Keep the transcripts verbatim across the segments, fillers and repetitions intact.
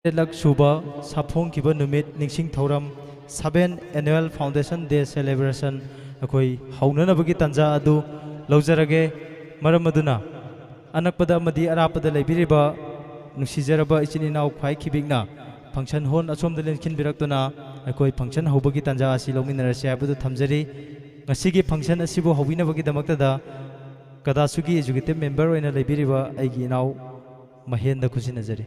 ꯇꯔꯦꯠꯂꯛ ꯁꯨꯕ ꯁꯥꯐꯣꯡꯈꯤꯕ ꯅꯨꯃꯤꯠ ꯅꯤꯡꯁꯤꯡ ꯊꯧꯔꯝ, Seven Annual Foundation Day Celebration, ꯑꯩꯈꯣꯏ ꯍꯧꯅꯅꯕꯒꯤ ꯇꯥꯟꯖꯥ ꯑꯗꯨ ꯂꯧꯖꯔꯒꯦ꯫ ꯃꯔꯝ ꯑꯗꯨꯅ, ꯑꯅꯛꯄꯗ ꯑꯃꯗꯤ ꯑꯔꯥꯞꯄꯗ ꯂꯩꯕꯤꯔꯤꯕ ꯅꯨꯡꯁꯤꯖꯔꯕ ꯏꯆꯤꯟ ꯏꯅꯥꯎ ꯈ꯭ꯋꯥꯏ ꯈꯤꯕꯤꯛꯅ function hall ꯑꯁꯣꯝꯗ ꯂꯦꯟꯁꯤꯟꯕꯤꯔꯛꯇꯨꯅ ꯑꯩꯈꯣꯏ function ꯍꯧꯕꯒꯤ ꯇꯥꯟꯖꯥ ꯑꯁꯤ ꯂꯧꯃꯤꯟꯅꯔꯁꯤ ꯍꯥꯏꯕꯗꯨ ꯊꯝꯖꯔꯤ꯫ ꯉꯁꯤꯒꯤ function ꯑꯁꯤꯕꯨ ꯍꯧꯕꯤꯅꯕꯒꯤꯗꯃꯛꯇꯗ ꯀꯗꯥꯁꯨꯒꯤ executive member ꯑꯣꯏꯅ ꯂꯩꯕꯤꯔꯤꯕ ꯑꯩꯒꯤ ꯏꯅꯥꯎ ꯃꯍꯦꯟꯗ ꯈꯨꯠꯁꯤꯟꯅꯖꯔꯤ꯫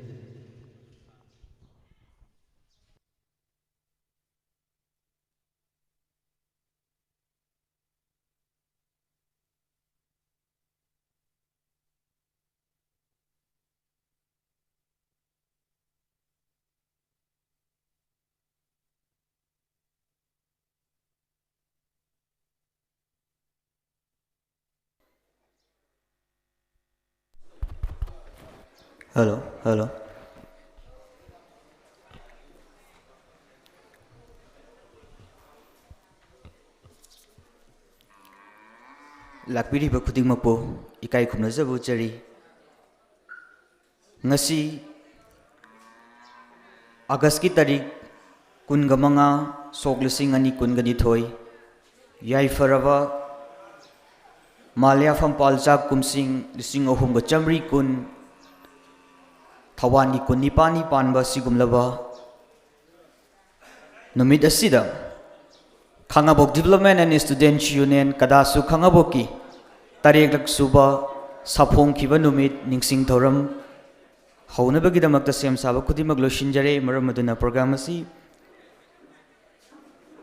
Hello, hello. ꯂꯥꯛꯄꯤꯔꯤꯕ ꯈꯨꯗꯤꯡꯃꯛꯄꯨ ꯏꯀꯥꯏ ꯈꯨꯝꯅꯖꯕ ꯎꯠꯆꯔꯤ꯫ ꯉꯁꯤ Augustꯀꯤ ꯇꯥꯔꯤꯛ ꯀꯨꯟꯒ ꯃꯉꯥ, ꯁꯣꯛ ꯂꯤꯁꯤꯡ ꯑꯅꯤ ꯀꯨꯟꯒ ꯅꯤꯊꯣꯏ, ꯌꯥꯏꯐꯔꯕ ꯃꯥꯂꯦ ꯐꯝꯄꯥꯜ ꯆꯥꯛ ꯀꯨꯝꯁꯤꯡ ꯂꯤꯁꯤꯡ ꯑꯍꯨꯝꯒ ꯆꯥꯃꯔꯤ ꯀꯨꯟ, ꯊꯧꯋꯥꯟꯒꯤ ꯀꯨꯟꯅꯤꯄꯥꯜꯅꯤ ꯄꯥꯟꯕ ꯑꯁꯤꯒꯨꯝꯂꯕ ꯅꯨꯃꯤꯠ ꯑꯁꯤꯗ ꯈꯥꯉꯕꯣꯛ Development and Students Union, ꯀꯗꯥꯁꯨ ꯈꯥꯉꯕꯣꯛꯀꯤ ꯇꯔꯦꯠꯂꯛ ꯁꯨꯕ ꯁꯥꯐꯣꯡꯈꯤꯕ ꯅꯨꯃꯤꯠ ꯅꯤꯡꯁꯤꯡ ꯊꯧꯔꯝ ꯍꯧꯅꯕꯒꯤꯗꯃꯛꯇ ꯁꯦꯝ ꯁꯥꯕ ꯈꯨꯗꯤꯡꯃꯛ ꯂꯣꯏꯁꯤꯟꯖꯔꯦ꯫ ꯃꯔꯝ ꯑꯗꯨꯅ program ꯑꯁꯤ,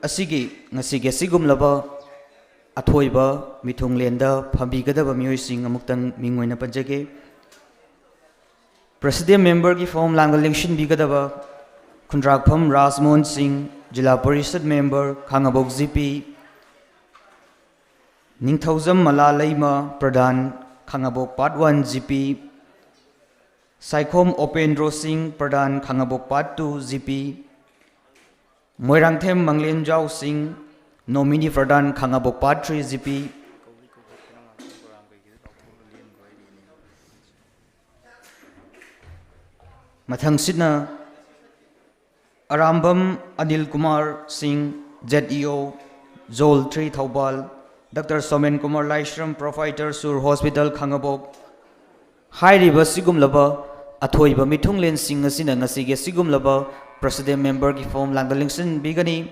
ꯑꯁꯤꯒꯤ ꯉꯁꯤꯒꯤ ꯑꯁꯤꯒꯨꯝꯂꯕ ꯑꯊꯣꯏꯕ ꯃꯤꯊꯨꯡꯂꯦꯟꯗ ꯐꯝꯕꯤꯒꯗꯕ ꯃꯤꯑꯣꯏꯁꯤꯡ ꯑꯃꯨꯛꯇꯪ ꯃꯤꯡ ꯑꯣꯏꯅ ꯄꯟꯖꯒꯦ꯫ President memberꯒꯤ ꯐꯝꯐꯝ ꯂꯥꯡꯗ ꯂꯦꯡꯁꯤꯟꯕꯤꯒꯗꯕ ꯈꯨꯟꯗ꯭ꯔꯥꯛꯐꯝ ꯔꯥꯖꯃꯣꯍꯟ ꯁꯤꯡ, ꯖꯤꯂꯥ ꯄꯔꯤꯁꯠ member, ꯈꯥꯉꯕꯣꯛ GP, ꯅꯤꯡꯊꯧꯖꯝ ꯃꯂꯥ ꯂꯩꯃ, ꯄ꯭ꯔꯙꯥꯟ, ꯈꯥꯉꯕꯣꯛ Part One GP, Saikhom Upendro ꯁꯤꯡ, ꯄ꯭ꯔꯙꯥꯟ, ꯈꯥꯉꯕꯣꯛ Part Two GP, ꯃꯣꯏꯔꯥꯡꯊꯦꯝ ꯃꯪꯂꯦꯟꯖꯥꯎ ꯁꯤꯡ, nominee ꯄ꯭ꯔꯙꯥꯟ, ꯈꯥꯉꯕꯣꯛ Part Three GP꯫ ꯃꯊꯪꯁꯤꯠꯅ Arambam Anil Kumar ꯁꯤꯡ, Z E O, Zone three Thoubal, doctor Somen Kumar Laishram, Proprietor, Sur hospital, Khangabok, ꯍꯥꯏꯔꯤꯕ ꯁꯤꯒꯨꯝꯂꯕ ꯑꯊꯣꯏꯕ ꯃꯤꯊꯨꯡꯂꯦꯟꯁꯤꯡ ꯑꯁꯤꯅ ꯉꯁꯤꯒꯤ ꯑꯁꯤꯒꯨꯝꯂꯕ President Memberꯒꯤ ꯐꯝꯐꯝ ꯂꯥꯡꯗ ꯂꯦꯡꯁꯤꯟꯕꯤꯒꯅꯤ꯫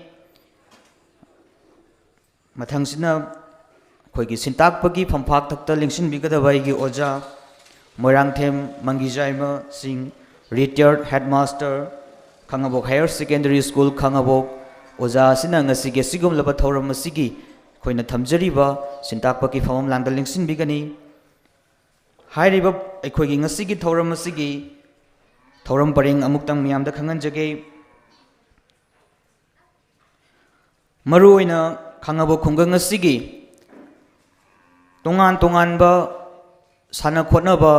ꯃꯊꯪꯁꯤꯅ ꯑꯩꯈꯣꯏꯒꯤ ꯁꯤꯟꯇꯥꯛꯄꯒꯤ ꯐꯝꯐꯥꯛ ꯊꯛꯇ ꯂꯦꯡꯁꯤꯟꯕꯤꯒꯗꯕ ꯑꯩꯒꯤ ꯑꯣꯖꯥ ꯃꯣꯏꯔꯥꯡꯊꯦꯝ ꯃꯪꯒꯤꯖꯥꯏꯃ ꯁꯤꯡ, Retired Headmaster, ꯈꯥꯉꯕꯣꯛ Higher Secondary School, ꯈꯥꯉꯕꯣꯛ꯫ ꯑꯣꯖꯥ ꯑꯁꯤꯅ ꯉꯁꯤꯒꯤ ꯑꯁꯤꯒꯨꯝꯂꯕ ꯊꯧꯔꯝ ꯑꯁꯤꯒꯤ ꯑꯩꯈꯣꯏꯅ ꯊꯝꯖꯔꯤꯕ ꯁꯤꯟꯇꯥꯛꯄꯒꯤ ꯐꯝꯐꯝ ꯂꯥꯡꯗ ꯂꯦꯡꯁꯤꯟꯕꯤꯒꯅꯤ꯫ ꯍꯥꯏꯔꯤꯕ ꯑꯩꯈꯣꯏꯒꯤ ꯉꯁꯤꯒꯤ ꯊꯧꯔꯝ ꯑꯁꯤꯒꯤ ꯊꯧꯔꯝ ꯄꯔꯦꯡ ꯑꯃꯨꯛꯇꯪ ꯃꯌꯥꯝꯗ ꯈꯪꯍꯟꯖꯒꯦ꯫ ꯃꯔꯨꯑꯣꯏꯅ ꯈꯥꯉꯕꯣꯛ ꯈꯨꯡꯒꯪ ꯑꯁꯤꯒꯤ ꯇꯣꯉꯥꯟ ꯇꯣꯉꯥꯟꯕ ꯁꯥꯟꯅ ꯈꯣꯠꯅꯕ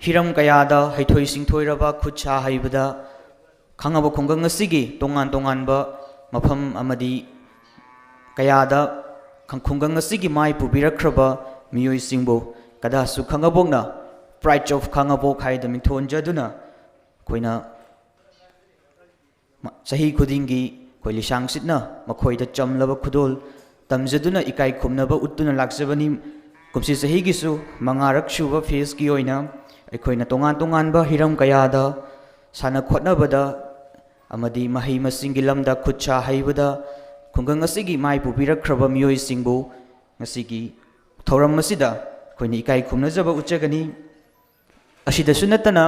ꯍꯤꯔꯝ ꯀꯌꯥꯗ ꯍꯩꯊꯣꯏ ꯁꯤꯡꯊꯣꯏꯔꯕ ꯈꯨꯠ ꯁꯥ ꯍꯩꯕꯗ ꯈꯥꯉꯕꯣꯛ ꯈꯨꯡꯒꯪ ꯑꯁꯤꯒꯤ ꯇꯣꯉꯥꯟ ꯇꯣꯉꯥꯟꯕ ꯃꯐꯝ ꯑꯃꯗꯤ ꯀꯌꯥꯗ ꯈꯪ-, ꯈꯨꯡꯒꯪ ꯑꯁꯤꯒꯤ ꯃꯥꯏ ꯄꯨꯕꯤꯔꯛꯈ꯭ꯔꯕ ꯃꯤꯑꯣꯏꯁꯤꯡꯕꯨ ꯀꯗꯥꯁꯨ ꯈꯥꯉꯕꯣꯛꯅ Pride of ꯈꯥꯉꯕꯣꯛ ꯍꯥꯏꯗꯨꯅ ꯃꯤꯡꯊꯣꯟꯖꯗꯨꯅ ꯑꯩꯈꯣꯏꯅ ꯃ-, ꯆꯍꯤ ꯈꯨꯗꯤꯡꯒꯤ ꯑꯩꯈꯣꯏ ꯂꯤꯁꯥꯡ ꯁꯤꯠꯅ ꯃꯈꯣꯏꯗ ꯆꯝꯂꯕ ꯈꯨꯗꯣꯜ ꯇꯝꯖꯗꯨꯅ ꯏꯀꯥꯏ ꯈꯨꯝꯅꯕ ꯎꯠꯇꯨꯅ ꯂꯥꯛꯆꯕꯅꯤ꯫ ꯀꯨꯝꯁꯤ ꯆꯍꯤꯒꯤꯁꯨ ꯃꯉꯥꯔꯛ ꯁꯨꯕ ꯐꯦꯁꯀꯤ ꯑꯣꯏꯅ ꯑꯩꯈꯣꯏꯅ ꯇꯣꯉꯥꯟ ꯇꯣꯉꯥꯟꯕ ꯍꯤꯔꯝ ꯀꯌꯥꯗ ꯁꯥꯟꯅ ꯈꯣꯠꯅꯕꯗ ꯑꯃꯗꯤ ꯃꯍꯩ ꯃꯁꯤꯡꯒꯤ ꯂꯝꯗ ꯈꯨꯠ ꯁꯥ ꯍꯩꯕꯗ ꯈꯨꯡꯒꯪ ꯑꯁꯤꯒꯤ ꯃꯥꯏ ꯄꯨꯕꯤꯔꯛꯈ꯭ꯔꯕ ꯃꯤꯑꯣꯏꯁꯤꯡꯕꯨ ꯉꯁꯤꯒꯤ ꯊꯧꯔꯝ ꯑꯁꯤꯗ ꯑꯩꯈꯣꯏꯅ ꯏꯀꯥꯏ ꯈꯨꯝꯅꯖꯕ ꯎꯠꯆꯒꯅꯤ꯫ ꯑꯁꯤꯗꯁꯨ ꯅꯠꯇꯅ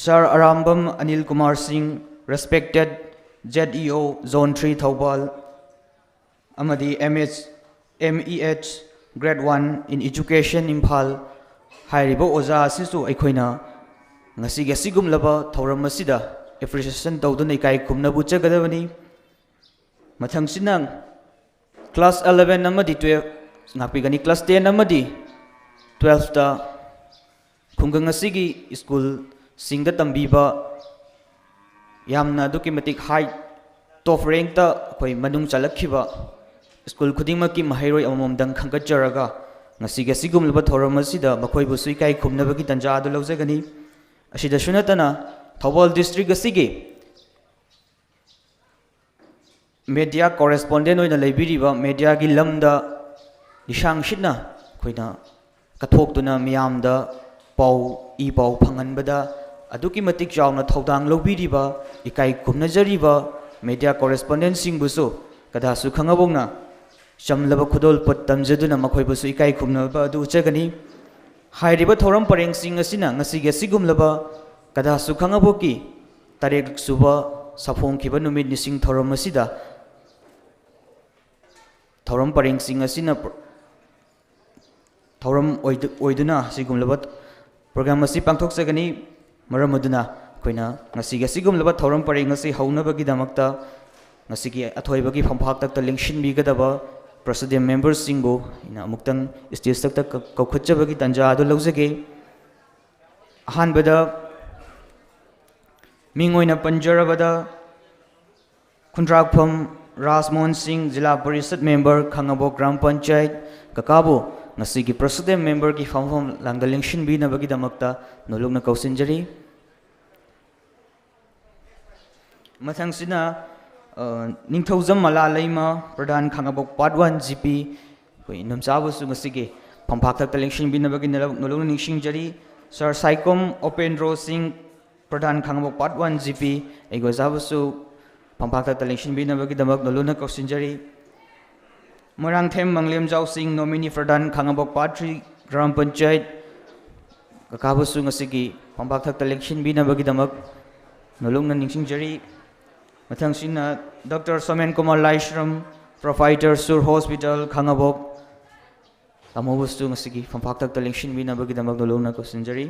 Sir ꯑꯔꯥꯝꯕꯝ ꯑꯅꯤꯜ ꯀꯨꯃꯥꯔ ꯁꯤꯡ, Respected Z E O, Zone three Thoubal, ꯑꯃꯗꯤ M H, M E H, Grade one in Education, Imphal ꯍꯥꯏꯔꯤꯕ ꯑꯣꯖꯥ ꯑꯁꯤꯁꯨ ꯑꯩꯈꯣꯏꯅ ꯉꯁꯤꯒꯤ ꯑꯁꯤꯒꯨꯝꯂꯕ ꯊꯧꯔꯝ ꯑꯁꯤꯗ appreciation ꯇꯧꯗꯨꯅ ꯏꯀꯥꯏ ꯈꯨꯝꯅꯕ ꯎꯠꯆꯒꯗꯕꯅꯤ꯫ ꯃꯊꯪꯁꯤꯅ class eleven ꯑꯃꯗꯤ twelve, ꯉꯥꯛꯄꯤꯒꯅꯤ, class ten ꯑꯃꯗꯤ twelfth ꯈꯨꯡꯒꯪ ꯑꯁꯤꯒꯤ ꯁ꯭ꯀꯨꯜꯁꯤꯡꯗ ꯇꯝꯕꯤꯕ ꯌꯥꯝꯅ ꯑꯗꯨꯛꯀꯤ ꯃꯇꯤꯛ high top rankꯇ ꯑꯩꯈꯣꯏ ꯃꯅꯨꯡ ꯆꯜꯂꯛꯈꯤꯕ ꯁ꯭ꯀꯨꯜ ꯈꯨꯗꯤꯡꯃꯛꯀꯤ ꯃꯍꯩꯔꯣꯏ ꯑꯃꯃꯝꯗꯪ ꯈꯟꯒꯠꯆꯔꯒ ꯉꯁꯤꯒꯤ ꯑꯁꯤꯒꯨꯝꯂꯕ ꯊꯧꯔꯝ ꯑꯁꯤꯗ ꯃꯈꯣꯏꯕꯨꯁꯨ ꯏꯀꯥꯏ ꯈꯨꯝꯅꯕꯒꯤ ꯇꯥꯟꯖꯥ ꯑꯗꯨ ꯂꯧꯖꯒꯅꯤ꯫ ꯑꯁꯤꯗꯁꯨ ꯅꯠꯇꯅ ꯊꯧꯕꯥꯜ ꯗꯤꯁꯇ꯭ꯔꯤꯛ ꯑꯁꯤꯒꯤ ꯃꯦꯗꯤꯌꯥ ꯀꯣꯔꯦꯁꯄꯣꯟꯗꯦꯟ ꯑꯣꯏꯅ ꯂꯩꯕꯤꯔꯤꯕ, ꯃꯦꯗꯤꯌꯥꯒꯤ ꯂꯝꯗ ꯂꯤꯁꯥꯡ ꯁꯤꯠꯅ ꯑꯩꯈꯣꯏꯅ ꯀꯠꯊꯣꯛꯇꯨꯅ ꯃꯤꯌꯥꯝꯗ ꯄꯥꯎ, ꯏ ꯄꯥꯎ ꯐꯪꯍꯟꯕꯗ ꯑꯗꯨꯛꯀꯤ ꯃꯇꯤꯛ ꯆꯥꯎꯅ ꯊꯧꯗꯥꯡ ꯂꯧꯕꯤꯔꯤꯕ, ꯏꯀꯥꯏ ꯈꯨꯝꯅꯖꯔꯤꯕ ꯃꯦꯗꯤꯌꯥ ꯀꯣꯔꯦꯁꯄꯣꯟꯗꯦꯟꯁꯤꯡꯕꯨꯁꯨ ꯀꯗꯥꯁꯨ ꯈꯪꯉꯕꯣꯛꯅ ꯆꯝꯂꯕ ꯈꯨꯗꯣꯜꯄꯣꯠ ꯇꯝꯖꯗꯨꯅ ꯃꯈꯣꯏꯕꯨꯁꯨ ꯏꯀꯥꯏ ꯈꯨꯝꯅꯕ ꯑꯗꯨ ꯎꯠꯆꯒꯅꯤ꯫ ꯍꯥꯏꯔꯤꯕ ꯊꯧꯔꯝ ꯄꯔꯦꯡꯁꯤꯡ ꯑꯁꯤꯅ ꯉꯁꯤꯒꯤ ꯑꯁꯤꯒꯨꯝꯂꯕ ꯀꯗꯥꯁꯨ ꯈꯪꯉꯕꯣꯛꯀꯤ ꯇꯔꯦꯠ ꯁꯨꯕ ꯁꯥꯐꯣꯡꯈꯤꯕ ꯅꯨꯃꯤꯠ ꯅꯤꯁꯤꯡ ꯊꯧꯔꯝ ꯑꯁꯤꯗ ꯊꯧꯔꯝ ꯄꯔꯦꯡꯁꯤꯡ ꯑꯁꯤꯅ ꯄ꯭ꯔ-, ꯊꯧꯔꯝ ꯑꯣꯏꯗꯨ-, ꯑꯣꯏꯗꯨꯅ ꯑꯁꯤꯒꯨꯝꯂꯕ ꯄ꯭ꯔꯣꯒ꯭ꯔꯥꯝ ꯑꯁꯤ ꯄꯥꯡꯊꯣꯛꯆꯒꯅꯤ꯫ ꯃꯔꯝ ꯑꯗꯨꯅ ꯑꯩꯈꯣꯏꯅ ꯉꯁꯤꯒꯤ ꯑꯁꯤꯒꯨꯝꯂꯕ ꯊꯧꯔꯝ ꯄꯔꯦꯡ ꯑꯁꯤ ꯍꯧꯅꯕꯒꯤꯗꯃꯛꯇ ꯉꯁꯤꯒꯤ ꯑꯊꯣꯏꯕꯒꯤ ꯐꯝꯐꯥꯛꯇꯛꯇ ꯂꯦꯡꯁꯤꯟꯕꯤꯒꯗꯕ ꯄ꯭ꯔꯁꯤꯗꯦꯟ ꯃꯦꯝꯕꯔꯁꯤꯡꯕꯨ ꯑꯩꯅ ꯑꯃꯨꯛꯇꯪ ꯁ꯭ꯇꯦꯖꯇꯛꯇ ꯀ-, ꯀꯧꯈꯠꯆꯕꯒꯤ ꯇꯥꯟꯖꯥ ꯑꯗꯨ ꯂꯧꯖꯒꯦ꯫ ꯑꯍꯥꯟꯕꯗ ꯃꯤꯡ ꯑꯣꯏꯅ ꯄꯟꯖꯔꯕꯗ ꯈꯨꯟꯗ꯭ꯔꯥꯛꯐꯝ ꯔꯥꯖꯃꯣꯍꯟ ꯁꯤꯡ, ꯖꯤꯂꯥ ꯄꯔꯤꯁꯠ ꯃꯦꯝꯕꯔ, ꯈꯥꯉꯕꯣꯛ ꯒ꯭ꯔꯥꯝ ꯄꯟꯆꯥꯌꯠ, ꯀꯀꯥꯕꯨ ꯉꯁꯤꯒꯤ ꯄ꯭ꯔꯁꯤꯗꯦꯟ ꯃꯦꯝꯕꯔꯒꯤ ꯐꯝꯐꯝ ꯂꯥꯡꯗ ꯂꯦꯡꯁꯤꯟꯕꯤꯅꯕꯒꯤꯗꯃꯛꯇ ꯅꯣꯂꯨꯛꯅ ꯀꯧꯁꯤꯟꯖꯔꯤ꯫ ꯃꯊꯪꯁꯤꯅ, ꯑ, ꯅꯤꯡꯊꯧꯖꯝ ꯃꯂꯥ ꯂꯩꯃ, ꯄ꯭ꯔꯙꯥꯟ ꯈꯥꯉꯕꯣꯛ ꯄꯥꯔꯠ ꯋꯥꯟ ꯖꯤ ꯄꯤ, ꯑꯩꯈꯣꯏ ꯏꯅꯝꯆꯥꯕꯨꯁꯨ ꯉꯁꯤꯒꯤ ꯐꯝꯐꯥꯛꯊꯛꯇ ꯂꯦꯡꯁꯤꯟꯕꯤꯅꯕꯒꯤ ꯅꯣꯂꯨꯛ-, ꯅꯣꯂꯨꯛꯅ ꯅꯤꯡꯁꯤꯡꯖꯔꯤ꯫ ꯁꯥꯔ ꯁꯥꯏꯀꯣꯝ ꯎꯄꯦꯟꯗ꯭ꯔꯣ ꯁꯤꯡ, ꯄ꯭ꯔꯙꯥꯟ ꯈꯥꯉꯕꯣꯛ ꯄꯥꯔꯠ ꯋꯥꯟ ꯖꯤ ꯄꯤ, ꯑꯩꯒꯤ ꯑꯣꯖꯥꯕꯨꯁꯨ ꯐꯝꯐꯥꯛꯊꯛꯇ ꯂꯦꯡꯁꯤꯟꯕꯤꯅꯕꯒꯤꯗꯃꯛ ꯅꯣꯂꯨꯛꯅ ꯀꯧꯁꯤꯟꯖꯔꯤ꯫ ꯃꯣꯏꯔꯥꯡꯊꯦꯝ ꯃꯪꯂꯦꯝꯖꯥꯎ ꯁꯤꯡ, ꯅꯣꯃꯤꯅꯤ ꯄ꯭ꯔꯙꯥꯟ ꯈꯥꯉꯕꯣꯛ ꯄꯥꯔꯠ ꯊ꯭ꯔꯤ ꯒ꯭ꯔꯥꯝ ꯄꯟꯆꯥꯌꯠ, ꯀꯀꯥꯕꯨꯁꯨ ꯉꯁꯤꯒꯤ ꯐꯝꯐꯥꯛꯊꯛꯇ ꯂꯦꯡꯁꯤꯟꯕꯤꯅꯕꯒꯤꯗꯃꯛ ꯅꯣꯂꯨꯛꯅ ꯅꯤꯡꯁꯤꯡꯖꯔꯤ꯫ ꯃꯊꯪꯁꯤꯅ ꯗꯣꯛꯇꯔ ꯁꯣꯃꯦꯟ ꯀꯨꯃꯥꯔ ꯂꯥꯏꯁ꯭ꯔꯝ, ꯄ꯭ꯔꯣꯄꯥꯏꯇꯔ ꯁꯨꯔ ꯍꯣꯁꯄꯤꯇꯥꯜ ꯈꯥꯉꯕꯣꯛ, ꯇꯥꯃꯣꯕꯨꯁꯨ ꯉꯁꯤꯒꯤ ꯐꯝꯐꯥꯛꯊꯛꯇ ꯂꯦꯡꯁꯤꯟꯕꯤꯅꯕꯒꯤꯗꯃꯛ ꯅꯣꯂꯨꯛꯅ ꯀꯧꯁꯤꯟꯖꯔꯤ꯫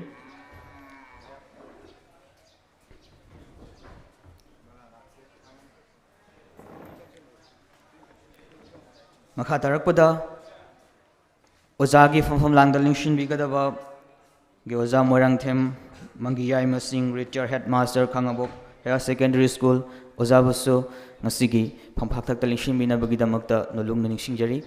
ꯃꯈꯥ ꯇꯥꯔꯛꯄꯗ ꯑꯣꯖꯥꯒꯤ ꯐꯝꯐꯝ ꯂꯥꯡꯗ ꯂꯦꯡꯁꯤꯟꯕꯤꯒꯗꯕ ꯒꯤ ꯑꯣꯖꯥ Moirangthem Mangiyaima Singh, retired head master Khangabok higher secondary school, ꯑꯣꯖꯥꯕꯨꯁꯨ ꯉꯁꯤꯒꯤ ꯐꯝꯐꯥꯛꯊꯛꯇ ꯂꯦꯡꯁꯤꯟꯕꯤꯅꯕꯒꯤꯗꯃꯛꯇ ꯅꯣꯂꯨꯛꯅ ꯅꯤꯡꯁꯤꯡꯖꯔꯤ꯫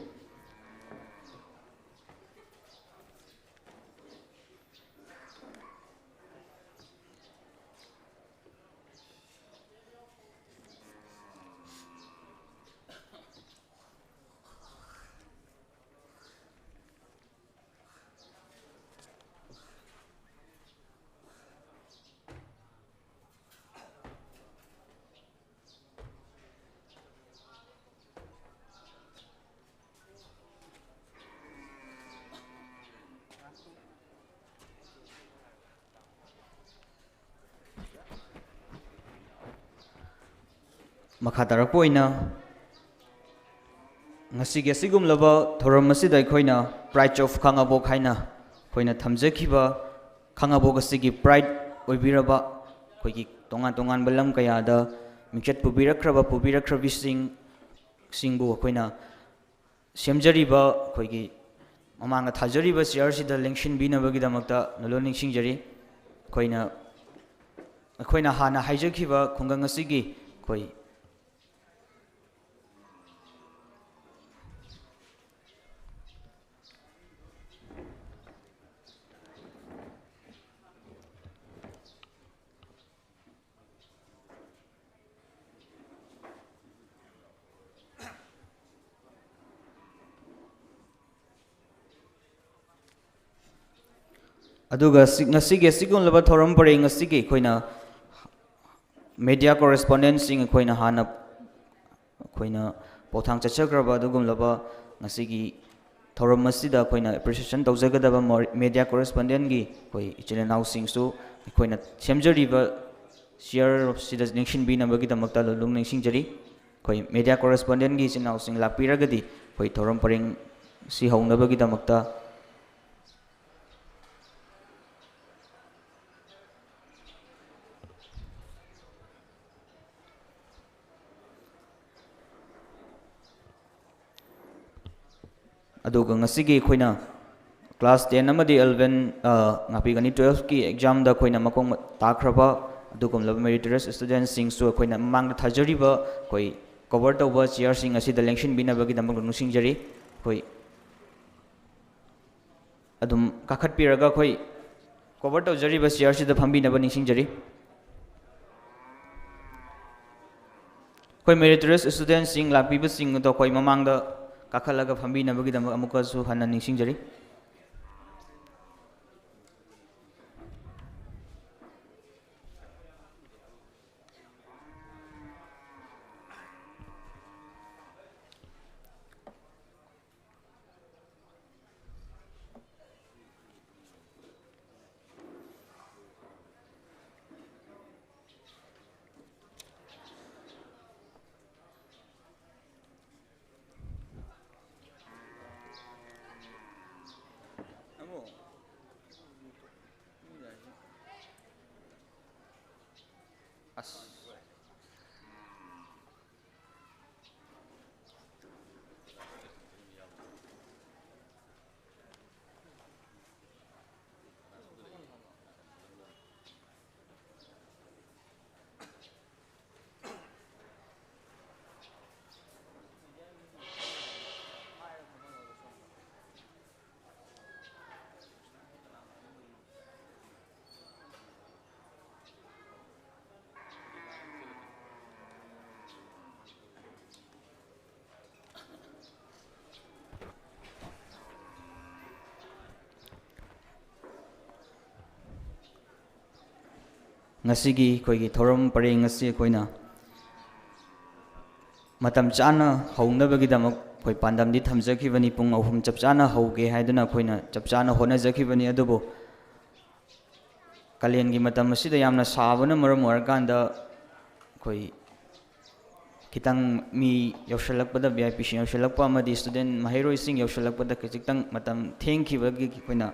ꯃꯈꯥ ꯇꯥꯔꯛꯄ ꯑꯣꯏꯅ, ꯉꯁꯤꯒꯤ ꯑꯁꯤꯒꯨꯝꯂꯕ ꯊꯧꯔꯝ ꯑꯁꯤꯗ ꯑꯩꯈꯣꯏꯅ Pride of ꯈꯥꯉꯕꯣꯛ ꯍꯥꯏꯅ ꯑꯩꯈꯣꯏꯅ ꯊꯝꯖꯈꯤꯕ ꯈꯥꯉꯕꯣꯛ ꯑꯁꯤꯒꯤ pride ꯑꯣꯏꯕꯤꯔꯕ, ꯑꯩꯈꯣꯏꯒꯤ ꯇꯣꯉꯥꯟ ꯇꯣꯉꯥꯟꯕ ꯂꯝ ꯀꯌꯥꯗ ꯃꯤꯡꯆꯠ ꯄꯨꯕꯤꯔꯛꯈ꯭ꯔꯕ, ꯄꯨꯕꯤꯔꯛꯈ꯭ꯔꯕꯤꯁꯤꯡ, ꯁꯤꯡꯕꯨ ꯑꯩꯈꯣꯏꯅ ꯁꯦꯝꯖꯔꯤꯕ ꯑꯩꯈꯣꯏꯒꯤ ꯃꯃꯥꯡꯗ ꯊꯥꯖꯔꯤꯕ ꯆꯤꯌꯔꯁꯤꯗ ꯂꯦꯡꯁꯤꯟꯕꯤꯅꯕꯒꯤꯗꯃꯛꯇ ꯂꯣꯏꯅ ꯅꯤꯡꯁꯤꯡꯖꯔꯤ꯫ ꯑꯩꯈꯣꯏꯅ, ꯑꯩꯈꯣꯏꯅ ꯍꯥꯟꯅ ꯍꯥꯏꯖꯈꯤꯕ ꯈꯨꯡꯒꯪ ꯑꯁꯤꯒꯤ ꯑꯩꯈꯣꯏ ꯑꯗꯨꯒ ꯁꯤ-, ꯉꯁꯤꯒꯤ ꯑꯁꯤꯒꯨꯝꯂꯕ ꯊꯧꯔꯝ ꯄꯔꯦꯡ ꯑꯁꯤꯒꯤ ꯑꯩꯈꯣꯏꯅ media correspondentꯁꯤꯡ ꯑꯩꯈꯣꯏꯅ ꯍꯥꯟꯅ ꯑꯩꯈꯣꯏꯅ ꯄꯣꯊꯥꯡ ꯆꯠꯆꯈ꯭ꯔꯕ ꯑꯗꯨꯒꯨꯝꯂꯕ ꯉꯁꯤꯒꯤ ꯊꯧꯔꯝ ꯑꯁꯤꯗ ꯑꯩꯈꯣꯏꯅ appreciation ꯇꯧꯖꯒꯗꯕ ꯃꯣ-, media correspondentꯒꯤ ꯑꯩꯈꯣꯏ ꯏꯆꯤꯜ ꯏꯅꯥꯎꯁꯤꯡꯁꯨ ꯑꯩꯈꯣꯏꯅ ꯁꯦꯝꯖꯔꯤꯕ ꯆꯤꯌꯔꯁꯤꯗ ꯅꯤꯡꯁꯤꯡꯕꯤꯅꯕꯒꯤꯗꯃꯛꯇ ꯂꯨ-, ꯂꯨ-, ꯅꯤꯡꯁꯤꯡꯖꯔꯤ꯫ ꯑꯩꯈꯣꯏ media correspondentꯒꯤ ꯏꯆꯤꯜ ꯏꯅꯥꯎꯁꯤꯡ ꯂꯥꯛꯄꯤꯔꯒꯗꯤ ꯑꯩꯈꯣꯏ ꯊꯧꯔꯝ ꯄꯔꯦꯡ ꯁꯤ ꯍꯧꯅꯕꯒꯤꯗꯃꯛꯇ꯫ ꯑꯗꯨꯒ ꯉꯁꯤꯒꯤ ꯑꯩꯈꯣꯏꯅ class ten ꯑꯃꯗꯤ eleven, ꯑ, ꯉꯥꯛꯄꯤꯒꯅꯤ twelveꯀꯤ examꯗ ꯑꯩꯈꯣꯏꯅ ꯃꯈꯣꯡ ꯇꯥꯈ꯭ꯔꯕ ꯑꯗꯨꯒꯨꯝꯂꯕ meritorious studentꯁꯤꯡꯁꯨ ꯑꯩꯈꯣꯏꯅ ꯃꯃꯥꯡꯗ ꯊꯥꯖꯔꯤꯕ ꯑꯩꯈꯣꯏ cover ꯇꯧꯕ chairꯁꯤꯡ ꯑꯁꯤꯗ ꯂꯦꯡꯁꯤꯟꯕꯤꯅꯕꯒꯤꯗꯃꯛ ꯅꯤꯡꯁꯤꯡꯖꯔꯤ꯫ ꯑꯩꯈꯣꯏ ꯑꯗꯨꯝ ꯀꯥꯈꯠꯄꯤꯔꯒ ꯑꯩꯈꯣꯏ cover ꯇꯧꯖꯔꯤꯕ chairꯁꯤꯗ ꯐꯝꯕꯤꯅꯕ ꯅꯤꯡꯁꯤꯡꯖꯔꯤ꯫ ꯑꯩꯈꯣꯏ meritorious studentꯁꯤꯡ ꯂꯥꯛꯄꯤꯕꯁꯤꯡ ꯑꯗꯣ ꯑꯩꯈꯣꯏ ꯃꯃꯥꯡꯗ ꯀꯥꯈꯠꯂꯒ ꯐꯝꯕꯤꯅꯕꯒꯤꯗꯃꯛ ꯑꯃꯨꯛꯀꯁꯨ ꯍꯟꯅ ꯅꯤꯡꯁꯤꯡꯖꯔꯤ꯫ ꯉꯁꯤꯒꯤ ꯑꯩꯈꯣꯏꯒꯤ ꯊꯧꯔꯝ ꯄꯔꯦꯡ ꯑꯁꯤ ꯑꯩꯈꯣꯏꯅ ꯃꯇꯝ ꯆꯥꯅ ꯍꯧꯅꯕꯒꯤꯗꯃꯛ ꯑꯩꯈꯣꯏ ꯄꯥꯟꯗꯝꯗꯤ ꯊꯝꯖꯈꯤꯕꯅꯤ, ꯄꯨꯡ ꯑꯍꯨꯝ ꯆꯞ ꯆꯥꯅ ꯍꯧꯒꯦ ꯍꯥꯏꯗꯨꯅ ꯑꯩꯈꯣꯏꯅ ꯆꯞ ꯆꯥꯅ ꯍꯣꯠꯅꯖꯈꯤꯕꯅꯤ꯫ ꯑꯗꯨꯕꯨ ꯀꯥꯂꯦꯟꯒꯤ ꯃꯇꯝ ꯑꯁꯤꯗ ꯌꯥꯝꯅ ꯁꯥꯕꯅ ꯃꯔꯝ ꯑꯣꯏꯔꯀꯥꯟꯗ ꯑꯩꯈꯣꯏ ꯈꯤꯇꯪ ꯃꯤ ꯌꯧꯁꯤꯜꯂꯛꯄꯗ, ꯚꯤ ꯑꯥꯏ ꯄꯤꯁꯤꯡ ꯌꯧꯁꯤꯜꯂꯛꯄ ꯑꯃꯗꯤ ꯁ꯭ꯇꯨꯗꯦꯟ ꯃꯍꯩꯔꯣꯏꯁꯤꯡ ꯌꯧꯁꯤꯜꯂꯛꯄꯗ ꯈꯖꯤꯛꯇꯪ ꯃꯇꯝ ꯊꯦꯡꯈꯤꯕꯒꯤ ꯑꯩꯈꯣꯏꯅ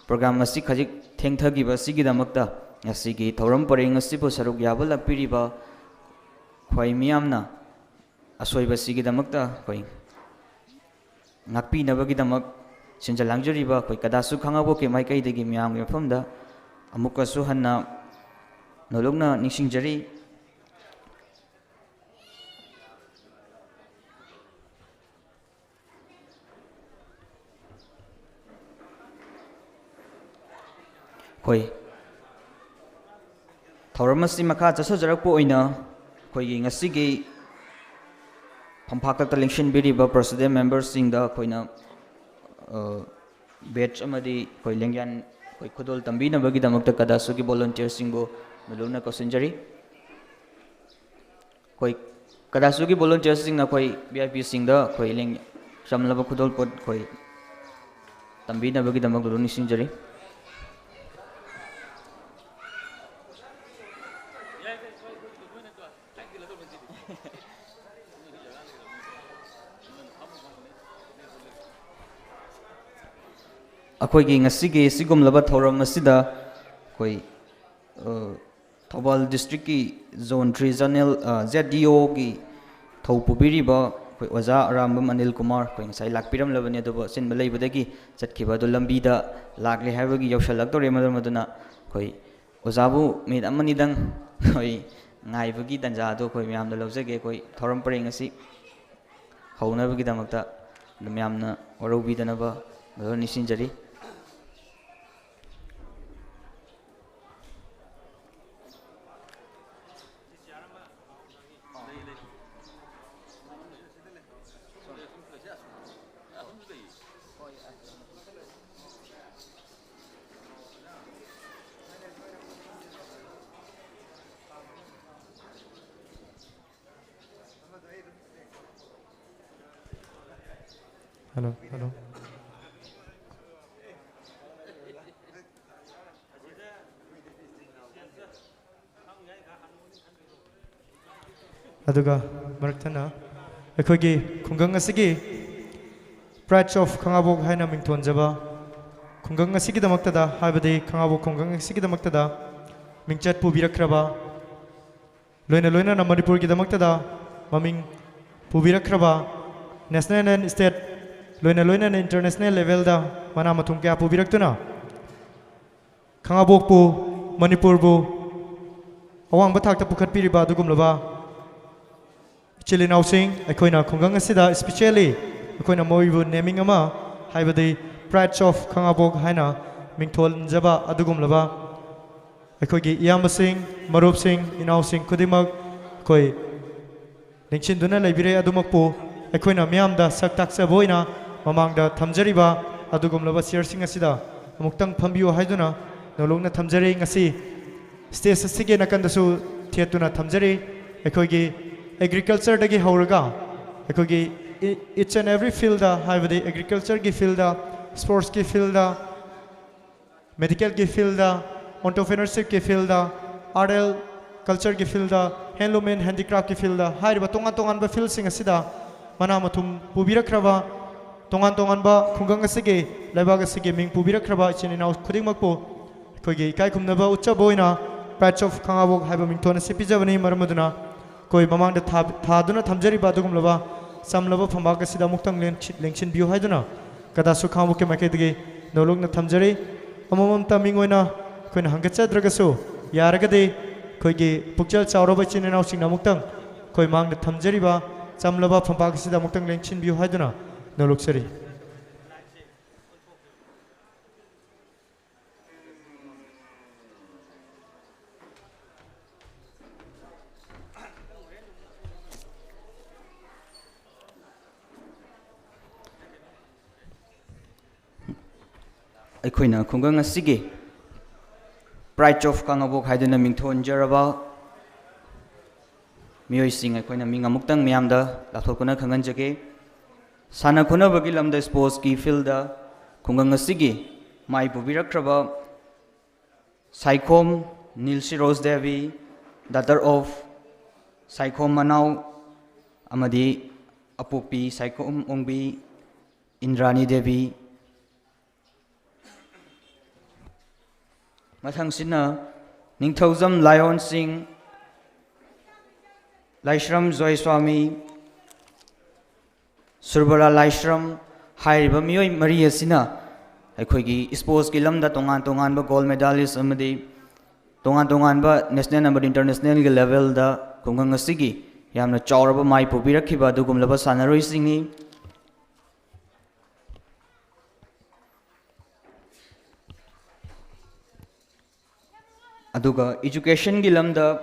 ꯄ꯭ꯔꯣꯒ꯭ꯔꯥꯝ ꯑꯁꯤ ꯈꯖꯤꯛ ꯊꯦꯡꯊꯈꯤꯕ ꯑꯁꯤꯒꯤꯗꯃꯛꯇ ꯉꯁꯤꯒꯤ ꯊꯧꯔꯝ ꯄꯔꯦꯡ ꯑꯁꯤꯕꯨ ꯁꯔꯨꯛ ꯌꯥꯕ ꯂꯥꯛꯄꯤꯔꯤꯕ ꯑꯩꯈꯣꯏ ꯃꯤꯌꯥꯝꯅ ꯑꯁꯣꯏꯕꯁꯤꯒꯤꯗꯃꯛꯇ ꯑꯩꯈꯣꯏ ꯉꯥꯛꯄꯤꯅꯕꯒꯤꯗꯃꯛ ꯁꯤꯟꯖ ꯂꯥꯡꯖꯔꯤꯕ ꯑꯩꯈꯣꯏ ꯀꯗꯥꯁꯨ ꯈꯥꯉꯕꯣꯛꯀꯤ ꯃꯥꯏꯀꯩꯗꯒꯤ ꯃꯌꯥꯝꯒꯤ ꯃꯐꯝꯗ ꯑꯃꯨꯛꯀꯁꯨ ꯍꯟꯅ ꯅꯣꯂꯨꯛꯅ ꯅꯤꯡꯁꯤꯡꯖꯔꯤ꯫ ꯑꯩꯈꯣꯏ ꯊꯧꯔꯝ ꯑꯁꯤ ꯃꯈꯥ ꯆꯠꯊꯖꯔꯛꯄ ꯑꯣꯏꯅ ꯑꯩꯈꯣꯏꯒꯤ ꯉꯁꯤꯒꯤ ꯐꯝꯐꯥꯛꯇ ꯂꯦꯡꯁꯤꯟꯕꯤꯔꯤꯕ ꯄ꯭ꯔꯁꯤꯗꯦꯟ ꯃꯦꯝꯕꯔꯁꯤꯡꯗ ꯑꯩꯈꯣꯏꯅ, ꯑ, ꯕꯦꯠꯁ ꯑꯃꯗꯤ ꯑꯩꯈꯣꯏ ꯂꯦꯡꯌꯥꯟ ꯑꯩꯈꯣꯏ ꯈꯨꯗꯣꯜ ꯇꯝꯕꯤꯅꯕꯒꯤꯗꯃꯛꯇ ꯀꯗꯥꯁꯨꯒꯤ ꯚꯣꯂꯨꯟꯇꯤꯌꯔꯁꯤꯡꯕꯨ ꯅꯣꯂꯨꯛꯅ ꯀꯧꯁꯤꯟꯖꯔꯤ꯫ ꯑꯩꯈꯣꯏ ꯀꯗꯥꯁꯨꯒꯤ ꯚꯣꯂꯨꯟꯇꯤꯌꯔꯁꯤꯡꯅ ꯑꯩꯈꯣꯏ ꯚꯤ ꯑꯥꯏ ꯄꯤꯁꯤꯡꯗ ꯑꯩꯈꯣꯏ ꯂꯦꯡ-, ꯆꯝꯂꯕ ꯈꯨꯗꯣꯜꯄꯣꯠ ꯑꯩꯈꯣꯏ ꯇꯝꯕꯤꯅꯕꯒꯤꯗꯃꯛ ꯅꯣꯂꯨꯛ ꯅꯤꯡꯁꯤꯡꯖꯔꯤ꯫ ꯑꯩꯈꯣꯏꯒꯤ ꯉꯁꯤꯒꯤ ꯁꯤꯒꯨꯝꯂꯕ ꯊꯧꯔꯝ ꯑꯁꯤꯗ ꯑꯩꯈꯣꯏ, ꯑ, ꯊꯧꯕꯥꯜ ꯗꯤꯁꯇ꯭ꯔꯤꯛꯀꯤ ꯖꯣꯟ ꯊ꯭ꯔꯤ ꯖꯣꯅꯦꯜ, ꯑ, ꯖꯦꯠ ꯗꯤ ꯑꯣꯒꯤ ꯊꯧ ꯄꯨꯕꯤꯔꯤꯕ ꯑꯩꯈꯣꯏ ꯑꯣꯖꯥ ꯑꯔꯥꯝꯕꯝ ꯑꯅꯤꯜ ꯀꯨꯃꯥꯔ ꯑꯩꯈꯣꯏ ꯉꯁꯥꯏ ꯂꯥꯛꯄꯤꯔꯝꯂꯕꯅꯤ, ꯑꯗꯨꯕꯨ ꯑꯆꯤꯟꯕ ꯂꯩꯕꯗꯒꯤ ꯆꯠꯈꯤꯕ ꯑꯗꯨ ꯂꯝꯕꯤꯗ ꯂꯥꯛꯂꯦ ꯍꯥꯏꯕꯒꯤ ꯌꯧꯁꯜꯂꯛꯇꯧꯔꯦ꯫ ꯃꯔꯝ ꯑꯗꯨꯅ ꯑꯩꯈꯣꯏ ꯑꯣꯖꯥꯕꯨ ꯃꯤꯅꯤꯠ ꯑꯃꯅꯤꯗꯪ ꯑꯩꯈꯣꯏ ꯉꯥꯏꯕꯒꯤ ꯇꯥꯟꯖꯥ ꯑꯗꯨ ꯑꯩꯈꯣꯏ ꯃꯌꯥꯝꯗ ꯂꯧꯖꯒꯦ꯫ ꯑꯩꯈꯣꯏ ꯊꯧꯔꯝ ꯄꯔꯦꯡ ꯑꯁꯤ ꯍꯧꯅꯕꯒꯤꯗꯃꯛꯇ ꯑꯗꯨꯝ ꯌꯥꯝꯅ ꯋꯥꯔꯧꯕꯤꯗꯅꯕ ꯅꯤꯡꯁꯤꯡꯖꯔꯤ꯫ Hello, hello. ꯑꯗꯨꯒ ꯃꯔꯛ ꯊꯠꯅ ꯑꯩꯈꯣꯏꯒꯤ ꯈꯨꯡꯒꯪ ꯑꯁꯤꯒꯤ Pride of ꯈꯥꯉꯕꯣꯛ ꯍꯥꯏꯅ ꯃꯤꯡꯊꯣꯟꯖꯕ ꯈꯨꯡꯒꯪ ꯑꯁꯤꯒꯤꯗꯃꯛꯇꯗ, ꯍꯥꯏꯕꯗꯤ ꯈꯥꯉꯕꯣꯛ ꯈꯨꯡꯒꯪ ꯑꯁꯤꯒꯤꯗꯃꯛꯇꯗ ꯃꯤꯡꯆꯠ ꯄꯨꯕꯤꯔꯛꯈ꯭ꯔꯕ, ꯂꯣꯏꯅ ꯂꯣꯏꯅꯅ ꯃꯅꯤꯄꯨꯔꯒꯤꯗꯃꯛꯇꯗ ꯃꯃꯤꯡ ꯄꯨꯕꯤꯔꯛꯈ꯭ꯔꯕ, national and state ꯂꯣꯏꯅ ꯂꯣꯏꯅꯅ international levelꯗ ꯃꯅꯥ ꯃꯊꯨꯝ ꯀꯌꯥ ꯄꯨꯕꯤꯔꯛꯇꯨꯅ ꯈꯥꯉꯕꯣꯛꯄꯨ, ꯃꯅꯤꯄꯨꯔꯕꯨ ꯑꯋꯥꯡꯕ ꯊꯥꯛꯇ ꯄꯨꯈꯠꯄꯤꯔꯤꯕ ꯑꯗꯨꯒꯨꯝꯂꯕ ꯏꯆꯤꯜ ꯏꯅꯥꯎꯁꯤꯡ, ꯑꯩꯈꯣꯏꯅ ꯈꯨꯡꯒꯪ ꯑꯁꯤꯗ specially ꯑꯩꯈꯣꯏꯅ ꯃꯣꯏꯕꯨ naming ꯑꯃ, ꯍꯥꯏꯕꯗꯤ Pride of ꯈꯥꯉꯕꯣꯛ ꯍꯥꯏꯅ ꯃꯤꯡꯊꯣꯟꯖꯕ ꯑꯗꯨꯒꯨꯝꯂꯕ ꯑꯩꯈꯣꯏꯒꯤ ꯏꯌꯥꯝꯕꯁꯤꯡ, ꯃꯔꯨꯞꯁꯤꯡ, ꯏꯅꯥꯎꯁꯤꯡ ꯈꯨꯗꯤꯡꯃꯛ ꯑꯩꯈꯣꯏ ꯅꯤꯡꯁꯤꯡꯗꯨꯅ ꯂꯩꯕꯤꯔꯦ꯫ ꯑꯗꯨꯃꯛꯄꯨ ꯑꯩꯈꯣꯏꯅ ꯃꯤꯌꯥꯝꯗ ꯁꯛ ꯇꯥꯛꯆꯕ ꯑꯣꯏꯅ ꯃꯃꯥꯡꯗ ꯊꯝꯖꯔꯤꯕ ꯑꯗꯨꯒꯨꯝꯂꯕ chairꯁꯤꯡ ꯑꯁꯤꯗ ꯑꯃꯨꯛꯇꯪ ꯐꯝꯕꯤꯌꯨ ꯍꯥꯏꯗꯨꯅ ꯅꯧꯂꯨꯛꯅ ꯊꯝꯖꯔꯤ꯫ ꯉꯁꯤ stage ꯑꯁꯤꯒꯤ ꯅꯥꯀꯟꯗꯁꯨ ꯊꯦꯠꯇꯨꯅ ꯊꯝꯖꯔꯤ꯫ ꯑꯩꯈꯣꯏꯒꯤ agricultureꯗꯒꯤ ꯍꯧꯔꯒ ꯑꯩꯈꯣꯏꯒꯤ each and every fieldꯗ, ꯍꯥꯏꯕꯗꯤ agricultureꯒꯤ fieldꯗ, sportsꯀꯤ fieldꯗ, medicalꯒꯤ fieldꯗ, entrepreneurshipꯀꯤ fieldꯗ, art and cultureꯒꯤ fieldꯗ, handloom and handicraftꯀꯤ fieldꯗ ꯍꯥꯏꯔꯤꯕ ꯇꯣꯉꯥꯟ ꯇꯣꯉꯥꯟꯕ fieldꯁꯤꯡ ꯑꯁꯤꯗ ꯃꯅꯥ ꯃꯊꯨꯝ ꯄꯨꯕꯤꯔꯛꯈ꯭ꯔꯕ, ꯇꯣꯉꯥꯟ ꯇꯣꯉꯥꯟꯕ ꯈꯨꯡꯒꯪ ꯑꯁꯤꯒꯤ, ꯂꯩꯕꯥꯛ ꯑꯁꯤꯒꯤ ꯃꯤꯡ ꯄꯨꯕꯤꯔꯛꯈ꯭ꯔꯕ ꯏꯆꯤꯟ ꯏꯅꯥꯎ ꯈꯨꯗꯤꯡꯃꯛꯄꯨ ꯑꯩꯈꯣꯏꯒꯤ ꯏꯀꯥꯏ ꯈꯨꯝꯅꯕ ꯎꯠꯆꯕ ꯑꯣꯏꯅ Pride of ꯈꯥꯉꯕꯣꯛ ꯍꯥꯏꯕ ꯃꯤꯡꯊꯣꯟ ꯑꯁꯤ ꯄꯤꯖꯕꯅꯤ꯫ ꯃꯔꯝ ꯑꯗꯨꯅ ꯑꯩꯈꯣꯏ ꯃꯃꯥꯡꯗ ꯊꯥ-, ꯊꯥꯗꯨꯅ ꯊꯝꯖꯔꯤꯕ ꯑꯗꯨꯒꯨꯝꯂꯕ ꯆꯝꯂꯕ ꯐꯝꯄꯥꯛ ꯑꯁꯤꯗ ꯑꯃꯨꯛꯇꯪ ꯂꯦꯡꯁꯤ-, ꯂꯦꯡꯁꯤꯟꯕꯤꯌꯨ ꯍꯥꯏꯗꯨꯅ ꯀꯗꯥꯁꯨ ꯈꯥꯉꯕꯣꯛꯀꯤ ꯃꯥꯏꯀꯩꯗꯒꯤ ꯅꯧꯂꯨꯛꯅ ꯊꯝꯖꯔꯤ꯫ ꯑꯃꯃꯝꯇ ꯃꯤꯡ ꯑꯣꯏꯅ ꯑꯩꯈꯣꯏꯅ ꯍꯪꯒꯠꯆꯗ꯭ꯔꯒꯁꯨ, ꯌꯥꯔꯒꯗꯤ ꯑꯩꯈꯣꯏꯒꯤ ꯄꯨꯛꯆꯦꯜ ꯆꯥꯎꯔꯕ ꯏꯆꯤꯟ ꯏꯅꯥꯎꯁꯤꯡꯅ ꯑꯃꯨꯛꯇꯪ ꯑꯩꯈꯣꯏ ꯃꯥꯡꯗ ꯊꯝꯖꯔꯤꯕ ꯆꯝꯂꯕ ꯐꯝꯄꯥꯛ ꯑꯁꯤꯗ ꯑꯃꯨꯛꯇꯪ ꯂꯦꯡꯁꯤꯟꯕꯤꯌꯨ ꯍꯥꯏꯗꯨꯅ ꯅꯧꯂꯨꯛꯆꯔꯤ꯫ ꯑꯩꯈꯣꯏꯅ ꯈꯨꯡꯒꯪ ꯑꯁꯤꯒꯤ Pride of ꯈꯥꯉꯕꯣꯛ ꯍꯥꯏꯗꯨꯅ ꯃꯤꯡꯊꯣꯟꯖꯔꯕ ꯃꯤꯑꯣꯏꯁꯤꯡ ꯑꯩꯈꯣꯏꯅ ꯃꯤꯡ ꯑꯃꯨꯛꯇꯪ ꯃꯤꯌꯥꯝꯗ ꯂꯥꯎꯊꯣꯛꯇꯨꯅ ꯈꯪꯍꯟꯖꯒꯦ꯫ ꯁꯥꯟꯅ ꯈꯣꯠꯅꯕꯒꯤ ꯂꯝꯗ, ꯁ꯭ꯄꯣꯔꯠꯁꯀꯤ ꯐꯤꯜꯗ ꯈꯨꯡꯒꯪ ꯑꯁꯤꯒꯤ ꯃꯥꯏ ꯄꯨꯕꯤꯔꯛꯈ꯭ꯔꯕ ꯁꯥꯏꯈꯣꯝ ꯅꯤꯜꯁꯤꯔꯣꯖ ꯗꯦꯕꯤ, daughter of ꯁꯥꯏꯈꯣꯝ ꯃꯅꯥꯎ ꯑꯃꯗꯤ ꯑꯄꯣꯛꯄꯤ ꯁꯥꯏꯈꯣꯝ ꯑꯣꯡꯕꯤ ꯏꯟꯗ꯭ꯔꯥꯅꯤ ꯗꯦꯕꯤ, ꯃꯊꯪꯁꯤꯅ ꯅꯤꯡꯊꯧꯖꯝ ꯂꯥꯏꯑꯣꯟꯁꯤꯡ, ꯂꯥꯏꯁ꯭ꯔꯝ ꯖꯣꯏꯁ꯭ꯋꯥꯃꯤ, ꯁꯨꯔꯕꯂꯥ ꯂꯥꯏꯁ꯭ꯔꯝ ꯍꯥꯏꯔꯤꯕ ꯃꯤꯑꯣꯏ ꯃꯔꯤ ꯑꯁꯤꯅ ꯑꯩꯈꯣꯏꯒꯤ ꯁ꯭ꯄꯣꯔꯠꯁꯀꯤ ꯂꯝꯗ ꯇꯣꯉꯥꯟ ꯇꯣꯉꯥꯟꯕ ꯒꯣꯜ ꯃꯦꯗꯥꯂꯤꯁ ꯑꯃꯗꯤ ꯇꯣꯉꯥꯟ ꯇꯣꯉꯥꯟꯕ ꯅꯦꯁꯅꯦꯜ ꯑꯃꯗꯤ ꯏꯟꯇꯔꯅꯦꯁꯅꯦꯜꯒꯤ ꯂꯦꯚꯦꯜꯗ ꯈꯨꯡꯒꯪ ꯑꯁꯤꯒꯤ ꯌꯥꯝꯅ ꯆꯥꯎꯔꯕ ꯃꯥꯏ ꯄꯨꯕꯤꯔꯛꯈꯤꯕ ꯑꯗꯨꯒꯨꯝꯂꯕ ꯁꯥꯟꯅꯔꯣꯏꯁꯤꯡꯅꯤ꯫ ꯑꯗꯨꯒ ꯏꯖꯨꯀꯦꯁꯟꯒꯤ ꯂꯝꯗ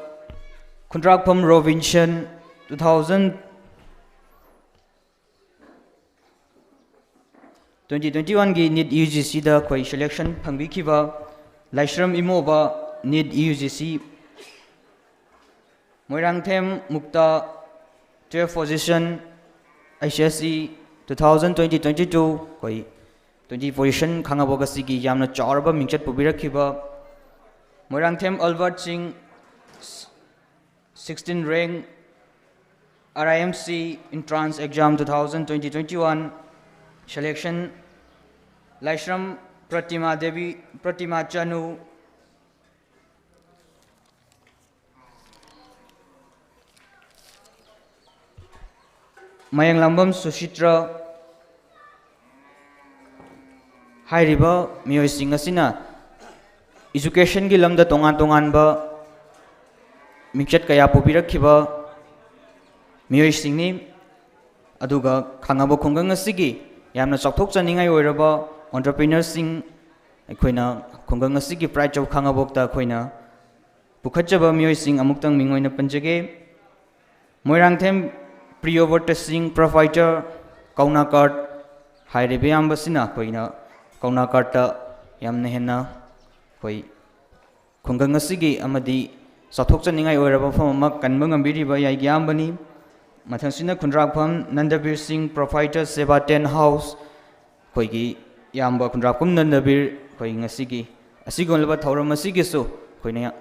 ꯈꯨꯟꯗ꯭ꯔꯥꯛꯐꯝ ꯔꯣꯕꯤꯟꯁꯟ, two thousand twenty twenty-oneꯒꯤ ꯅꯤꯠ ꯌꯨ ꯖꯤ ꯁꯤꯗ ꯑꯩꯈꯣꯏ ꯁꯦꯂꯦꯛꯁꯟ ꯐꯪꯕꯤꯈꯤꯕ Laishram Imoba, NEET U G ꯁꯤ, ꯃꯣꯏꯔꯥꯡꯊꯦꯝ ꯃꯨꯛꯇ, twelve position, H S C two thousand twenty twenty-two, ꯑꯩꯈꯣꯏ twenty position ꯈꯥꯡꯉꯕꯣꯛ ꯑꯁꯤꯒꯤ ꯌꯥꯝꯅ ꯆꯥꯎꯔꯕ ꯃꯤꯡꯆꯠ ꯄꯨꯕꯤꯔꯛꯈꯤꯕ ꯃꯣꯏꯔꯥꯡꯊꯦꯝ ꯑꯜꯕꯔꯠ ꯁꯤꯡ, sixteen rank, R I M C entrance exam two thousand twenty twenty-one selection, ꯂꯥꯏꯁ꯭ꯔꯝ ꯄ꯭ꯔꯇꯤꯃꯥ ꯗꯦꯕꯤ, ꯄ꯭ꯔꯇꯤꯃꯥ ꯆꯅꯨ, ꯃꯌꯥꯡꯂꯥꯝꯕꯝ ꯁꯨꯁꯤꯇ꯭ꯔ ꯍꯥꯏꯔꯤꯕ ꯃꯤꯑꯣꯏꯁꯤꯡ ꯑꯁꯤꯅ ꯏꯖꯨꯀꯦꯁꯟꯒꯤ ꯂꯝꯗ ꯇꯣꯉꯥꯟ ꯇꯣꯉꯥꯟꯕ ꯃꯤꯡꯆꯠ ꯀꯌꯥ ꯄꯨꯕꯤꯔꯛꯈꯤꯕ ꯃꯤꯑꯣꯏꯁꯤꯡꯅꯤ꯫ ꯑꯗꯨꯒ ꯈꯥꯡꯉꯕꯣꯛ ꯈꯨꯡꯒꯪ ꯑꯁꯤꯒꯤ ꯌꯥꯝꯅ ꯆꯥꯎꯊꯣꯛꯆꯅꯤꯡꯉꯥꯏ ꯑꯣꯏꯔꯕ entrepreneurꯁꯤꯡ, ꯑꯩꯈꯣꯏꯅ ꯈꯨꯡꯒꯪ ꯑꯁꯤꯒꯤ Pride of ꯈꯥꯡꯉꯕꯣꯛꯇ ꯑꯩꯈꯣꯏꯅ ꯄꯨꯈꯠꯆꯕ ꯃꯤꯑꯣꯏꯁꯤꯡ ꯑꯃꯨꯛꯇꯪ ꯃꯤꯡ ꯑꯣꯏꯅ ꯄꯟꯖꯒꯦ꯫ ꯃꯣꯏꯔꯥꯡꯊꯦꯝ ꯄ꯭ꯔꯤꯌꯣꯕ꯭ꯔꯇ ꯁꯤꯡ, proprietor, ꯀꯧꯅꯥ ꯀꯥꯔꯠ ꯍꯥꯏꯔꯤꯕ ꯏꯌꯥꯝꯕꯁꯤꯅ ꯑꯩꯈꯣꯏꯅ ꯀꯧꯅꯥ ꯀꯥꯔꯠꯇ ꯌꯥꯝꯅ ꯍꯦꯟꯅ ꯑꯩꯈꯣꯏ ꯈꯨꯡꯒꯪ ꯑꯁꯤꯒꯤ ꯑꯃꯗꯤ ꯆꯥꯎꯊꯣꯛꯆꯅꯤꯡꯉꯥꯏ ꯑꯣꯏꯔꯕ ꯃꯐꯝ ꯑꯃ ꯀꯟꯕ ꯉꯝꯕꯤꯔꯤꯕ ꯌꯥꯏꯒꯤ ꯏꯌꯥꯝꯕꯅꯤ꯫ ꯃꯊꯪꯁꯤꯅ ꯈꯨꯟꯗ꯭ꯔꯥꯛꯐꯝ ꯅꯟꯗꯕꯤꯔ ꯁꯤꯡ, proprietor ꯁꯦꯕꯥ ꯇꯦꯟ ꯍꯥꯎꯁ꯫ ꯑꯩꯈꯣꯏꯒꯤ ꯏꯌꯥꯝꯕ ꯈꯨꯟꯗ꯭ꯔꯥꯛꯐꯝ ꯅꯟꯗꯕꯤꯔ, ꯑꯩꯈꯣꯏ ꯉꯁꯤꯒꯤ ꯑꯁꯤꯒꯨꯝꯂꯕ ꯊꯧꯔꯝ ꯑꯁꯤꯒꯤꯁꯨ ꯑꯩꯈꯣꯏꯅ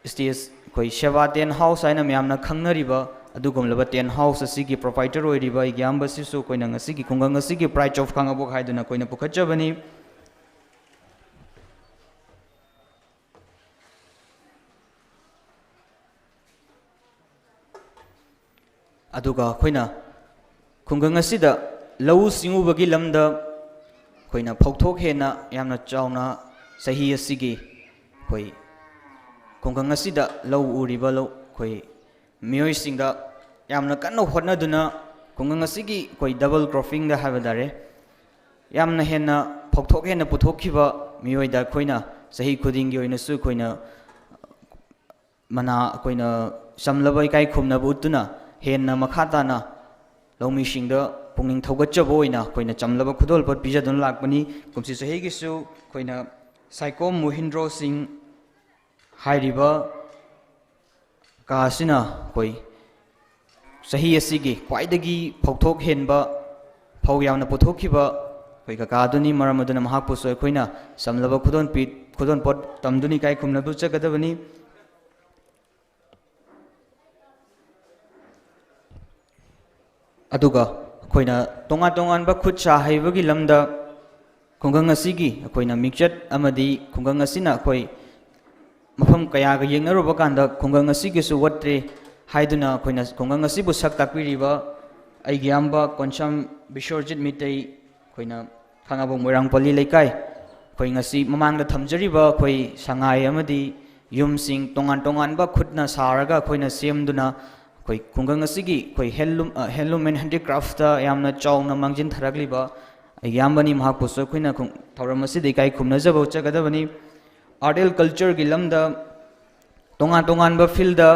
ꯁ꯭ꯇꯦꯖ, ꯑꯩꯈꯣꯏ ꯁꯦꯕꯥ ꯇꯦꯟ ꯍꯥꯎꯁ ꯍꯥꯏꯅ ꯃꯌꯥꯝꯅ ꯈꯪꯅꯔꯤꯕ ꯑꯗꯨꯒꯨꯝꯂꯕ ꯇꯦꯟ ꯍꯥꯎꯁ ꯑꯁꯤꯒꯤ proprietor ꯑꯣꯏꯔꯤꯕ ꯑꯩꯒꯤ ꯏꯌꯥꯝꯕꯁꯤꯁꯨ ꯑꯩꯈꯣꯏꯅ ꯉꯁꯤꯒꯤ ꯈꯨꯡꯒꯪ ꯑꯁꯤꯒꯤ Pride of ꯈꯥꯉꯕꯣꯛ ꯍꯥꯏꯗꯨꯅ ꯑꯩꯈꯣꯏꯅ ꯄꯨꯈꯠꯆꯕꯅꯤ꯫ ꯑꯗꯨꯒ ꯑꯩꯈꯣꯏꯅ ꯈꯨꯡꯒꯪ ꯑꯁꯤꯗ ꯂꯧꯎ ꯁꯤꯡꯎꯕꯒꯤ ꯂꯝꯗ ꯑꯩꯈꯣꯏꯅ ꯐꯧꯊꯣꯛ ꯍꯦꯟꯅ ꯌꯥꯝꯅ ꯆꯥꯎꯅ ꯆꯍꯤ ꯑꯁꯤꯒꯤ ꯑꯩꯈꯣꯏ ꯈꯨꯡꯒꯪ ꯑꯁꯤꯗ ꯂꯧ ꯎꯔꯤꯕ ꯂꯧ, ꯑꯩꯈꯣꯏ ꯃꯤꯑꯣꯏꯁꯤꯡꯗ ꯌꯥꯝꯅ ꯀꯟꯅ ꯍꯣꯠꯅꯗꯨꯅ ꯈꯨꯡꯒꯪ ꯑꯁꯤꯒꯤ ꯑꯩꯈꯣꯏ double croppingꯗ ꯍꯥꯏꯕ ꯇꯥꯔꯦ, ꯌꯥꯝꯅ ꯍꯦꯟꯅ ꯐꯧꯊꯣꯛ ꯍꯦꯟꯅ ꯄꯨꯊꯣꯛꯈꯤꯕ ꯃꯤꯑꯣꯏꯗ ꯑꯩꯈꯣꯏꯅ ꯆꯍꯤ ꯈꯨꯗꯤꯡꯒꯤ ꯑꯣꯏꯅꯁꯨ ꯑꯩꯈꯣꯏꯅ ꯃꯅꯥ, ꯑꯩꯈꯣꯏꯅ ꯆꯝꯂꯕ ꯏꯀꯥꯏ ꯈꯨꯝꯅꯕ ꯎꯠꯇꯨꯅ ꯍꯦꯟꯅ ꯃꯈꯥ ꯇꯥꯅ ꯂꯧꯃꯤꯁꯤꯡꯗ ꯄꯨꯛꯅꯤꯡ ꯊꯧꯒꯠꯆꯕ ꯑꯣꯏꯅ ꯑꯩꯈꯣꯏꯅ ꯆꯝꯂꯕ ꯈꯨꯗꯣꯜꯄꯣꯠ ꯄꯤꯖꯗꯨꯅ ꯂꯥꯛꯄꯅꯤ꯫ ꯀꯨꯝꯁꯤ ꯆꯍꯤꯒꯤꯁꯨ ꯑꯩꯈꯣꯏꯅ ꯁꯥꯏꯀꯣꯝ ꯃꯣꯍꯤꯟꯗ꯭ꯔꯣ ꯁꯤꯡ ꯍꯥꯏꯔꯤꯕ ꯀꯥ ꯑꯁꯤꯅ ꯑꯩꯈꯣꯏ ꯆꯍꯤ ꯑꯁꯤꯒꯤ ꯈ꯭ꯋꯥꯏꯗꯒꯤ ꯐꯧꯊꯣꯛ ꯍꯦꯟꯕ, ꯐꯧ ꯌꯥꯝꯅ ꯄꯨꯊꯣꯛꯈꯤꯕ ꯑꯩꯈꯣꯏ ꯀꯀꯥ ꯑꯗꯨꯅꯤ꯫ ꯃꯔꯝ ꯑꯗꯨꯅ ꯃꯍꯥꯛꯄꯨꯁꯨ ꯑꯩꯈꯣꯏꯅ ꯆꯝꯂꯕ ꯈꯨꯗꯣꯜꯄꯤ-, ꯈꯨꯗꯣꯜꯄꯣꯠ ꯇꯝꯗꯨꯅ ꯏꯀꯥꯏ ꯈꯨꯝꯅꯗꯨ ꯆꯠꯀꯗꯕꯅꯤ꯫ ꯑꯗꯨꯒ ꯑꯩꯈꯣꯏꯅ ꯇꯣꯉꯥꯟ ꯇꯣꯉꯥꯟꯕ ꯈꯨꯠ ꯁꯥ ꯍꯩꯕꯒꯤ ꯂꯝꯗ ꯈꯨꯡꯒꯪ ꯑꯁꯤꯒꯤ ꯑꯩꯈꯣꯏꯅ ꯃꯤꯡꯆꯠ ꯑꯃꯗꯤ ꯈꯨꯡꯒꯪ ꯑꯁꯤꯅ ꯑꯩꯈꯣꯏ ꯃꯐꯝ ꯀꯌꯥꯒ ꯌꯦꯡꯅꯔꯨꯕ ꯀꯥꯟꯗ ꯈꯨꯡꯒꯪ ꯑꯁꯤꯒꯤꯁꯨ ꯋꯥꯠꯇ꯭ꯔꯦ ꯍꯥꯏꯗꯨꯅ ꯑꯩꯈꯣꯏꯅ ꯈꯨꯡꯒꯪ ꯑꯁꯤꯕꯨ ꯁꯛ ꯇꯥꯛꯄꯤꯔꯤꯕ ꯑꯩꯒꯤ ꯏꯌꯥꯝꯕ ꯀꯣꯟꯁꯝ ꯕꯤꯁ꯭ꯋꯔꯖꯤꯠ ꯃꯤꯇꯩ ꯑꯩꯈꯣꯏꯅ ꯈꯥꯉꯕꯣꯛ ꯃꯣꯏꯔꯥꯡꯄꯜꯂꯤ ꯂꯩꯀꯥꯏ, ꯑꯩꯈꯣꯏ ꯉꯁꯤ ꯃꯃꯥꯡꯗ ꯊꯝꯖꯔꯤꯕ ꯑꯩꯈꯣꯏ ꯁꯉꯥꯏ ꯑꯃꯗꯤ ꯌꯨꯝꯁꯤꯡ ꯇꯣꯉꯥꯟ ꯇꯣꯉꯥꯟꯕ ꯈꯨꯠꯅ ꯁꯥꯔꯒ ꯑꯩꯈꯣꯏꯅ ꯁꯦꯝꯗꯨꯅ ꯑꯩꯈꯣꯏ ꯈꯨꯡꯒꯪ ꯑꯁꯤꯒꯤ ꯑꯩꯈꯣꯏ handloom, ꯑ, handloom and handicraftꯇ ꯌꯥꯝꯅ ꯆꯥꯎꯅ ꯃꯥꯡꯖꯤꯟ ꯊꯥꯔꯛꯂꯤꯕ ꯑꯩꯒꯤ ꯏꯌꯥꯝꯕꯅꯤ꯫ ꯃꯍꯥꯛꯄꯨꯁꯨ ꯑꯩꯈꯣꯏꯅ ꯈꯨꯡ-, ꯊꯧꯔꯝ ꯑꯁꯤꯗ ꯏꯀꯥꯏ ꯈꯨꯝꯅꯖꯕ ꯎꯠꯆꯒꯗꯕꯅꯤ꯫ Art and cultureꯒꯤ ꯂꯝꯗ ꯇꯣꯉꯥꯟ ꯇꯣꯉꯥꯟꯕ fieldꯗ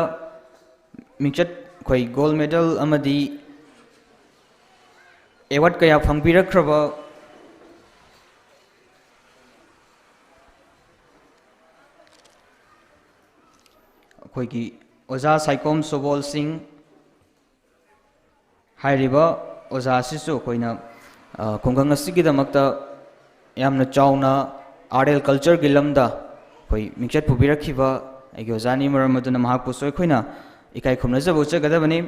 ꯃꯤꯡꯆꯠ, ꯑꯩꯈꯣꯏ gold medal ꯑꯃꯗꯤ award ꯀꯌꯥ ꯐꯪꯕꯤꯔꯛꯈ꯭ꯔꯕ ꯑꯩꯈꯣꯏꯒꯤ ꯑꯣꯖꯥ ꯁꯥꯏꯀꯣꯝ ꯁꯣꯕꯣꯜ ꯁꯤꯡ, ꯍꯥꯏꯔꯤꯕ ꯑꯣꯖꯥ ꯑꯁꯤꯁꯨ ꯑꯩꯈꯣꯏꯅ, ꯑ, ꯈꯨꯡꯒꯪ ꯑꯁꯤꯒꯤꯗꯃꯛꯇ ꯌꯥꯝꯅ ꯆꯥꯎꯅ art and cultureꯒꯤ ꯂꯝꯗ ꯑꯩꯈꯣꯏ ꯃꯤꯡꯆꯠ ꯄꯨꯕꯤꯔꯛꯈꯤꯕ ꯑꯩꯒꯤ ꯑꯣꯖꯥꯅꯤ꯫ ꯃꯔꯝ ꯑꯗꯨꯅ ꯃꯍꯥꯛꯄꯨꯁꯨ ꯑꯩꯈꯣꯏꯅ ꯏꯀꯥꯏ ꯈꯨꯝꯅꯖꯕ ꯎꯠꯆꯒꯗꯕꯅꯤ꯫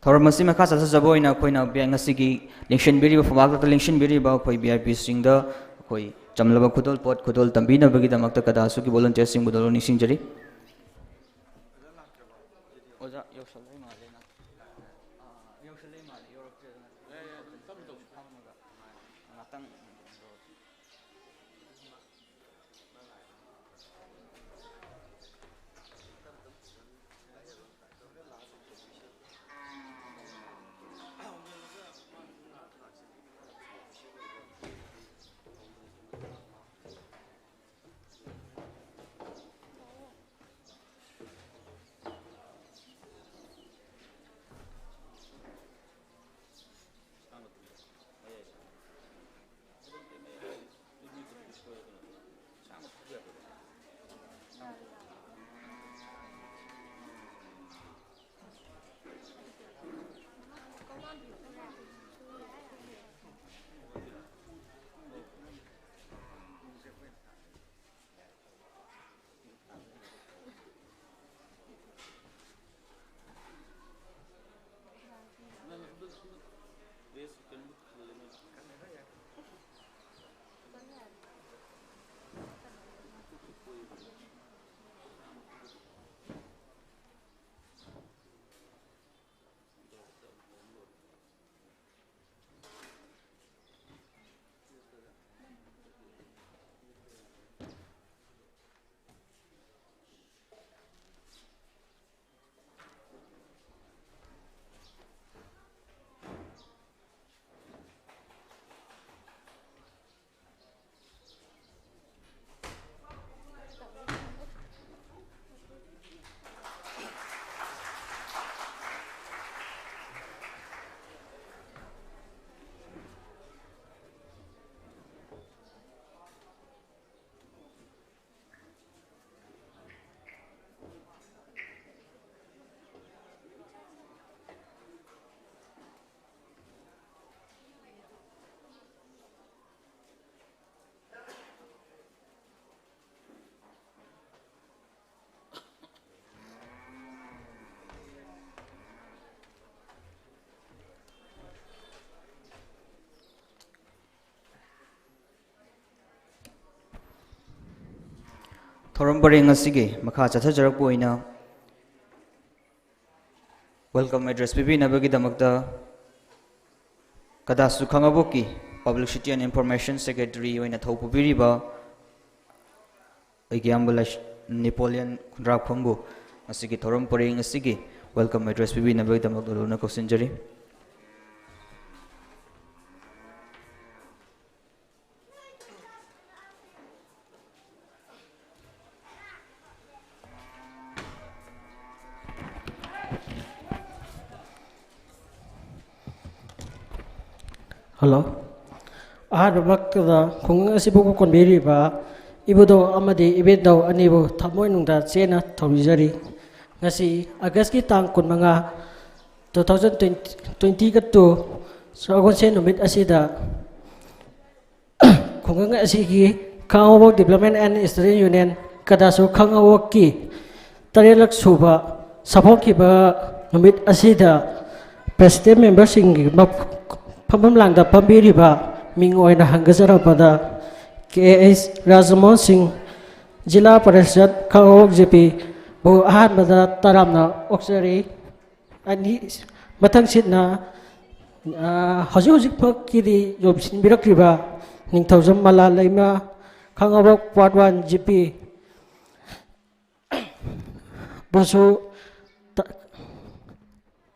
ꯊꯧꯔꯝ ꯑꯁꯤ ꯃꯈꯥ ꯆꯠꯊꯖꯕ ꯑꯣꯏꯅ ꯑꯩꯈꯣꯏꯅ ꯉꯁꯤꯒꯤ ꯂꯦꯡꯁꯤꯟꯕꯤꯔꯤꯕ, ꯐꯝꯄꯥꯛꯇ ꯂꯦꯡꯁꯤꯟꯕꯤꯔꯤꯕ ꯑꯩꯈꯣꯏ V I Pꯁꯤꯡꯗ ꯑꯩꯈꯣꯏ ꯆꯝꯂꯕ ꯈꯨꯗꯣꯜꯄꯣꯠ ꯈꯨꯗꯣꯜ ꯇꯝꯕꯤꯅꯕꯒꯤꯗꯃꯛꯇ ꯀꯗꯥꯁꯨꯒꯤ volunteerꯁꯤꯡꯕꯨ ꯂꯣꯟ ꯅꯤꯡꯁꯤꯡꯖꯔꯤ꯫ ꯑꯣꯖꯥ ꯌꯧꯁꯜꯂꯛꯏ ꯃꯥꯜꯂꯦ꯫ ꯑꯥ, ꯌꯧꯁꯜꯂꯛꯏ ꯃꯥꯜꯂꯦ, ꯌꯧꯔꯛꯇ꯭ꯔꯦꯗꯅ꯫ ꯐꯝꯃꯒ ꯉꯥꯛꯇꯪ꯫ ꯊꯧꯔꯝ ꯄꯔꯦꯡ ꯑꯁꯤꯒꯤ ꯃꯈꯥ ꯆꯠꯊꯖꯔꯛꯄ ꯑꯣꯏꯅ welcome address ꯄꯤꯕꯤꯅꯕꯒꯤꯗꯃꯛꯇ ꯀꯗꯥꯁꯨ ꯈꯥꯉꯕꯣꯛꯀꯤ Publicity and Information Secretary ꯑꯣꯏꯅ ꯊꯧ ꯄꯨꯕꯤꯔꯤꯕ ꯑꯩꯒꯤ ꯏꯌꯥꯝꯕ ꯂꯥꯏꯁ-, ꯅꯦꯄꯣꯂꯤꯌꯟ ꯈꯨꯟꯗ꯭ꯔꯥꯛꯐꯝꯕꯨ ꯉꯁꯤꯒꯤ ꯊꯧꯔꯝ ꯄꯔꯦꯡ ꯑꯁꯤꯒꯤ welcome address ꯄꯤꯕꯤꯅꯕꯒꯤꯗꯃꯛ ꯂꯨꯅ ꯀꯧꯁꯤꯟꯖꯔꯤ꯫ Hello꯫ ꯑꯍꯥꯟꯕꯃꯛꯇꯗ ꯈꯨꯡꯒꯪ ꯑꯁꯤꯕꯨ ꯀꯣꯟꯕꯤꯔꯤꯕ ꯏꯕꯨꯙꯧ ꯑꯃꯗꯤ ꯏꯕꯦꯟꯙꯧ ꯑꯅꯤꯕꯨ ꯊꯃꯣꯏꯅꯨꯡꯗ ꯆꯦꯠꯅ ꯊꯧꯅꯤꯖꯔꯤ꯫ ꯉꯁꯤ ꯑꯥꯒꯁꯀꯤ ꯇꯥꯡ ꯀꯨꯟꯃꯉꯥ, two thousand twenty, twenty-two, ꯁꯒꯣꯜꯁꯦꯟ ꯅꯨꯃꯤꯠ ꯑꯁꯤꯗ ꯈꯨꯡꯒꯪ ꯑꯁꯤꯒꯤ ꯈꯥꯉꯕꯣꯛ Development and Student Union, ꯀꯗꯥꯁꯨ ꯈꯥꯉꯕꯣꯛꯀꯤ ꯇꯔꯦꯠꯂꯛ ꯁꯨꯕ ꯁꯥꯐꯣꯡꯈꯤꯕ ꯅꯨꯃꯤꯠ ꯑꯁꯤꯗ president memberꯁꯤꯡꯒꯤ ꯃꯞ-, ꯐꯝꯐꯝ ꯂꯥꯡꯗ ꯐꯝꯕꯤꯔꯤꯕ ꯃꯤꯡ ꯑꯣꯏꯅ ꯍꯪꯒꯖꯔꯛꯄꯗ, ꯀꯦ ꯑꯩꯆ ꯔꯥꯖꯃꯣꯍꯟ ꯁꯤꯡ, ꯖꯤꯂꯥ ꯄꯔꯤꯁꯠ ꯈꯥꯉꯕꯣꯛ ꯖꯦ ꯄꯤꯕꯨ ꯑꯍꯥꯟꯕꯗ ꯇꯔꯥꯝꯅ ꯑꯣꯛꯆꯔꯤ꯫ ꯑꯅꯤ, ꯃꯊꯪꯁꯤꯠꯅ, ꯑ, ꯍꯧꯖꯤꯛ ꯍꯧꯖꯤꯛꯃꯛꯀꯤꯗꯤ ꯌꯣꯝꯁꯤꯟꯕꯤꯔꯛꯂꯤꯕ ꯅꯤꯡꯊꯧꯖꯝ ꯃꯂꯥ ꯂꯩꯃ, ꯈꯥꯉꯕꯣꯛ Part One ꯖꯤ ꯄꯤ ꯕꯨꯁꯨ ꯇ-,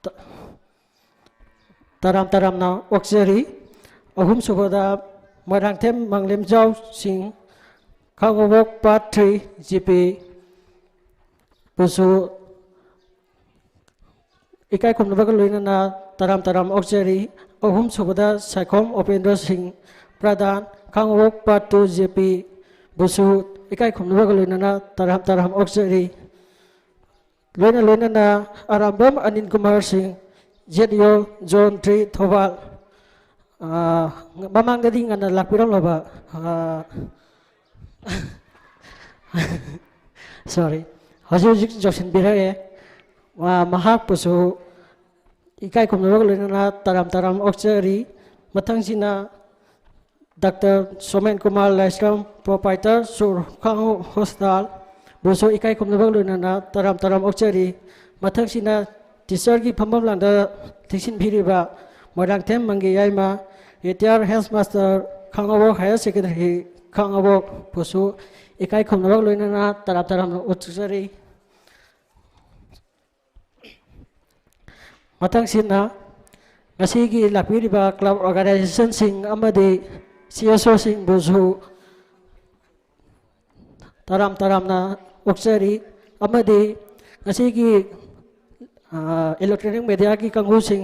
ꯇ-, ꯇꯔꯥꯝ ꯇꯔꯥꯝꯅ ꯑꯣꯛꯆꯔꯤ꯫ ꯑꯍꯨꯝꯁꯨꯕꯗ ꯃꯣꯏꯔꯥꯡꯊꯦꯝ ꯃꯪꯂꯦꯝꯖꯥꯎ ꯁꯤꯡ, ꯈꯥꯉꯕꯣꯛ Part Three ꯖꯤ ꯄꯤ ꯕꯨꯁꯨ ꯏꯀꯥꯏ ꯈꯨꯝꯅꯕꯒ ꯂꯣꯏꯅꯅ ꯇꯔꯥꯝ ꯇꯔꯥꯝ ꯑꯣꯛꯆꯔꯤ꯫ ꯑꯍꯨꯝꯁꯨꯕꯗ ꯁꯥꯏꯈꯣꯝ ꯎꯄꯦꯟꯗ꯭ꯔ ꯁꯤꯡ, ꯄ꯭ꯔꯙꯥꯟ, ꯈꯥꯉꯕꯣꯛ Part Two ꯖꯦ ꯄꯤ ꯕꯨꯁꯨ ꯏꯀꯥꯏ ꯈꯨꯝꯅꯕꯒ ꯂꯣꯏꯅꯅ ꯇꯔꯥꯝ ꯇꯔꯥꯝ ꯑꯣꯛꯆꯔꯤ꯫ ꯂꯣꯏꯅ ꯂꯣꯏꯅꯅ ꯑꯔꯥꯝꯕꯝ ꯑꯅꯤꯜ ꯀꯨꯃꯥꯔ ꯁꯤꯡ, ꯖꯦꯠ ꯏ ꯑꯣ, Zone Three, ꯊꯧꯕꯥꯜ, ꯑꯥ, ꯃꯃꯥꯡꯗꯗꯤ ꯉꯟꯅ ꯂꯥꯛꯄꯤꯔꯝꯂꯕ, ꯑꯥ, sorry, ꯍꯧꯖꯤꯛ ꯍꯧꯖꯤꯛ ꯌꯧꯁꯤꯟꯕꯤꯔꯛꯑꯦ꯫ ꯃꯥ-, ꯃꯍꯥꯛꯄꯨꯁꯨ ꯏꯀꯥꯏ ꯈꯨꯝꯅꯕꯒ ꯂꯣꯏꯅꯅ ꯇꯔꯥꯝ ꯇꯔꯥꯝ ꯑꯣꯛꯆꯔꯤ꯫ ꯃꯊꯪꯁꯤꯅ ꯗꯥꯛꯇꯔ ꯁꯣꯃꯦꯟ ꯀꯨꯃꯥꯔ ꯂꯥꯏꯁ꯭ꯔꯝ, ꯄ꯭ꯔꯣꯄꯥꯏꯇꯔ ꯁꯨꯔ ꯈꯥꯡꯉꯕꯣꯛ ꯍꯣꯁꯄꯤꯇꯥꯜꯕꯨꯁꯨ ꯏꯀꯥꯏ ꯈꯨꯝꯅꯕ ꯂꯣꯏꯅꯅ ꯇꯔꯥꯝ ꯇꯔꯥꯝ ꯑꯣꯛꯆꯔꯤ꯫ ꯃꯊꯪꯁꯤꯅ ꯇꯤꯆꯔꯒꯤ ꯐꯝꯐꯝ ꯂꯥꯡꯗ ꯊꯤꯡꯖꯤꯟꯕꯤꯔꯤꯕ ꯃꯣꯏꯔꯥꯡꯊꯦꯝ ꯃꯪꯒꯤ ꯌꯥꯏꯃ, ꯔꯤꯇꯥꯌꯔ ꯍꯦꯗꯃꯥꯁꯇꯔ ꯈꯥꯡꯉꯕꯣꯛ ꯍꯥꯌꯔ ꯁꯦꯀꯦꯟꯗꯔꯤ ꯈꯥꯡꯉꯕꯣꯛꯄꯨꯁꯨ ꯏꯀꯥꯏ ꯈꯨꯝꯅꯕ ꯂꯣꯏꯅꯅ ꯇꯔꯥꯝ ꯇꯔꯥꯝꯅ ꯑꯣꯛꯆꯔꯤ꯫ ꯃꯊꯪꯁꯤꯅ ꯉꯁꯤꯒꯤ ꯂꯥꯛꯄꯤꯔꯤꯕ ꯀ꯭ꯂꯕ ꯑꯣꯔꯒꯅꯥꯏꯖꯦꯁꯟꯁꯤꯡ ꯑꯃꯗꯤ ꯁꯤ ꯑꯦꯁ ꯑꯣꯁꯤꯡꯕꯨꯁꯨ ꯇꯔꯥꯝ ꯇꯔꯥꯝꯅ ꯑꯣꯛꯆꯔꯤ꯫ ꯑꯃꯗꯤ ꯉꯁꯤꯒꯤ, ꯑ, ꯏꯂꯦꯛꯇ꯭ꯔꯣꯅꯤꯛ ꯃꯦꯗꯤꯌꯥꯒꯤ ꯀꯥꯡꯕꯨꯁꯤꯡ,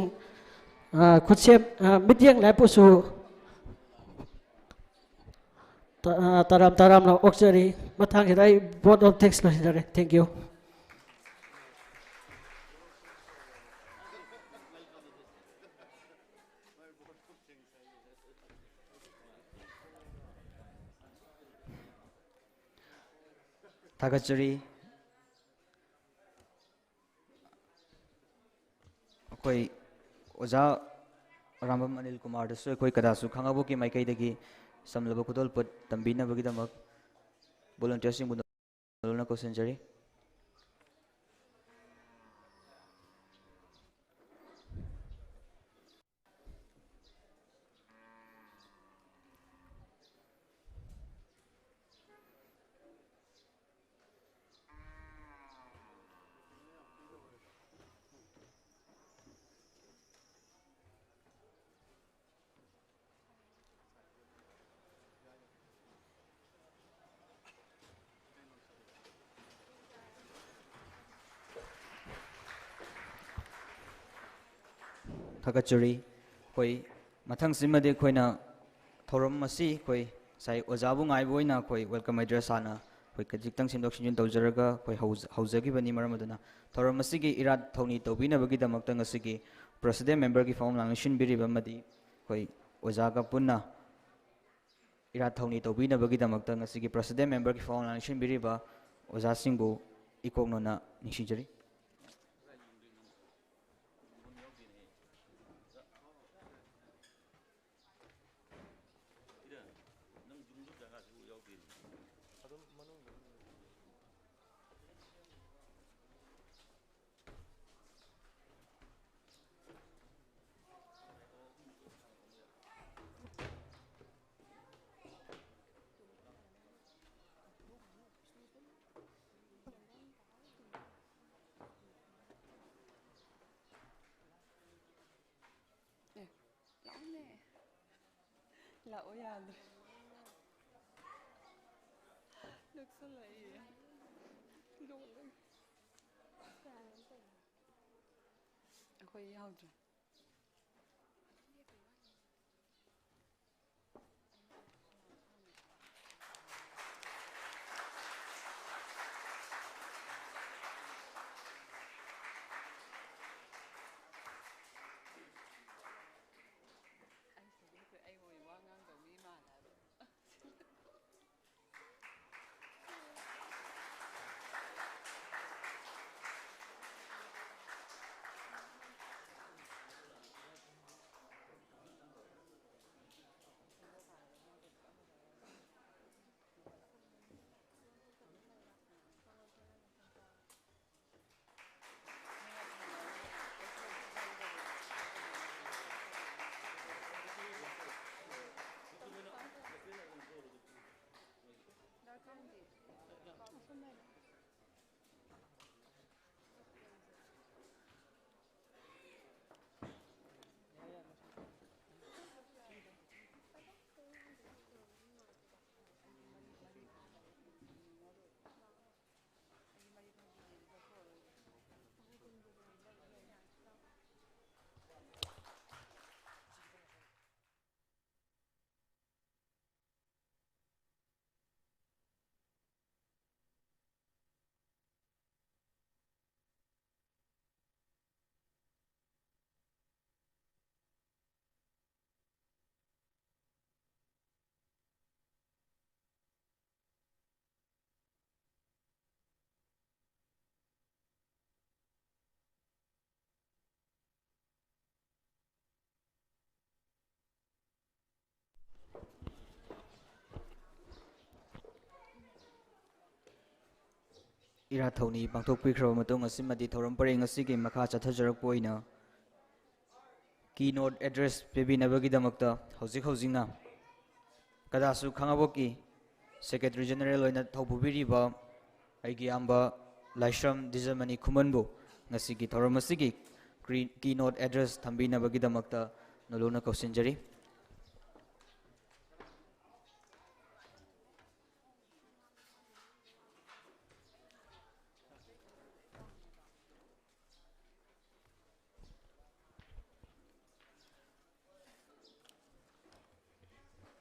ꯑ, ꯈꯨꯠꯁꯦꯝ, ꯑ, ꯃꯤꯠꯌꯦꯡ ꯂꯥꯏꯞꯄꯨꯁꯨ ꯇ-, ꯑ, ꯇꯔꯥꯝ ꯇꯔꯥꯝꯅ ꯑꯣꯛꯆꯔꯤ꯫ ꯃꯊꯪꯁꯤꯗ ꯑꯩ vote of thanks ꯂꯣꯏꯁꯤꯟꯖꯔꯦ꯫ Thank you꯫ ꯊꯥꯒꯠꯆꯔꯤ꯫ ꯑꯩꯈꯣꯏ ꯑꯣꯖꯥ ꯑꯔꯥꯝꯕꯝ ꯑꯅꯤꯜ ꯀꯨꯃꯥꯔꯗꯁꯨ ꯑꯩꯈꯣꯏ ꯀꯗꯥꯁꯨ ꯈꯥꯡꯉꯕꯣꯛꯀꯤ ꯃꯥꯏꯀꯩꯗꯒꯤ ꯆꯝꯂꯕ ꯈꯨꯗꯣꯜꯄꯣꯠ ꯇꯝꯕꯤꯅꯕꯒꯤꯗꯃꯛ ꯚꯣꯂꯨꯟꯇꯤꯌꯔꯁꯤꯡꯕꯨ ꯅꯧꯅ ꯀꯧꯁꯤꯟꯖꯔꯤ꯫ ꯊꯥꯒꯠꯆꯔꯤ꯫ ꯑꯩꯈꯣꯏ ꯃꯊꯪꯁꯤꯃꯗꯤ ꯑꯩꯈꯣꯏꯅ ꯊꯧꯔꯝ ꯑꯁꯤ ꯑꯩꯈꯣꯏ ꯉꯁꯥꯏ ꯑꯣꯖꯥꯕꯨ ꯉꯥꯏꯕ ꯑꯣꯏꯅ ꯑꯩꯈꯣꯏ welcome address ꯍꯥꯟꯅ ꯑꯩꯈꯣꯏ ꯈꯖꯤꯛꯇꯪ ꯁꯦꯝꯗꯣꯛ ꯁꯦꯝꯖꯤꯟ ꯇꯧꯖꯔꯒ ꯑꯩꯈꯣꯏ ꯍꯧꯖ-, ꯍꯧꯖꯈꯤꯕꯅꯤ꯫ ꯃꯔꯝ ꯑꯗꯨꯅ ꯊꯧꯔꯝ ꯑꯁꯤꯒꯤ ꯏꯔꯥꯠ ꯊꯧꯅꯤ ꯇꯧꯕꯤꯅꯕꯒꯤꯗꯃꯛꯇ ꯉꯁꯤꯒꯤ president memberꯒꯤ ꯐꯝꯐꯝ ꯂꯥꯡ ꯁꯤꯟꯕꯤꯔꯤꯕ ꯑꯃꯗꯤ ꯑꯩꯈꯣꯏ ꯑꯣꯖꯥꯒ ꯄꯨꯟꯅ ꯏꯔꯥꯠ ꯊꯧꯅꯤ ꯇꯧꯕꯤꯅꯕꯒꯤꯗꯃꯛꯇ ꯉꯁꯤꯒꯤ president memberꯒꯤ ꯐꯝꯐꯝ ꯂꯥꯡ ꯁꯤꯟꯕꯤꯔꯤꯕ ꯑꯣꯖꯥꯁꯤꯡꯕꯨ ꯏꯀꯣꯛꯅꯅ ꯅꯤꯡꯁꯤꯡꯖꯔꯤ꯫ ꯖꯒꯥꯁꯤꯕꯨ ꯌꯥꯎꯗꯦꯅꯦ꯫ ꯑꯗꯨꯝ ꯃꯅꯨꯡꯗ ꯑꯗꯨꯝ ꯂꯩ꯫ ꯑꯦ, ꯂꯥꯛꯑꯣꯅꯦ꯫ ꯂꯥꯛꯑꯣ ꯌꯥꯗ꯭ꯔꯦ꯫ ꯅꯛꯁꯜꯂꯛꯏꯌꯦ꯫ ꯂꯣꯜꯂꯦ꯫ ꯑꯩꯈꯣꯏ ꯌꯥꯎꯗ꯭ꯔꯦ꯫ ꯑꯩ ꯁꯤꯗꯤ ꯑꯩꯈꯣꯏ, ꯑꯩ ꯃꯣꯏ ꯋꯥ ꯉꯥꯡꯗꯧ ꯃꯤ ꯃꯥꯜꯂꯦ ꯍꯥꯏꯕ꯫ ꯏꯔꯥꯠ ꯊꯧꯅꯤ ꯄꯥꯡꯊꯣꯛꯄꯤꯈ꯭ꯔꯕ ꯃꯇꯨꯡ, ꯑꯁꯤꯃꯗꯤ ꯊꯧꯔꯝ ꯄꯔꯦꯡ ꯑꯁꯤꯒꯤ ꯃꯈꯥ ꯆꯠꯊꯖꯔꯛꯄ ꯑꯣꯏꯅ keynote address ꯄꯤꯕꯤꯅꯕꯒꯤꯗꯃꯛꯇ ꯍꯧꯖꯤꯛ ꯍꯧꯖꯤꯛꯅ ꯀꯗꯥꯁꯨ ꯈꯥꯉꯕꯣꯛꯀꯤ Secretary General ꯑꯣꯏꯅ ꯊꯧꯄꯨꯕꯤꯔꯤꯕ ꯑꯩꯒꯤ ꯏꯌꯥꯝꯕ ꯂꯥꯏꯁ꯭ꯔꯝ ꯗꯤꯖꯃꯅꯤ ꯈꯨꯃꯟꯕꯨ ꯉꯁꯤꯒꯤ ꯊꯧꯔꯝ ꯑꯁꯤꯒꯤ ꯀ꯭ꯔꯤ-, keynote address ꯊꯝꯕꯤꯅꯕꯒꯤꯗꯃꯛꯇ ꯅꯣꯂꯨꯛꯅ ꯀꯧꯁꯤꯟꯖꯔꯤ꯫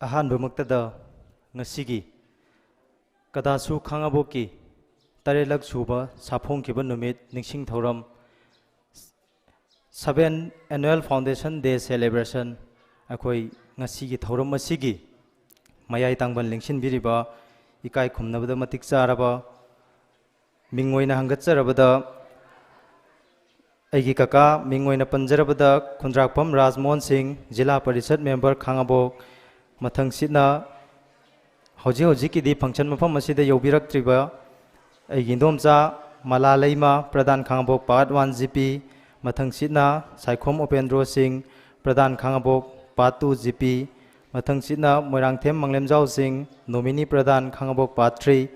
ꯑꯍꯥꯟꯕꯃꯛꯇꯗ ꯉꯁꯤꯒꯤ ꯀꯗꯥꯁꯨ ꯈꯥꯉꯕꯣꯛꯀꯤ ꯇꯔꯦꯠꯂꯛ ꯁꯨꯕ ꯁꯥꯐꯣꯡꯈꯤꯕ ꯅꯨꯃꯤꯠ ꯅꯤꯡꯁꯤꯡ ꯊꯧꯔꯝ, Seven Annual Foundation Day Celebration, ꯑꯩꯈꯣꯏ ꯉꯁꯤꯒꯤ ꯊꯧꯔꯝ ꯑꯁꯤꯒꯤ ꯃꯌꯥꯏ ꯇꯥꯡꯕꯟ ꯂꯦꯡꯁꯤꯟꯕꯤꯔꯤꯕ ꯏꯀꯥꯏ ꯈꯨꯝꯅꯕꯗ ꯃꯇꯤꯛ ꯆꯥꯔꯕ ꯃꯤꯡ ꯑꯣꯏꯅ ꯍꯪꯒꯠꯆꯔꯕꯗ, ꯑꯩꯒꯤ ꯀꯀꯥ ꯃꯤꯡ ꯑꯣꯏꯅ ꯄꯟꯖꯔꯕꯗ ꯈꯨꯟꯗ꯭ꯔꯥꯛꯄꯝ ꯔꯥꯖꯃꯣꯍꯟ ꯁꯤꯡ, ꯖꯤꯂꯥ ꯄꯔꯤꯁꯠ member ꯈꯥꯉꯕꯣꯛ, ꯃꯊꯪꯁꯤꯠꯅ ꯍꯧꯖꯤꯛ ꯍꯧꯖꯤꯛꯀꯤꯗꯤ function ꯃꯐꯝ ꯑꯁꯤꯗ ꯌꯧꯕꯤꯔꯛꯇ꯭ꯔꯤꯕ ꯑꯩꯒꯤ ꯏꯟꯗꯣꯝꯆꯥ ꯃꯂꯥ ꯂꯩꯃ, ꯄ꯭ꯔꯙꯥꯟ ꯈꯥꯉꯕꯣꯛ part one G P, ꯃꯊꯪꯁꯤꯠꯅ Saikhom Upendro ꯁꯤꯡ, ꯄ꯭ꯔꯙꯥꯟ ꯈꯥꯉꯕꯣꯛ part two G P, ꯃꯊꯪꯁꯤꯠꯅ Moirangthem Manglemjao ꯁꯤꯡ, nominee ꯄ꯭ꯔꯙꯥꯟ ꯈꯥꯉꯕꯣꯛ part three,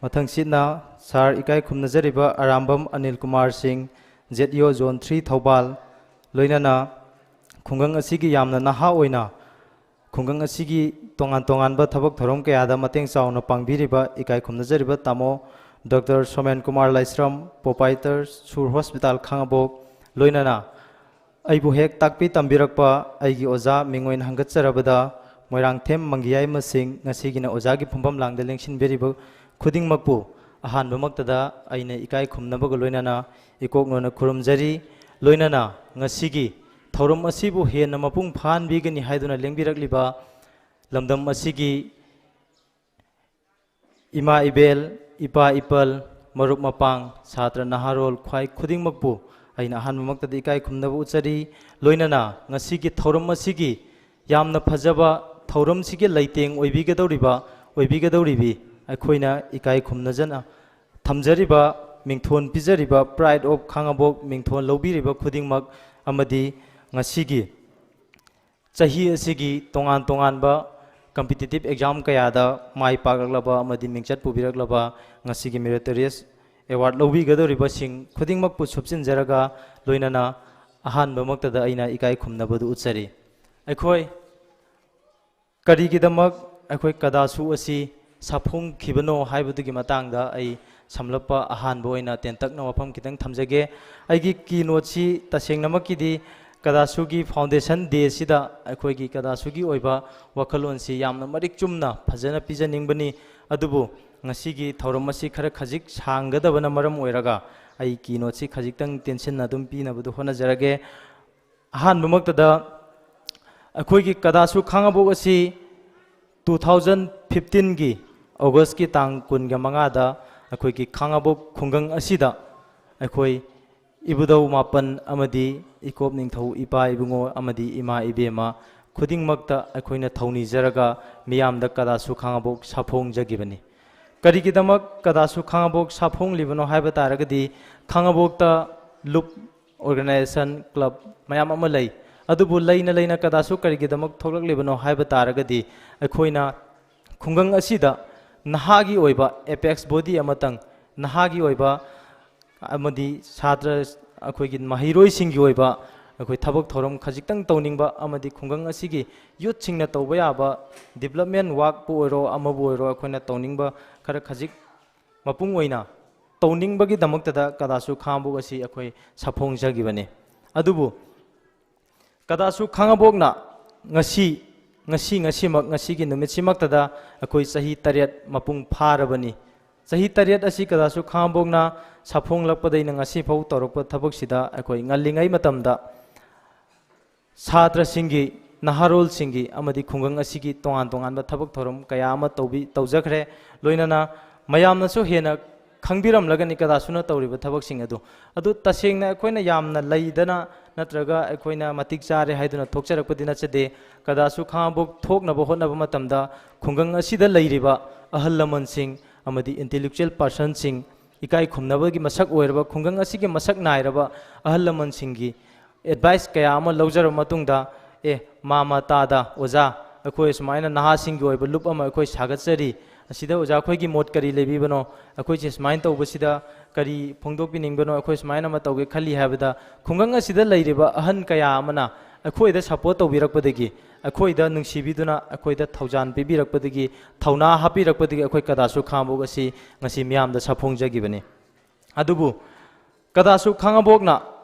ꯃꯊꯪꯁꯤꯠꯅ sir ꯏꯀꯥꯏ ꯈꯨꯝꯅꯖꯔꯤꯕ ꯑꯔꯥꯝꯕꯝ ꯑꯅꯤꯜ ꯀꯨꯃꯥꯔ ꯁꯤꯡ, Z E O Zone three Thoubal, ꯂꯣꯏꯅꯅ ꯈꯨꯡꯒꯪ ꯑꯁꯤꯒꯤ ꯌꯥꯝꯅ ꯅꯍꯥ ꯑꯣꯏꯅ ꯈꯨꯡꯒꯪ ꯑꯁꯤꯒꯤ ꯇꯣꯉꯥꯟ ꯇꯣꯉꯥꯟꯕ ꯊꯕꯛ ꯊꯧꯔꯝ ꯀꯌꯥꯗ ꯃꯇꯦꯡ ꯆꯥꯎꯅ ꯄꯥꯡꯕꯤꯔꯤꯕ ꯏꯀꯥꯏ ꯈꯨꯝꯅꯖꯔꯤꯕ ꯇꯥꯃꯣ Doctor showman Kumar Laishram, proprietor Sur hospital ꯈꯥꯉꯕꯣꯛ, ꯂꯣꯏꯅꯅ ꯑꯩꯕꯨ ꯍꯦꯛ ꯇꯥꯛꯄꯤ ꯇꯝꯕꯤꯔꯛꯄ ꯑꯩꯒꯤ ꯑꯣꯖꯥ ꯃꯤꯡ ꯑꯣꯏꯅ ꯍꯪꯒꯠꯆꯔꯕꯗ ꯃꯣꯏꯔꯥꯡꯊꯦꯝ ꯃꯪꯒꯤꯌꯥꯏꯃ ꯁꯤꯡ, ꯉꯁꯤꯒꯤꯅ ꯑꯣꯖꯥꯒꯤ ꯐꯝꯐꯝ ꯂꯥꯡꯗ ꯂꯦꯡꯁꯤꯟꯕꯤꯔꯤꯕ ꯈꯨꯗꯤꯡꯃꯛꯄꯨ ꯑꯍꯥꯟꯕꯃꯛꯇꯗ ꯑꯩꯅ ꯏꯀꯥꯏ ꯈꯨꯝꯅꯕꯒ ꯂꯣꯏꯅꯅ ꯏꯀꯣꯛꯅꯣꯅ ꯈꯨꯔꯨꯝꯖꯔꯤ꯫ ꯂꯣꯏꯅꯅ ꯉꯁꯤꯒꯤ ꯊꯧꯔꯝ ꯑꯁꯤꯕꯨ ꯍꯦꯟꯅ ꯃꯄꯨꯡ ꯐꯥꯍꯟꯕꯤꯒꯅꯤ ꯍꯥꯏꯗꯨꯅ ꯂꯦꯡꯕꯤꯔꯛꯂꯤꯕ ꯂꯝꯗꯝ ꯑꯁꯤꯒꯤ ꯏꯃꯥ ꯏꯕꯦꯜ, ꯏꯄꯥ ꯏꯄꯜ, ꯃꯔꯨꯞ ꯃꯄꯥꯡ, ꯁꯥꯇ꯭ꯔ ꯅꯍꯥꯔꯣꯜ ꯈ꯭ꯋꯥꯏ ꯈꯨꯗꯤꯡꯃꯛꯄꯨ ꯑꯩꯅ ꯑꯍꯥꯟꯕꯃꯛꯇꯗ ꯏꯀꯥꯏ ꯈꯨꯝꯅꯕ ꯎꯠꯆꯔꯤ꯫ ꯂꯣꯏꯅꯅ ꯉꯁꯤꯒꯤ ꯊꯧꯔꯝ ꯑꯁꯤꯒꯤ ꯌꯥꯝꯅ ꯐꯖꯕ ꯊꯧꯔꯝꯁꯤꯒꯤ ꯂꯩꯇꯦꯡ ꯑꯣꯏꯕꯤꯒꯗꯧꯔꯤꯕ, ꯑꯣꯏꯕꯤꯒꯗꯧꯔꯤꯕꯤ ꯑꯩꯈꯣꯏꯅ ꯏꯀꯥꯏ ꯈꯨꯝꯅꯖꯅ ꯊꯝꯖꯔꯤꯕ, ꯃꯤꯡꯊꯣꯟ ꯄꯤꯖꯔꯤꯕ Pride of ꯈꯥꯡꯉꯕꯣꯛ ꯃꯤꯡꯊꯣꯟ ꯂꯧꯕꯤꯔꯤꯕ ꯈꯨꯗꯤꯡꯃꯛ ꯑꯃꯗꯤ ꯉꯁꯤꯒꯤ ꯆꯍꯤ ꯑꯁꯤꯒꯤ ꯇꯣꯉꯥꯟ ꯇꯣꯉꯥꯟꯕ competitive exam ꯀꯌꯥꯗ ꯃꯥꯏ ꯄꯥꯛꯂꯛꯂꯕ ꯑꯃꯗꯤ ꯃꯤꯡꯆꯠ ꯄꯨꯕꯤꯔꯛꯂꯕ ꯉꯁꯤꯒꯤ meritorious award ꯂꯧꯕꯤꯒꯗꯧꯔꯤꯕꯁꯤꯡ ꯈꯨꯗꯤꯡꯃꯛꯄꯨ ꯁꯨꯞꯆꯤꯟꯖꯔꯒ ꯂꯣꯏꯅꯅ ꯑꯍꯥꯟꯕꯃꯛꯇꯗ ꯑꯩꯅ ꯏꯀꯥꯏ ꯈꯨꯝꯅꯕꯗꯨ ꯎꯠꯆꯔꯤ꯫ ꯑꯩꯈꯣꯏ ꯀꯔꯤꯒꯤꯗꯃꯛ ꯑꯩꯈꯣꯏ ꯀꯗꯥꯁꯨ ꯑꯁꯤ ꯁꯥꯐꯣꯡꯈꯤꯕꯅꯣ ꯍꯥꯏꯕꯗꯨꯒꯤ ꯃꯇꯥꯡꯗ ꯑꯩ ꯁꯝꯂꯞꯄ ꯑꯍꯥꯟꯕ ꯑꯣꯏꯅ ꯇꯦꯟꯇꯛꯅ ꯋꯥꯐꯝ ꯈꯤꯇꯪ ꯊꯝꯖꯒꯦ꯫ ꯑꯩꯒꯤ keynoteꯁꯤ ꯇꯁꯦꯡꯅꯃꯛꯀꯤꯗꯤ ꯀꯗꯥꯁꯨꯒꯤ foundation dayꯁꯤꯗ ꯑꯩꯈꯣꯏꯒꯤ ꯀꯗꯥꯁꯨꯒꯤ ꯑꯣꯏꯕ ꯋꯥꯈꯜꯂꯣꯟꯁꯤ ꯌꯥꯝꯅ ꯃꯔꯤꯛ ꯆꯨꯝꯅ ꯐꯖꯅ ꯄꯤꯖꯅꯤꯡꯕꯅꯤ꯫ ꯑꯗꯨꯕꯨ ꯉꯁꯤꯒꯤ ꯊꯧꯔꯝ ꯑꯁꯤ ꯈꯔ ꯈꯖꯤꯛ ꯁꯥꯡꯒꯗꯕꯅ ꯃꯔꯝ ꯑꯣꯏꯔꯒ ꯑꯩ keynoteꯁꯤ ꯈꯖꯤꯛꯇꯪ ꯇꯦꯟꯁꯤꯟꯅ ꯑꯗꯨꯝ ꯄꯤꯅꯕꯗꯨ ꯍꯣꯠꯅꯖꯔꯒꯦ꯫ ꯑꯍꯥꯟꯕꯃꯛꯇꯗ ꯑꯩꯈꯣꯏꯒꯤ ꯀꯗꯥꯁꯨ ꯈꯥꯡꯉꯕꯣꯛ ꯑꯁꯤ two thousand fifteenꯒꯤ Augustꯀꯤ ꯇꯥꯡ ꯀꯨꯟꯒ ꯃꯉꯥꯗ ꯑꯩꯈꯣꯏꯒꯤ ꯈꯥꯡꯉꯕꯣꯛ ꯈꯨꯡꯒꯪ ꯑꯁꯤꯗ ꯑꯩꯈꯣꯏ ꯏꯕꯨꯙꯧ ꯃꯥꯄꯟ ꯑꯃꯗꯤ ꯏꯀꯣꯞ ꯅꯤꯡꯊꯧ ꯏꯄꯥ ꯏꯕꯨꯡꯉꯣ ꯑꯃꯗꯤ ꯏꯃꯥ ꯏꯕꯦꯝꯃ ꯈꯨꯗꯤꯡꯃꯛꯇ ꯑꯩꯈꯣꯏꯅ ꯊꯧꯅꯤꯖꯔꯒ ꯃꯤꯌꯥꯝꯗ ꯀꯗꯥꯁꯨ ꯈꯥꯡꯉꯕꯣꯛ ꯁꯥꯐꯣꯡꯖꯈꯤꯕꯅꯤ꯫ ꯀꯔꯤꯒꯤꯗꯃꯛ ꯀꯗꯥꯁꯨ ꯈꯥꯡꯉꯕꯣꯛ ꯁꯥꯐꯣꯡꯂꯤꯕꯅꯣ ꯍꯥꯏꯕ ꯇꯥꯔꯒꯗꯤ ꯈꯥꯡꯉꯕꯣꯛꯇ ꯂꯨꯞ, organization, club ꯃꯌꯥꯝ ꯑꯃ ꯂꯩ꯫ ꯑꯗꯨꯕꯨ ꯂꯩꯅ ꯂꯩꯅ ꯀꯗꯥꯁꯨ ꯀꯔꯤꯒꯤꯗꯃꯛ ꯊꯣꯛꯂꯛꯂꯤꯕꯅꯣ ꯍꯥꯏꯕ ꯇꯥꯔꯒꯗꯤ ꯑꯩꯈꯣꯏꯅ ꯈꯨꯡꯒꯪ ꯑꯁꯤꯗ ꯅꯍꯥꯒꯤ ꯑꯣꯏꯕ apex body ꯑꯃꯇꯪ, ꯅꯍꯥꯒꯤ ꯑꯣꯏꯕ ꯑꯃꯗꯤ ꯁꯥꯇ꯭ꯔ ꯑꯩꯈꯣꯏꯒꯤ ꯃꯍꯩꯔꯣꯏꯁꯤꯡꯒꯤ ꯑꯣꯏꯕ ꯑꯩꯈꯣꯏ ꯊꯕꯛ ꯊꯧꯔꯝ ꯈꯖꯤꯛꯇꯪ ꯇꯧꯅꯤꯡꯕ ꯑꯃꯗꯤ ꯈꯨꯡꯒꯪ ꯑꯁꯤꯒꯤ youthꯁꯤꯡꯅ ꯇꯧꯕ ꯌꯥꯕ development workꯄꯨ ꯑꯣꯏꯔꯣ ꯑꯃꯕꯨ ꯑꯣꯏꯔꯣ ꯑꯩꯈꯣꯏꯅ ꯇꯧꯅꯤꯡꯕ ꯈꯔ ꯈꯖꯤꯛ ꯃꯄꯨꯡ ꯑꯣꯏꯅ ꯇꯧꯅꯤꯡꯕꯒꯤꯗꯃꯛꯇꯗ ꯀꯗꯥꯁꯨ ꯈꯥꯡꯉꯕꯣꯛ ꯑꯁꯤ ꯑꯩꯈꯣꯏ ꯁꯥꯐꯣꯡꯖꯈꯤꯕꯅꯤ꯫ ꯑꯗꯨꯕꯨ ꯀꯗꯥꯁꯨ ꯈꯥꯡꯉꯕꯣꯛꯅ ꯉꯁꯤ, ꯉꯁꯤ, ꯉꯁꯤꯃꯛ, ꯉꯁꯤꯒꯤ ꯅꯨꯃꯤꯠꯁꯤꯃꯛꯇꯗ ꯑꯩꯈꯣꯏ ꯆꯍꯤ ꯇꯔꯦꯠ ꯃꯄꯨꯡ ꯐꯥꯔꯕꯅꯤ꯫ ꯆꯍꯤ ꯇꯔꯦꯠ ꯑꯁꯤ ꯀꯗꯥꯁꯨ ꯈꯥꯡꯉꯕꯣꯛꯅ ꯁꯥꯐꯣꯡꯂꯛꯄꯗꯩꯅ ꯉꯁꯤ ꯐꯥꯎ ꯇꯧꯔꯛꯄ ꯊꯕꯛꯁꯤꯗ ꯑꯩꯈꯣꯏ ꯉꯜꯂꯤꯉꯩ ꯃꯇꯝꯗ ꯁꯥꯇ꯭ꯔꯁꯤꯡꯒꯤ, ꯅꯍꯥꯔꯣꯜꯁꯤꯡꯒꯤ ꯑꯃꯗꯤ ꯈꯨꯡꯒꯪ ꯑꯁꯤꯒꯤ ꯇꯣꯉꯥꯟ ꯇꯣꯉꯥꯟꯕ ꯊꯕꯛ ꯊꯧꯔꯝ ꯀꯌꯥ ꯑꯃ ꯇꯧꯕꯤ-, ꯇꯧꯖꯈ꯭ꯔꯦ꯫ ꯂꯣꯏꯅꯅ ꯃꯌꯥꯝꯅꯁꯨ ꯍꯦꯟꯅ ꯈꯪꯕꯤꯔꯝꯂꯒꯅꯤ ꯀꯗꯥꯁꯨꯅ ꯇꯧꯔꯤꯕ ꯊꯕꯛꯁꯤꯡ ꯑꯗꯨ꯫ ꯑꯗꯨ ꯇꯁꯦꯡꯅ ꯑꯩꯈꯣꯏꯅ ꯌꯥꯝꯅ ꯂꯩꯗꯅ ꯅꯠꯇ꯭ꯔꯒ ꯑꯩꯈꯣꯏꯅ ꯃꯇꯤꯛ ꯆꯥꯔꯦ ꯍꯥꯏꯗꯨꯅ ꯊꯣꯛꯆꯔꯛꯄꯗꯤ ꯅꯠꯆꯗꯦ꯫ ꯀꯗꯥꯁꯨ ꯈꯥꯡꯉꯕꯣꯛ ꯊꯣꯛꯅꯕ ꯍꯣꯠꯅꯕ ꯃꯇꯝꯗ ꯈꯨꯡꯒꯪ ꯑꯁꯤꯗ ꯂꯩꯔꯤꯕ ꯑꯍꯜ ꯂꯃꯟꯁꯤꯡ ꯑꯃꯗꯤ intellectual personꯁꯤꯡ, ꯏꯀꯥꯏ ꯈꯨꯝꯅꯕꯒꯤ ꯃꯁꯛ ꯑꯣꯏꯔꯕ, ꯈꯨꯡꯒꯪ ꯑꯁꯤꯒꯤ ꯃꯁꯛ ꯅꯥꯏꯔꯕ ꯑꯍꯜ ꯂꯃꯟꯁꯤꯡꯒꯤ advice ꯀꯌꯥ ꯑꯃ ꯂꯧꯖꯔꯕ ꯃꯇꯨꯡꯗ, "ꯑꯦ, ꯃꯥꯃ, ꯇꯥꯗ, ꯑꯣꯖꯥ, ꯑꯩꯈꯣꯏ ꯁꯨꯃꯥꯏꯅ ꯅꯍꯥꯁꯤꯡꯒꯤ ꯑꯣꯏꯕ ꯂꯨꯞ ꯑꯃ ꯑꯩꯈꯣꯏ ꯁꯥꯒꯠꯆꯔꯤ꯫ ꯑꯁꯤꯗ ꯑꯣꯖꯥ ꯑꯩꯈꯣꯏꯒꯤ ꯃꯣꯠ ꯀꯔꯤ ꯂꯩꯕꯤꯕꯅꯣ? ꯑꯩꯈꯣꯏꯁꯦ ꯁꯨꯃꯥꯏꯅ ꯇꯧꯕꯁꯤꯗ ꯀꯔꯤ ꯐꯣꯡꯗꯣꯛꯄꯤꯅꯤꯡꯕꯅꯣ? ꯑꯩꯈꯣꯏ ꯁꯨꯃꯥꯏꯅ ꯑꯃ ꯇꯧꯒꯦ ꯈꯜꯂꯤ" ꯍꯥꯏꯕꯗ, ꯈꯨꯡꯒꯪ ꯑꯁꯤꯗ ꯂꯩꯔꯤꯕ ꯑꯍꯟ ꯀꯌꯥ ꯑꯃꯅ ꯑꯩꯈꯣꯏꯗ support ꯇꯧꯕꯤꯔꯛꯄꯗꯒꯤ, ꯑꯩꯈꯣꯏꯗ ꯅꯨꯡꯁꯤꯕꯤꯗꯨꯅ ꯑꯩꯈꯣꯏꯗ ꯊꯧꯖꯥꯟ ꯄꯤꯕꯤꯔꯛꯄꯗꯒꯤ, ꯊꯧꯅꯥ ꯍꯥꯞꯄꯤꯔꯛꯄꯗꯒꯤ ꯑꯩꯈꯣꯏ ꯀꯗꯥꯁꯨ ꯈꯥꯉꯕꯣꯛ ꯑꯁꯤ ꯉꯁꯤ ꯃꯤꯌꯥꯝꯗ ꯁꯥꯐꯣꯡꯖꯈꯤꯕꯅꯤ꯫ ꯑꯗꯨꯕꯨ ꯀꯗꯥꯁꯨ ꯈꯥꯉꯕꯣꯛꯅ,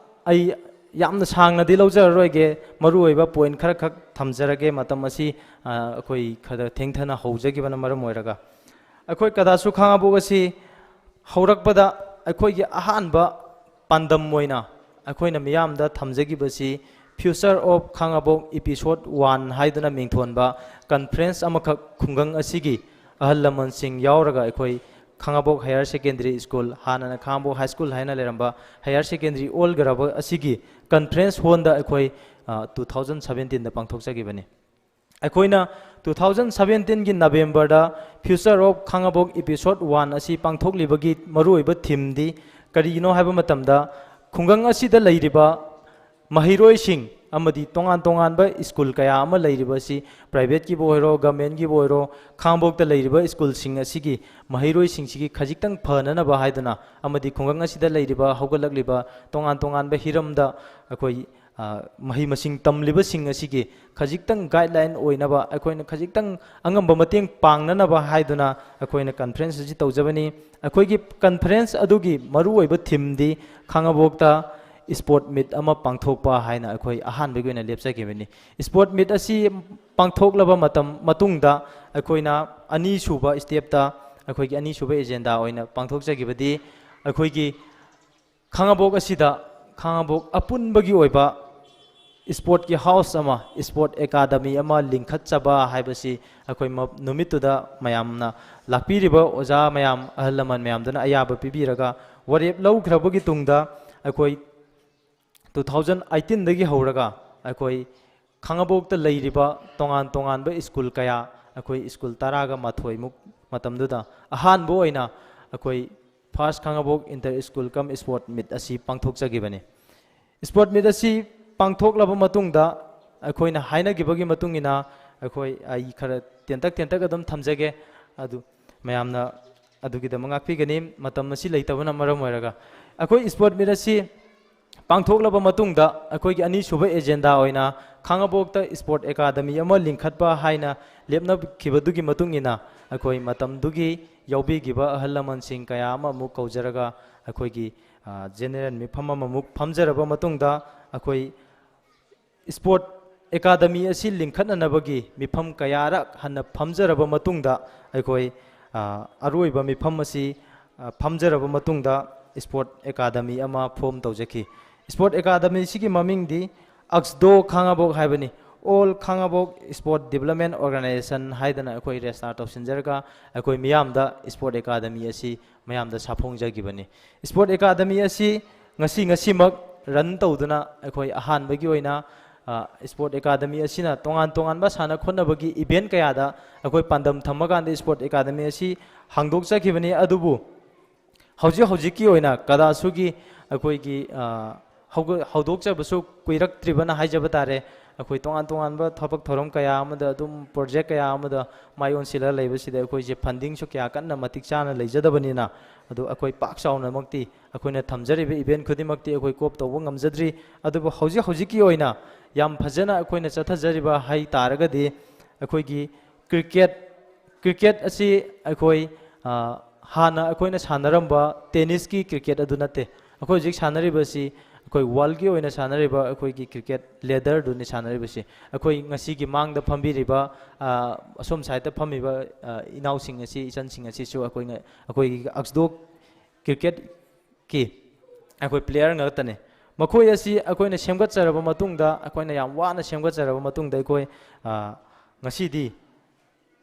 ꯑꯩ ꯌꯥꯝꯅ ꯁꯥꯡꯅꯗꯤ ꯂꯧꯖꯔꯔꯣꯏꯒꯦ, ꯃꯔꯨꯑꯣꯏꯕ point ꯈꯔꯈꯛ ꯊꯝꯖꯔꯒꯦ, ꯃꯇꯝ ꯑꯁꯤ, ꯑ, ꯑꯩꯈꯣꯏ ꯈꯔ ꯊꯦꯡꯊꯅ ꯍꯧꯖꯈꯤꯕꯅ ꯃꯔꯝ ꯑꯣꯏꯔꯒ꯫ ꯑꯩꯈꯣꯏ ꯀꯗꯥꯁꯨ ꯈꯥꯉꯕꯣꯛ ꯑꯁꯤ ꯍꯧꯔꯛꯄꯗ ꯑꯩꯈꯣꯏꯒꯤ ꯑꯍꯥꯟꯕ ꯄꯥꯟꯗꯝ ꯑꯣꯏꯅ ꯑꯩꯈꯣꯏꯅ ꯃꯤꯌꯥꯝꯗ ꯊꯝꯖꯈꯤꯕꯁꯤ Future of Khangabok Episode One ꯍꯥꯏꯗꯨꯅ ꯃꯤꯡꯊꯣꯟꯕ conference ꯑꯃꯈꯛ ꯈꯨꯡꯒꯪ ꯑꯁꯤꯒꯤ ꯑꯍꯜ ꯂꯃꯟꯁꯤꯡ ꯌꯥꯎꯔꯒ ꯑꯩꯈꯣꯏ ꯈꯥꯉꯕꯣꯛ Higher Secondary School, ꯍꯥꯟꯅꯅ ꯈꯥꯉꯕꯣꯛ High School ꯍꯥꯏꯅ ꯂꯩꯔꯝꯕ Higher Secondary ꯑꯣꯜꯈ꯭ꯔꯕ ꯑꯁꯤꯒꯤ conference hall ꯗ ꯑꯩꯈꯣꯏ, ꯑ, two thousand seventeen ꯗ ꯄꯥꯡꯊꯣꯛꯆꯈꯤꯕꯅꯤ꯫ ꯑꯩꯈꯣꯏꯅ two thousand seventeen ꯒꯤ November the Future of Khangabok Episode One ꯑꯁꯤ ꯄꯥꯡꯊꯣꯛꯂꯤꯕꯒꯤ ꯃꯔꯨꯑꯣꯏꯕ theme ꯗꯤ ꯀꯔꯤꯒꯤꯅꯣ ꯍꯥꯏꯕ ꯃꯇꯝꯗ, ꯈꯨꯡꯒꯪ ꯑꯁꯤꯗ ꯂꯩꯔꯤꯕ ꯃꯍꯩꯔꯣꯏꯁꯤꯡ ꯑꯃꯗꯤ ꯇꯣꯉꯥꯟ ꯇꯣꯉꯥꯟꯕ school ꯀꯌꯥ ꯑꯃ ꯂꯩꯔꯤꯕ ꯑꯁꯤ, private ꯀꯤꯕꯨ ꯑꯣꯏꯔꯣ, government ꯀꯤꯕꯨ ꯑꯣꯏꯔꯣ, ꯈꯥꯉꯕꯣꯛꯇ ꯂꯩꯔꯤꯕ school ꯁꯤꯡ ꯑꯁꯤꯒꯤ ꯃꯍꯩꯔꯣꯏꯁꯤꯡꯁꯤꯒꯤ ꯈꯖꯤꯛꯇꯪ ꯐꯅꯅꯕ ꯍꯥꯏꯗꯨꯅ ꯑꯃꯗꯤ ꯈꯨꯡꯒꯪ ꯑꯁꯤꯗ ꯂꯩꯔꯤꯕ ꯍꯧꯒꯠꯂꯛꯂꯤꯕ ꯇꯣꯉꯥꯟ ꯇꯣꯉꯥꯟꯕ ꯍꯤꯔꯝꯗ ꯑꯩꯈꯣꯏ, ꯑ, ꯃꯍꯩ ꯃꯁꯤꯡ ꯇꯝꯂꯤꯕꯁꯤꯡ ꯑꯁꯤꯒꯤ ꯈꯖꯤꯛꯇꯪ guideline ꯑꯣꯏꯅꯕ, ꯑꯩꯈꯣꯏꯅ ꯈꯖꯤꯛꯇꯪ ꯑꯉꯝꯕ ꯃꯇꯦꯡ ꯄꯥꯡꯅꯅꯕ ꯍꯥꯏꯗꯨꯅ ꯑꯩꯈꯣꯏꯅ conference ꯑꯁꯤ ꯇꯧꯖꯕꯅꯤ꯫ ꯑꯩꯈꯣꯏꯒꯤ conference ꯑꯗꯨꯒꯤ ꯃꯔꯨꯑꯣꯏꯕ theme ꯗꯤ ꯈꯥꯉꯕꯣꯛꯇ sport meet ꯑꯃ ꯄꯥꯡꯊꯣꯛꯄ ꯍꯥꯏꯅ ꯑꯩꯈꯣꯏ ꯑꯍꯥꯟꯕꯒꯤ ꯑꯣꯏꯅ ꯂꯦꯞꯆꯈꯤꯕꯅꯤ꯫ Sport meet ꯑꯁꯤ ꯄꯥꯡꯊꯣꯛꯂꯕ ꯃꯇꯝ, ꯃꯇꯨꯡꯗ ꯑꯩꯈꯣꯏꯅ ꯑꯅꯤꯁꯨꯕ step ꯇ, ꯑꯩꯈꯣꯏꯒꯤ ꯑꯅꯤꯁꯨꯕ agenda ꯑꯣꯏꯅ ꯄꯥꯡꯊꯣꯛꯆꯈꯤꯕꯗꯤ ꯑꯩꯈꯣꯏꯒꯤ ꯈꯥꯉꯕꯣꯛ ꯑꯁꯤꯗ ꯈꯥꯉꯕꯣꯛ ꯑꯄꯨꯟꯕꯒꯤ ꯑꯣꯏꯕ sport ꯀꯤ house ꯑꯃ, sport academy ꯑꯃ ꯂꯤꯡꯈꯠꯆꯕ ꯍꯥꯏꯕꯁꯤ ꯑꯩꯈꯣꯏ ꯃ-, ꯅꯨꯃꯤꯠꯇꯨꯗ ꯃꯌꯥꯝꯅ, ꯂꯥꯛꯄꯤꯔꯤꯕ ꯑꯣꯖꯥ ꯃꯌꯥꯝ, ꯑꯍꯜ ꯂꯃꯟ ꯃꯌꯥꯝꯗꯨꯅ ꯑꯌꯥꯕ ꯄꯤꯕꯤꯔꯒ ꯋꯥꯔꯦꯞ ꯂꯧꯈ꯭ꯔꯕꯒꯤ ꯇꯨꯡꯗ ꯑꯩꯈꯣꯏ two thousand eighteen ꯗꯒꯤ ꯍꯧꯔꯒ ꯑꯩꯈꯣꯏ ꯈꯥꯉꯕꯣꯛꯇ ꯂꯩꯔꯤꯕ ꯇꯣꯉꯥꯟ ꯇꯣꯉꯥꯟꯕ school ꯀꯌꯥ, ꯑꯩꯈꯣꯏ school ꯇꯔꯥꯒ ꯃꯥꯊꯣꯏꯃꯨꯛ ꯃꯇꯝꯗꯨꯗ ꯑꯍꯥꯟꯕ ꯑꯣꯏꯅ ꯑꯩꯈꯣꯏ First Khangabok Inter School cum Sport Meet ꯑꯁꯤ ꯄꯥꯡꯊꯣꯛꯆꯈꯤꯕꯅꯤ꯫ Sport Meet ꯑꯁꯤ ꯄꯥꯡꯊꯣꯛꯂꯕ ꯃꯇꯨꯡꯗ ꯑꯩꯈꯣꯏꯅ ꯍꯥꯏꯅꯈꯤꯕꯒꯤ ꯃꯇꯨꯡ ꯏꯟꯅ ꯑꯩꯈꯣꯏ, ꯑꯩ ꯈꯔ ꯇꯦꯟꯇꯛ ꯇꯦꯟꯇꯛ ꯑꯗꯨꯝ ꯊꯝꯖꯒꯦ꯫ ꯑꯗꯨ ꯃꯌꯥꯝꯅ ꯑꯗꯨꯒꯤꯗꯃꯛ ꯉꯥꯛꯄꯤꯒꯅꯤ꯫ ꯃꯇꯝ ꯑꯁꯤ ꯂꯩꯇꯕꯅ ꯃꯔꯝ ꯑꯣꯏꯔꯒ ꯑꯩꯈꯣꯏ Sport Meet ꯑꯁꯤ ꯄꯥꯡꯊꯣꯛꯂꯕ ꯃꯇꯨꯡꯗ ꯑꯩꯈꯣꯏꯒꯤ ꯑꯅꯤꯁꯨꯕ agenda ꯑꯣꯏꯅ ꯈꯥꯉꯕꯣꯛꯇ Sport Academy ꯑꯃ ꯂꯤꯡꯈꯠꯄ ꯍꯥꯏꯅ ꯂꯦꯞꯅꯈꯤꯕꯗꯨꯒꯤ ꯃꯇꯨꯡ ꯏꯟꯅ ꯑꯩꯈꯣꯏ ꯃꯇꯝꯗꯨꯒꯤ ꯌꯥꯎꯕꯤꯈꯤꯕ ꯑꯍꯜ ꯂꯃꯟꯁꯤꯡ ꯀꯌꯥ ꯑꯃ ꯑꯃꯨꯛ ꯀꯧꯖꯔꯒ ꯑꯩꯈꯣꯏꯒꯤ, ꯑ, general ꯃꯤꯐꯝ ꯑꯃꯃꯨꯛ ꯐꯝꯖꯔꯕ ꯃꯇꯨꯡꯗ ꯑꯩꯈꯣꯏ Sport Academy ꯑꯁꯤ ꯂꯤꯡꯈꯠꯅꯅꯕꯒꯤ ꯃꯤꯐꯝ ꯀꯌꯥꯔꯛ ꯍꯟꯅ ꯐꯝꯖꯔꯕ ꯃꯇꯨꯡꯗ ꯑꯩꯈꯣꯏ, ꯑ, ꯑꯔꯣꯏꯕ ꯃꯤꯐꯝ ꯑꯁꯤ, ꯑ, ꯐꯝꯖꯔꯕ ꯃꯇꯨꯡꯗ Sport Academy ꯑꯃ form ꯇꯧꯖꯈꯤ꯫ Sport Academy ꯁꯤꯒꯤ ꯃꯃꯤꯡꯗꯤ ꯑꯛꯁꯗꯣ ꯈꯥꯉꯕꯣꯛ ꯍꯥꯏꯕꯅꯤ꯫ All Khangabok Sport Development Organization ꯍꯥꯏꯗꯅ ꯑꯩꯈꯣꯏ register ꯇꯧꯁꯤꯟꯖꯔꯒ ꯑꯩꯈꯣꯏ ꯃꯤꯌꯥꯝꯗ Sport Academy ꯑꯁꯤ ꯃꯌꯥꯝꯗ ꯁꯥꯐꯣꯡꯖꯈꯤꯕꯅꯤ꯫ Sport Academy ꯑꯁꯤ ꯉꯁꯤ ꯉꯁꯤꯃꯛ run ꯇꯧꯗꯨꯅ ꯑꯩꯈꯣꯏ ꯑꯍꯥꯟꯕꯒꯤ ꯑꯣꯏꯅ, ꯑ, Sport Academy ꯑꯁꯤꯅ ꯇꯣꯉꯥꯟ ꯇꯣꯉꯥꯟꯕ ꯁꯥꯟꯅ ꯈꯣꯠꯅꯕꯒꯤ event ꯀꯌꯥꯗ ꯑꯩꯈꯣꯏ ꯄꯥꯟꯗꯝ ꯊꯝꯃꯀꯥꯟꯗ Sport Academy ꯑꯁꯤ ꯍꯥꯡꯗꯣꯛꯆꯈꯤꯕꯅꯤ꯫ ꯑꯗꯨꯕꯨ ꯍꯧꯖꯤꯛ ꯍꯧꯖꯤꯛꯀꯤ ꯑꯣꯏꯅ ꯀꯗꯥꯁꯨꯒꯤ ꯑꯩꯈꯣꯏꯒꯤ, ꯑ, ꯍꯧꯒ-, ꯍꯧꯗꯣꯛꯆꯕꯁꯨ ꯀꯨꯏꯔꯛꯇ꯭ꯔꯤꯕꯅ ꯍꯥꯏꯖꯕ ꯇꯥꯔꯦ꯫ ꯑꯩꯈꯣꯏ ꯇꯣꯉꯥꯟ ꯇꯣꯉꯥꯟꯕ ꯊꯕꯛ ꯊꯧꯔꯝ ꯀꯌꯥ ꯑꯃꯗ ꯑꯗꯨꯝ project ꯀꯌꯥ ꯑꯃꯗ ꯃꯥꯏ ꯑꯣꯟꯁꯤꯜꯂ ꯂꯩꯕꯁꯤꯗ ꯑꯩꯈꯣꯏꯁꯦ fundingꯁꯨ ꯀꯌꯥ ꯀꯟꯅ ꯃꯇꯤꯛ ꯆꯥꯅ ꯂꯩꯖꯗꯕꯅꯤꯅ, ꯑꯗꯨ ꯑꯩꯈꯣꯏ ꯄꯥꯛ ꯆꯥꯎꯅꯃꯛꯇꯤ ꯑꯩꯈꯣꯏꯅ ꯊꯝꯖꯔꯤꯕ event ꯈꯨꯗꯤꯡꯃꯛꯇꯤ ꯑꯩꯈꯣꯏ cope ꯇꯧꯕ ꯉꯝꯖꯗ꯭ꯔꯤ꯫ ꯑꯗꯨꯕꯨ ꯍꯧꯖꯤꯛ ꯍꯧꯖꯤꯛꯀꯤ ꯑꯣꯏꯅ ꯌꯥꯝ ꯐꯖꯅ ꯑꯩꯈꯣꯏꯅ ꯆꯠꯊꯖꯔꯤꯕ ꯍꯥꯏ ꯇꯥꯔꯒꯗꯤ ꯑꯩꯈꯣꯏꯒꯤ cricket, cricket ꯑꯁꯤ ꯑꯩꯈꯣꯏ, ꯑ, ꯍꯥꯟꯅ ꯑꯩꯈꯣꯏꯅ ꯁꯥꯟꯅꯔꯝꯕ tennisꯀꯤ cricket ꯑꯗꯨ ꯅꯠꯇꯦ꯫ ꯑꯩꯈꯣꯏ ꯍꯧꯖꯤꯛ ꯁꯥꯟꯅꯔꯤꯕꯁꯤ ꯑꯩꯈꯣꯏ worldꯀꯤ ꯑꯣꯏꯅ ꯁꯥꯟꯅꯔꯤꯕ ꯑꯩꯈꯣꯏꯒꯤ cricket leaderꯗꯨꯅꯤ ꯁꯥꯟꯅꯔꯤꯕꯁꯤ꯫ ꯑꯩꯈꯣꯏ ꯉꯁꯤꯒꯤ ꯃꯥꯡꯗ ꯐꯝꯕꯤꯔꯤꯕ, ꯑ, ꯑꯁꯣꯝ sideꯇ ꯐꯝꯃꯤꯕ, ꯑ, ꯏꯅꯥꯎꯁꯤꯡ ꯑꯁꯤ, ꯏꯆꯟꯁꯤꯡ ꯑꯁꯤꯁꯨ ꯑꯩꯈꯣꯏꯅ, ꯑꯩꯈꯣꯏꯒꯤ ꯑꯛꯁꯗꯣ cricketꯀꯤ ꯑꯩꯈꯣꯏ player ꯉꯥꯛꯇꯅꯤ꯫ ꯃꯈꯣꯏ ꯑꯁꯤ ꯑꯩꯈꯣꯏꯅ ꯁꯦꯝꯒꯠꯆꯔꯕ ꯃꯇꯨꯡꯗ, ꯑꯩꯈꯣꯏꯅ ꯌꯥꯝ ꯋꯥꯅ ꯁꯦꯝꯒꯠꯆꯔꯕ ꯃꯇꯨꯡꯗ ꯑꯩꯈꯣꯏ, ꯑ, ꯉꯁꯤꯗꯤ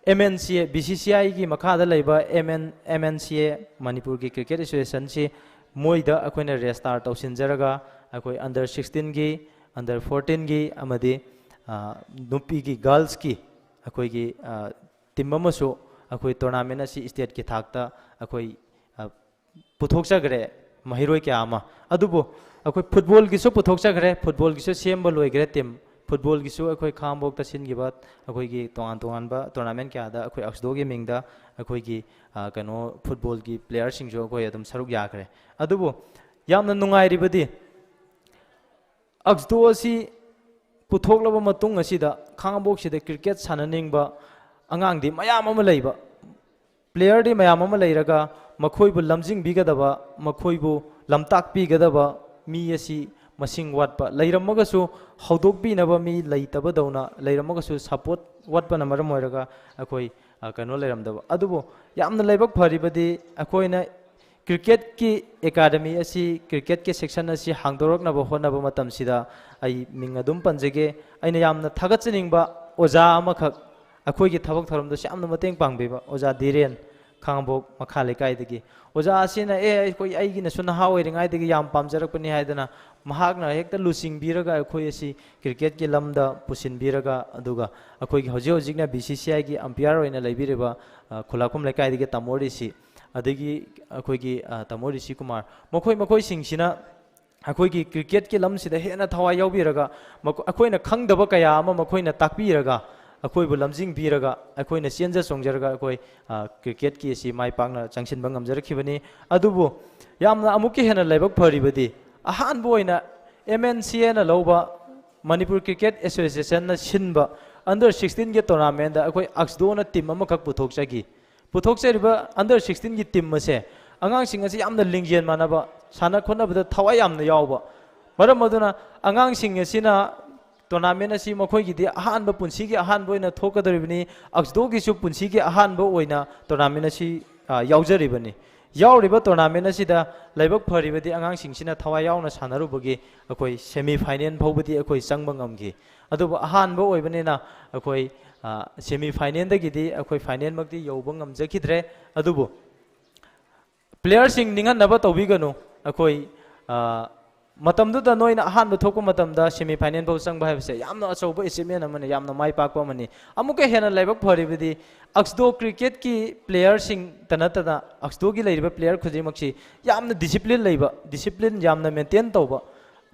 MNCA, BCCIꯒꯤ ꯃꯈꯥꯗ ꯂꯩꯕ MN, MNCA, ꯃꯅꯤꯄꯨꯔꯒꯤ Cricket Associationꯁꯤ ꯃꯣꯏꯗ ꯑꯩꯈꯣꯏꯅ register ꯇꯧꯁꯤꯟꯖꯔꯒ ꯑꯩꯈꯣꯏ under sixteenꯒꯤ, under fourteenꯒꯤ ꯑꯃꯗꯤ, ꯑ, ꯅꯨꯄꯤꯒꯤ, girlsꯀꯤ ꯑꯩꯈꯣꯏꯒꯤ, ꯑ, team ꯑꯃꯁꯨ ꯑꯩꯈꯣꯏ tournament ꯑꯁꯤ stateꯀꯤ ꯊꯥꯛꯇ ꯑꯩꯈꯣꯏ, ꯑ, ꯄꯨꯊꯣꯛꯆꯈ꯭ꯔꯦ ꯃꯍꯩꯔꯣꯏ ꯀꯌꯥ ꯑꯃ꯫ ꯑꯗꯨꯕꯨ ꯑꯩꯈꯣꯏ ꯐꯨꯠꯕꯣꯜꯒꯤꯁꯨ ꯄꯨꯊꯣꯛꯆꯈ꯭ꯔꯦ, ꯐꯨꯠꯕꯣꯜꯒꯤꯁꯨ ꯁꯦꯝꯕ ꯂꯣꯏꯈ꯭ꯔꯦ ꯇꯤꯝ꯫ ꯐꯨꯠꯕꯣꯜꯒꯤꯁꯨ ꯑꯩꯈꯣꯏ ꯈꯥꯉꯕꯣꯛꯇ ꯁꯤꯟꯈꯤꯕ ꯑꯩꯈꯣꯏꯒꯤ ꯇꯣꯉꯥꯟ ꯇꯣꯉꯥꯟꯕ ꯇꯣꯔꯅꯥꯃꯦꯟ ꯀꯌꯥꯗ ꯑꯩꯈꯣꯏ ꯑꯛꯁꯗꯣꯒꯤ ꯃꯤꯡꯗ ꯑꯩꯈꯣꯏꯒꯤ, ꯑ, ꯀꯩꯅꯣ, ꯐꯨꯠꯕꯣꯜꯒꯤ ꯄ꯭ꯂꯦꯌꯔꯁꯤꯡꯁꯨ ꯑꯩꯈꯣꯏ ꯑꯗꯨꯝ ꯁꯔꯨꯛ ꯌꯥꯈ꯭ꯔꯦ꯫ ꯑꯗꯨꯕꯨ ꯌꯥꯝꯅ ꯅꯨꯡꯉꯥꯏꯔꯤꯕꯗꯤ ꯑꯛꯁꯗꯣ ꯑꯁꯤ ꯄꯨꯊꯣꯛꯂꯕ ꯃꯇꯨꯡ ꯑꯁꯤꯗ ꯈꯥꯉꯕꯣꯛꯁꯤꯗ ꯀ꯭ꯔꯤꯀꯦꯠ ꯁꯥꯟꯅꯅꯤꯡꯕ ꯑꯉꯥꯡꯗꯤ ꯃꯌꯥꯝ ꯑꯃ ꯂꯩꯕ, ꯄ꯭ꯂꯦꯌꯔꯗꯤ ꯃꯌꯥꯝ ꯑꯃ ꯂꯩꯔꯒ ꯃꯈꯣꯏꯕꯨ ꯂꯝꯖꯤꯡꯕꯤꯒꯗꯕ, ꯃꯈꯣꯏꯕꯨ ꯂꯝꯇꯥꯛꯄꯤꯒꯗꯕ ꯃꯤ ꯑꯁꯤ ꯃꯁꯤꯡ ꯋꯥꯠꯄ, ꯂꯩꯔꯝꯃꯒꯁꯨ ꯍꯧꯗꯣꯛꯄꯤꯅꯕ ꯃꯤ ꯂꯩꯇꯕꯗꯧꯅ, ꯂꯩꯔꯝꯃꯒꯁꯨ ꯁꯄꯣꯔꯠ ꯋꯥꯠꯄꯅ ꯃꯔꯝ ꯑꯣꯏꯔꯒ ꯑꯩꯈꯣꯏ, ꯑ, ꯀꯩꯅꯣ ꯂꯩꯔꯝꯗꯕ꯫ ꯑꯗꯨꯕꯨ ꯌꯥꯝꯅ ꯂꯥꯏꯕꯛ ꯐꯔꯤꯕꯗꯤ ꯑꯩꯈꯣꯏꯅ ꯀ꯭ꯔꯤꯀꯦꯠꯀꯤ ꯑꯦꯀꯥꯗꯃꯤ ꯑꯁꯤ, ꯀ꯭ꯔꯤꯀꯦꯠꯀꯤ ꯁꯦꯛꯁꯟ ꯑꯁꯤ ꯍꯥꯡꯗꯣꯔꯛꯅꯕ ꯍꯣꯠꯅꯕ ꯃꯇꯝꯁꯤꯗ ꯑꯩ ꯃꯤꯡ ꯑꯗꯨꯝ ꯄꯟꯖꯒꯦ꯫ ꯑꯩꯅ ꯌꯥꯝꯅ ꯊꯥꯒꯠꯆꯅꯤꯡꯕ ꯑꯣꯖꯥ ꯑꯃꯈꯛ, ꯑꯩꯈꯣꯏꯒꯤ ꯊꯕꯛ ꯊꯧꯔꯝꯗꯁꯨ ꯌꯥꯝꯅ ꯃꯇꯦꯡ ꯄꯥꯡꯕꯤꯕ ꯑꯣꯖꯥ ꯙꯤꯔꯦꯟ, ꯈꯥꯉꯕꯣꯛ ꯃꯈꯥ ꯂꯩꯀꯥꯏꯗꯒꯤ꯫ ꯑꯣꯖꯥ ꯑꯁꯤꯅ, "ꯑꯦ, ꯑꯩꯈꯣꯏ, ꯑꯩꯒꯤꯅꯁꯨ ꯅꯍꯥ ꯑꯣꯏꯔꯤꯉꯩꯗꯒꯤ ꯌꯥꯝ ꯄꯥꯝꯖꯔꯛꯄꯅꯤ" ꯍꯥꯏꯗꯅ ꯃꯍꯥꯛꯅ ꯍꯦꯛꯇ ꯂꯨꯆꯤꯡꯕꯤꯔꯒ ꯑꯩꯈꯣꯏ ꯑꯁꯤ ꯀ꯭ꯔꯤꯀꯦꯠꯀꯤ ꯂꯝꯗ ꯄꯨꯁꯤꯟꯕꯤꯔꯒ, ꯑꯗꯨꯒ ꯑꯩꯈꯣꯏꯒꯤ ꯍꯧꯖꯤꯛ ꯍꯧꯖꯤꯛꯅ ꯕꯤ ꯁꯤ ꯁꯤ ꯑꯥꯏꯒꯤ ꯑꯝꯄꯤꯌꯥꯔ ꯑꯣꯏꯅ ꯂꯩꯕꯤꯔꯤꯕ, ꯑ, ꯈꯨꯂꯥꯛꯄꯝ ꯂꯩꯀꯥꯏꯗꯒꯤ ꯇꯥꯃꯣ ꯔꯤꯁꯤ, ꯑꯗꯒꯤ ꯑꯩꯈꯣꯏꯒꯤ, ꯑ, ꯇꯥꯃꯣ ꯔꯤꯁꯤ ꯀꯨꯃꯥꯔ, ꯃꯈꯣꯏ ꯃꯈꯣꯏꯁꯤꯡꯁꯤꯅ ꯑꯩꯈꯣꯏꯒꯤ ꯀ꯭ꯔꯤꯀꯦꯠꯀꯤ ꯂꯝꯁꯤꯗ ꯍꯦꯟꯅ ꯊꯋꯥꯏ ꯌꯥꯎꯕꯤꯔꯒ, ꯃꯈꯣ-, ꯑꯩꯈꯣꯏꯅ ꯈꯪꯗꯕ ꯀꯌꯥ ꯑꯃ ꯃꯈꯣꯏꯅ ꯇꯥꯛꯄꯤꯔꯒ, ꯑꯩꯈꯣꯏꯕꯨ ꯂꯝꯖꯤꯡꯕꯤꯔꯒ, ꯑꯩꯈꯣꯏꯅ ꯆꯦꯟꯖ ꯆꯣꯡꯖꯔꯒ ꯑꯩꯈꯣꯏ, ꯑ, ꯀ꯭ꯔꯤꯀꯦꯠꯀꯤ ꯑꯁꯤ ꯃꯥꯏ ꯄꯥꯛꯅ ꯆꯪꯁꯤꯟꯕ ꯉꯝꯖꯔꯛꯈꯤꯕꯅꯤ꯫ ꯑꯗꯨꯕꯨ ꯌꯥꯝꯅ ꯑꯃꯨꯛꯀ ꯍꯦꯟꯅ ꯂꯥꯏꯕꯛ ꯐꯔꯤꯕꯗꯤ, ꯑꯍꯥꯟꯕ ꯑꯣꯏꯅ ꯑꯦꯝ ꯑꯦꯟ ꯁꯤ ꯑꯦꯅ ꯂꯧꯕ, ꯃꯅꯤꯄꯨꯔ ꯀ꯭ꯔꯤꯀꯦꯠ ꯑꯦꯁꯣꯁꯤꯌꯦꯁꯟꯅ ꯁꯤꯟꯕ ꯑꯟꯗꯔ ꯁꯤꯛꯁꯇꯤꯟꯒꯤ ꯇꯣꯔꯅꯥꯃꯦꯟꯗ ꯑꯩꯈꯣꯏ ꯑꯛꯁꯗꯣꯅ ꯇꯤꯝ ꯑꯃꯈꯛ ꯄꯨꯊꯣꯛꯆꯈꯤ꯫ ꯄꯨꯊꯣꯛꯆꯔꯤꯕ ꯑꯟꯗꯔ ꯁꯤꯛꯁꯇꯤꯟꯒꯤ ꯇꯤꯝ ꯑꯁꯦ ꯑꯉꯥꯡꯁꯤꯡ ꯑꯁꯤ ꯌꯥꯝꯅ ꯂꯤꯡꯖꯦꯜ ꯃꯥꯟꯅꯕ, ꯁꯥꯟꯅ ꯈꯣꯠꯅꯕꯗ ꯊꯋꯥꯏ ꯌꯥꯝꯅ ꯌꯥꯎꯕ꯫ ꯃꯔꯝ ꯑꯗꯨꯅ ꯑꯉꯥꯡꯁꯤꯡ ꯑꯁꯤꯅ ꯇꯣꯔꯅꯥꯃꯦꯟ ꯑꯁꯤ ꯃꯈꯣꯏꯒꯤꯗꯤ ꯑꯍꯥꯟꯕ, ꯄꯨꯟꯁꯤꯒꯤ ꯑꯍꯥꯟꯕ ꯑꯣꯏꯅ ꯊꯣꯛꯀꯗꯧꯔꯤꯕꯅꯤ꯫ ꯑꯛꯁꯗꯣꯒꯤꯁꯨ ꯄꯨꯟꯁꯤꯒꯤ ꯑꯍꯥꯟꯕ ꯑꯣꯏꯅ ꯇꯣꯔꯅꯥꯃꯦꯟ ꯑꯁꯤ, ꯑ, ꯌꯥꯎꯖꯔꯤꯕꯅꯤ꯫ ꯌꯥꯎꯔꯤꯕ ꯇꯣꯔꯅꯥꯃꯦꯟ ꯑꯁꯤꯗ ꯂꯥꯏꯕꯛ ꯐꯔꯤꯕꯗꯤ ꯑꯉꯥꯡꯁꯤꯡꯁꯤꯅ ꯊꯋꯥꯏ ꯌꯥꯎꯅ ꯁꯥꯟꯅꯔꯨꯕꯒꯤ ꯑꯩꯈꯣꯏ ꯁꯦꯃꯤ ꯐꯥꯏꯅꯦꯜ ꯐꯥꯎꯕꯗꯤ ꯑꯩꯈꯣꯏ ꯆꯪꯕ ꯉꯝꯈꯤ꯫ ꯑꯗꯨꯕꯨ ꯑꯍꯥꯟꯕ ꯑꯣꯏꯕꯅꯤꯅ ꯑꯩꯈꯣꯏ, ꯑ, ꯁꯦꯃꯤ ꯐꯥꯏꯅꯦꯜꯗꯒꯤꯗꯤ ꯑꯩꯈꯣꯏ ꯐꯥꯏꯅꯦꯜꯃꯛꯇꯤ ꯌꯧꯕ ꯉꯝꯖꯈꯤꯗ꯭ꯔꯦ꯫ ꯑꯗꯨꯕꯨ ꯄ꯭ꯂꯦꯌꯔꯁꯤꯡ ꯅꯤꯡꯍꯟꯅꯕ ꯇꯧꯕꯤꯒꯅꯨ꯫ ꯑꯩꯈꯣꯏ, ꯑ, ꯃꯇꯝꯗꯨꯗ ꯅꯣꯏꯅ ꯑꯍꯥꯟꯕ ꯊꯣꯛꯄ ꯃꯇꯝꯗ semi final ꯐꯥꯎ ꯆꯪꯕ ꯍꯥꯏꯕꯁꯦ ꯌꯥꯝꯅ ꯑꯆꯧꯕ achievement ꯑꯃꯅꯤ, ꯌꯥꯝꯅ ꯃꯥꯏ ꯄꯥꯛꯄ ꯑꯃꯅꯤ꯫ ꯑꯃꯨꯛꯀ ꯍꯦꯟꯅ ꯂꯥꯏꯕꯛ ꯐꯔꯤꯕꯗꯤ ꯑꯛꯁꯗꯣ cricketꯀꯤ playerꯁꯤꯡꯇ ꯅꯠꯇꯅ ꯑꯛꯁꯗꯣꯒꯤ ꯂꯩꯔꯤꯕ player ꯈꯨꯗꯤꯡꯃꯛꯁꯤ ꯌꯥꯝꯅ discipline ꯂꯩꯕ, discipline ꯌꯥꯝꯅ maintain ꯇꯧꯕ꯫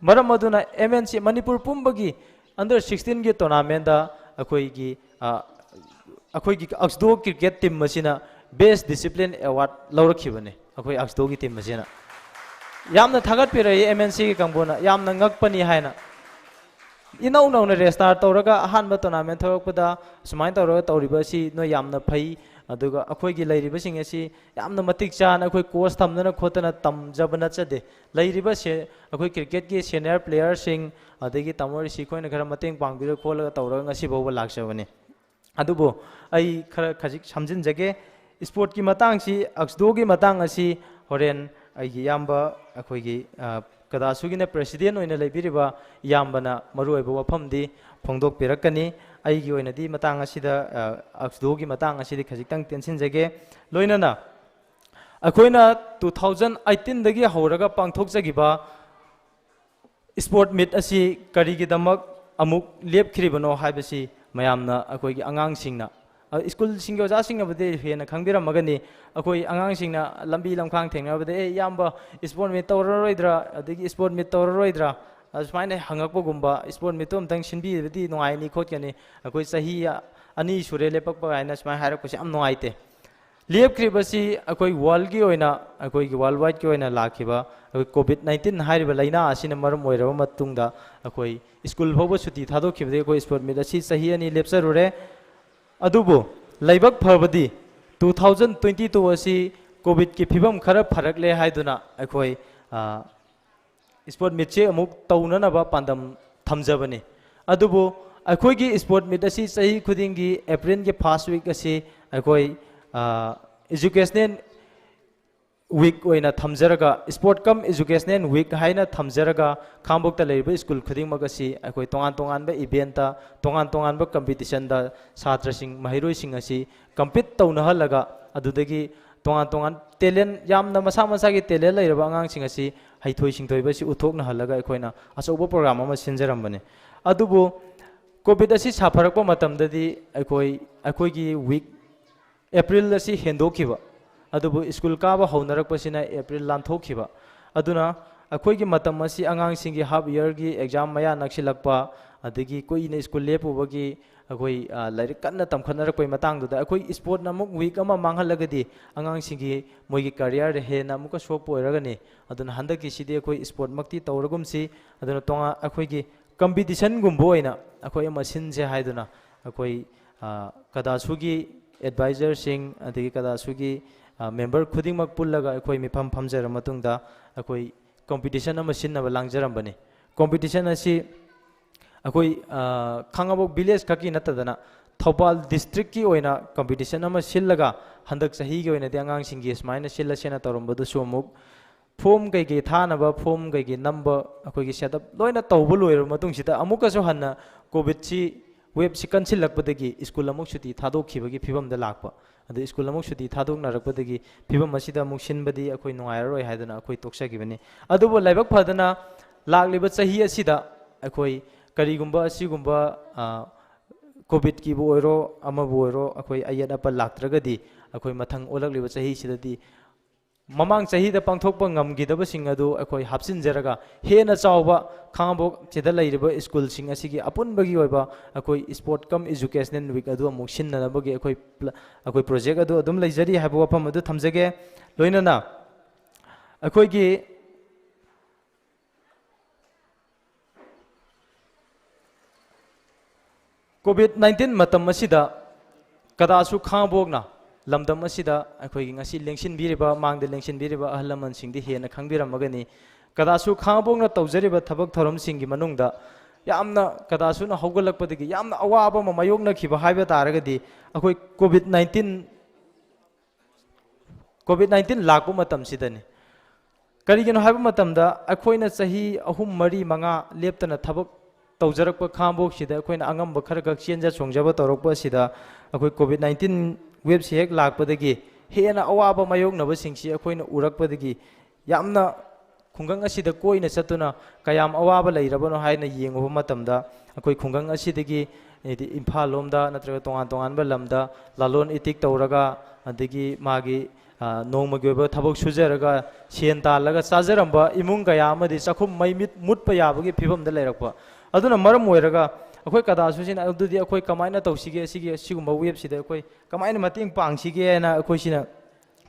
ꯃꯔꯝ ꯑꯗꯨꯅ MNC ꯃꯅꯤꯄꯨꯔ ꯄꯨꯝꯕꯒꯤ under sixteenꯒꯤ tournamentꯗ ꯑꯩꯈꯣꯏꯒꯤ, ꯑ, ꯑꯩꯈꯣꯏꯒꯤ ꯑꯛꯁꯗꯣ cricket team ꯑꯁꯤꯅ best discipline award ꯂꯧꯔꯛꯈꯤꯕꯅꯤ, ꯑꯩꯈꯣꯏ ꯑꯛꯁꯗꯣꯒꯤ team ꯑꯁꯤꯅ꯫ ꯌꯥꯝꯅ ꯊꯥꯒꯠꯄꯤꯔꯛꯏ MNCꯒꯤ ꯀꯥꯡꯕꯨꯅ, ꯌꯥꯝꯅ ꯉꯛꯄꯅꯤ ꯍꯥꯏꯅ꯫ ꯏꯅꯧ ꯅꯧꯅ register ꯇꯧꯔꯒ ꯑꯍꯥꯟꯕ tournament ꯊꯣꯛꯂꯛꯄꯗ ꯁꯨꯃꯥꯏꯅ ꯇꯧꯔꯒ ꯇꯧꯔꯤꯕ ꯑꯁꯤ ꯅꯣꯏ ꯌꯥꯝꯅ ꯐꯩ, ꯑꯗꯨꯒ ꯑꯩꯈꯣꯏꯒꯤ ꯂꯩꯔꯤꯕꯁꯤꯡ ꯑꯁꯤ ꯌꯥꯝꯅ ꯃꯇꯤꯛ ꯆꯥꯅ ꯑꯩꯈꯣꯏ coach ꯊꯝꯗꯅ ꯈꯣꯠꯇꯅ ꯇꯝꯖꯕ ꯅꯠꯆꯗꯦ꯫ ꯂꯩꯔꯤꯕ ꯁꯦ-, ꯑꯩꯈꯣꯏ cricketꯀꯤ senior playerꯁꯤꯡ, ꯑꯗꯒꯤ ꯇꯥꯃꯣ ꯔꯤꯁꯤ ꯈꯣꯏꯅ ꯈꯔ ꯃꯇꯦꯡ ꯄꯥꯡꯕꯤꯔ ꯈꯣꯠꯂꯒ ꯇꯧꯔꯒ ꯉꯁꯤ ꯐꯥꯎꯕ ꯂꯥꯛꯆꯕꯅꯤ꯫ ꯑꯗꯨꯕꯨ ꯑꯩ ꯈꯔ ꯈꯖꯤꯛ ꯁꯝꯖꯤꯟꯖꯒꯦ꯫ Sportꯀꯤ ꯃꯇꯥꯡꯁꯤ, ꯑꯛꯁꯗꯣꯒꯤ ꯃꯇꯥꯡ ꯑꯁꯤ ꯍꯣꯔꯦꯟ ꯑꯩꯒꯤ ꯏꯌꯥꯝꯕ ꯑꯩꯈꯣꯏꯒꯤ, ꯑ, ꯀꯗꯥꯁꯨꯒꯤꯅ president ꯑꯣꯏꯅ ꯂꯩꯕꯤꯔꯤꯕ ꯏꯌꯥꯝꯕꯅ ꯃꯔꯨꯑꯣꯏꯕ ꯋꯥꯐꯝꯗꯤ ꯐꯣꯡꯗꯣꯛꯄꯤꯔꯛꯀꯅꯤ꯫ ꯑꯩꯒꯤ ꯑꯣꯏꯅꯗꯤ ꯃꯇꯥꯡ ꯑꯁꯤꯗ, ꯑ, ꯑꯛꯁꯗꯣꯒꯤ ꯃꯇꯥꯡ ꯑꯁꯤꯗꯤ ꯈꯖꯤꯛꯇꯪ ꯇꯦꯟꯁꯤꯟꯖꯒꯦ꯫ ꯂꯣꯏꯅꯅ ꯑꯩꯈꯣꯏꯅ two thousand eighteenꯗꯒꯤ ꯍꯧꯔꯒ ꯄꯥꯡꯊꯣꯛꯆꯈꯤꯕ sport meet ꯑꯁꯤ ꯀꯔꯤꯒꯤꯗꯃꯛ ꯑꯃꯨꯛ ꯂꯦꯞꯈ꯭ꯔꯤꯕꯅꯣ ꯍꯥꯏꯕꯁꯤ ꯃꯌꯥꯝꯅ, ꯑꯩꯈꯣꯏꯒꯤ ꯑꯉꯥꯡꯁꯤꯡꯅ, ꯑ, schoolꯁꯤꯡꯒꯤ ꯑꯣꯖꯥꯁꯤꯡꯅꯕꯨꯗꯤ ꯍꯦꯟꯅ ꯈꯪꯕꯤꯔꯝꯃꯒꯅꯤ꯫ ꯑꯩꯈꯣꯏ ꯑꯉꯥꯡꯁꯤꯡꯅ ꯂꯝꯕꯤ ꯂꯝꯈꯥꯡ ꯊꯦꯡꯅꯕꯗ, "ꯑꯦ, ꯏꯌꯥꯝꯕ, sport meet ꯇꯧꯔꯔꯣꯏꯗ꯭ꯔꯥ?" ꯑꯗꯒꯤ, "Sport meet ꯇꯧꯔꯔꯣꯏꯗ꯭ꯔꯥ?" ꯑꯁꯨꯃꯥꯏꯅ ꯍꯪꯉꯛꯄꯒꯨꯝꯕ, "Sport meetꯇꯣ ꯑꯝꯇꯪ ꯁꯤꯟꯕꯤꯔꯕꯗꯤ ꯅꯨꯡꯉꯥꯏꯅꯤ ꯈꯣꯠꯀꯅꯤ, ꯑꯩꯈꯣꯏ ꯆꯍꯤ ꯑꯅꯤ ꯁꯨꯔꯦ ꯂꯦꯞꯄꯛꯄ" ꯍꯥꯏꯅ ꯁꯨꯃꯥꯏꯅ ꯍꯥꯏꯔꯛꯄꯁꯦ ꯌꯥꯝ ꯅꯨꯡꯉꯥꯏꯇꯦ꯫ ꯂꯦꯞꯈ꯭ꯔꯤꯕꯁꯤ ꯑꯩꯈꯣꯏ worldꯀꯤ ꯑꯣꯏꯅ, ꯑꯩꯈꯣꯏꯒꯤ worldwideꯀꯤ ꯑꯣꯏꯅ ꯂꯥꯛꯈꯤꯕ ꯑꯩꯈꯣꯏ COVID nineteen ꯍꯥꯏꯔꯤꯕ ꯂꯥꯏꯅꯥ ꯑꯁꯤꯅ ꯃꯔꯝ ꯑꯣꯏꯔꯕ ꯃꯇꯨꯡꯗ ꯑꯩꯈꯣꯏ school ꯐꯥꯎꯕ ꯁꯨꯇꯤ ꯊꯥꯗꯣꯛꯈꯤꯕꯗꯒꯤ ꯑꯩꯈꯣꯏ sport meet ꯑꯁꯤ ꯆꯍꯤ ꯑꯅꯤ ꯂꯦꯞꯆꯔꯨꯔꯦ꯫ ꯑꯗꯨꯕꯨ ꯂꯥꯏꯕꯛ ꯐꯕꯗꯤ two thousand twenty two ꯑꯁꯤ COVIDꯀꯤ ꯐꯤꯕꯝ ꯈꯔ ꯐꯔꯛꯂꯦ ꯍꯥꯏꯗꯨꯅ ꯑꯩꯈꯣꯏ, ꯑ, sport meetꯁꯦ ꯑꯃꯨꯛ ꯇꯧꯅꯅꯕ ꯄꯥꯟꯗꯝ ꯊꯝꯖꯕꯅꯤ꯫ ꯑꯗꯨꯕꯨ ꯑꯩꯈꯣꯏꯒꯤ sport meet ꯑꯁꯤ ꯆꯍꯤ ꯈꯨꯗꯤꯡꯒꯤ Aprilꯒꯤ first week ꯑꯁꯤ ꯑꯩꯈꯣꯏ, ꯑ, educational week ꯑꯣꯏꯅ ꯊꯝꯖꯔꯒ, sport cum educational week ꯍꯥꯏꯅ ꯊꯝꯖꯔꯒ, ꯈꯥꯡꯉꯕꯣꯛꯇ ꯂꯩꯔꯤꯕ school ꯈꯨꯗꯤꯡꯃꯛ ꯑꯁꯤ ꯑꯩꯈꯣꯏ ꯇꯣꯉꯥꯟ ꯇꯣꯉꯥꯟꯕ eventꯇ, ꯇꯣꯉꯥꯟ ꯇꯣꯉꯥꯟꯕ competitionꯗ ꯁꯥꯇ꯭ꯔꯁꯤꯡ, ꯃꯍꯩꯔꯣꯏꯁꯤꯡ ꯑꯁꯤ compete ꯇꯧꯅꯍꯜꯂꯒ, ꯑꯗꯨꯗꯒꯤ ꯇꯣꯉꯥꯟ ꯇꯣꯉꯥꯟ talent, ꯌꯥꯝꯅ ꯃꯁꯥ ꯃꯁꯥꯒꯤ talent ꯂꯩꯔꯕ ꯑꯉꯥꯡꯁꯤꯡ ꯑꯁꯤ ꯍꯩꯊꯣꯏ ꯁꯤꯡꯊꯣꯏꯕ ꯑꯁꯤ ꯎꯠꯊꯣꯛꯅꯍꯜꯂꯒ ꯑꯩꯈꯣꯏꯅ ꯑꯆꯧꯕ ꯄ꯭ꯔꯣꯒ꯭ꯔꯥꯝ ꯑꯃ ꯁꯤꯟꯖꯔꯝꯕꯅꯤ꯫ ꯑꯗꯨꯕꯨ ꯀꯣꯚꯤꯗ ꯑꯁꯤ ꯁꯥꯐꯔꯛꯄ ꯃꯇꯝꯗꯗꯤ ꯑꯩꯈꯣꯏ, ꯑꯩꯈꯣꯏꯒꯤ ꯋꯤꯛ ꯑꯦꯄ꯭ꯔꯤꯜ ꯑꯁꯤ ꯍꯦꯟꯗꯣꯛꯈꯤꯕ, ꯑꯗꯨꯕꯨ ꯁ꯭ꯀꯨꯜ ꯀꯥꯕ ꯍꯧꯅꯔꯛꯄꯁꯤꯅ ꯑꯦꯄ꯭ꯔꯤꯜ ꯂꯥꯟꯊꯣꯛꯈꯤꯕ꯫ ꯑꯗꯨꯅ ꯑꯩꯈꯣꯏꯒꯤ ꯃꯇꯝ ꯑꯁꯤ ꯑꯉꯥꯡꯁꯤꯡꯒꯤ ꯍꯥꯐ ꯏꯌꯔꯒꯤ ꯑꯦꯛꯖꯥꯝ ꯃꯌꯥ ꯅꯛꯁꯤꯜꯂꯛꯄ, ꯑꯗꯒꯤ ꯀꯨꯏꯅ ꯁ꯭ꯀꯨꯜ ꯂꯦꯞꯄꯨꯕꯒꯤ ꯑꯩꯈꯣꯏ, ꯑ, ꯂꯥꯏꯔꯤꯛ ꯀꯟꯅ ꯇꯝꯈꯠꯅꯔꯛꯄꯒꯤ ꯃꯇꯥꯡꯗꯨꯗ ꯑꯩꯈꯣꯏ ꯁ꯭ꯄꯣꯔꯠꯅ ꯑꯃꯨꯛ ꯋꯤꯛ ꯑꯃ ꯃꯥꯡꯍꯜꯂꯒꯗꯤ ꯑꯉꯥꯡꯁꯤꯡꯒꯤ ꯃꯣꯏꯒꯤ ꯀꯔꯤꯌꯔꯗ ꯍꯦꯟꯅ ꯑꯃꯨꯛꯀ ꯁꯣꯛꯄ ꯑꯣꯏꯔꯒꯅꯤ꯫ ꯑꯗꯨꯅ ꯍꯟꯗꯛꯀꯤꯁꯤꯗꯤ ꯑꯩꯈꯣꯏ ꯁ꯭ꯄꯣꯔꯠꯃꯛꯇꯤ ꯇꯧꯔꯒꯨꯝꯁꯤ꯫ ꯑꯗꯨꯅ ꯇꯣꯉꯥꯟ ꯑꯩꯈꯣꯏꯒꯤ ꯀꯝꯄꯤꯇꯤꯁꯟꯒꯨꯝꯕ ꯑꯣꯏꯅ ꯑꯩꯈꯣꯏ ꯑꯃ ꯁꯤꯟꯁꯦ ꯍꯥꯏꯗꯨꯅ ꯑꯩꯈꯣꯏ, ꯑ, ꯀꯗꯥꯁꯨꯒꯤ ꯑꯦꯗꯚꯥꯏꯖꯔꯁꯤꯡ ꯑꯗꯒꯤ ꯀꯗꯥꯁꯨꯒꯤ, ꯑ, ꯃꯦꯝꯕꯔ ꯈꯨꯗꯤꯡꯃꯛ ꯄꯨꯜꯂꯒ ꯑꯩꯈꯣꯏ ꯃꯤꯐꯝ ꯐꯝꯖꯔ ꯃꯇꯨꯡꯗ ꯑꯩꯈꯣꯏ ꯀꯝꯄꯤꯇꯤꯁꯟ ꯑꯃ ꯁꯤꯟꯅꯕ ꯂꯥꯡꯖꯔꯝꯕꯅꯤ꯫ ꯀꯝꯄꯤꯇꯤꯁꯟ ꯑꯁꯤ ꯑꯩꯈꯣꯏ, ꯑ, ꯈꯥꯉꯕꯣꯛ ꯚꯤꯂꯦꯖ ꯈꯛꯀꯤ ꯅꯠꯇꯗꯅ ꯊꯧꯕꯥꯜ ꯗꯤꯁꯇ꯭ꯔꯤꯛꯀꯤ ꯑꯣꯏꯅ ꯀꯝꯄꯤꯇꯤꯁꯟ ꯑꯃ ꯁꯤꯜꯂꯒ ꯍꯟꯗꯛ ꯆꯍꯤꯒꯤ ꯑꯣꯏꯅꯗꯤ ꯑꯉꯥꯡꯁꯤꯡꯒꯤ ꯁꯨꯃꯥꯏꯅ ꯁꯤꯜꯂꯁꯦꯅ ꯇꯧꯔꯝꯕꯗꯨꯁꯨ ꯑꯃꯨꯛ ꯐꯣꯝ ꯀꯩꯀꯩ ꯊꯥꯅꯕ, ꯐꯣꯝ ꯀꯩꯀꯩ ꯅꯝꯕ, ꯑꯩꯈꯣꯏꯒꯤ ꯁꯦꯠ ꯑꯞ ꯂꯣꯏꯅ ꯇꯧꯕ ꯂꯣꯏꯔꯕ ꯃꯇꯨꯡꯁꯤꯗ ꯑꯃꯨꯛꯀꯁꯨ ꯍꯟꯅ ꯀꯣꯚꯤꯗꯁꯤ ꯋꯦꯕꯁꯤ ꯀꯟꯁꯤꯜꯂꯛꯄꯗꯒꯤ ꯁ꯭ꯀꯨꯜ ꯑꯃꯨꯛ ꯁꯨꯇꯤ ꯊꯥꯗꯣꯛꯈꯤꯕꯒꯤ ꯐꯤꯕꯝꯗ ꯂꯥꯛꯄ꯫ ꯑꯗꯨ ꯁ꯭ꯀꯨꯜ ꯑꯃꯨꯛ ꯁꯨꯇꯤ ꯊꯥꯗꯣꯛꯅꯔꯛꯄꯗꯒꯤ ꯐꯤꯕꯝ ꯑꯁꯤꯗ ꯑꯃꯨꯛ ꯁꯤꯟꯕꯗꯤ ꯑꯩꯈꯣꯏ ꯅꯨꯡꯉꯥꯏꯔꯔꯣꯏ ꯍꯥꯏꯗꯨꯅ ꯑꯩꯈꯣꯏ ꯇꯣꯛꯆꯈꯤꯕꯅꯤ꯫ ꯑꯗꯨꯕꯨ ꯂꯥꯏꯕꯛ ꯐꯗꯅ ꯂꯥꯛꯂꯤꯕ ꯆꯍꯤ ꯑꯁꯤꯗ ꯑꯩꯈꯣꯏ ꯀꯔꯤꯒꯨꯝꯕ ꯑꯁꯤꯒꯨꯝꯕ, ꯑ, ꯀꯣꯚꯤꯗꯀꯤꯕꯨ ꯑꯣꯏꯔꯣ, ꯑꯃꯕꯨ ꯑꯣꯏꯔꯣ, ꯑꯩꯈꯣꯏ ꯑꯌꯦꯠ ꯑꯄꯟ ꯂꯥꯛꯇ꯭ꯔꯒꯗꯤ ꯑꯩꯈꯣꯏ ꯃꯊꯪ ꯑꯣꯜꯂꯛꯂꯤꯕ ꯆꯍꯤꯁꯤꯗꯗꯤ ꯃꯃꯥꯡ ꯆꯍꯤꯗ ꯄꯥꯡꯊꯣꯛꯄ ꯉꯝꯈꯤꯗꯕꯁꯤꯡ ꯑꯗꯨ ꯑꯩꯈꯣꯏ ꯍꯥꯞꯆꯤꯟꯖꯔꯒ ꯍꯦꯟꯅ ꯆꯥꯎꯕ ꯈꯥꯉꯕꯣꯛꯁꯤꯗ ꯂꯩꯔꯤꯕ ꯁ꯭ꯀꯨꯜꯁꯤꯡ ꯑꯁꯤꯒꯤ ꯑꯄꯨꯟꯕꯒꯤ ꯑꯣꯏꯕ ꯑꯩꯈꯣꯏ ꯁ꯭ꯄꯣꯔꯠ ꯀꯝ ꯑꯦꯖꯨꯀꯦꯁꯅꯦꯜ ꯋꯤꯛ ꯑꯗꯨ ꯑꯃꯨꯛ ꯁꯤꯟꯅꯅꯕꯒꯤ ꯑꯩꯈꯣꯏ ꯄ꯭ꯂ-, ꯑꯩꯈꯣꯏ ꯄ꯭ꯔꯣꯖꯦꯛ ꯑꯗꯨ ꯑꯗꯨꯝ ꯂꯩꯖꯔꯤ ꯍꯥꯏꯕ ꯋꯥꯐꯝ ꯑꯗꯨ ꯊꯝꯖꯒꯦ꯫ ꯂꯣꯏꯅꯅ ꯑꯩꯈꯣꯏꯒꯤ ꯀꯣꯚꯤꯗ ꯅꯥꯏꯟꯇꯤꯟ ꯃꯇꯝ ꯑꯁꯤꯗ ꯀꯗꯥꯁꯨ ꯈꯥꯉꯕꯣꯛꯅ ꯂꯝꯗꯝ ꯑꯁꯤꯗ ꯑꯩꯈꯣꯏꯒꯤ ꯉꯁꯤ ꯂꯦꯡꯁꯤꯟꯕꯤꯔꯤꯕ, ꯃꯥꯡꯗ ꯂꯦꯡꯁꯤꯟꯕꯤꯔꯤꯕ ꯑꯍꯜ ꯂꯃꯟꯁꯤꯡꯗꯤ ꯍꯦꯟꯅ ꯈꯪꯕꯤꯔꯝꯃꯒꯅꯤ꯫ ꯀꯗꯥꯁꯨ ꯈꯥꯉꯕꯣꯛꯅ ꯇꯧꯖꯔꯤꯕ ꯊꯕꯛ ꯊꯧꯔꯝꯁꯤꯡꯒꯤ ꯃꯅꯨꯡꯗ ꯌꯥꯝꯅ ꯀꯗꯥꯁꯨꯅ ꯍꯧꯒꯠꯂꯛꯄꯗꯒꯤ ꯌꯥꯝꯅ ꯑꯋꯥꯕ ꯑꯃ ꯃꯥꯌꯣꯛꯅꯈꯤꯕ ꯍꯥꯏꯕ ꯇꯥꯔꯒꯗꯤ ꯑꯩꯈꯣꯏ ꯀꯣꯚꯤꯗ ꯅꯥꯏꯟꯇꯤꯟ ꯀꯣꯚꯤꯗ ꯅꯥꯏꯟꯇꯤꯟ ꯂꯥꯛꯄ ꯃꯇꯝꯁꯤꯗꯅꯤ꯫ ꯀꯔꯤꯒꯤꯅꯣ ꯍꯥꯏꯕ ꯃꯇꯝꯗ ꯑꯩꯈꯣꯏꯅ ꯆꯍꯤ ꯑꯍꯨꯝ, ꯃꯔꯤ, ꯃꯉꯥ ꯂꯦꯞꯇꯅ ꯊꯕꯛ ꯇꯧꯖꯔꯛꯄ ꯈꯥꯉꯕꯣꯛꯁꯤꯗ ꯑꯩꯈꯣꯏꯅ ꯑꯉꯝꯕ ꯈꯔ ꯈꯛ ꯆꯦꯟꯖ ꯆꯣꯡꯖꯕ ꯇꯧꯔꯛꯄ ꯑꯁꯤꯗ ꯑꯩꯈꯣꯏ ꯀꯣꯚꯤꯗ ꯅꯥꯏꯟꯇꯤꯟ ꯋꯦꯕꯁꯤ ꯍꯦꯛ ꯂꯥꯛꯄꯗꯒꯤ ꯍꯦꯟꯅ ꯑꯋꯥꯕ ꯃꯥꯌꯣꯛꯅꯕꯁꯤꯡꯁꯤ ꯑꯩꯈꯣꯏꯅ ꯎꯔꯛꯄꯗꯒꯤ ꯌꯥꯝꯅ ꯈꯨꯡꯒꯪ ꯑꯁꯤꯗ ꯀꯣꯏꯅ ꯆꯠꯇꯨꯅ ꯀꯌꯥꯝ ꯑꯋꯥꯕ ꯂꯩꯔꯕꯅꯣ ꯍꯥꯏꯅ ꯌꯦꯡꯉꯨꯕ ꯃꯇꯝꯗ, ꯑꯩꯈꯣꯏ ꯈꯨꯡꯒꯪ ꯑꯁꯤꯗꯒꯤ, ꯍꯥꯏꯗꯤ, ꯏꯝꯐꯥꯜ ꯂꯣꯝꯗ ꯅꯠꯇ꯭ꯔꯒ ꯇꯣꯉꯥꯟ ꯇꯣꯉꯥꯟꯕ ꯂꯝꯗ ꯂꯂꯣꯟ ꯏꯇꯤꯛ ꯇꯧꯔꯒ, ꯑꯗꯒꯤ ꯃꯥꯒꯤ, ꯑ, ꯅꯣꯡꯃꯒꯤ ꯑꯣꯏꯕ ꯊꯕꯛ ꯁꯨꯖꯔꯒ ꯁꯦꯟ ꯇꯥꯜꯂꯒ ꯆꯥꯖꯔꯝꯕ ꯏꯃꯨꯡ ꯀꯌꯥ ꯑꯃꯗꯤ ꯆꯥꯛꯈꯨꯝ ꯃꯩ ꯃꯤꯠ ꯃꯨꯠꯄ ꯌꯥꯕꯒꯤ ꯐꯤꯕꯝꯗ ꯂꯩꯔꯛꯄ꯫ ꯑꯗꯨꯅ ꯃꯔꯝ ꯑꯣꯏꯔꯒ ꯑꯩꯈꯣꯏ ꯀꯗꯥꯁꯨꯁꯤꯅ ꯑꯗꯨꯗꯤ ꯑꯩꯈꯣꯏ ꯀꯃꯥꯏꯅ ꯇꯧꯁꯤꯒꯦ, ꯁꯤꯒꯤ, ꯁꯤꯒꯨꯝꯕ ꯋꯦꯕꯁꯤꯗ ꯑꯩꯈꯣꯏ ꯀꯃꯥꯏꯅ ꯃꯇꯦꯡ ꯄꯥꯡꯁꯤꯒꯦ ꯍꯥꯏꯅ ꯑꯩꯈꯣꯏꯁꯤꯅ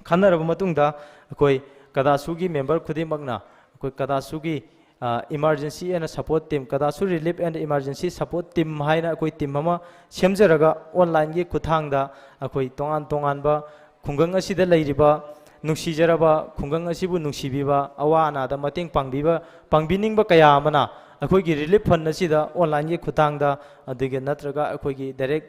ꯈꯟꯅꯔꯕ ꯃꯇꯨꯡꯗ, ꯑꯩꯈꯣꯏ ꯀꯗꯥꯁꯨꯒꯤ ꯃꯦꯝꯕꯔ ꯈꯨꯗꯤꯡꯃꯛꯅ ꯑꯩꯈꯣꯏ ꯀꯗꯥꯁꯨꯒꯤ, ꯑ, Emergency and Support Team, ꯀꯗꯥꯁꯨ Relief and Emergency Support Team ꯍꯥꯏꯅ ꯑꯩꯈꯣꯏ ꯇꯤꯝ ꯑꯃ ꯁꯦꯝꯖꯔꯒ, ꯑꯣꯟꯂꯥꯏꯟꯒꯤ ꯈꯨꯠꯊꯥꯡꯗ ꯑꯩꯈꯣꯏ ꯇꯣꯉꯥꯟ ꯇꯣꯉꯥꯟꯕ ꯈꯨꯡꯒꯪ ꯑꯁꯤꯗ ꯂꯩꯔꯤꯕ, ꯅꯨꯡꯁꯤꯖꯔꯕ ꯈꯨꯡꯒꯪ ꯑꯁꯤꯕꯨ ꯅꯨꯡꯁꯤꯕꯤꯕ, ꯑꯋꯥ ꯑꯅꯥꯗ ꯃꯇꯦꯡ ꯄꯥꯡꯕꯤꯕ, ꯄꯥꯡꯕꯤꯅꯤꯡꯕ ꯀꯌꯥ ꯑꯃꯅ ꯑꯩꯈꯣꯏꯒꯤ ꯔꯤꯂꯤꯐ ꯐꯟ ꯑꯁꯤꯗ ꯑꯣꯟꯂꯥꯏꯟꯒꯤ ꯈꯨꯠꯊꯥꯡꯗ, ꯑꯗꯒꯤ ꯅꯠꯇ꯭ꯔꯒ ꯑꯩꯈꯣꯏꯒꯤ ꯗꯥꯏꯔꯦꯛ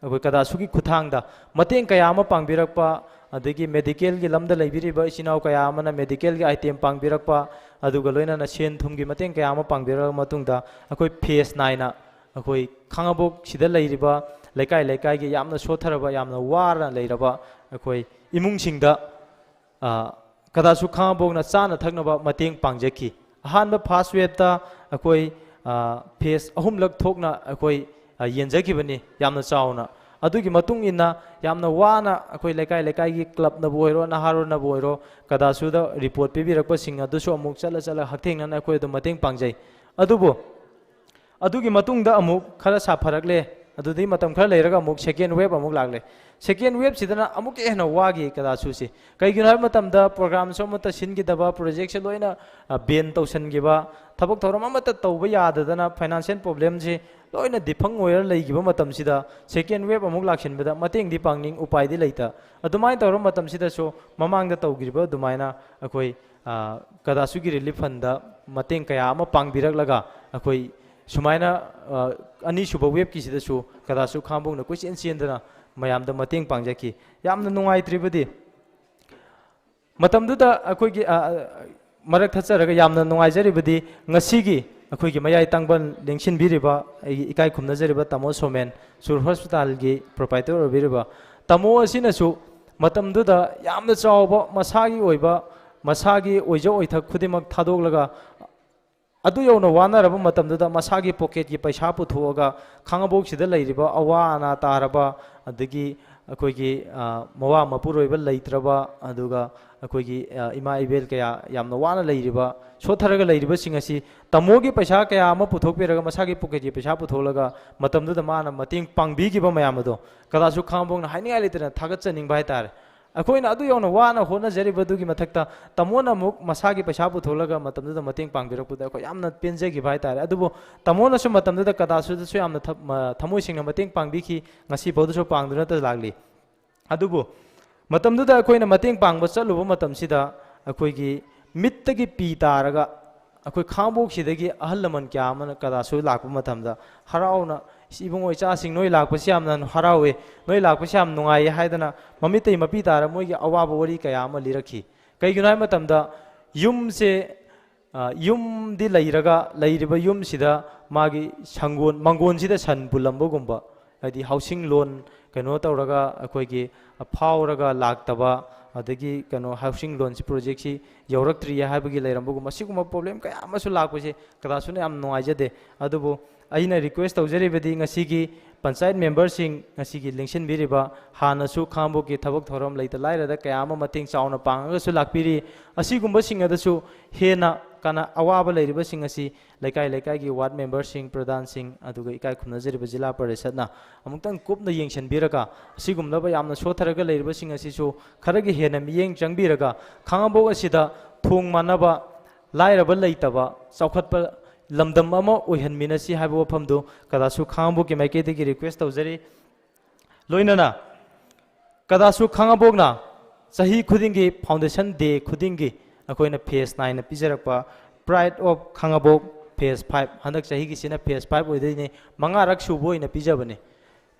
ꯑꯩꯈꯣꯏ ꯀꯗꯥꯁꯨꯒꯤ ꯈꯨꯠꯊꯥꯡꯗ ꯃꯇꯦꯡ ꯀꯌꯥ ꯑꯃ ꯄꯥꯡꯕꯤꯔꯛꯄ, ꯑꯗꯒꯤ ꯃꯦꯗꯤꯀꯦꯜꯒꯤ ꯂꯝꯗ ꯂꯩꯕꯤꯔꯤꯕ ꯏꯆꯤꯟ ꯏꯅꯥꯎ ꯀꯌꯥ ꯑꯃꯅ ꯃꯦꯗꯤꯀꯦꯜꯒꯤ ꯑꯥꯏꯇꯦꯝ ꯄꯥꯡꯕꯤꯔꯛꯄ, ꯑꯗꯨꯒ ꯂꯣꯏꯅꯅ ꯁꯦꯟ ꯊꯨꯝꯒꯤ ꯃꯇꯦꯡ ꯀꯌꯥ ꯑꯃ ꯄꯥꯡꯕꯤꯔꯛꯂꯕ ꯃꯇꯨꯡꯗ, ꯑꯩꯈꯣꯏ ꯐꯦꯁ ꯅꯥꯏꯅ ꯑꯩꯈꯣꯏ ꯈꯥꯉꯕꯣꯛꯁꯤꯗ ꯂꯩꯔꯤꯕ ꯂꯩꯀꯥꯏ ꯂꯩꯀꯥꯏꯒꯤ ꯌꯥꯝꯅ ꯁꯣꯠꯊꯔꯕ, ꯌꯥꯝꯅ ꯋꯥꯅ ꯂꯩꯔꯕ ꯑꯩꯈꯣꯏ ꯏꯃꯨꯡꯁꯤꯡꯗ, ꯑ, ꯀꯗꯥꯁꯨ ꯈꯥꯉꯕꯣꯛꯅ ꯆꯥꯅ ꯊꯛꯅꯕ ꯃꯇꯦꯡ ꯄꯥꯡꯖꯈꯤ꯫ ꯑꯍꯥꯟꯕ ꯐꯥꯔꯁ ꯋꯦꯞꯇ ꯑꯩꯈꯣꯏ, ꯑ, ꯐꯦꯁ ꯑꯍꯨꯝꯂꯛ ꯊꯣꯛꯅ ꯑꯩꯈꯣꯏ, ꯑ, ꯌꯦꯟꯖꯈꯤꯕꯅꯤ, ꯌꯥꯝꯅ ꯆꯥꯎꯅ꯫ ꯑꯗꯨꯒꯤ ꯃꯇꯨꯡ ꯏꯟꯅ ꯌꯥꯝꯅ ꯋꯥꯅ ꯑꯩꯈꯣꯏ ꯂꯩꯀꯥꯏ ꯂꯩꯀꯥꯏꯒꯤ ꯀ꯭ꯂꯕꯅꯕꯨ ꯑꯣꯏꯔꯣ, ꯅꯍꯥꯔꯣꯜꯅꯕꯨ ꯑꯣꯏꯔꯣ, ꯀꯗꯥꯁꯨꯗ ꯔꯤꯄꯣꯔꯠ ꯄꯤꯕꯤꯔꯛꯄꯁꯤꯡ ꯑꯗꯨꯁꯨ ꯑꯃꯨꯛ ꯆꯠꯂ ꯆꯠꯂꯒ ꯍꯛꯊꯦꯡꯅꯅ ꯑꯩꯈꯣꯏ ꯑꯗꯨꯝ ꯃꯇꯦꯡ ꯄꯥꯡꯖꯩ꯫ ꯑꯗꯨꯕꯨ ꯑꯗꯨꯒꯤ ꯃꯇꯨꯡꯗ ꯑꯃꯨꯛ ꯈꯔ ꯁꯥꯐꯔꯛꯂꯦ꯫ ꯑꯗꯨꯗꯒꯤ ꯃꯇꯝ ꯈꯔ ꯂꯩꯔꯒ ꯑꯃꯨꯛ ꯁꯦꯀꯦꯟ ꯋꯦꯕ ꯑꯃꯨꯛ ꯂꯥꯛꯂꯦ꯫ ꯁꯦꯀꯦꯟ ꯋꯦꯕꯁꯤꯗꯅ ꯑꯃꯨꯛꯀ ꯍꯦꯟꯅ ꯋꯥꯈꯤ ꯀꯗꯥꯁꯨꯁꯤ꯫ ꯀꯩꯒꯤꯅꯣ ꯍꯥꯏꯕ ꯃꯇꯝꯗ ꯄ꯭ꯔꯣꯒ꯭ꯔꯥꯝꯁꯨ ꯑꯃꯠꯇ ꯁꯤꯟꯈꯤꯗꯕ, ꯄ꯭ꯔꯣꯖꯦꯛꯁꯦ ꯂꯣꯏꯅ, ꯑ, ꯕꯦꯟ ꯇꯧꯁꯤꯟꯈꯤꯕ, ꯊꯕꯛ ꯊꯧꯔꯝ ꯑꯃꯠꯇ ꯇꯧꯕ ꯌꯥꯗꯗꯅ ꯐꯥꯏꯅꯥꯟꯁꯤꯌꯦꯜ ꯄ꯭ꯔꯣꯕ꯭ꯂꯦꯝꯁꯤ ꯂꯣꯏꯅ ꯗꯤꯐꯪ ꯑꯣꯏꯔ ꯂꯩꯈꯤꯕ ꯃꯇꯝꯁꯤꯗ ꯁꯦꯀꯦꯟ ꯋꯦꯕ ꯑꯃꯨꯛ ꯂꯥꯛꯁꯤꯟꯕꯗ ꯃꯇꯦꯡꯗꯤ ꯄꯥꯡꯅꯤꯡ, ꯎꯄꯥꯏꯗꯤ ꯂꯩꯇ꯫ ꯑꯗꯨꯃꯥꯏꯅ ꯇꯧꯔꯕ ꯃꯇꯝꯁꯤꯗꯁꯨ ꯃꯃꯥꯡꯗ ꯇꯧꯈꯤꯕ ꯑꯗꯨꯃꯥꯏꯅ ꯑꯩꯈꯣꯏ, ꯑ, ꯀꯗꯥꯁꯨꯒꯤ ꯔꯤꯂꯤꯐ ꯐꯟꯗ ꯃꯇꯦꯡ ꯀꯌꯥ ꯑꯃ ꯄꯥꯡꯕꯤꯔꯛꯂꯒ ꯑꯩꯈꯣꯏ ꯁꯨꯃꯥꯏꯅ, ꯑ, ꯑꯅꯤꯁꯨꯕ ꯋꯦꯕꯀꯤꯁꯤꯗꯁꯨ ꯀꯗꯥꯁꯨ ꯈꯥꯉꯕꯣꯛꯅ ꯀꯣꯏꯆꯦꯟ ꯆꯦꯟꯗꯅ ꯃꯌꯥꯝꯗ ꯃꯇꯦꯡ ꯄꯥꯡꯖꯈꯤ꯫ ꯌꯥꯝꯅ ꯅꯨꯡꯉꯥꯏꯇ꯭ꯔꯤꯕꯗꯤ ꯃꯇꯝꯗꯨꯗ ꯑꯩꯈꯣꯏꯒꯤ, ꯑ, ꯑ, ꯃꯔꯛ ꯊꯠꯆꯔꯒ ꯌꯥꯝꯅ ꯅꯨꯡꯉꯥꯏꯖꯔꯤꯕꯗꯤ ꯉꯁꯤꯒꯤ ꯑꯩꯈꯣꯏꯒꯤ ꯃꯌꯥꯏ ꯇꯪꯕ ꯂꯦꯡꯁꯤꯟꯕꯤꯔꯤꯕ ꯑꯩꯒꯤ ꯏꯀꯥꯏ ꯈꯨꯝꯅꯖꯔꯤꯕ ꯇꯥꯃꯣ ꯁꯣꯃꯦꯟ, ꯁꯨꯔ ꯍꯣꯁꯄꯤꯇꯥꯜꯒꯤ ꯄ꯭ꯔꯣꯄꯥꯏꯇꯔ ꯑꯣꯏꯕꯤꯔꯤꯕ ꯇꯥꯃꯣ ꯑꯁꯤꯅꯁꯨ ꯃꯇꯝꯗꯨꯗ ꯌꯥꯝꯅ ꯆꯥꯎꯕ ꯃꯁꯥꯒꯤ ꯑꯣꯏꯕ ꯃꯁꯥꯒꯤ ꯑꯣꯏꯖ ꯑꯣꯏꯊꯛ ꯈꯨꯗꯤꯡꯃꯛ ꯊꯥꯗꯣꯛꯂꯒ, ꯑꯗꯨ ꯌꯧꯅ ꯋꯥꯅꯔꯕ ꯃꯇꯝꯗꯨꯗ ꯃꯁꯥꯒꯤ ꯄꯣꯀꯦꯠꯀꯤ ꯄꯩꯁꯥ ꯄꯨꯊꯣꯛꯑꯒ ꯈꯥꯉꯕꯣꯛꯁꯤꯗ ꯂꯩꯔꯤꯕ ꯑꯋꯥ ꯑꯅꯥ ꯇꯥꯔꯕ, ꯑꯗꯒꯤ ꯑꯩꯈꯣꯏꯒꯤ, ꯑ, ꯃꯋꯥ ꯃꯄꯨꯔꯣꯏꯕ ꯂꯩꯇ꯭ꯔꯕ, ꯑꯗꯨꯒ ꯑꯩꯈꯣꯏꯒꯤ, ꯑ, ꯏꯃꯥ ꯏꯕꯦꯜ ꯀꯌꯥ ꯌꯥꯝꯅ ꯋꯥꯅ ꯂꯩꯔꯤꯕ, ꯁꯣꯠꯊꯔꯒ ꯂꯩꯔꯤꯕꯁꯤꯡ ꯑꯁꯤ ꯇꯥꯃꯣꯒꯤ ꯄꯩꯁꯥ ꯀꯌꯥ ꯑꯃ ꯄꯨꯊꯣꯛꯄꯤꯔꯒ, ꯃꯁꯥꯒꯤ ꯄꯣꯀꯦꯠꯀꯤ ꯄꯩꯁꯥ ꯄꯨꯊꯣꯛꯂꯒ ꯃꯇꯝꯗꯨꯗ ꯃꯥꯅ ꯃꯇꯦꯡ ꯄꯥꯡꯕꯤꯈꯤꯕ ꯃꯌꯥꯝ ꯑꯗꯣ ꯀꯗꯥꯁꯨ ꯈꯥꯉꯕꯣꯛꯅ ꯍꯥꯏꯅꯤꯡꯉꯥꯏ ꯂꯩꯇꯅ ꯊꯥꯒꯠꯆꯅꯤꯡꯕ ꯍꯥꯏꯇꯥꯔꯦ꯫ ꯑꯩꯈꯣꯏꯅ ꯑꯗꯨ ꯌꯧꯅ ꯋꯥꯅ ꯍꯣꯠꯅꯖꯔꯤꯕꯗꯨꯒꯤ ꯃꯊꯛꯇ ꯇꯥꯃꯣꯅ ꯑꯃꯨꯛ ꯃꯁꯥꯒꯤ ꯄꯩꯁꯥ ꯄꯨꯊꯣꯛꯂꯒ ꯃꯇꯝꯗꯨꯗ ꯃꯇꯦꯡ ꯄꯥꯡꯕꯤꯔꯛꯄꯗ ꯑꯩꯈꯣꯏ ꯌꯥꯝꯅ ꯄꯦꯟꯖꯈꯤꯕ ꯍꯥꯏꯇꯥꯔꯦ꯫ ꯑꯗꯨꯕꯨ ꯇꯥꯃꯣꯅꯁꯨ ꯃꯇꯝꯗꯨꯗ ꯀꯗꯥꯁꯨꯗꯁꯨ ꯌꯥꯝꯅ ꯊ-, ꯃ-, ꯊꯃꯣꯏ ꯁꯦꯡꯅ ꯃꯇꯦꯡ ꯄꯥꯡꯕꯤꯈꯤ, ꯉꯁꯤꯐꯥꯎꯗꯁꯨ ꯄꯥꯡꯗꯨꯅꯇ ꯂꯥꯛꯂꯤ꯫ ꯑꯗꯨꯕꯨ ꯃꯇꯝꯗꯨꯗ ꯑꯩꯈꯣꯏꯅ ꯃꯇꯦꯡ ꯄꯥꯡꯕ ꯆꯠꯂꯨꯕ ꯃꯇꯝꯁꯤꯗ ꯑꯩꯈꯣꯏꯒꯤ ꯃꯤꯠꯇꯒꯤ ꯄꯤ ꯇꯥꯔꯒ ꯑꯩꯈꯣꯏ ꯈꯥꯉꯕꯣꯛꯁꯤꯗꯒꯤ ꯑꯍꯜ ꯂꯃꯟ ꯀꯌꯥ ꯑꯃꯅ ꯀꯗꯥꯁꯨ ꯂꯥꯛꯄ ꯃꯇꯝꯗ ꯍꯔꯥꯎꯅ, "ꯏꯁ, ꯏꯕꯨꯡꯉꯣ, ꯏꯆꯥꯁꯤꯡ ꯅꯣꯏ ꯂꯥꯛꯄꯁꯤ ꯌꯥꯝꯅ ꯍꯔꯥꯎꯋꯦ, ꯅꯣꯏ ꯂꯥꯛꯄꯁꯤ ꯌꯥꯝ ꯅꯨꯡꯉꯥꯏꯌꯦ" ꯍꯥꯏꯗꯅ ꯃꯃꯤꯠꯇꯒꯤ ꯃꯄꯤ ꯇꯥꯔ ꯃꯣꯏꯒꯤ ꯑꯋꯥꯕ ꯋꯥꯔꯤ ꯀꯌꯥ ꯑꯃ ꯂꯤꯔꯛꯈꯤ꯫ ꯀꯩꯒꯤꯅꯣ ꯍꯥꯏꯕ ꯃꯇꯝꯗ ꯌꯨꯝꯁꯦ, ꯑ, ꯌꯨꯝꯗꯤ ꯂꯩꯔꯒ ꯂꯩꯔꯤꯕ ꯌꯨꯝꯁꯤꯗ ꯃꯥꯒꯤ ꯁꯪꯒꯣꯟ, ꯃꯪꯒꯣꯟꯁꯤꯗ ꯁꯟ ꯄꯨꯜꯂꯝꯕꯒꯨꯝꯕ, ꯍꯥꯏꯗꯤ housing loan ꯀꯩꯅꯣ ꯇꯧꯔꯒ ꯑꯩꯈꯣꯏꯒꯤ ꯐꯥꯎꯔꯒ ꯂꯥꯛꯇꯕ, ꯑꯗꯒꯤ ꯀꯩꯅꯣ housing loanꯁꯤ projectꯁꯤ ꯌꯧꯔꯛꯇ꯭ꯔꯤꯌꯦ ꯍꯥꯏꯕꯒꯤ ꯂꯩꯔꯝꯕꯒꯨꯝꯕ, ꯁꯤꯒꯨꯝꯕ problem ꯀꯌꯥ ꯑꯃꯁꯨ ꯂꯥꯛꯄꯁꯦ ꯀꯗꯥꯁꯨꯅ ꯌꯥꯝ ꯅꯨꯡꯉꯥꯏꯖꯗꯦ꯫ ꯑꯗꯨꯕꯨ ꯑꯩꯅ request ꯇꯧꯖꯔꯤꯕꯗꯤ ꯉꯁꯤꯒꯤ ꯄꯟꯆꯥꯌꯠ memberꯁꯤꯡ, ꯉꯁꯤꯒꯤ ꯂꯦꯡꯁꯤꯟꯕꯤꯔꯤꯕ, ꯍꯥꯟꯅꯁꯨ ꯈꯥꯉꯕꯣꯛꯀꯤ ꯊꯕꯛ ꯊꯧꯔꯝ ꯂꯩꯇ ꯂꯥꯏꯔꯗ ꯀꯌꯥ ꯑꯃ ꯃꯇꯦꯡ ꯆꯥꯎꯅ ꯄꯥꯡꯉꯒꯁꯨ ꯂꯥꯛꯄꯤꯔꯤ, ꯑꯁꯤꯒꯨꯝꯕꯁꯤꯡ ꯑꯗꯨꯁꯨ ꯍꯦꯟꯅ ꯀꯅꯥ ꯑꯋꯥꯕ ꯂꯩꯔꯤꯕꯁꯤꯡ ꯑꯁꯤ ꯂꯩꯀꯥꯏ ꯂꯩꯀꯥꯏꯒꯤ ward memberꯁꯤꯡ, ꯄ꯭ꯔꯙꯥꯟꯁꯤꯡ, ꯑꯗꯨꯒ ꯏꯀꯥꯏ ꯈꯨꯝꯅꯖꯔꯤꯕ ꯖꯤꯂꯥ ꯄꯔꯤꯁꯠꯅ ꯑꯃꯨꯛꯇꯪ ꯀꯨꯞꯅ ꯌꯦꯡꯁꯤꯟꯕꯤꯔꯒ, ꯑꯁꯤꯒꯨꯝꯂꯕ ꯌꯥꯝꯅ ꯁꯣꯠꯊꯔꯒ ꯂꯩꯔꯤꯕꯁꯤꯡ ꯑꯁꯤꯁꯨ ꯈꯔꯒ ꯍꯦꯟꯅ ꯃꯤꯠꯌꯦꯡ ꯆꯪꯕꯤꯔꯒ, ꯈꯥꯉꯕꯣꯛ ꯑꯁꯤꯗ ꯊꯣꯡ ꯃꯥꯟꯅꯕ, ꯂꯥꯏꯔꯕ ꯂꯩꯇꯕ, ꯆꯥꯎꯈꯠꯄ ꯂꯝꯗꯝ ꯑꯃ ꯑꯣꯏꯍꯟꯃꯤꯟꯅꯁꯤ ꯍꯥꯏꯕ ꯋꯥꯐꯝꯗꯨ ꯀꯗꯥꯁꯨ ꯈꯥꯉꯕꯣꯛꯀꯤ ꯃꯥꯏꯀꯩꯗꯒꯤ request ꯇꯧꯖꯔꯤ꯫ ꯂꯣꯏꯅꯅ ꯀꯗꯥꯁꯨ ꯈꯥꯉꯕꯣꯛꯅ ꯆꯍꯤ ꯈꯨꯗꯤꯡꯒꯤ foundation day ꯈꯨꯗꯤꯡꯒꯤ ꯑꯩꯈꯣꯏꯅ phase nineꯅ ꯄꯤꯖꯔꯛꯄ Pride of Khangabok phase five, ꯍꯟꯗꯛ ꯆꯍꯤꯒꯤꯁꯤꯅ phase five ꯑꯣꯏꯗꯣꯏꯅꯤ, ꯃꯉꯥꯔꯛ ꯁꯨꯕ ꯑꯣꯏꯅ ꯄꯤꯖꯕꯅꯤ꯫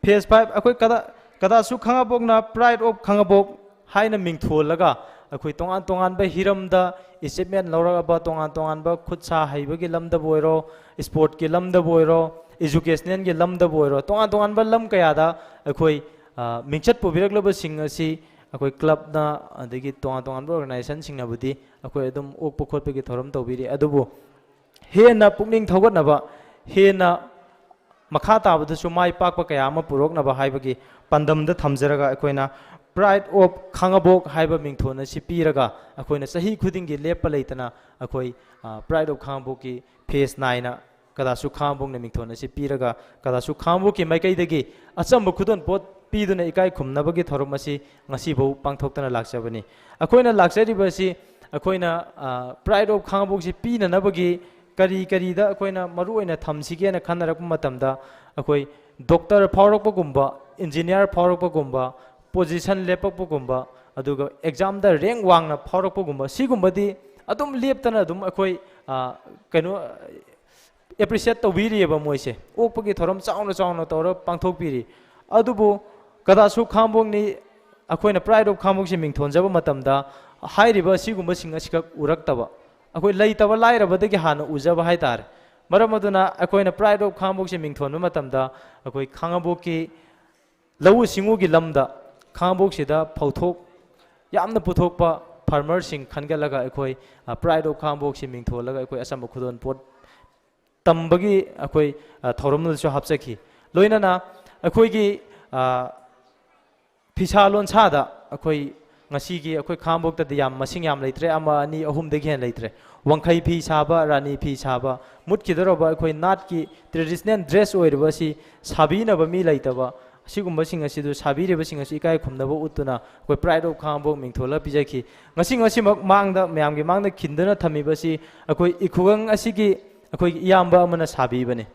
Phase five ꯑꯩꯈꯣꯏ ꯀꯗꯥ-, ꯀꯗꯥꯁꯨ ꯈꯥꯉꯕꯣꯛꯅ Pride of ꯈꯥꯉꯕꯣꯛ ꯍꯥꯏꯅ ꯃꯤꯡꯊꯣꯜꯂꯒ ꯑꯩꯈꯣꯏ ꯇꯣꯉꯥꯟ ꯇꯣꯉꯥꯟꯕ ꯍꯤꯔꯝꯗ achievement ꯂꯧꯔꯛꯂꯕ, ꯇꯣꯉꯥꯟ ꯇꯣꯉꯥꯟꯕ ꯈꯨꯠ ꯁꯥ ꯍꯩꯕꯒꯤ ꯂꯝꯗꯕꯨ ꯑꯣꯏꯔꯣ, sportꯀꯤ ꯂꯝꯗꯕꯨ ꯑꯣꯏꯔꯣ, educationalꯒꯤ ꯂꯝꯗꯕꯨ ꯑꯣꯏꯔꯣ, ꯇꯣꯉꯥꯟ ꯇꯣꯉꯥꯟꯕ ꯂꯝ ꯀꯌꯥꯗ ꯑꯩꯈꯣꯏ, ꯑ, ꯃꯤꯡꯆꯠ ꯄꯨꯕꯤꯔꯛꯂꯕꯁꯤꯡ ꯑꯁꯤ ꯑꯩꯈꯣꯏ ꯀ꯭ꯂꯕꯅ, ꯑꯗꯒꯤ ꯇꯣꯉꯥꯟ ꯇꯣꯉꯥꯟꯕ ꯑꯣꯔꯒꯅꯥꯏꯖꯦꯁꯟꯁꯤꯡꯅꯕꯨꯗꯤ ꯑꯩꯈꯣꯏ ꯑꯗꯨꯝ ꯑꯣꯛꯄ ꯈꯣꯠꯄꯒꯤ ꯊꯧꯔꯝ ꯇꯧꯕꯤꯔꯤ꯫ ꯑꯗꯨꯕꯨ ꯍꯦꯟꯅ ꯄꯨꯛꯅꯤꯡ ꯊꯧꯒꯠꯅꯕ, ꯍꯦꯟꯅ ꯃꯈꯥ ꯇꯥꯕꯗꯁꯨ ꯃꯥꯏ ꯄꯥꯛꯄ ꯀꯌꯥ ꯑꯃ ꯄꯨꯔꯛꯅꯕ ꯍꯥꯏꯕꯒꯤ ꯄꯥꯟꯗꯝꯗ ꯊꯝꯖꯔꯒ, ꯑꯩꯈꯣꯏꯅ Pride of ꯈꯥꯉꯕꯣꯛ ꯍꯥꯏꯕ ꯃꯤꯡꯊꯣꯟ ꯑꯁꯤ ꯄꯤꯔꯒ, ꯑꯩꯈꯣꯏꯅ ꯆꯍꯤ ꯈꯨꯗꯤꯡꯒꯤ ꯂꯦꯞꯄ ꯂꯩꯇꯅ ꯑꯩꯈꯣꯏ, ꯑ, Pride of ꯈꯥꯉꯕꯣꯛꯀꯤ phase nine ꯀꯗꯥꯁꯨ ꯈꯥꯉꯕꯣꯛꯅ ꯃꯤꯡꯊꯣꯟ ꯑꯁꯤ ꯄꯤꯔꯒ, ꯀꯗꯥꯁꯨ ꯈꯥꯉꯕꯣꯛꯀꯤ ꯃꯥꯏꯀꯩꯗꯒꯤ ꯑꯆꯝꯕ ꯈꯨꯗꯣꯜꯄꯣꯠ ꯄꯤꯗꯨꯅ ꯏꯀꯥꯏ ꯈꯨꯝꯅꯕꯒꯤ ꯊꯧꯔꯝ ꯑꯁꯤ ꯉꯁꯤꯐꯥꯎ ꯄꯥꯡꯊꯣꯛꯇꯅ ꯂꯥꯛꯆꯕꯅꯤ꯫ ꯑꯩꯈꯣꯏꯅ ꯂꯥꯛꯆꯔꯤꯕ ꯑꯁꯤ, ꯑꯩꯈꯣꯏꯅ, ꯑ, Pride of ꯈꯥꯉꯕꯣꯛꯁꯤ ꯄꯤꯅꯅꯕꯒꯤ ꯀꯔꯤ ꯀꯔꯤꯗ ꯑꯩꯈꯣꯏꯅ ꯃꯔꯨ ꯑꯣꯏꯅ ꯊꯝꯁꯤꯒꯦꯅ ꯈꯟꯅꯔꯛꯄ ꯃꯇꯝꯗ, ꯑꯩꯈꯣꯏ ꯗꯣꯛꯇꯔ ꯐꯥꯎꯔꯛꯄꯒꯨꯝꯕ, ꯏꯟꯖꯤꯅꯤꯌꯥꯔ ꯐꯥꯎꯔꯛꯄꯒꯨꯝꯕ, ꯄꯣꯖꯤꯁꯟ ꯂꯦꯞꯄꯛꯄꯒꯨꯝꯕ, ꯑꯗꯨꯒ ꯑꯦꯛꯖꯥꯝꯗ ꯔꯦꯡ ꯋꯥꯡꯅ ꯐꯥꯎꯔꯛꯄꯒꯨꯝꯕ, ꯁꯤꯒꯨꯝꯕꯗꯤ ꯑꯗꯨꯝ ꯂꯦꯞꯇꯅ ꯑꯗꯨꯝ ꯑꯩꯈꯣꯏ, ꯑ, ꯀꯩꯅꯣ, ꯑꯦꯄ꯭ꯔꯤꯁꯤꯌꯦꯠ ꯇꯧꯕꯤꯔꯤꯑꯕ ꯃꯣꯏꯁꯦ꯫ ꯑꯣꯛꯄꯒꯤ ꯊꯧꯔꯝ ꯆꯥꯎꯅ ꯆꯥꯎꯅ ꯇꯧꯔ ꯄꯥꯡꯊꯣꯛꯄꯤꯔꯤ꯫ ꯑꯗꯨꯕꯨ ꯀꯗꯥꯁꯨ ꯈꯥꯉꯕꯣꯛꯅꯤ ꯑꯩꯈꯣꯏꯅ Pride of ꯈꯥꯉꯕꯣꯛꯁꯦ ꯃꯤꯡꯊꯣꯟꯖꯕ ꯃꯇꯝꯗ ꯍꯥꯏꯔꯤꯕ ꯑꯁꯤꯒꯨꯝꯕꯁꯤꯡ ꯑꯁꯤꯈꯛ ꯎꯔꯛꯇꯕ, ꯑꯩꯈꯣꯏ ꯂꯩꯇꯕ ꯂꯥꯏꯔꯕꯗꯒꯤ ꯍꯥꯟꯅ ꯎꯖꯕ ꯍꯥꯏꯇꯥꯔꯦ꯫ ꯃꯔꯝ ꯑꯗꯨꯅ ꯑꯩꯈꯣꯏꯅ Pride of ꯈꯥꯉꯕꯣꯛꯁꯦ ꯃꯤꯡꯊꯣꯟꯕ ꯃꯇꯝꯗ ꯑꯩꯈꯣꯏ ꯈꯥꯉꯕꯣꯛꯀꯤ ꯂꯧꯎ ꯁꯤꯡꯎꯒꯤ ꯂꯝꯗ ꯈꯥꯉꯕꯣꯛꯁꯤꯗ ꯐꯧꯊꯣꯛ ꯌꯥꯝꯅ ꯄꯨꯊꯣꯛꯄ ꯐꯥꯔꯃꯔꯁꯤꯡ ꯈꯟꯒꯠꯂꯒ ꯑꯩꯈꯣꯏ, ꯑ, Pride of ꯈꯥꯉꯕꯣꯛꯁꯤ ꯃꯤꯡꯊꯣꯜꯂꯒ ꯑꯩꯈꯣꯏ ꯑꯆꯝꯕ ꯈꯨꯗꯣꯜꯄꯣꯠ ꯇꯝꯕꯒꯤ ꯑꯩꯈꯣꯏ, ꯑ, ꯊꯧꯔꯝꯗꯁꯨ ꯍꯥꯞꯆꯈꯤ꯫ ꯂꯣꯏꯅꯅ ꯑꯩꯈꯣꯏꯒꯤ, ꯑ, ꯐꯤꯁꯥ ꯂꯣꯟꯁꯥꯗ ꯑꯩꯈꯣꯏ ꯉꯁꯤꯒꯤ ꯑꯩꯈꯣꯏ ꯈꯥꯉꯕꯣꯛꯇꯗꯤ ꯌꯥꯝ ꯃꯁꯤꯡ ꯌꯥꯝ ꯂꯩꯇ꯭ꯔꯦ, ꯑꯃ, ꯑꯅꯤ, ꯑꯍꯨꯝꯗꯒꯤ ꯍꯦꯟꯅ ꯂꯩꯇ꯭ꯔꯦ꯫ ꯋꯥꯡꯈꯩ ꯐꯤ ꯁꯥꯕ, ꯔꯥꯅꯤ ꯐꯤ ꯁꯥꯕ, ꯃꯨꯠꯈꯤꯗꯧꯔꯕ ꯑꯩꯈꯣꯏ ꯅꯥꯠꯀꯤ traditional dress ꯑꯣꯏꯔꯤꯕ ꯑꯁꯤ ꯁꯥꯕꯤꯅꯕ ꯃꯤ ꯂꯩꯇꯕ, ꯑꯁꯤꯒꯨꯝꯕꯁꯤꯡ ꯑꯁꯤꯗ ꯁꯥꯕꯤꯔꯤꯕꯁꯤꯡ ꯑꯁꯤ ꯏꯀꯥꯏ ꯈꯨꯝꯅꯕ ꯎꯠꯇꯨꯅ ꯑꯩꯈꯣꯏ Pride of ꯈꯥꯉꯕꯣꯛ ꯃꯤꯡꯊꯣꯜꯂ ꯄꯤꯖꯈꯤ꯫ ꯉꯁꯤ, ꯉꯁꯤꯃꯛ ꯃꯥꯡꯗ, ꯃꯌꯥꯝꯒꯤ ꯃꯥꯡꯗ ꯈꯤꯟꯗꯨꯅ ꯊꯝꯃꯤꯕ ꯑꯁꯤ ꯑꯩꯈꯣꯏ ꯏꯈꯨꯒꯪ ꯑꯁꯤꯒꯤ ꯑꯩꯈꯣꯏꯒꯤ ꯏꯌꯥꯝꯕ ꯑꯃꯅ ꯁꯥꯕꯤꯕꯅꯤ꯫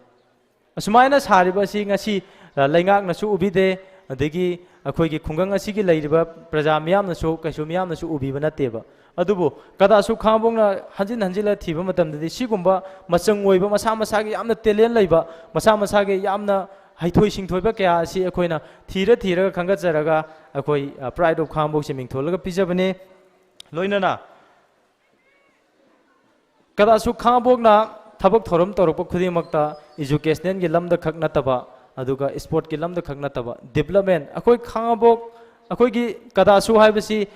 ꯑꯁꯨꯃꯥꯏꯅ ꯁꯥꯔꯤꯕ ꯑꯁꯤ ꯉꯁꯤ, ꯑ, ꯂꯩꯉꯥꯛꯅꯁꯨ ꯎꯕꯤꯗꯦ, ꯑꯗꯒꯤ ꯑꯩꯈꯣꯏꯒꯤ ꯈꯨꯡꯒꯪ ꯑꯁꯤꯒꯤ ꯂꯩꯔꯤꯕ ꯄ꯭ꯔꯖꯥ ꯃꯤꯌꯥꯝꯅꯁꯨ ꯀꯩꯁꯨ ꯃꯤꯌꯥꯝꯅꯁꯨ ꯎꯕꯤꯕ ꯅꯠꯇꯦꯕ꯫ ꯑꯗꯨꯕꯨ ꯀꯗꯥꯁꯨ ꯈꯥꯉꯕꯣꯛꯅ ꯍꯟꯖꯤꯟ ꯍꯟꯖꯤꯜꯂ ꯊꯤꯕ ꯃꯇꯝꯗꯗꯤ ꯁꯤꯒꯨꯝꯕ ꯃꯆꯪ ꯑꯣꯏꯕ, ꯃꯁꯥ ꯃꯁꯥꯒꯤ ꯌꯥꯝꯅ talent ꯂꯩꯕ, ꯃꯁꯥ ꯃꯁꯥꯒꯤ ꯌꯥꯝꯅ ꯍꯩꯊꯣꯏ ꯁꯤꯡꯊꯣꯏꯕ ꯀꯌꯥ ꯑꯁꯤ ꯑꯩꯈꯣꯏꯅ ꯊꯤꯔ ꯊꯤꯔꯒ ꯈꯟꯒꯠꯆꯔꯒ ꯑꯩꯈꯣꯏ, ꯑ, Pride of ꯈꯥꯉꯕꯣꯛꯁꯦ ꯃꯤꯡꯊꯣꯜꯂꯒ ꯄꯤꯖꯕꯅꯦ꯫ ꯂꯣꯏꯅꯅ ꯀꯗꯥꯁꯨ ꯈꯥꯉꯕꯣꯛꯅ ꯊꯕꯛ ꯊꯧꯔꯝ ꯇꯧꯔꯛꯄ ꯈꯨꯗꯤꯡꯃꯛꯇ educationalꯒꯤ ꯂꯝꯗ ꯈꯛ ꯅꯠꯇꯕ, ꯑꯗꯨꯒ sportꯀꯤ ꯂꯝꯗ ꯈꯛ ꯅꯠꯇꯕ, development, ꯑꯩꯈꯣꯏ ꯈꯥꯉꯕꯣꯛ ꯑꯩꯈꯣꯏꯒꯤ ꯀꯗꯥꯁꯨ ꯍꯥꯏꯕꯁꯤ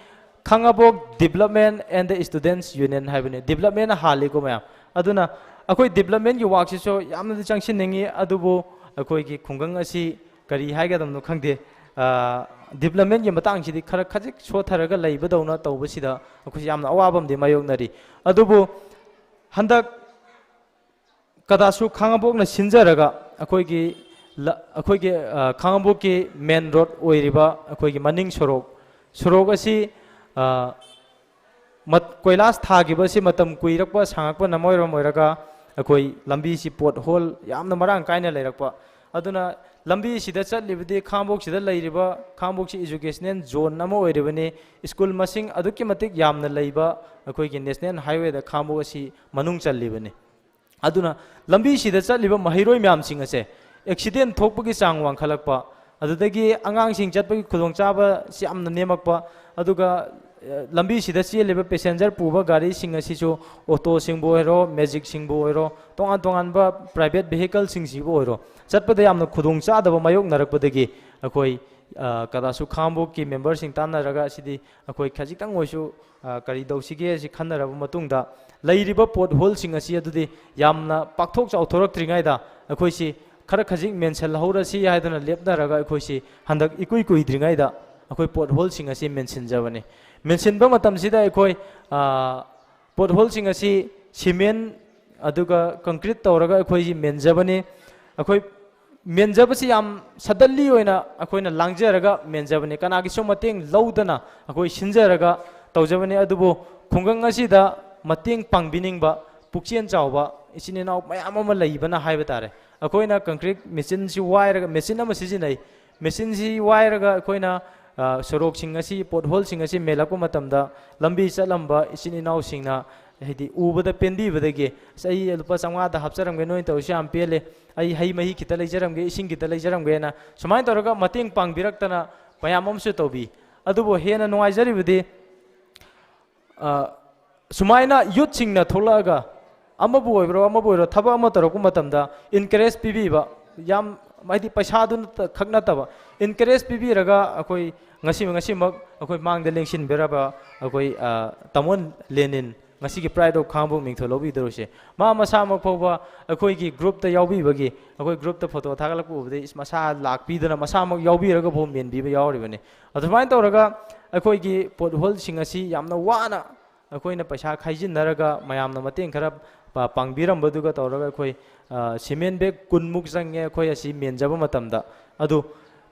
ꯈꯥꯉꯕꯣꯛ Development and the Students Union ꯍꯥꯏꯕꯅꯤ꯫ Development ꯍꯥꯜꯂꯤꯀꯣ ꯃꯌꯥꯝ꯫ ꯑꯗꯨꯅ ꯑꯩꯈꯣꯏ development ꯀꯤ work ꯁꯤꯁꯨ ꯌꯥꯝꯅꯗꯤ ꯆꯪꯁꯤꯟꯅꯤꯡꯉꯤ, ꯑꯗꯨꯕꯨ ꯑꯩꯈꯣꯏꯒꯤ ꯈꯨꯡꯒꯪ ꯑꯁꯤ ꯀꯔꯤ ꯍꯥꯏꯒꯗꯕꯅꯣ ꯈꯪꯗꯦ꯫ ꯑ, development ꯀꯤ ꯃꯇꯥꯡꯁꯤꯗꯤ ꯈꯔ ꯈꯖꯤꯛ ꯁꯣꯠꯊꯔꯒ ꯂꯩꯕꯗꯧꯅ ꯇꯧꯕꯁꯤꯗ ꯑꯩꯈꯣꯏꯁꯨ ꯌꯥꯝꯅ ꯑꯋꯥꯕ ꯑꯃꯗꯤ ꯃꯥꯌꯣꯛꯅꯔꯤ꯫ ꯑꯗꯨꯕꯨ ꯍꯟꯗꯛ ꯀꯗꯥꯁꯨ ꯈꯥꯉꯕꯣꯛꯅ ꯁꯤꯟꯖꯔꯒ ꯑꯩꯈꯣꯏꯒꯤ ꯂ-, ꯑꯩꯈꯣꯏꯒꯤ, ꯑ, ꯈꯥꯉꯕꯣꯛꯀꯤ main road ꯑꯣꯏꯔꯤꯕ ꯑꯩꯈꯣꯏꯒꯤ ꯃꯅꯤꯡ ꯁꯣꯔꯣꯛ, ꯁꯣꯔꯣꯛ ꯑꯁꯤ, ꯑ, ꯃꯠ-, ꯀꯣꯏꯂꯥꯁ ꯊꯥꯈꯤꯕ ꯑꯁꯤ ꯃꯇꯝ ꯀꯨꯏꯔꯛꯄ ꯁꯥꯡꯉꯛꯄꯅ ꯃꯔꯝ ꯑꯣꯏꯔꯒ ꯑꯩꯈꯣꯏ ꯂꯝꯕꯤꯁꯤ pothole ꯌꯥꯝꯅ ꯃꯔꯥꯡ ꯀꯥꯏꯅ ꯂꯩꯔꯛꯄ꯫ ꯑꯗꯨꯅ ꯂꯝꯕꯤꯁꯤꯗ ꯆꯠꯂꯤꯕꯗꯤ ꯈꯥꯉꯕꯣꯛꯁꯤꯗ ꯂꯩꯔꯤꯕ, ꯈꯥꯉꯕꯣꯛꯁꯤ educational zone ꯑꯃ ꯑꯣꯏꯔꯤꯕꯅꯤ꯫ School ꯃꯁꯤꯡ ꯑꯗꯨꯛꯀꯤ ꯃꯇꯤꯛ ꯌꯥꯝꯅ ꯂꯩꯕ ꯑꯩꯈꯣꯏꯒꯤ national highway ꯗ ꯈꯥꯉꯕꯣꯛ ꯑꯁꯤ ꯃꯅꯨꯡ ꯆꯜꯂꯤꯕꯅꯤ꯫ ꯑꯗꯨꯅ ꯂꯝꯕꯤꯁꯤꯗ ꯆꯠꯂꯤꯕ ꯃꯍꯩꯔꯣꯏ ꯃꯌꯥꯝꯁꯤꯡ ꯑꯁꯦ accident ꯊꯣꯛꯄꯒꯤ ꯆꯥꯡ ꯋꯥꯡꯈꯠꯂꯛꯄ, ꯑꯗꯨꯗꯒꯤ ꯑꯉꯥꯡꯁꯤꯡ ꯆꯠꯄꯒꯤ ꯈꯨꯗꯣꯡꯆꯥꯕꯁꯤ ꯌꯥꯝꯅ ꯅꯦꯝꯃꯛꯄ, ꯑꯗꯨꯒ, ꯑ, ꯂꯝꯕꯤꯁꯤꯗ ꯆꯦꯜꯂꯤꯕ passenger ꯄꯨꯕ ꯒꯥꯔꯤꯁꯤꯡ ꯑꯁꯤꯁꯨ, ꯑꯣꯇꯣꯁꯤꯡꯕꯨ ꯑꯣꯏꯔꯣ, ꯃꯦꯖꯤꯛꯁꯤꯡꯕꯨ ꯑꯣꯏꯔꯣ, ꯇꯣꯉꯥꯟ ꯇꯣꯉꯥꯟꯕ private vehicle ꯁꯤꯡꯁꯤꯕꯨ ꯑꯣꯏꯔꯣ, ꯆꯠꯄꯗ ꯌꯥꯝꯅ ꯈꯨꯗꯣꯡꯆꯥꯗꯕ ꯃꯥꯌꯣꯛꯅꯔꯛꯄꯗꯒꯤ ꯑꯩꯈꯣꯏ, ꯑ, ꯀꯗꯥꯁꯨ ꯈꯥꯉꯕꯣꯛꯀꯤ member ꯁꯤꯡ ꯇꯥꯟꯅꯔꯒ ꯑꯁꯤꯗꯤ ꯑꯩꯈꯣꯏ ꯈꯖꯤꯛꯇꯪ ꯑꯣꯏꯁꯨ, ꯑ, ꯀꯔꯤ ꯇꯧꯁꯤꯒꯦ ꯁꯤ ꯈꯟꯅꯔꯕ ꯃꯇꯨꯡꯗ, ꯂꯩꯔꯤꯕ pothole ꯁꯤꯡ ꯑꯁꯤ ꯑꯗꯨꯗꯤ ꯌꯥꯝꯅ ꯄꯥꯛꯊꯣꯛ ꯆꯥꯎꯊꯣꯔꯛꯇ꯭ꯔꯤꯉꯩꯗ ꯑꯩꯈꯣꯏꯁꯤ ꯈꯔ ꯈꯖꯤꯛ ꯃꯦꯟꯁꯤꯜꯍꯧꯔꯁꯤ ꯍꯥꯏꯗꯨꯅ ꯂꯦꯞꯅꯔꯒ ꯑꯩꯈꯣꯏꯁꯤ ꯍꯟꯗꯛ ꯏꯀꯨꯏ ꯀꯨꯏꯗ꯭ꯔꯤꯉꯩꯗ ꯑꯩꯈꯣꯏ pothole ꯁꯤꯡ ꯑꯁꯤ ꯃꯦꯟꯁꯤꯟꯖꯕꯅꯤ꯫ ꯃꯦꯟꯁꯤꯟꯕ ꯃꯇꯝꯁꯤꯗ ꯑꯩꯈꯣꯏ, ꯑ, pothole ꯁꯤꯡ ꯑꯁꯤ cement ꯑꯗꯨꯒ concrete ꯇꯧꯔꯒ ꯑꯩꯈꯣꯏꯁꯤ ꯃꯦꯟꯖꯕꯅꯤ꯫ ꯑꯩꯈꯣꯏ ꯃꯦꯟꯖꯕꯁꯤ ꯌꯥꯝ suddenly ꯑꯣꯏꯅ ꯑꯩꯈꯣꯏꯅ ꯂꯥꯡꯖꯔꯒ ꯃꯦꯟꯖꯕꯅꯤ꯫ ꯀꯅꯥꯒꯤꯁꯨ ꯃꯇꯦꯡ ꯂꯧꯗꯅ ꯑꯩꯈꯣꯏ ꯁꯤꯟꯖꯔꯒ ꯇꯧꯖꯕꯅꯤ꯫ ꯑꯗꯨꯕꯨ ꯈꯨꯡꯒꯪ ꯑꯁꯤꯗ ꯃꯇꯦꯡ ꯄꯥꯡꯕꯤꯅꯤꯡꯕ ꯄꯨꯛꯆꯦꯜ ꯆꯥꯎꯕ ꯏꯆꯤꯟ ꯏꯅꯥꯎ ꯃꯌꯥꯝ ꯑꯃ ꯂꯩꯕꯅ ꯍꯥꯏꯕ ꯇꯥꯔꯦ꯫ ꯑꯩꯈꯣꯏꯅ concrete machine ꯁꯤ ꯋꯥꯏꯔꯒ, machine ꯑꯃ ꯁꯤꯖꯤꯟꯅꯩ꯫ Machine ꯁꯤ ꯋꯥꯏꯔꯒ ꯑꯩꯈꯣꯏꯅ, ꯑ, ꯁꯣꯔꯣꯛꯁꯤꯡ ꯑꯁꯤ, pothole ꯁꯤꯡ ꯑꯁꯤ ꯃꯦꯜꯂꯛꯄ ꯃꯇꯝꯗ ꯂꯝꯕꯤ ꯆꯠꯂꯝꯕ ꯏꯆꯤꯟ ꯏꯅꯥꯎꯁꯤꯡꯅ ꯍꯥꯏꯗꯤ ꯎꯕꯗ ꯄꯦꯟꯕꯤꯕꯗꯒꯤ, "ꯑꯁ, ꯑꯩ ꯂꯨꯄꯥ ꯆꯥꯝꯃꯉꯥꯗ ꯍꯥꯞꯆꯔꯝꯒꯦ, ꯅꯣꯏꯅ ꯇꯧꯔꯤꯁꯤ ꯌꯥꯝ ꯄꯦꯜꯂꯦ, ꯑꯩ ꯍꯩ ꯃꯍꯤ ꯈꯤꯇ ꯂꯩꯖꯔꯝꯒꯦ, ꯏꯁꯤꯡ ꯈꯤꯇ ꯂꯩꯖꯔꯝꯒꯦꯅ" ꯁꯨꯃꯥꯏꯅ ꯇꯧꯔꯒ ꯃꯇꯦꯡ ꯄꯥꯡꯕꯤꯔꯛꯇꯅ ꯃꯌꯥꯝ ꯑꯃꯁꯨ ꯇꯧꯕꯤ꯫ ꯑꯗꯨꯕꯨ ꯍꯦꯟꯅ ꯅꯨꯡꯉꯥꯏꯖꯔꯤꯕꯗꯤ, ꯑ, ꯁꯨꯃꯥꯏꯅ youth ꯁꯤꯡꯅ ꯊꯣꯛꯂꯛꯑꯒ ꯑꯃꯕꯨ ꯑꯣꯏꯕꯔꯣ, ꯑꯃꯕꯨ ꯑꯣꯏꯔꯣ, ꯊꯕꯛ ꯑꯃ ꯇꯧꯔꯛꯄ ꯃꯇꯝꯗ encourage ꯄꯤꯕꯤꯕ, ꯌꯥꯝ ꯍꯥꯏꯗꯤ ꯄꯩꯁꯥꯗꯨ ꯅꯠꯇ- ꯈꯛ ꯅꯠꯇꯕ, ꯏꯟꯀꯔꯦꯖ ꯄꯤꯕꯤꯔꯒ ꯑꯩꯈꯣꯏ ꯉꯁꯤ, ꯉꯁꯤꯃꯛ ꯑꯩꯈꯣꯏ ꯃꯥꯡꯗ ꯂꯦꯡꯁꯤꯟꯕꯤꯔꯕ ꯑꯩꯈꯣꯏ, ꯑ, ꯇꯥꯃꯣ ꯂꯦꯅꯤꯟ, ꯉꯁꯤꯒꯤ Pride of ꯈꯥꯉꯕꯣꯛ ꯃꯤꯡꯊꯣꯜ ꯂꯧꯕꯤꯗꯧꯔꯤꯁꯦ, ꯃꯥ ꯃꯁꯥꯃꯛ ꯐꯥꯎꯕ ꯑꯩꯈꯣꯏꯒꯤ ꯒ꯭ꯔꯨꯞꯇ ꯌꯥꯎꯕꯤꯕꯒꯤ, ꯑꯩꯈꯣꯏ ꯒ꯭ꯔꯨꯞꯇ ꯐꯣꯇꯣ ꯊꯥꯒꯠꯂꯛꯄ ꯎꯕꯗ ꯏꯁ, ꯃꯁꯥ ꯂꯥꯛꯄꯤꯗꯅ ꯃꯁꯥꯃꯛ ꯌꯥꯎꯕꯤꯔꯒ ꯐꯥꯎ ꯃꯦꯟꯕꯤꯕ ꯌꯥꯎꯔꯤꯕꯅꯤ꯫ ꯑꯗꯨꯃꯥꯏꯅ ꯇꯧꯔꯒ ꯑꯩꯈꯣꯏꯒꯤ ꯄꯣꯠ ꯍꯣꯜꯁꯤꯡ ꯑꯁꯤ ꯌꯥꯝꯅ ꯋꯥꯅ ꯑꯩꯈꯣꯏꯅ ꯄꯩꯁꯥ ꯈꯥꯏꯖꯤꯟꯅꯔꯒ ꯃꯌꯥꯝꯅ ꯃꯇꯦꯡ ꯈꯔ ꯄꯥ-, ꯄꯥꯡꯕꯤꯔꯝꯕꯗꯨꯒ ꯇꯧꯔꯒ ꯑꯩꯈꯣꯏ, ꯑ, ꯁꯤꯃꯦꯟ ꯕꯦꯒ ꯀꯨꯟꯃꯨꯛ ꯆꯪꯉꯦ ꯑꯩꯈꯣꯏ ꯑꯁꯤ ꯃꯦꯟꯖꯕ ꯃꯇꯝꯗ꯫ ꯑꯗꯨ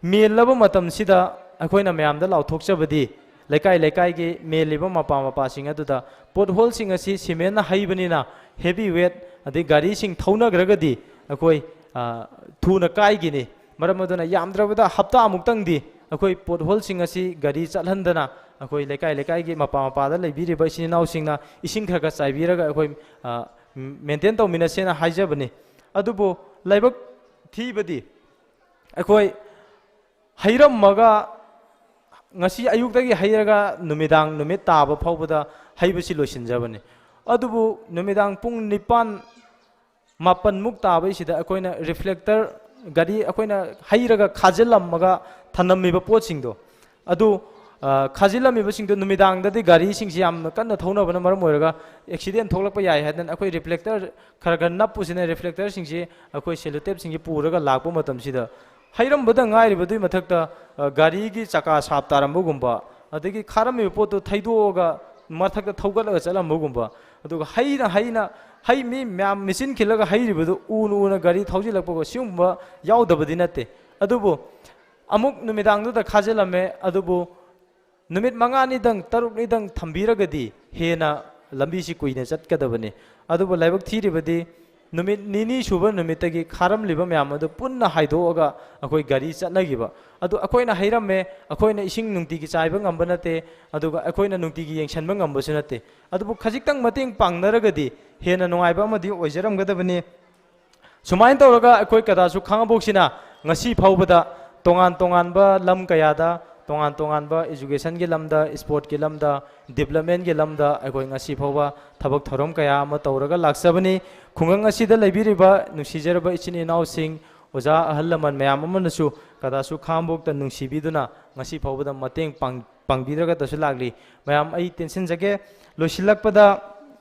ꯃꯦꯜꯂꯕ ꯃꯇꯝꯁꯤꯗ ꯑꯩꯈꯣꯏꯅ ꯃꯌꯥꯝꯗ ꯂꯥꯎꯊꯣꯛꯆꯕꯗꯤ, ꯂꯩꯀꯥꯏ ꯂꯩꯀꯥꯏꯒꯤ ꯃꯦꯜꯂꯤꯕ ꯃꯄꯥ ꯃꯄꯥꯁꯤꯡ ꯑꯗꯨꯗ ꯄꯣꯠ ꯍꯣꯜꯁꯤꯡ ꯑꯁꯤ ꯁꯤꯃꯦꯟꯅ ꯍꯩꯕꯅꯤꯅ heavy weight ꯑꯗꯩ ꯒꯥꯔꯤꯁꯤꯡ ꯊꯧꯅꯈ꯭ꯔꯒꯗꯤ ꯑꯩꯈꯣꯏ, ꯑ, ꯊꯨꯅ ꯀꯥꯏꯒꯤꯅꯤ꯫ ꯃꯔꯝ ꯑꯗꯨꯅ ꯌꯥꯝꯗ꯭ꯔꯕꯗ ꯍꯞꯇꯥꯃꯨꯛꯇꯪꯗꯤ ꯑꯩꯈꯣꯏ ꯄꯣꯠ ꯍꯣꯜꯁꯤꯡ ꯑꯁꯤ ꯒꯥꯔꯤ ꯆꯠꯍꯟꯗꯅ ꯑꯩꯈꯣꯏ ꯂꯩꯀꯥꯏ ꯂꯩꯀꯥꯏꯒꯤ ꯃꯄꯥ ꯃꯄꯥꯗ ꯂꯩꯕꯤꯔꯤꯕ ꯏꯆꯤꯟ ꯏꯅꯥꯎꯁꯤꯡꯅ ꯏꯁꯤꯡ ꯈꯔ ꯈꯔ ꯆꯥꯏꯕꯤꯔꯒ ꯑꯩꯈꯣꯏ, ꯑ, ꯃꯦꯟꯇꯦꯟ ꯇꯧꯃꯤꯟꯅꯁꯦꯅ ꯍꯥꯏꯖꯕꯅꯤ꯫ ꯑꯗꯨꯕꯨ ꯂꯥꯏꯕꯛ ꯊꯤꯕꯗꯤ ꯑꯩꯈꯣꯏ ꯍꯩꯔꯝꯃꯒ ꯉꯁꯤ ꯑꯌꯨꯛꯇꯒꯤ ꯍꯩꯔꯒ ꯅꯨꯃꯤꯗꯥꯡ ꯅꯨꯃꯤꯠ ꯇꯥꯕ ꯐꯥꯎꯕꯗ ꯍꯩꯕꯁꯤ ꯂꯣꯏꯁꯤꯟꯖꯕꯅꯤ꯫ ꯑꯗꯨꯕꯨ ꯅꯨꯃꯤꯗꯥꯡ ꯄꯨꯡ ꯅꯤꯄꯥꯟ, ꯃꯥꯄꯟꯃꯨꯛ ꯇꯥꯕꯩꯁꯤꯗ ꯑꯩꯈꯣꯏꯅ ꯔꯤꯐ꯭ꯂꯦꯛꯇꯔ, ꯒꯥꯔꯤ ꯑꯩꯈꯣꯏꯅ ꯍꯩꯔꯒ ꯈꯥꯖꯤꯜꯂꯝꯃꯒ ꯊꯅꯝꯃꯤꯕ ꯄꯣꯠꯁꯤꯡꯗꯣ ꯑꯗꯨ, ꯑ, ꯈꯥꯖꯤꯜꯂꯝꯃꯤꯕꯁꯤꯡꯗꯣ ꯅꯨꯃꯤꯗꯥꯡꯗꯗꯤ ꯒꯥꯔꯤꯁꯤꯡꯁꯤ ꯌꯥꯝꯅ ꯀꯟꯅ ꯊꯧꯅꯕꯅ ꯃꯔꯝ ꯑꯣꯏꯔꯒ ꯑꯦꯛꯁꯤꯗꯦꯟ ꯊꯣꯛꯂꯛꯄ ꯌꯥꯏ ꯍꯥꯏꯗꯅ ꯑꯩꯈꯣꯏ ꯔꯤꯐ꯭ꯂꯦꯛꯇꯔ ꯈꯔ ꯈꯔ ꯅꯞꯄꯨꯁꯤꯅ ꯔꯤꯐ꯭ꯂꯦꯛꯇꯔꯁꯤꯡꯁꯤ ꯑꯩꯈꯣꯏ ꯁꯦꯂꯣꯇꯦꯞꯁꯤꯡꯁꯤ ꯄꯨꯔꯒ ꯂꯥꯛꯄ ꯃꯇꯝꯁꯤꯗ ꯍꯩꯔꯝꯕꯗ ꯉꯥꯏꯔꯤꯕꯗꯨꯒꯤ ꯃꯊꯛꯇ, ꯑ, ꯒꯥꯔꯤꯒꯤ ꯆꯀꯥ ꯁꯥꯞ ꯇꯥꯔꯝꯕꯒꯨꯝꯕ, ꯑꯗꯒꯤ ꯈꯥꯔꯝꯃꯤꯕ ꯄꯣꯠꯇꯨ ꯊꯩꯗꯣꯛꯑꯒ ꯃꯊꯛꯇ ꯊꯧꯒꯠꯂꯒ ꯆꯠꯂꯝꯕꯒꯨꯝꯕ, ꯑꯗꯨꯒ ꯍꯩꯅ ꯍꯩꯅ, ꯍꯩ ꯃꯤ ꯃꯌꯥꯝ ꯃꯦꯆꯤꯟ ꯈꯤꯜꯂꯒ ꯍꯩꯔꯤꯕꯗꯨ ꯎꯅ ꯎꯅ ꯒꯥꯔꯤ ꯊꯧꯖꯤꯜꯂꯛꯄꯒ ꯁꯤꯒꯨꯝꯕ ꯌꯥꯎꯗꯕꯗꯤ ꯅꯠꯇꯦ꯫ ꯑꯗꯨꯕꯨ ꯑꯃꯨꯛ ꯅꯨꯃꯤꯗꯥꯡꯗꯨꯗ ꯈꯥꯖꯤꯜꯂꯝꯃꯦ, ꯑꯗꯨꯕꯨ ꯅꯨꯃꯤꯠ ꯃꯉꯥꯅꯤꯗꯪ, ꯇꯔꯨꯛꯅꯤꯗꯪ ꯊꯝꯕꯤꯔꯒꯗꯤ ꯍꯦꯟꯅ ꯂꯝꯕꯤꯁꯤ ꯀꯨꯏꯅ ꯆꯠꯀꯗꯕꯅꯤ꯫ ꯑꯗꯨꯕꯨ ꯂꯥꯏꯕꯛ ꯊꯤꯔꯤꯕꯗꯤ ꯅꯨꯃꯤꯠ ꯅꯤꯅꯤ ꯁꯨꯕ ꯅꯨꯃꯤꯠꯇꯒꯤ ꯈꯥꯔꯝꯂꯤꯕ ꯃꯌꯥꯝ ꯑꯗꯨ ꯄꯨꯟꯅ ꯍꯥꯏꯗꯣꯛꯑꯒ ꯑꯩꯈꯣꯏ ꯒꯥꯔꯤ ꯆꯠꯅꯈꯤꯕ꯫ ꯑꯗꯨ ꯑꯩꯈꯣꯏꯅ ꯍꯩꯔꯝꯃꯦ, ꯑꯩꯈꯣꯏꯅ ꯏꯁꯤꯡ ꯅꯨꯡꯇꯤꯒꯤ ꯆꯥꯏꯕ ꯉꯝꯕ ꯅꯠꯇꯦ, ꯑꯗꯨꯒ ꯑꯩꯈꯣꯏꯅ ꯅꯨꯡꯇꯤꯒꯤ ꯌꯦꯡꯁꯤꯟꯕ ꯉꯝꯕꯁꯨ ꯅꯠꯇꯦ꯫ ꯑꯗꯨꯕꯨ ꯈꯖꯤꯛꯇꯪ ꯃꯇꯦꯡ ꯄꯥꯡꯅꯔꯒꯗꯤ ꯍꯦꯟꯅ ꯅꯨꯡꯉꯥꯏꯕ ꯑꯃꯗꯤ ꯑꯣꯏꯖꯔꯝꯒꯗꯕꯅꯤ꯫ ꯁꯨꯃꯥꯏꯅ ꯇꯧꯔꯒ ꯑꯩꯈꯣꯏ ꯀꯗꯥꯁꯨ ꯈꯥꯉꯕꯣꯛꯁꯤꯅ ꯉꯁꯤ ꯐꯥꯎꯕꯗ ꯇꯣꯉꯥꯟ ꯇꯣꯉꯥꯟꯕ ꯂꯝ ꯀꯌꯥꯗ, ꯇꯣꯉꯥꯟ ꯇꯣꯉꯥꯟꯕ educationꯒꯤ ꯂꯝꯗ, sportꯀꯤ ꯂꯝꯗ, developmentꯀꯤ ꯂꯝꯗ ꯑꯩꯈꯣꯏ ꯉꯁꯤ ꯐꯥꯎꯕ ꯊꯕꯛ ꯊꯧꯔꯝ ꯀꯌꯥ ꯑꯃ ꯇꯧꯔꯒ ꯂꯥꯛꯆꯕꯅꯤ꯫ ꯈꯨꯡꯒꯪ ꯑꯁꯤꯗ ꯂꯩꯕꯤꯔꯤꯕ ꯅꯨꯡꯁꯤꯖꯔꯕ ꯏꯆꯤꯟ ꯏꯅꯥꯎꯁꯤꯡ, ꯑꯣꯖꯥ ꯑꯍꯜ ꯂꯃꯟ ꯃꯌꯥꯝ ꯑꯃꯅꯁꯨ ꯀꯗꯥꯁꯨ ꯈꯥꯉꯕꯣꯛꯇ ꯅꯨꯡꯁꯤꯕꯤꯗꯨꯅ ꯉꯁꯤ ꯐꯥꯎꯕꯗ ꯃꯇꯦꯡ ꯄꯥꯡ-, ꯄꯥꯡꯕꯤꯗ꯭ꯔꯒꯇꯁꯨ ꯂꯥꯛꯂꯤ꯫ ꯃꯌꯥꯝ ꯑꯩ ꯇꯦꯟꯁꯤꯟꯖꯒꯦ꯫ ꯂꯣꯏꯁꯤꯜꯂꯛꯄꯗ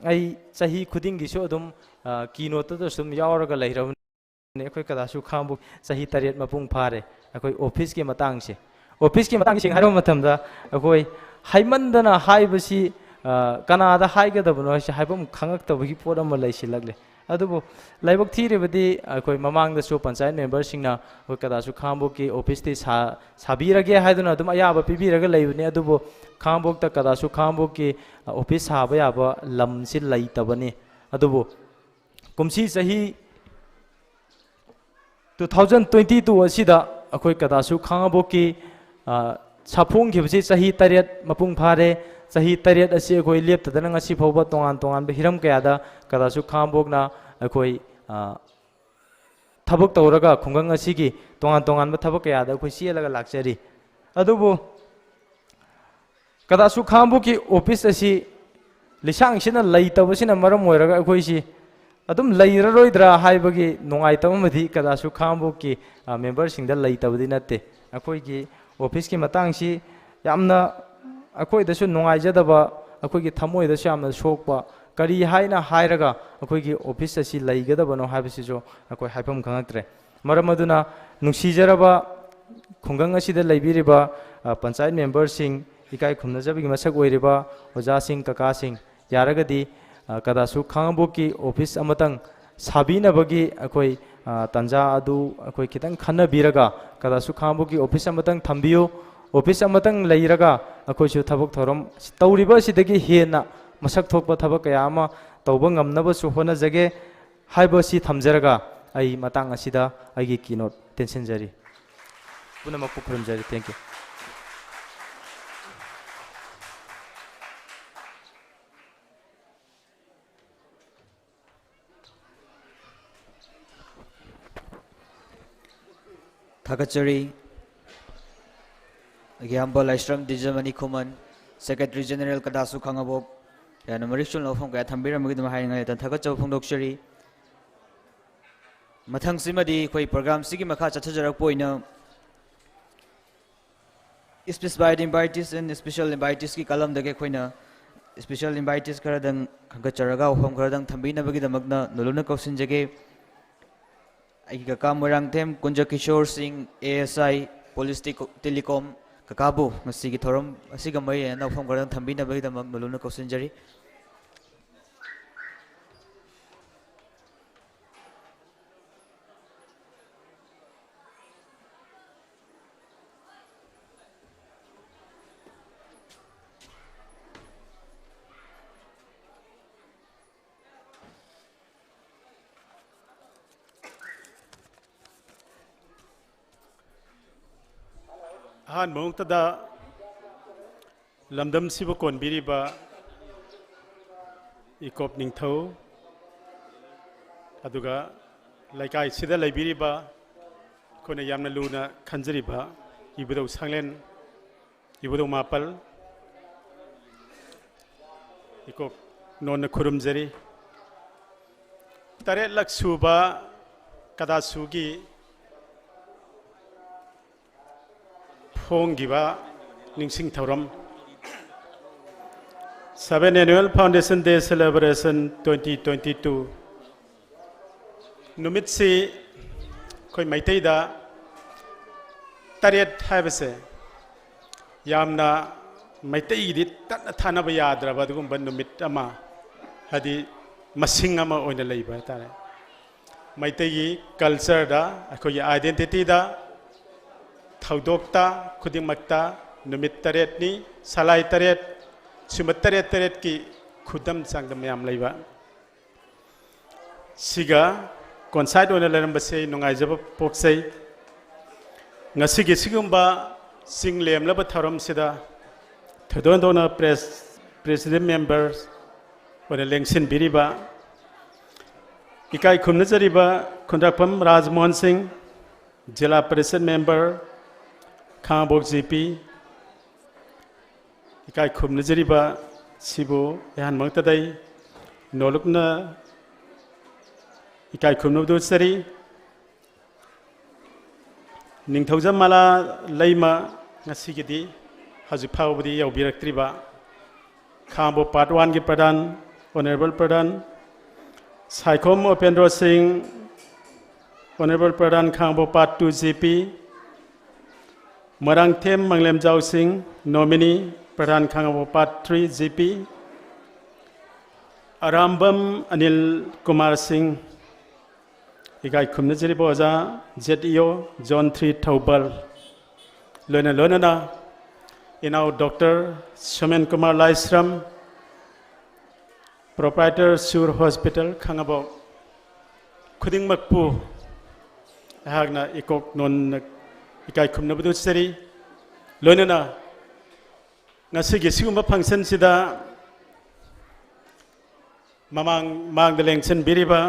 ꯑꯩ ꯆꯍꯤ ꯈꯨꯗꯤꯡꯒꯤꯁꯨ ꯑꯗꯨꯝ, ꯑ, keynoteꯇꯁꯨ ꯑꯗꯨꯝ ꯌꯥꯎꯔꯒ ꯂꯩꯔꯕꯅꯤ꯫ ꯑꯩꯈꯣꯏ ꯀꯗꯥꯁꯨ ꯈꯥꯉꯕꯣꯛ ꯆꯍꯤ ꯇꯔꯦꯠ ꯃꯄꯨꯡ ꯐꯥꯔꯦ꯫ ꯑꯩꯈꯣꯏ officeꯀꯤ ꯃꯇꯥꯡꯁꯦ, officeꯀꯤ ꯃꯇꯥꯡꯁꯤꯡ ꯍꯥꯏꯕ ꯃꯇꯝꯗ ꯑꯩꯈꯣꯏ ꯍꯥꯏꯃꯟꯗꯅ ꯍꯥꯏꯕꯁꯤ, ꯑ, ꯀꯅꯥꯗ ꯍꯥꯏꯒꯗꯕꯅꯣ ꯍꯥꯏꯁꯦ ꯍꯥꯏꯐꯝ ꯈꯪꯉꯛꯇꯕꯒꯤ ꯄꯣꯠ ꯑꯃ ꯂꯩꯁꯤꯜꯂꯛꯂꯦ꯫ ꯑꯗꯨꯕꯨ ꯂꯥꯏꯕꯛ ꯊꯤꯔꯤꯕꯗꯤ ꯑꯩꯈꯣꯏ ꯃꯃꯥꯡꯗꯁꯨ ꯄꯟꯆꯥꯌꯠ memberꯁꯤꯡꯅ ꯑꯩꯈꯣꯏ ꯀꯗꯥꯁꯨ ꯈꯥꯉꯕꯣꯛꯀꯤ officeꯇꯤ ꯁꯥ-, ꯁꯥꯕꯤꯔꯒꯦ ꯍꯥꯏꯗꯨꯅ ꯑꯗꯨꯝ ꯑꯌꯥꯕ ꯄꯤꯕꯤꯔꯒ ꯂꯩꯕꯅꯤ꯫ ꯑꯗꯨꯕꯨ ꯈꯥꯉꯕꯣꯛꯇ ꯀꯗꯥꯁꯨ ꯈꯥꯉꯕꯣꯛꯀꯤ, ꯑ, office ꯁꯥꯕ ꯌꯥꯕ ꯂꯝꯁꯤ ꯂꯩꯇꯕꯅꯤ꯫ ꯑꯗꯨꯕꯨ ꯀꯨꯝꯁꯤ ꯆꯍꯤ two thousand twenty two ꯑꯁꯤꯗ ꯑꯩꯈꯣꯏ ꯀꯗꯥꯁꯨ ꯈꯥꯉꯕꯣꯛꯀꯤ, ꯑ, ꯁꯥꯐꯣꯡꯈꯤꯕꯁꯤ ꯆꯍꯤ ꯇꯔꯦꯠ ꯃꯄꯨꯡ ꯐꯥꯔꯦ꯫ ꯆꯍꯤ ꯇꯔꯦꯠ ꯑꯁꯤ ꯑꯩꯈꯣꯏ ꯂꯦꯞꯇꯗꯅ ꯉꯁꯤ ꯐꯥꯎꯕ ꯇꯣꯉꯥꯟ ꯇꯣꯉꯥꯟꯕ ꯍꯤꯔꯝ ꯀꯌꯥꯗ ꯀꯗꯥꯁꯨ ꯈꯥꯉꯕꯣꯛꯅ ꯑꯩꯈꯣꯏ, ꯑ, ꯊꯕꯛ ꯇꯧꯔꯒ ꯈꯨꯡꯒꯪ ꯑꯁꯤꯒꯤ ꯇꯣꯉꯥꯟ ꯇꯣꯉꯥꯟꯕ ꯊꯕꯛ ꯀꯌꯥꯗ ꯑꯩꯈꯣꯏ ꯆꯦꯜꯂꯒ ꯂꯥꯛꯆꯔꯤ꯫ ꯑꯗꯨꯕꯨ ꯀꯗꯥꯁꯨ ꯈꯥꯉꯕꯣꯛꯀꯤ office ꯑꯁꯤ ꯂꯤꯁꯥꯡꯁꯤꯟꯅ ꯂꯩꯇꯕꯁꯤꯅ ꯃꯔꯝ ꯑꯣꯏꯔꯒ ꯑꯩꯈꯣꯏꯁꯤ ꯑꯗꯨꯝ ꯂꯩꯔꯔꯣꯏꯗ꯭ꯔꯥ ꯍꯥꯏꯕꯒꯤ ꯅꯨꯡꯉꯥꯏꯇꯕ ꯑꯃꯗꯤ ꯀꯗꯥꯁꯨ ꯈꯥꯉꯕꯣꯛꯀꯤ, ꯑ, memberꯁꯤꯡꯗ ꯂꯩꯇꯕꯗꯤ ꯅꯠꯇꯦ꯫ ꯑꯩꯈꯣꯏꯒꯤ officeꯀꯤ ꯃꯇꯥꯡꯁꯤ ꯌꯥꯝꯅ ꯑꯩꯈꯣꯏꯗꯁꯨ ꯅꯨꯡꯉꯥꯏꯖꯗꯕ, ꯑꯩꯈꯣꯏꯒꯤ ꯊꯃꯣꯏꯗꯁꯨ ꯌꯥꯝꯅ ꯁꯣꯛꯄ, ꯀꯔꯤ ꯍꯥꯏꯅ ꯍꯥꯏꯔꯒ ꯑꯩꯈꯣꯏꯒꯤ office ꯑꯁꯤ ꯂꯩꯒꯗꯕꯅꯣ ꯍꯥꯏꯕꯁꯤꯁꯨ ꯑꯩꯈꯣꯏ ꯍꯥꯏꯐꯝ ꯈꯪꯉꯛꯇ꯭ꯔꯦ꯫ ꯃꯔꯝ ꯑꯗꯨꯅ ꯅꯨꯡꯁꯤꯖꯔꯕ ꯈꯨꯡꯒꯪ ꯑꯁꯤꯗ ꯂꯩꯕꯤꯔꯤꯕ, ꯑ, ꯄꯟꯆꯥꯌꯠ memberꯁꯤꯡ, ꯏꯀꯥꯏ ꯈꯨꯝꯅꯖꯕꯒꯤ ꯃꯁꯛ ꯑꯣꯏꯔꯤꯕ ꯑꯣꯖꯥꯁꯤꯡ, ꯀꯀꯥꯁꯤꯡ, ꯌꯥꯔꯒꯗꯤ, ꯑ, ꯀꯗꯥꯁꯨ ꯈꯥꯉꯕꯣꯛꯀꯤ office ꯑꯃꯇꯪ ꯁꯥꯕꯤꯅꯕꯒꯤ ꯑꯩꯈꯣꯏ, ꯑ, ꯇꯥꯟꯖꯥ ꯑꯗꯨ ꯑꯩꯈꯣꯏ ꯈꯤꯇꯪ ꯈꯟꯅꯕꯤꯔꯒ ꯀꯗꯥꯁꯨ ꯈꯥꯉꯕꯣꯛꯀꯤ office ꯑꯃꯇꯪ ꯊꯝꯕꯤꯌꯨ꯫ Office ꯑꯃꯇꯪ ꯂꯩꯔꯒ ꯑꯩꯈꯣꯏꯁꯨ ꯊꯕꯛ ꯊꯧꯔꯝ ꯇꯧꯔꯤꯕ ꯑꯁꯤꯗꯒꯤ ꯍꯦꯟꯅ ꯃꯁꯛ ꯊꯣꯛꯄ ꯊꯕꯛ ꯀꯌꯥ ꯑꯃ ꯇꯧꯕ ꯉꯝꯅꯕꯁꯨ ꯍꯣꯠꯅꯖꯒꯦ ꯍꯥꯏꯕꯁꯤ ꯊꯝꯖꯔꯒ ꯑꯩ ꯃꯇꯥꯡ ꯑꯁꯤꯗ ꯑꯩꯒꯤ keynote ꯇꯦꯟꯁꯤꯟꯖꯔꯤ꯫ ꯄꯨꯝꯅꯃꯛꯄꯨ ꯈꯨꯔꯨꯝꯖꯔꯤ꯫ Thank you꯫ ꯊꯥꯒꯠꯆꯔꯤ꯫ ꯑꯩꯒꯤ ꯏꯌꯥꯝꯕ ꯂꯥꯏꯁ꯭ꯔꯝ ꯗꯤꯖꯃꯅꯤ ꯈꯨꯃꯟ, Secretary General ꯀꯗꯥꯁꯨ ꯈꯥꯉꯕꯣꯛ, ꯌꯥꯝꯅ ꯃꯔꯤꯛ ꯆꯨꯝꯅ ꯋꯥꯐꯝ ꯀꯌꯥ ꯊꯝꯕꯤꯔꯝꯕꯒꯤꯗꯃꯛ ꯍꯥꯏꯅꯤꯡꯉꯥꯏ ꯂꯩꯇꯅ ꯊꯥꯒꯠꯆꯕ ꯐꯣꯡꯗꯣꯛꯆꯔꯤ꯫ ꯃꯊꯪꯁꯤꯃꯗꯤ ꯑꯩꯈꯣꯏ ꯄ꯭ꯔꯣꯒ꯭ꯔꯥꯝꯁꯤꯒꯤ ꯃꯈꯥ ꯆꯠꯊꯖꯔꯛꯄ ꯑꯣꯏꯅ Speech by the invitees and special inviteesꯀꯤ ꯀꯂꯝꯗꯒꯤ ꯑꯩꯈꯣꯏꯅ special invitees ꯈꯔꯗꯪ ꯈꯟꯒꯠꯆꯔꯒ ꯋꯥꯐꯝ ꯈꯔꯗꯪ ꯊꯝꯕꯤꯅꯕꯒꯤꯗꯃꯛꯅ ꯅꯣꯂꯨꯛꯅ ꯀꯧꯁꯤꯟꯖꯒꯦ꯫ ꯑꯩꯒꯤ ꯀꯀꯥ ꯃꯣꯏꯔꯥꯡꯊꯦꯝ ꯀꯨꯟꯖ ꯀꯤꯁꯣꯔ ꯁꯤꯡ, A S I, Police Teco-, Telecom, ꯀꯀꯥꯕꯨ ꯉꯁꯤꯒꯤ ꯊꯧꯔꯝ ꯑꯁꯤꯒ ꯃꯔꯤ ꯂꯩꯅꯅ ꯋꯥꯐꯝ ꯈꯔꯗꯪ ꯊꯝꯕꯤꯅꯕꯒꯤꯗꯃꯛ ꯅꯣꯂꯨꯛꯅ ꯀꯧꯁꯤꯟꯖꯔꯤ꯫ ꯑꯍꯥꯟꯕ ꯃꯛꯇꯗ ꯂꯝꯗꯝꯁꯤꯕꯨ ꯀꯣꯟꯕꯤꯔꯤꯕ ꯏꯀꯣꯞ ꯅꯤꯡꯊꯧ, ꯑꯗꯨꯒ ꯂꯩꯀꯥꯏꯁꯤꯗ ꯂꯩꯕꯤꯔꯤꯕ ꯑꯩꯈꯣꯏꯅ ꯌꯥꯝꯅ ꯂꯨꯅ ꯈꯟꯖꯔꯤꯕ ꯏꯕꯨꯙꯧ ꯁꯪꯂꯦꯟ, ꯏꯕꯨꯙꯧ ꯃꯥꯄꯜ, ꯏꯀꯣꯛ ꯅꯣꯟꯅ ꯈꯨꯔꯨꯝꯖꯔꯤ꯫ ꯇꯔꯦꯠꯂꯛ ꯁꯨꯕ ꯀꯗꯥꯁꯨꯒꯤ ꯐꯣꯡꯈꯤꯕ ꯅꯤꯡꯁꯤꯡ ꯊꯧꯔꯝ, Seven Annual Foundation Day Celebration twenty twenty-two꯫ ꯅꯨꯃꯤꯠꯁꯤ ꯑꯩꯈꯣꯏ ꯃꯩꯇꯩꯗ ꯇꯔꯦꯠ ꯍꯥꯏꯕꯁꯦ ꯌꯥꯝꯅ ꯃꯩꯇꯩꯒꯤꯗꯤ ꯇꯠꯅ ꯊꯥꯅꯕ ꯌꯥꯗ꯭ꯔꯕ ꯑꯗꯨꯒꯨꯝꯕ ꯅꯨꯃꯤꯠ ꯑꯃ, ꯍꯥꯏꯗꯤ ꯃꯁꯤꯡ ꯑꯃ ꯑꯣꯏꯅ ꯂꯩꯕ ꯍꯥꯏꯇꯥꯔꯦ꯫ ꯃꯩꯇꯩꯒꯤ cultureꯗ, ꯑꯩꯈꯣꯏꯒꯤ identityꯗ, ꯊꯧꯗꯣꯛꯇ ꯈꯨꯗꯤꯡꯃꯛꯇ ꯅꯨꯃꯤꯠ ꯇꯔꯦꯠꯅꯤ, ꯁꯂꯥꯏ ꯇꯔꯦꯠ, ꯁꯨꯝꯕ ꯇꯔꯦꯠ ꯇꯔꯦꯠꯀꯤ ꯈꯨꯗꯝ ꯆꯥꯡꯗꯝ ꯌꯥꯝ ꯂꯩꯕ꯫ ꯁꯤꯒ coincide ꯑꯣꯏꯅ ꯂꯩꯔꯝꯕꯁꯦ ꯑꯩ ꯅꯨꯡꯉꯥꯏꯖꯕ ꯄꯣꯛꯆꯩ꯫ ꯉꯁꯤꯒꯤ ꯁꯤꯒꯨꯝꯕ ꯆꯤꯡ ꯂꯦꯝꯂꯕ ꯊꯧꯔꯝꯁꯤꯗ ꯊꯣꯏꯗꯣꯛ ꯍꯦꯟꯗꯣꯛꯅ press, president members ꯑꯣꯏꯅ ꯂꯦꯡꯁꯤꯟꯕꯤꯔꯤꯕ, ꯏꯀꯥꯏ ꯈꯨꯝꯅꯖꯔꯤꯕ ꯈꯨꯟꯗ꯭ꯔꯥꯛꯄꯝ ꯔꯥꯖꯃꯣꯍꯟ ꯁꯤꯡ, ꯖꯤꯂꯥ ꯄꯔꯤꯁꯠ member, ꯈꯥꯉꯕꯣꯛ G P, ꯏꯀꯥꯏ ꯈꯨꯝꯅꯖꯔꯤꯕ ꯁꯤꯕꯨ ꯑꯩꯍꯥꯟꯃꯛꯇꯗ ꯑꯩ ꯅꯣꯂꯨꯛꯅ ꯏꯀꯥꯏ ꯈꯨꯝꯅꯕꯗꯨ ꯎꯠꯆꯔꯤ꯫ ꯅꯤꯡꯊꯧꯖꯝ ꯃꯂꯥ ꯂꯩꯃ ꯉꯁꯤꯒꯤꯗꯤ ꯍꯧꯖꯤꯛ ꯐꯥꯎꯕꯗꯤ ꯌꯧꯕꯤꯔꯛꯇ꯭ꯔꯤꯕ꯫ ꯈꯥꯡꯕꯣꯛ ꯄꯥꯔꯠ ꯋꯥꯟꯒꯤ ꯄ꯭ꯔꯙꯥꯟ, ꯑꯣꯅꯔꯦꯕꯜ ꯄ꯭ꯔꯙꯥꯟ ꯁꯥꯏꯈꯣꯝ ꯎꯄꯦꯟꯗ꯭ꯔꯣ ꯁꯤꯡ, ꯑꯣꯅꯔꯦꯕꯜ ꯄ꯭ꯔꯙꯥꯟ Khangabok part two G P, Moirangthem Manglemjao Singh, nominee ꯄ꯭ꯔꯙꯥꯟ Khangabok part three G P, Arambam Anil Kumar Singh, ꯏꯀꯥꯏ ꯈꯨꯝꯅꯖꯔꯤꯕ ꯑꯣꯖꯥ Z E O zone three Thoubal, ꯂꯣꯏꯅ ꯂꯣꯏꯅꯅ ꯏꯅꯥꯎ doctor Somen Kumar Laishram, proprietor Sur hospital Khangabok ꯈꯨꯗꯤꯡꯃꯛꯄꯨ ꯑꯩꯍꯥꯛꯅ ꯏꯀꯣꯛ ꯅꯣꯟꯅ ꯏꯀꯥꯏ ꯈꯨꯝꯅꯕꯗꯨ ꯎꯠꯆꯔꯤ꯫ ꯂꯣꯏꯅꯅ ꯉꯁꯤꯒꯤ ꯁꯤꯒꯨꯝꯕ ꯐꯪꯁꯟꯁꯤꯗ ꯃꯃꯥꯡ ꯃꯥꯡꯗ ꯂꯦꯡꯁꯤꯟꯕꯤꯔꯤꯕ,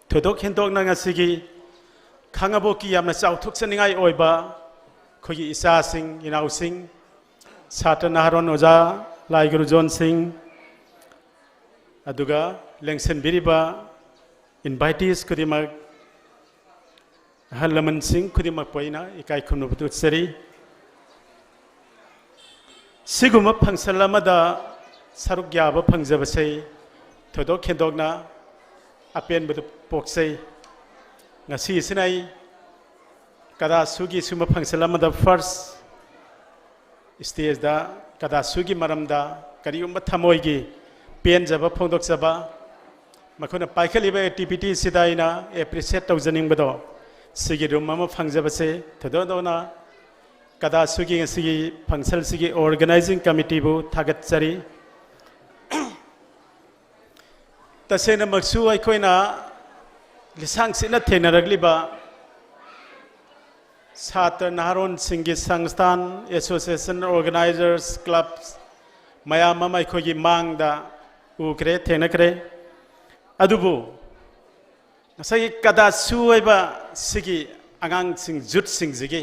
ꯊꯣꯏꯗꯣꯛ ꯍꯦꯟꯗꯣꯛꯅ ꯉꯁꯤꯒꯤ ꯈꯥꯡꯉꯕꯣꯛꯀꯤ ꯌꯥꯝꯅ ꯆꯥꯎꯊꯣꯛꯆꯅꯤꯡꯉꯥꯏ ꯑꯣꯏꯕ ꯑꯩꯈꯣꯏꯒꯤ ꯏꯆꯥꯁꯤꯡ, ꯏꯅꯥꯎꯁꯤꯡ, ꯁꯥꯇ꯭ꯔ ꯅꯍꯥꯔꯣꯟ ꯑꯣꯖꯥ ꯂꯥꯏꯒꯨꯔꯨ ꯖꯣꯟ ꯁꯤꯡ, ꯑꯗꯨꯒ ꯂꯦꯡꯁꯤꯟꯕꯤꯔꯤꯕ ꯏꯟꯚꯥꯏꯇꯤꯁ ꯈꯨꯗꯤꯡꯃꯛ, ꯑꯍꯜ ꯂꯃꯟꯁꯤꯡ ꯈꯨꯗꯤꯡꯃꯛꯄꯨ ꯑꯩꯅ ꯏꯀꯥꯏ ꯈꯨꯝꯅꯕ ꯎꯠꯆꯔꯤ꯫ ꯁꯤꯒꯨꯝꯕ ꯐꯪꯁꯟ ꯑꯃꯗ ꯁꯔꯨꯛ ꯌꯥꯕ ꯐꯪꯖꯕꯁꯦ ꯊꯣꯏꯗꯣꯛ ꯍꯦꯟꯗꯣꯛꯅ ꯑꯄꯦꯟꯕꯗꯨ ꯄꯣꯛꯆꯩ꯫ ꯉꯁꯤꯁꯤꯅ ꯑꯩ ꯀꯗꯥꯁꯨꯒꯤ ꯁꯤꯒꯨꯝꯕ ꯐꯪꯁꯟ ꯑꯃꯗ ꯐꯥꯔꯁ ꯁ꯭ꯇꯦꯖꯇ ꯀꯗꯥꯁꯨꯒꯤ ꯃꯔꯝꯗ ꯀꯔꯤꯒꯨꯝꯕ ꯊꯃꯣꯏꯒꯤ ꯄꯦꯟꯖꯕ ꯐꯣꯡꯗꯣꯛꯆꯕ, ꯃꯈꯣꯏꯅ ꯄꯥꯏꯈꯠꯂꯤꯕ ꯑꯦꯛꯇꯤꯚꯤꯇꯤꯁꯤꯗ ꯑꯩꯅ ꯑꯦꯄ꯭ꯔꯤꯁꯤꯌꯦꯠ ꯇꯧꯖꯅꯤꯡꯕꯗꯣ, ꯁꯤꯒꯤ ꯔꯨꯝ ꯑꯃ ꯐꯪꯖꯕꯁꯦ ꯊꯣꯏꯗꯣꯛ ꯍꯦꯟꯗꯣꯛꯅ ꯀꯗꯥꯁꯨꯒꯤ ꯉꯁꯤꯒꯤ ꯐꯪꯁꯟꯁꯤꯒꯤ ꯑꯣꯔꯒꯅꯥꯏꯖꯤꯡ ꯀꯃꯤꯇꯤꯕꯨ ꯊꯥꯒꯠꯆꯔꯤ꯫ ꯇꯁꯦꯡꯅꯃꯛꯁꯨ ꯑꯩꯈꯣꯏꯅ ꯂꯤꯁꯥꯡ ꯁꯤꯠꯅ ꯊꯦꯡꯅꯔꯛꯂꯤꯕ ꯁꯥꯇ꯭ꯔ ꯅꯍꯥꯔꯣꯟꯁꯤꯡꯒꯤ ꯁꯪꯁꯊꯥꯟ, ꯑꯦꯁꯣꯁꯤꯌꯦꯁꯟ, ꯑꯣꯔꯒꯅꯥꯏꯖꯔꯁ, ꯀ꯭ꯂꯕ ꯃꯌꯥꯝ ꯑꯃ ꯑꯩꯈꯣꯏꯒꯤ ꯃꯥꯡꯗ ꯎꯈ꯭ꯔꯦ, ꯊꯦꯡꯅꯈ꯭ꯔꯦ꯫ ꯑꯗꯨꯕꯨ ꯉꯁꯥꯏꯒꯤ ꯀꯗꯥꯁꯨ ꯑꯣꯏꯕ ꯁꯤꯒꯤ ꯑꯉꯥꯡꯁꯤꯡ, ꯌꯨꯠꯁꯤꯡꯁꯤꯒꯤ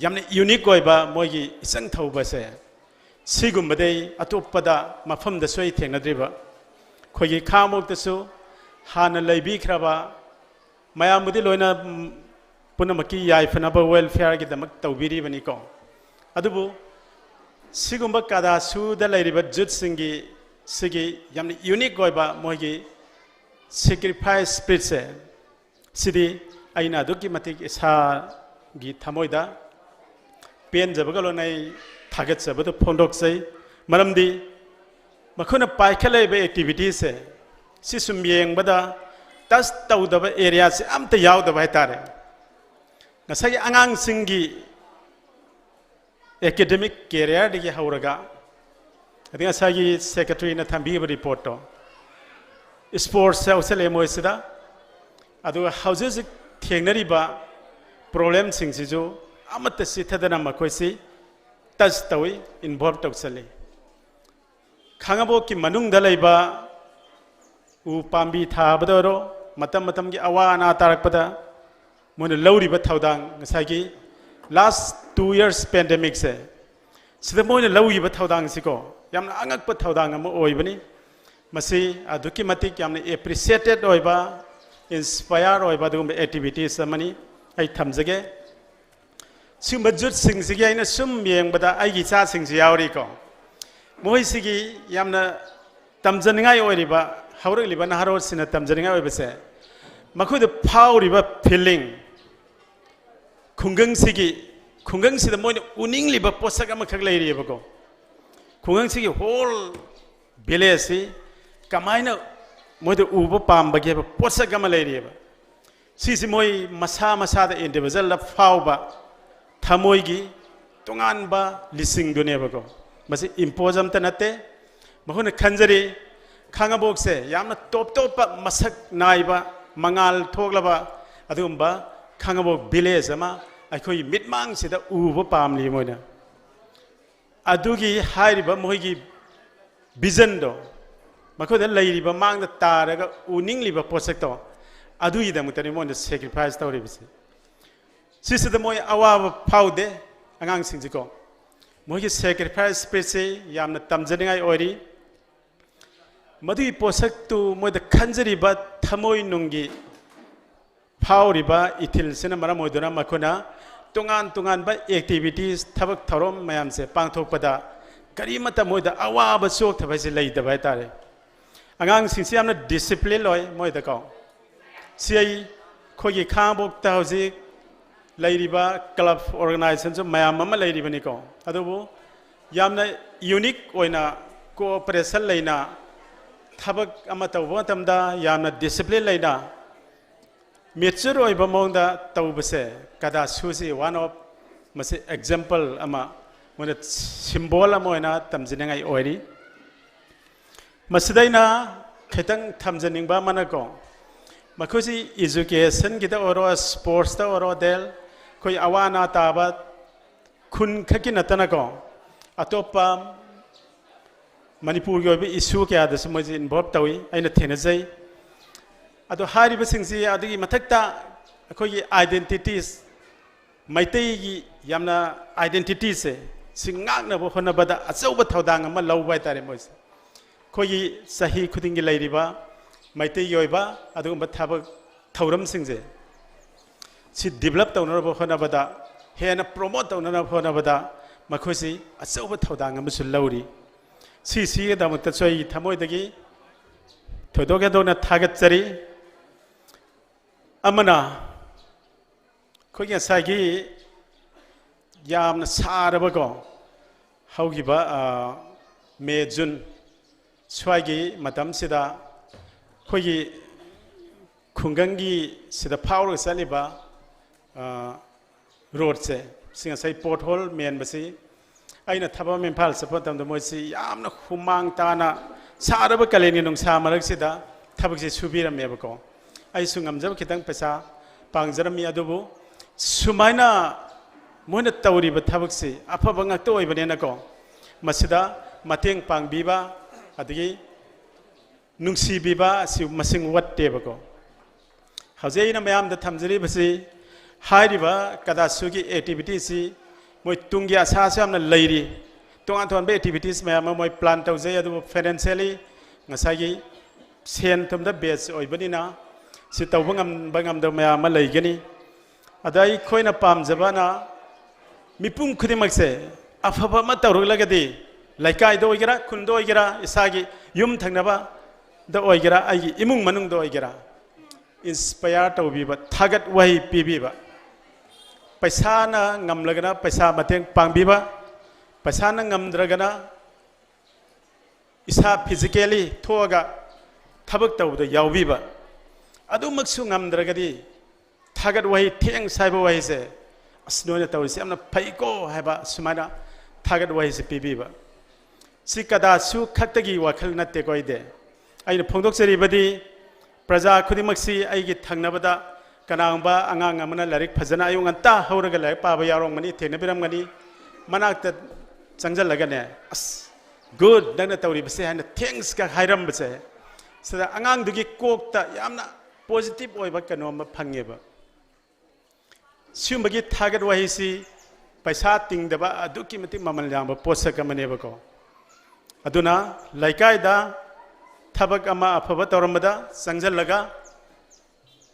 ꯌꯥꯝꯅ ꯌꯨꯅꯤꯛ ꯑꯣꯏꯕ ꯃꯣꯏꯒꯤ ꯏꯆꯪ ꯊꯧꯕꯁꯦ, ꯁꯤꯒꯨꯝꯕꯗꯤ ꯑꯩ ꯑꯇꯣꯞꯄꯗ ꯃꯐꯝꯗꯁꯨ ꯑꯩ ꯊꯦꯡꯅꯗ꯭ꯔꯤꯕ꯫ ꯑꯩꯈꯣꯏꯒꯤ ꯈꯥꯉꯕꯣꯛꯇꯁꯨ ꯍꯥꯟꯅ ꯂꯩꯕꯤꯈ꯭ꯔꯕ ꯃꯌꯥꯝꯕꯨꯗꯤ ꯂꯣꯏꯅ, ꯎꯝ, ꯄꯨꯝꯅꯃꯛꯀꯤ ꯌꯥꯏꯐꯅꯕ welfareꯒꯤꯗꯃꯛ ꯇꯧꯕꯤꯔꯤꯕꯅꯤꯀꯣ꯫ ꯑꯗꯨꯕꯨ ꯁꯤꯒꯨꯝꯕ ꯀꯗꯥꯁꯨꯗ ꯂꯩꯔꯤꯕ youthꯁꯤꯡꯒꯤ ꯁꯤꯒꯤ ꯌꯥꯝꯅ unique ꯑꯣꯏꯕ ꯃꯣꯏꯒꯤ sacrifice spiritꯁꯦ, ꯁꯤꯗꯤ ꯑꯩꯅ ꯑꯗꯨꯛꯀꯤ ꯃꯇꯤꯛ ꯏꯁꯥꯒꯤ ꯊꯃꯣꯏꯗ ꯄꯦꯟꯖꯕꯒ ꯂꯣꯏꯅꯅ ꯑꯩ ꯊꯥꯒꯠꯆꯕꯗꯨ ꯐꯣꯡꯗꯣꯛꯆꯩ꯫ ꯃꯔꯝꯗꯤ ꯃꯈꯣꯏꯅ ꯄꯥꯏꯈꯠꯂꯛꯏꯕ activityꯁꯦ, ꯁꯤ ꯁꯨꯝ ꯌꯦꯡꯕꯗ touch ꯇꯧꯗꯕ areaꯁꯦ ꯑꯝꯇ ꯌꯥꯎꯗꯕ ꯍꯥꯏꯇꯥꯔꯦ꯫ ꯉꯁꯥꯏꯒꯤ ꯑꯉꯥꯡꯁꯤꯡꯒꯤ academic careerꯗꯒꯤ ꯍꯧꯔꯒ, ꯑꯗꯩ ꯉꯁꯥꯏꯒꯤ secretaryꯅ ꯊꯝꯕꯤꯈꯤꯕ reportꯇꯣ, sports ꯌꯥꯎꯁꯜꯂꯛꯑꯦ ꯃꯣꯏꯁꯤꯗ꯫ ꯑꯗꯨꯒ ꯍꯧꯖꯤꯛ ꯍꯧꯖꯤꯛ ꯊꯦꯡꯅꯔꯤꯕ problemꯁꯤꯡꯁꯤꯁꯨ ꯑꯃꯠꯇ ꯆꯤꯠꯊꯗꯅ ꯃꯈꯣꯏꯁꯤ touch ꯇꯧꯏ, involve ꯇꯧꯁꯜꯂꯤ꯫ ꯈꯥꯉꯕꯣꯛꯀꯤ ꯃꯅꯨꯡꯗ ꯂꯩꯕ ꯎ ꯄꯥꯝꯕꯤ ꯊꯥꯕꯗ ꯑꯣꯏꯔꯣ, ꯃꯇꯝ ꯃꯇꯝꯒꯤ ꯑꯋꯥ ꯑꯅꯥ ꯇꯥꯔꯛꯄꯗ ꯃꯣꯏꯅ ꯂꯧꯔꯤꯕ ꯊꯧꯗꯥꯡ, ꯉꯁꯥꯏꯒꯤ last two years pandemicꯁꯦ, ꯁꯤꯗ ꯃꯣꯏꯅ ꯂꯧꯈꯤꯕ ꯊꯧꯗꯥꯡꯁꯤꯀꯣ, ꯌꯥꯝꯅ ꯑꯉꯛꯄ ꯊꯧꯗꯥꯡ ꯑꯃ ꯑꯣꯏꯕꯅꯤ꯫ ꯃꯁꯤ ꯑꯗꯨꯛꯀꯤ ꯃꯇꯤꯛ ꯌꯥꯝꯅ appreciated ꯑꯣꯏꯕ, inspire ꯑꯣꯏꯕ ꯑꯗꯨꯒꯨꯝꯕ activities ꯑꯃꯅꯤ꯫ ꯑꯩ ꯊꯝꯖꯒꯦ꯫ ꯁꯤꯒꯨꯝꯕ youthꯁꯤꯡꯁꯤꯒꯤ ꯑꯩꯅ ꯁꯨꯝ ꯌꯦꯡꯕꯗ ꯑꯩꯒꯤ ꯏꯆꯥꯁꯤꯡꯁꯨ ꯌꯥꯎꯔꯤꯀꯣ꯫ ꯃꯈꯣꯏꯁꯤꯒꯤ ꯌꯥꯝꯅ ꯇꯝꯖꯅꯤꯡꯉꯥꯏ ꯑꯣꯏꯔꯤꯕ, ꯍꯧꯔꯛꯂꯤꯕ ꯅꯍꯥꯔꯣꯜꯁꯤꯡꯅ ꯇꯝꯖꯅꯤꯡꯉꯥꯏ ꯑꯣꯏꯕꯁꯦ, ꯃꯈꯣꯏꯗ ꯐꯥꯎꯔꯤꯕ feeling, ꯈꯨꯡꯒꯪꯁꯤꯒꯤ, ꯈꯨꯡꯒꯪꯁꯤꯗ ꯃꯣꯏꯅ ꯎꯅꯤꯡꯂꯤꯕ ꯄꯣꯠꯁꯛ ꯑꯃꯈꯛ ꯂꯩꯔꯤꯑꯕꯀꯣ꯫ ꯈꯨꯡꯒꯪꯁꯤꯒꯤ whole villageꯁꯤ ꯀꯃꯥꯏꯅ ꯃꯣꯏꯗ ꯎꯕ ꯄꯥꯝꯕꯒꯦ ꯍꯥꯏꯕ ꯄꯣꯠꯁꯛ ꯑꯃ ꯂꯩꯔꯤꯑꯕ꯫ ꯁꯤꯁꯤ ꯃꯣꯏ ꯃꯁꯥ ꯃꯁꯥꯗ individualꯗ ꯐꯥꯎꯕ ꯊꯃꯣꯏꯒꯤ ꯇꯣꯉꯥꯟꯕ ꯂꯤꯆꯤꯡꯗꯨꯅꯦꯕꯀꯣ꯫ ꯃꯁꯤ impose ꯑꯝꯇ ꯅꯠꯇꯦ꯫ ꯃꯈꯣꯏꯅ ꯈꯟꯖꯔꯤ, ꯈꯥꯉꯕꯣꯛꯁꯦ ꯌꯥꯝꯅ top topꯄ ꯃꯁꯛ ꯅꯥꯏꯕ, ꯃꯉꯥꯜ ꯊꯣꯛꯂꯕ ꯑꯗꯨꯒꯨꯝꯕ ꯈꯥꯉꯕꯣꯛ village ꯑꯃ ꯑꯩꯈꯣꯏꯒꯤ ꯃꯤꯠꯃꯥꯡꯁꯤꯗ ꯎꯕ ꯄꯥꯝꯂꯤ ꯃꯣꯏꯅ꯫ ꯑꯗꯨꯒꯤ ꯍꯥꯏꯔꯤꯕ ꯃꯈꯣꯏꯒꯤ visionꯗꯣ, ꯃꯈꯣꯏꯗ ꯂꯩꯔꯤꯕ ꯃꯥꯡꯗ ꯇꯥꯔꯒ ꯎꯅꯤꯡꯂꯤꯕ ꯄꯣꯠꯁꯛꯇꯣ, ꯑꯗꯨꯒꯤꯗꯃꯛꯇꯅꯤ ꯃꯣꯏꯅ sacrifice ꯇꯧꯔꯤꯕꯁꯦ꯫ ꯁꯤꯁꯤꯗ ꯃꯣꯏ ꯑꯋꯥꯕ ꯐꯥꯎꯗꯦ, ꯑꯉꯥꯡꯁꯤꯡꯁꯤꯀꯣ꯫ ꯃꯣꯏꯒꯤ sacrifice spiritꯁꯤ ꯌꯥꯝꯅ ꯇꯝꯖꯅꯤꯡꯉꯥꯏ ꯑꯣꯏꯔꯤ꯫ ꯃꯗꯨꯒꯤ ꯄꯣꯠꯁꯛꯇꯨ ꯃꯣꯏꯗ ꯈꯟꯖꯔꯤꯕ ꯊꯃꯣꯏ ꯅꯨꯡꯒꯤ ꯐꯥꯎꯔꯤꯕ ꯏꯊꯤꯜꯁꯤꯅ ꯃꯔꯝ ꯑꯣꯏꯗꯨꯅ ꯃꯈꯣꯏꯅ ꯇꯣꯉꯥꯟ ꯇꯣꯉꯥꯟꯕ activities, ꯊꯕꯛ ꯊꯧꯔꯝ ꯃꯌꯥꯝꯁꯦ ꯄꯥꯡꯊꯣꯛꯄꯗ ꯀꯔꯤꯃꯠꯇ ꯃꯣꯏꯗ ꯑꯋꯥꯕ ꯆꯣꯛꯊꯕ ꯍꯥꯏꯁꯦ ꯂꯩꯇꯕ ꯍꯥꯏꯇꯥꯔꯦ꯫ ꯑꯉꯥꯡꯁꯤꯡꯁꯤ ꯌꯥꯝꯅ discipline ꯑꯣꯏ ꯃꯣꯏꯗꯀꯣ꯫ ꯁꯤ ꯑꯩ ꯑꯩꯈꯣꯏꯒꯤ ꯈꯥꯉꯕꯣꯛꯇ ꯍꯧꯖꯤꯛ ꯂꯩꯔꯤꯕ club organizationꯁꯨ ꯃꯌꯥꯝ ꯑꯃ ꯂꯩꯔꯤꯕꯅꯤꯀꯣ꯫ ꯑꯗꯨꯕꯨ ꯌꯥꯝꯅ unique ꯑꯣꯏꯅ cooperation ꯂꯩꯅ ꯊꯕꯛ ꯑꯃ ꯇꯧꯕ ꯃꯇꯝꯗ ꯌꯥꯝꯅ discipline ꯂꯩꯅ mature ꯑꯣꯏꯕ ꯃꯑꯣꯡꯗ ꯇꯧꯕꯁꯦ ꯀꯗꯥꯁꯨꯁꯤ one of ꯃꯁꯤ example ꯑꯃ, ꯃꯣꯏꯅ symbol ꯑꯃ ꯑꯣꯏꯅ ꯇꯝꯖꯅꯤꯡꯉꯥꯏ ꯑꯣꯏꯔꯤ꯫ ꯃꯁꯤꯗ ꯑꯩꯅ ꯈꯤꯇꯪ ꯊꯝꯖꯅꯤꯡꯕ ꯑꯃꯅꯀꯣ, ꯃꯈꯣꯏꯁꯤ educationꯒꯤꯗ ꯑꯣꯏꯔꯣ, sportsꯇ ꯑꯣꯏꯔꯣ, ꯗꯦꯜ ꯑꯩꯈꯣꯏ ꯑꯋꯥ ꯑꯅꯥ ꯇꯥꯕ ꯈꯨꯟ ꯈꯛꯀꯤ ꯅꯠꯇꯅꯀꯣ, ꯑꯇꯣꯞꯄ ꯃꯅꯤꯄꯨꯔꯒꯤ ꯑꯣꯏꯕ issue ꯀꯌꯥꯗꯁꯨ ꯃꯣꯏꯁꯤ involve ꯇꯧꯏ, ꯑꯩꯅ ꯊꯦꯡꯅꯖꯩ꯫ ꯑꯗꯣ ꯍꯥꯏꯔꯤꯕꯁꯤꯡꯁꯤ ꯑꯗꯨꯒꯤ ꯃꯊꯛꯇ ꯑꯩꯈꯣꯏꯒꯤ identities, ꯃꯩꯇꯩꯒꯤ ꯌꯥꯝꯅ identityꯁꯦ ꯁꯤ ꯉꯥꯛꯅꯕ ꯍꯣꯠꯅꯕꯗ ꯑꯆꯧꯕ ꯊꯧꯗꯥꯡ ꯑꯃ ꯂꯧꯕ ꯍꯥꯏꯇꯥꯔꯦ ꯃꯣꯏꯁꯦ꯫ ꯑꯩꯈꯣꯏꯒꯤ ꯆꯍꯤ ꯈꯨꯗꯤꯡꯒꯤ ꯂꯩꯔꯤꯕ ꯃꯩꯇꯩꯒꯤ ꯑꯣꯏꯕ ꯑꯗꯨꯒꯨꯝꯕ ꯊꯕꯛ ꯊꯧꯔꯝꯁꯤꯡꯁꯦ ꯁꯤ develop ꯇꯧꯅꯅꯕ ꯍꯣꯠꯅꯕꯗ, ꯍꯦꯟꯅ promote ꯇꯧꯅꯅꯕ ꯍꯣꯠꯅꯕꯗ ꯃꯈꯣꯏꯁꯤ ꯑꯆꯧꯕ ꯊꯧꯗꯥꯡ ꯑꯃꯁꯨ ꯂꯧꯔꯤ꯫ ꯁꯤꯁꯤꯒꯤꯗꯃꯛꯇꯁꯨ ꯑꯩ ꯊꯃꯣꯏꯗꯒꯤ ꯊꯣꯏꯗꯣꯛ ꯍꯦꯟꯗꯣꯛꯅ ꯊꯥꯒꯠꯆꯔꯤ꯫ ꯑꯃꯅ, ꯑꯩꯈꯣꯏꯒꯤ ꯉꯁꯥꯏꯒꯤ ꯌꯥꯝꯅ ꯁꯥꯔꯕꯀꯣ, ꯍꯧꯈꯤꯕ, ꯑ, ꯃꯦ, ꯖꯨꯟ ꯁ꯭ꯋꯥꯏꯒꯤ ꯃꯇꯝꯁꯤꯗ ꯑꯩꯈꯣꯏꯒꯤ ꯈꯨꯡꯒꯪꯒꯤ ꯁꯤꯗ ꯐꯥꯎꯔꯒ ꯆꯠꯂꯤꯕ, ꯑ, roadꯁꯦ, ꯁꯤ ꯉꯁꯥꯏ pothole ꯃꯦꯟꯕꯁꯤ, ꯑꯩꯅ ꯊꯕꯛ ꯑꯃ ꯏꯝꯐꯥꯜ ꯆꯠꯄ ꯃꯇꯝꯗ ꯃꯣꯏꯁꯤ ꯌꯥꯝꯅ ꯍꯨꯃꯥꯡ ꯇꯥꯅ ꯁꯥꯔꯕ ꯀꯥꯂꯦꯟꯒꯤ ꯅꯨꯡꯁꯥ ꯃꯔꯛꯁꯤꯗ ꯊꯕꯛꯁꯤ ꯁꯨꯕꯤꯔꯝꯃꯦꯕꯀꯣ꯫ ꯑꯩꯁꯨ ꯉꯝꯖꯕ ꯈꯤꯇꯪ ꯄꯩꯁꯥ ꯄꯥꯡꯖꯔꯝꯃꯤ, ꯑꯗꯨꯕꯨ ꯁꯨꯃꯥꯏꯅ ꯃꯣꯏꯅ ꯇꯧꯔꯤꯕ ꯊꯕꯛꯁꯤ ꯑꯐꯕ ꯉꯥꯛꯇ ꯑꯣꯏꯕꯅꯤꯅꯀꯣ, ꯃꯁꯤꯗ ꯃꯇꯦꯡ ꯄꯥꯡꯕꯤꯕ, ꯑꯗꯒꯤ ꯅꯨꯡꯁꯤꯕꯤꯕ ꯑꯁꯤ ꯃꯁꯤꯡ ꯋꯥꯠꯇꯦꯕꯀꯣ꯫ ꯍꯧꯖꯤꯛ ꯑꯩꯅ ꯃꯌꯥꯝꯗ ꯊꯝꯖꯔꯤꯕꯁꯤ, ꯍꯥꯏꯔꯤꯕ ꯀꯗꯥꯁꯨꯒꯤ activityꯁꯤ ꯃꯣꯏ ꯇꯨꯡꯒꯤ ꯑꯁꯥꯁꯨ ꯌꯥꯝꯅ ꯂꯩꯔꯤ꯫ ꯇꯣꯉꯥꯟ ꯇꯣꯉꯥꯟꯕ activities ꯃꯌꯥꯝ ꯑꯃ ꯃꯣꯏ plan ꯇꯧꯖꯩ, ꯑꯗꯨꯕꯨ financially ꯉꯁꯥꯏꯒꯤ ꯁꯦꯟ ꯊꯨꯝꯗ base ꯑꯣꯏꯕꯅꯤꯅ ꯁꯤ ꯇꯧꯕ ꯉꯝꯕ ꯉꯝꯗꯕ ꯃꯌꯥꯝ ꯑꯃ ꯂꯩꯒꯅꯤ꯫ ꯑꯗ ꯑꯩꯈꯣꯏꯅ ꯄꯥꯝꯖꯕꯅ ꯃꯤꯄꯨꯝ ꯈꯨꯗꯤꯡꯃꯛꯁꯦ ꯑꯐꯕ ꯑꯃ ꯇꯧꯔꯛꯂꯒꯗꯤ, ꯂꯩꯀꯥꯏꯗ ꯑꯣꯏꯒꯦꯔꯥ, ꯈꯨꯟꯗ ꯑꯣꯏꯒꯦꯔꯥ, ꯏꯁꯥꯒꯤ ꯌꯨꯝ ꯊꯪꯅꯕꯗ ꯑꯣꯏꯒꯦꯔꯥ, ꯑꯩꯒꯤ ꯏꯃꯨꯡ ꯃꯅꯨꯡꯗ ꯑꯣꯏꯒꯦꯔꯥ, ꯏꯟꯁꯄꯌꯥꯔ ꯇꯧꯕꯤꯕ, ꯊꯥꯒꯠ ꯋꯥꯍꯩ ꯄꯤꯕꯤꯕ꯫ ꯄꯩꯁꯥꯅ ꯉꯝꯂꯒꯅ ꯄꯩꯁꯥ ꯃꯇꯦꯡ ꯄꯥꯡꯕꯤꯕ, ꯄꯩꯁꯥꯅ ꯉꯝꯗ꯭ꯔꯒꯅ ꯏꯁꯥ ꯐꯤꯖꯤꯀꯦꯂꯤ ꯊꯣꯛꯑꯒ ꯊꯕꯛ ꯇꯧꯕꯗ ꯌꯥꯎꯕꯤꯕ꯫ ꯑꯗꯨꯃꯛꯁꯨ ꯉꯝꯗ꯭ꯔꯒꯗꯤ ꯊꯥꯒꯠ ꯋꯥꯍꯩ, ꯊꯦꯡꯁ ꯍꯥꯏꯕ ꯋꯥꯍꯩꯁꯦ, "ꯑꯁ, ꯅꯣꯏꯅ ꯇꯧꯔꯤꯁꯦ ꯌꯥꯝꯅ ꯐꯩꯀꯣ" ꯍꯥꯏꯕ ꯁꯨꯃꯥꯏꯅ ꯊꯥꯒꯠ ꯋꯥꯍꯩꯁꯦ ꯄꯤꯕꯤꯕ꯫ ꯁꯤ ꯀꯗꯥꯁꯨ ꯈꯛꯇꯒꯤ ꯋꯥꯈꯜ ꯅꯠꯇꯦꯀꯣ꯫ ꯑꯩꯗꯤ, ꯑꯩꯅ ꯐꯣꯡꯗꯣꯛꯆꯔꯤꯕꯗꯤ ꯄ꯭ꯔꯖꯥ ꯈꯨꯗꯤꯡꯃꯛꯁꯤ ꯑꯩꯒꯤ ꯊꯪꯅꯕꯗ ꯀꯅꯥꯒꯨꯝꯕ ꯑꯉꯥꯡ ꯑꯃꯅ ꯂꯥꯏꯔꯤꯛ ꯐꯖꯅ ꯑꯌꯨꯛ ꯉꯟꯇꯥ ꯍꯧꯔꯒ ꯂꯥꯏꯔꯤꯛ ꯄꯥꯕ ꯌꯥꯎꯔꯝꯒꯅꯤ, ꯊꯦꯡꯅꯕꯤꯔꯝꯒꯅꯤ꯫ ꯃꯅꯥꯛꯇ ꯆꯪꯁꯤꯜꯂꯒꯅꯦ, "ꯑꯁ, ꯒꯨꯗ, ꯅꯪꯅ ꯇꯧꯔꯤꯕꯁꯦ" ꯍꯥꯏꯅ ꯊꯦꯡꯁꯀ ꯍꯥꯏꯔꯝꯕꯁꯦ, ꯁꯤꯗ ꯑꯉꯥꯡꯗꯨꯒꯤ ꯀꯣꯛꯇ ꯌꯥꯝꯅ ꯄꯣꯖꯤꯇꯤꯚ ꯑꯣꯏꯕ ꯀꯩꯅꯣꯝꯃ ꯐꯪꯉꯦꯕ꯫ ꯁꯤꯒꯨꯝꯕꯒꯤ ꯊꯥꯒꯠ ꯋꯥꯍꯩꯁꯤ ꯄꯩꯁꯥ ꯇꯤꯡꯗꯕ ꯑꯗꯨꯛꯀꯤ ꯃꯇꯤꯛ ꯃꯃꯜ ꯌꯥꯝꯕ ꯄꯣꯠꯁꯛ ꯑꯃꯅꯦꯕꯀꯣ꯫ ꯑꯗꯨꯅ ꯂꯩꯀꯥꯏꯗ ꯊꯕꯛ ꯑꯃ ꯑꯐꯕ ꯇꯧꯔꯝꯕꯗ ꯆꯪꯁꯤꯜꯂꯒ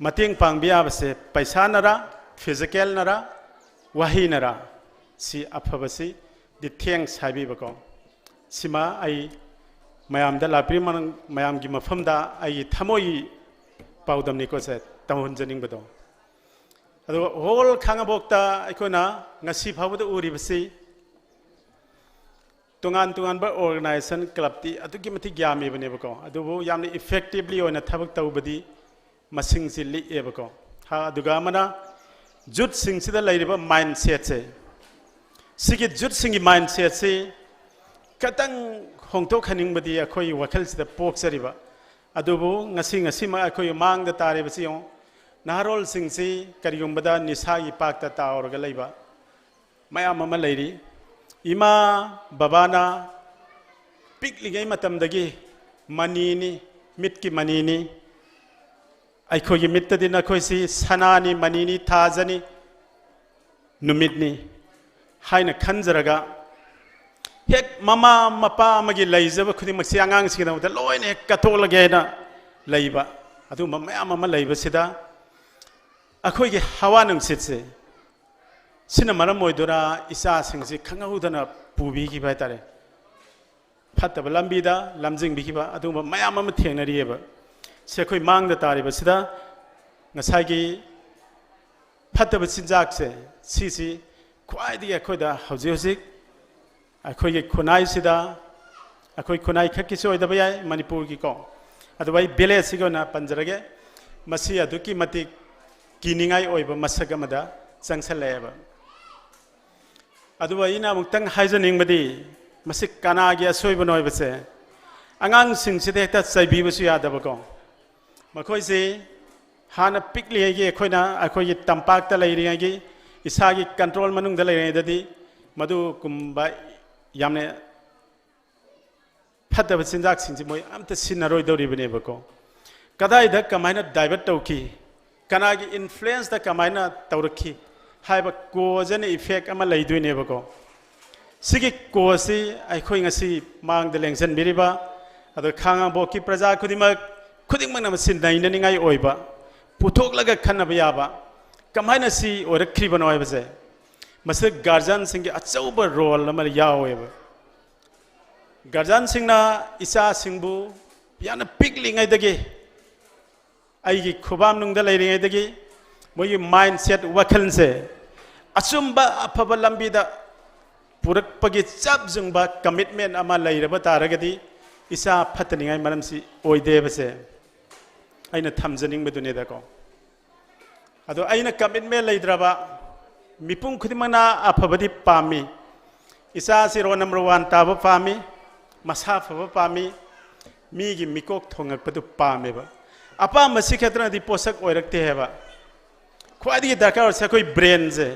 ꯃꯇꯦꯡ ꯄꯥꯡꯕ ꯌꯥꯕꯁꯦ ꯄꯩꯁꯥꯅꯔ, ꯐꯤꯖꯤꯀꯦꯜꯅꯔ, ꯋꯥꯍꯩꯅꯔ, ꯁꯤ ꯑꯐꯕꯁꯤ ꯗꯤ ꯊꯦꯡꯁ ꯍꯥꯏꯕꯤꯕꯀꯣ꯫ ꯁꯤꯃ ꯑꯩ ꯃꯌꯥꯝꯗ ꯂꯥꯛꯄꯤꯔꯤꯕ ꯃꯌꯥꯝꯒꯤ ꯃꯐꯝꯗ ꯑꯩꯒꯤ ꯊꯃꯣꯏꯒꯤ ꯄꯥꯎꯗꯝꯅꯤꯀꯣ ꯁꯦ, ꯇꯧꯍꯟꯖꯅꯤꯡꯕꯗꯣ꯫ ꯑꯗꯨꯒ ꯍꯣꯜ ꯈꯥꯡꯉꯕꯣꯛꯇ ꯑꯩꯈꯣꯏꯅ ꯉꯁꯤ ꯐꯥꯎꯕꯗ ꯎꯔꯤꯕꯁꯤ ꯇꯣꯉꯥꯟ ꯇꯣꯉꯥꯟꯕ ꯑꯣꯔꯒꯅꯥꯏꯖꯦꯁꯟ, ꯀ꯭ꯂꯕꯇꯤ ꯑꯗꯨꯛꯀꯤ ꯃꯇꯤꯛ ꯌꯥꯝꯃꯤꯕꯅꯦꯕꯀꯣ꯫ ꯑꯗꯨꯕꯨ ꯌꯥꯝꯅ ꯏꯐꯦꯛꯇꯤꯚꯂꯤ ꯑꯣꯏꯅ ꯊꯕꯛ ꯇꯧꯕꯗꯤ ꯃꯁꯤꯡꯁꯤ ꯂꯤꯛꯑꯦꯕꯀꯣ꯫ ꯍꯥ, ꯑꯗꯨꯒ ꯑꯃꯅ ꯌꯨꯠꯁꯤꯡꯁꯤꯗ ꯂꯩꯔꯤꯕ ꯃꯥꯏꯟꯁꯦꯠꯁꯦ, ꯁꯤꯒꯤ ꯌꯨꯠꯁꯤꯡꯒꯤ ꯃꯥꯏꯟꯁꯦꯠꯁꯤ ꯈꯤꯇꯪ ꯍꯣꯡꯗꯣꯛꯍꯟꯅꯤꯡꯕꯗꯤ ꯑꯩꯈꯣꯏꯒꯤ ꯋꯥꯈꯜꯁꯤꯗ ꯄꯣꯛꯆꯔꯤꯕ꯫ ꯑꯗꯨꯕꯨ ꯉꯁꯤ, ꯉꯁꯤꯃꯛ ꯑꯩꯈꯣꯏꯒꯤ ꯃꯥꯡꯗ ꯇꯥꯔꯤꯕꯁꯤ ꯌꯦꯡꯉꯨ꯫ ꯅꯍꯥꯔꯣꯜꯁꯤꯡꯁꯤ ꯀꯔꯤꯒꯨꯝꯕꯗ ꯅꯤꯁꯥꯒꯤ ꯄꯥꯛꯇ ꯇꯥꯎꯔꯒ ꯂꯩꯕ ꯃꯌꯥꯝ ꯑꯃ ꯂꯩꯔꯤ꯫ ꯏꯃꯥ ꯕꯕꯥꯅ ꯄꯤꯛꯂꯤꯉꯩ ꯃꯇꯝꯗꯒꯤ "ꯃꯅꯤꯅꯤ, ꯃꯤꯠꯀꯤ ꯃꯅꯤꯅꯤ, ꯑꯩꯈꯣꯏꯒꯤ ꯃꯤꯠꯇꯗꯤ ꯅꯈꯣꯏꯁꯤ ꯁꯅꯥꯅꯤ, ꯃꯅꯤꯅꯤ, ꯊꯥꯖꯅꯤ, ꯅꯨꯃꯤꯠꯅꯤ" ꯍꯥꯏꯅ ꯈꯟꯖꯔꯒ, ꯍꯦꯛ ꯃꯃꯥ ꯃꯄꯥ ꯑꯃꯒꯤ ꯂꯩꯖꯕ ꯈꯨꯗꯤꯡꯃꯛꯁꯤ ꯑꯉꯥꯡꯁꯤꯡꯒꯤꯗꯃꯛꯇ ꯂꯣꯏꯅ ꯍꯦꯛ ꯀꯠꯊꯣꯛꯂꯒꯦ ꯍꯥꯏꯅ ꯂꯩꯕ꯫ ꯑꯗꯨꯒꯨꯝꯕ ꯃꯌꯥꯝ ꯑꯃ ꯂꯩꯕꯁꯤꯗ ꯑꯩꯈꯣꯏꯒꯤ ꯍꯋꯥ ꯅꯨꯡꯁꯤꯠꯁꯦ, ꯁꯤꯅ ꯃꯔꯝ ꯑꯣꯏꯗꯨꯅ ꯏꯆꯥꯁꯤꯡꯁꯤ ꯈꯪꯍꯧꯗꯅ ꯄꯨꯕꯤꯈꯤꯕ ꯍꯥꯏꯇꯥꯔꯦ, ꯐꯠꯇꯕ ꯂꯝꯕꯤꯗ ꯂꯝꯖꯤꯡꯕꯤꯈꯤꯕ ꯑꯗꯨꯒꯨꯝꯕ ꯃꯌꯥꯝ ꯑꯃ ꯊꯦꯡꯅꯔꯤꯑꯕ꯫ ꯁꯤ ꯑꯩꯈꯣꯏ ꯃꯥꯡꯗ ꯇꯥꯔꯤꯕꯁꯤꯗ ꯉꯁꯥꯏꯒꯤ ꯐꯠꯇꯕ ꯆꯤꯟꯖꯥꯛꯁꯦ, ꯁꯤꯁꯤ ꯈ꯭ꯋꯥꯏꯗꯒꯤ ꯑꯩꯈꯣꯏꯗ ꯍꯧꯖꯤꯛ ꯍꯧꯖꯤꯛ ꯑꯩꯈꯣꯏꯒꯤ ꯈꯨꯟꯅꯥꯏꯁꯤꯗ, ꯑꯩꯈꯣꯏ ꯈꯨꯟꯅꯥꯏ ꯈꯛꯀꯤꯁꯨ ꯑꯣꯏꯗꯕ ꯌꯥꯏ, ꯃꯅꯤꯄꯨꯔꯒꯤꯀꯣ, ꯑꯗꯨꯕꯨ ꯑꯩ ꯚꯤꯂꯦꯖꯁꯤꯒꯤ ꯑꯣꯏꯅ ꯄꯟꯖꯔꯒꯦ꯫ ꯃꯁꯤ ꯑꯗꯨꯛꯀꯤ ꯃꯇꯤꯛ ꯀꯤꯅꯤꯡꯉꯥꯏ ꯑꯣꯏꯕ ꯃꯁꯛ ꯑꯃꯗ ꯆꯪꯁꯜꯂꯛꯑꯦꯕ꯫ ꯑꯗꯨꯕꯨ ꯑꯩꯅ ꯑꯃꯨꯛꯇꯪ ꯍꯥꯏꯖꯅꯤꯡꯕꯗꯤ, ꯃꯁꯤ ꯀꯅꯥꯒꯤ ꯑꯁꯣꯏꯕꯅꯣ ꯍꯥꯏꯕꯁꯦ ꯑꯉꯥꯡꯁꯤꯡꯁꯤꯗ ꯍꯦꯛꯇ ꯆꯩꯕꯤꯕꯁꯨ ꯌꯥꯗꯕꯀꯣ꯫ ꯃꯈꯣꯏꯁꯤ ꯍꯥꯟꯅ ꯄꯤꯛꯂꯤꯉꯩꯒꯤ, ꯑꯩꯈꯣꯏꯅ ꯑꯩꯈꯣꯏꯒꯤ ꯇꯝꯄꯥꯛꯇ ꯂꯩꯔꯤꯉꯩꯒꯤ ꯏꯁꯥꯒꯤ ꯀꯟꯇ꯭ꯔꯣꯜ ꯃꯅꯨꯡꯗ ꯂꯩꯔꯤꯉꯩꯗꯗꯤ ꯃꯗꯨꯒꯨꯝꯕ ꯌꯥꯝꯅ ꯐꯠꯇꯕ ꯆꯤꯟꯖꯥꯛꯁꯤꯡꯁꯤ ꯃꯣꯏ ꯑꯝꯇ ꯁꯤꯖꯤꯟꯅꯔꯣꯏꯗꯧꯔꯤꯕꯅꯦꯕꯀꯣ꯫ ꯀꯗꯥꯏꯗ ꯀꯃꯥꯏꯅ ꯗꯥꯏꯚꯔꯠ ꯇꯧꯈꯤ, ꯀꯅꯥꯒꯤ ꯏꯟꯐ꯭ꯂꯨꯌꯦꯟꯁꯇ ꯀꯃꯥꯏꯅ ꯇꯧꯔꯛꯈꯤ ꯍꯥꯏꯕ ꯀꯣꯖ ꯑꯦꯟ ꯏꯐꯦꯛ ꯑꯃ ꯂꯩꯗꯣꯏꯅꯦꯕꯀꯣ꯫ ꯁꯤꯒꯤ ꯀꯣꯖꯁꯤ ꯑꯩꯈꯣꯏ ꯉꯁꯤ ꯃꯥꯡꯗ ꯂꯦꯡꯁꯤꯟꯕꯤꯔꯤꯕ, ꯑꯗꯣ ꯈꯥꯉꯕꯣꯛꯀꯤ ꯄ꯭ꯔꯖꯥ ꯈꯨꯗꯤꯡꯃꯛ, ꯈꯨꯗꯤꯡꯃꯛꯅ ꯃꯁꯤ ꯅꯩꯅꯅꯤꯡꯉꯥꯏ ꯑꯣꯏꯕ, ꯄꯨꯊꯣꯛꯂꯒ ꯈꯟꯅꯕ ꯌꯥꯕ, ꯀꯃꯥꯏꯅ ꯁꯤ ꯑꯣꯏꯔꯛꯈ꯭ꯔꯤꯕꯅꯣ ꯍꯥꯏꯕꯁꯦ, ꯃꯁꯤ ꯒꯥꯔꯖꯤꯌꯟꯁꯤꯡꯒꯤ ꯑꯆꯧꯕ ꯔꯣꯜ ꯑꯃ ꯌꯥꯎꯋꯦꯕ꯫ ꯒꯥꯔꯖꯤꯌꯟꯁꯤꯡꯅ ꯏꯆꯥꯁꯤꯡꯕꯨ ꯌꯥꯝꯅ ꯄꯤꯛꯂꯤꯉꯩꯗꯒꯤ ꯑꯩꯒꯤ ꯈꯨꯕꯥꯝꯅꯨꯡꯗ ꯂꯩꯔꯤꯉꯩꯗꯒꯤ ꯃꯣꯏꯒꯤ ꯃꯥꯏꯟꯁꯦꯠ, ꯋꯥꯈꯜꯁꯦ ꯑꯆꯨꯝꯕ ꯑꯐꯕ ꯂꯝꯕꯤꯗ ꯄꯨꯔꯛꯄꯒꯤ ꯆꯞ ꯌꯨꯡꯕ ꯀꯃꯤꯠꯃꯦꯟ ꯑꯃ ꯂꯩꯔꯕ ꯇꯥꯔꯒꯗꯤ ꯏꯆꯥ ꯐꯠꯇꯅꯤꯡꯉꯥꯏ ꯃꯔꯝꯁꯤ ꯑꯣꯏꯗꯦꯕꯁꯦ ꯑꯩꯅ ꯊꯝꯖꯅꯤꯡꯕꯗꯨꯅꯤꯗꯀꯣ꯫ ꯑꯗꯣ ꯑꯩꯅ ꯀꯃꯤꯠꯃꯦꯟ ꯂꯩꯇ꯭ꯔꯕ, ꯃꯤꯄꯨꯝ ꯈꯨꯗꯤꯡꯃꯛꯅ ꯑꯐꯕꯗꯤ ꯄꯥꯝꯃꯤ, ꯏꯆꯥꯁꯤ ꯔꯣꯜ ꯅꯝꯕꯔ ꯋꯥꯟ ꯇꯥꯕ ꯄꯥꯝꯃꯤ, ꯃꯁꯥ ꯐꯕ ꯄꯥꯝꯃꯤ, ꯃꯤꯒꯤ ꯃꯤꯀꯣꯛ ꯊꯣꯡꯉꯛꯄꯗꯨ ꯄꯥꯝꯃꯦꯕ꯫ ꯑꯄꯥꯝꯕꯁꯤ ꯈꯛꯇꯅꯗꯤ ꯄꯣꯠꯁꯛ ꯑꯣꯏꯔꯛꯇꯦ ꯍꯥꯏꯕ꯫ ꯈ꯭ꯋꯥꯏꯗꯒꯤ ꯗꯔꯀꯥꯔ ꯑꯣꯏꯔꯤꯁꯦ ꯑꯩꯈꯣꯏ ꯕ꯭ꯔꯦꯟꯁꯦ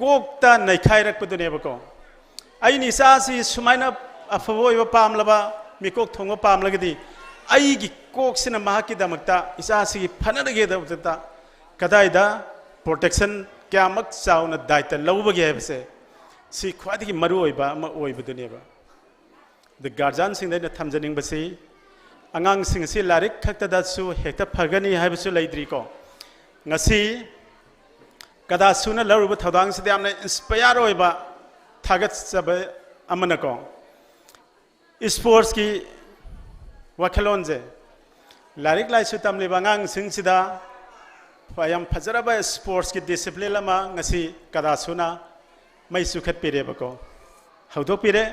ꯀꯣꯛꯇ ꯅꯩꯈꯥꯏꯔꯛꯄꯗꯨꯅꯦꯕꯀꯣ꯫ ꯑꯩꯅ ꯏꯆꯥꯁꯤ ꯁꯨꯃꯥꯏꯅ ꯑꯐꯕ ꯑꯣꯏꯕ ꯄꯥꯝꯂꯕ, ꯃꯤꯀꯣꯛ ꯊꯣꯡꯕ ꯄꯥꯝꯂꯒꯗꯤ, ꯑꯩꯒꯤ ꯀꯣꯛꯁꯤꯅ ꯃꯍꯥꯛꯀꯤꯗꯃꯛꯇ, ꯏꯆꯥꯁꯤꯒꯤ ꯐꯅꯅꯕꯒꯤꯗꯃꯛꯇ ꯀꯗꯥꯏꯗ ꯄ꯭ꯔꯣꯇꯦꯛꯁꯟ ꯀꯌꯥꯃꯨꯛ ꯆꯥꯎꯅ ꯗꯥꯏꯇ ꯂꯧꯕꯒꯦ ꯍꯥꯏꯕꯁꯦ, ꯁꯤ ꯈ꯭ꯋꯥꯏꯗꯒꯤ ꯃꯔꯨꯑꯣꯏꯕ ꯑꯃ ꯑꯣꯏꯕꯗꯨꯅꯦꯕ꯫ ꯑꯗ ꯒꯥꯔꯖꯤꯌꯟꯁꯤꯡꯗ ꯑꯩꯅ ꯊꯝꯖꯅꯤꯡꯕꯁꯤ, ꯑꯉꯥꯡꯁꯤꯡ ꯑꯁꯤ ꯂꯥꯏꯔꯤꯛ ꯈꯛꯇꯗꯁꯨ ꯍꯦꯛꯇ ꯐꯒꯅꯤ ꯍꯥꯏꯕꯁꯨ ꯂꯩꯇ꯭ꯔꯤꯀꯣ꯫ ꯉꯁꯤ ꯀꯗꯥꯁꯨꯅ ꯂꯧꯔꯤꯕ ꯊꯧꯗꯥꯡꯁꯤꯗ ꯌꯥꯝꯅ ꯏꯟꯁꯄꯌꯔ ꯑꯣꯏꯕ, ꯊꯥꯒꯠꯆꯕ ꯑꯃꯅꯀꯣ, ꯏꯁꯄꯣꯔꯠꯁꯀꯤ ꯋꯥꯈꯜꯂꯣꯟꯁꯦ ꯂꯥꯏꯔꯤꯛ ꯂꯥꯏꯁꯨ ꯇꯝꯂꯤꯕ ꯑꯉꯥꯡꯁꯤꯡꯁꯤꯗ ꯌꯥꯝ ꯐꯖꯔꯕ ꯏꯁꯄꯣꯔꯠꯁꯀꯤ ꯗꯤꯁꯤꯄ꯭ꯂꯤꯟ ꯑꯃ ꯉꯁꯤ ꯀꯗꯥꯁꯨꯅ ꯃꯩ ꯆꯨꯈꯠꯄꯤꯔꯦꯕꯀꯣ, ꯍꯧꯗꯣꯛꯄꯤꯔꯦ꯫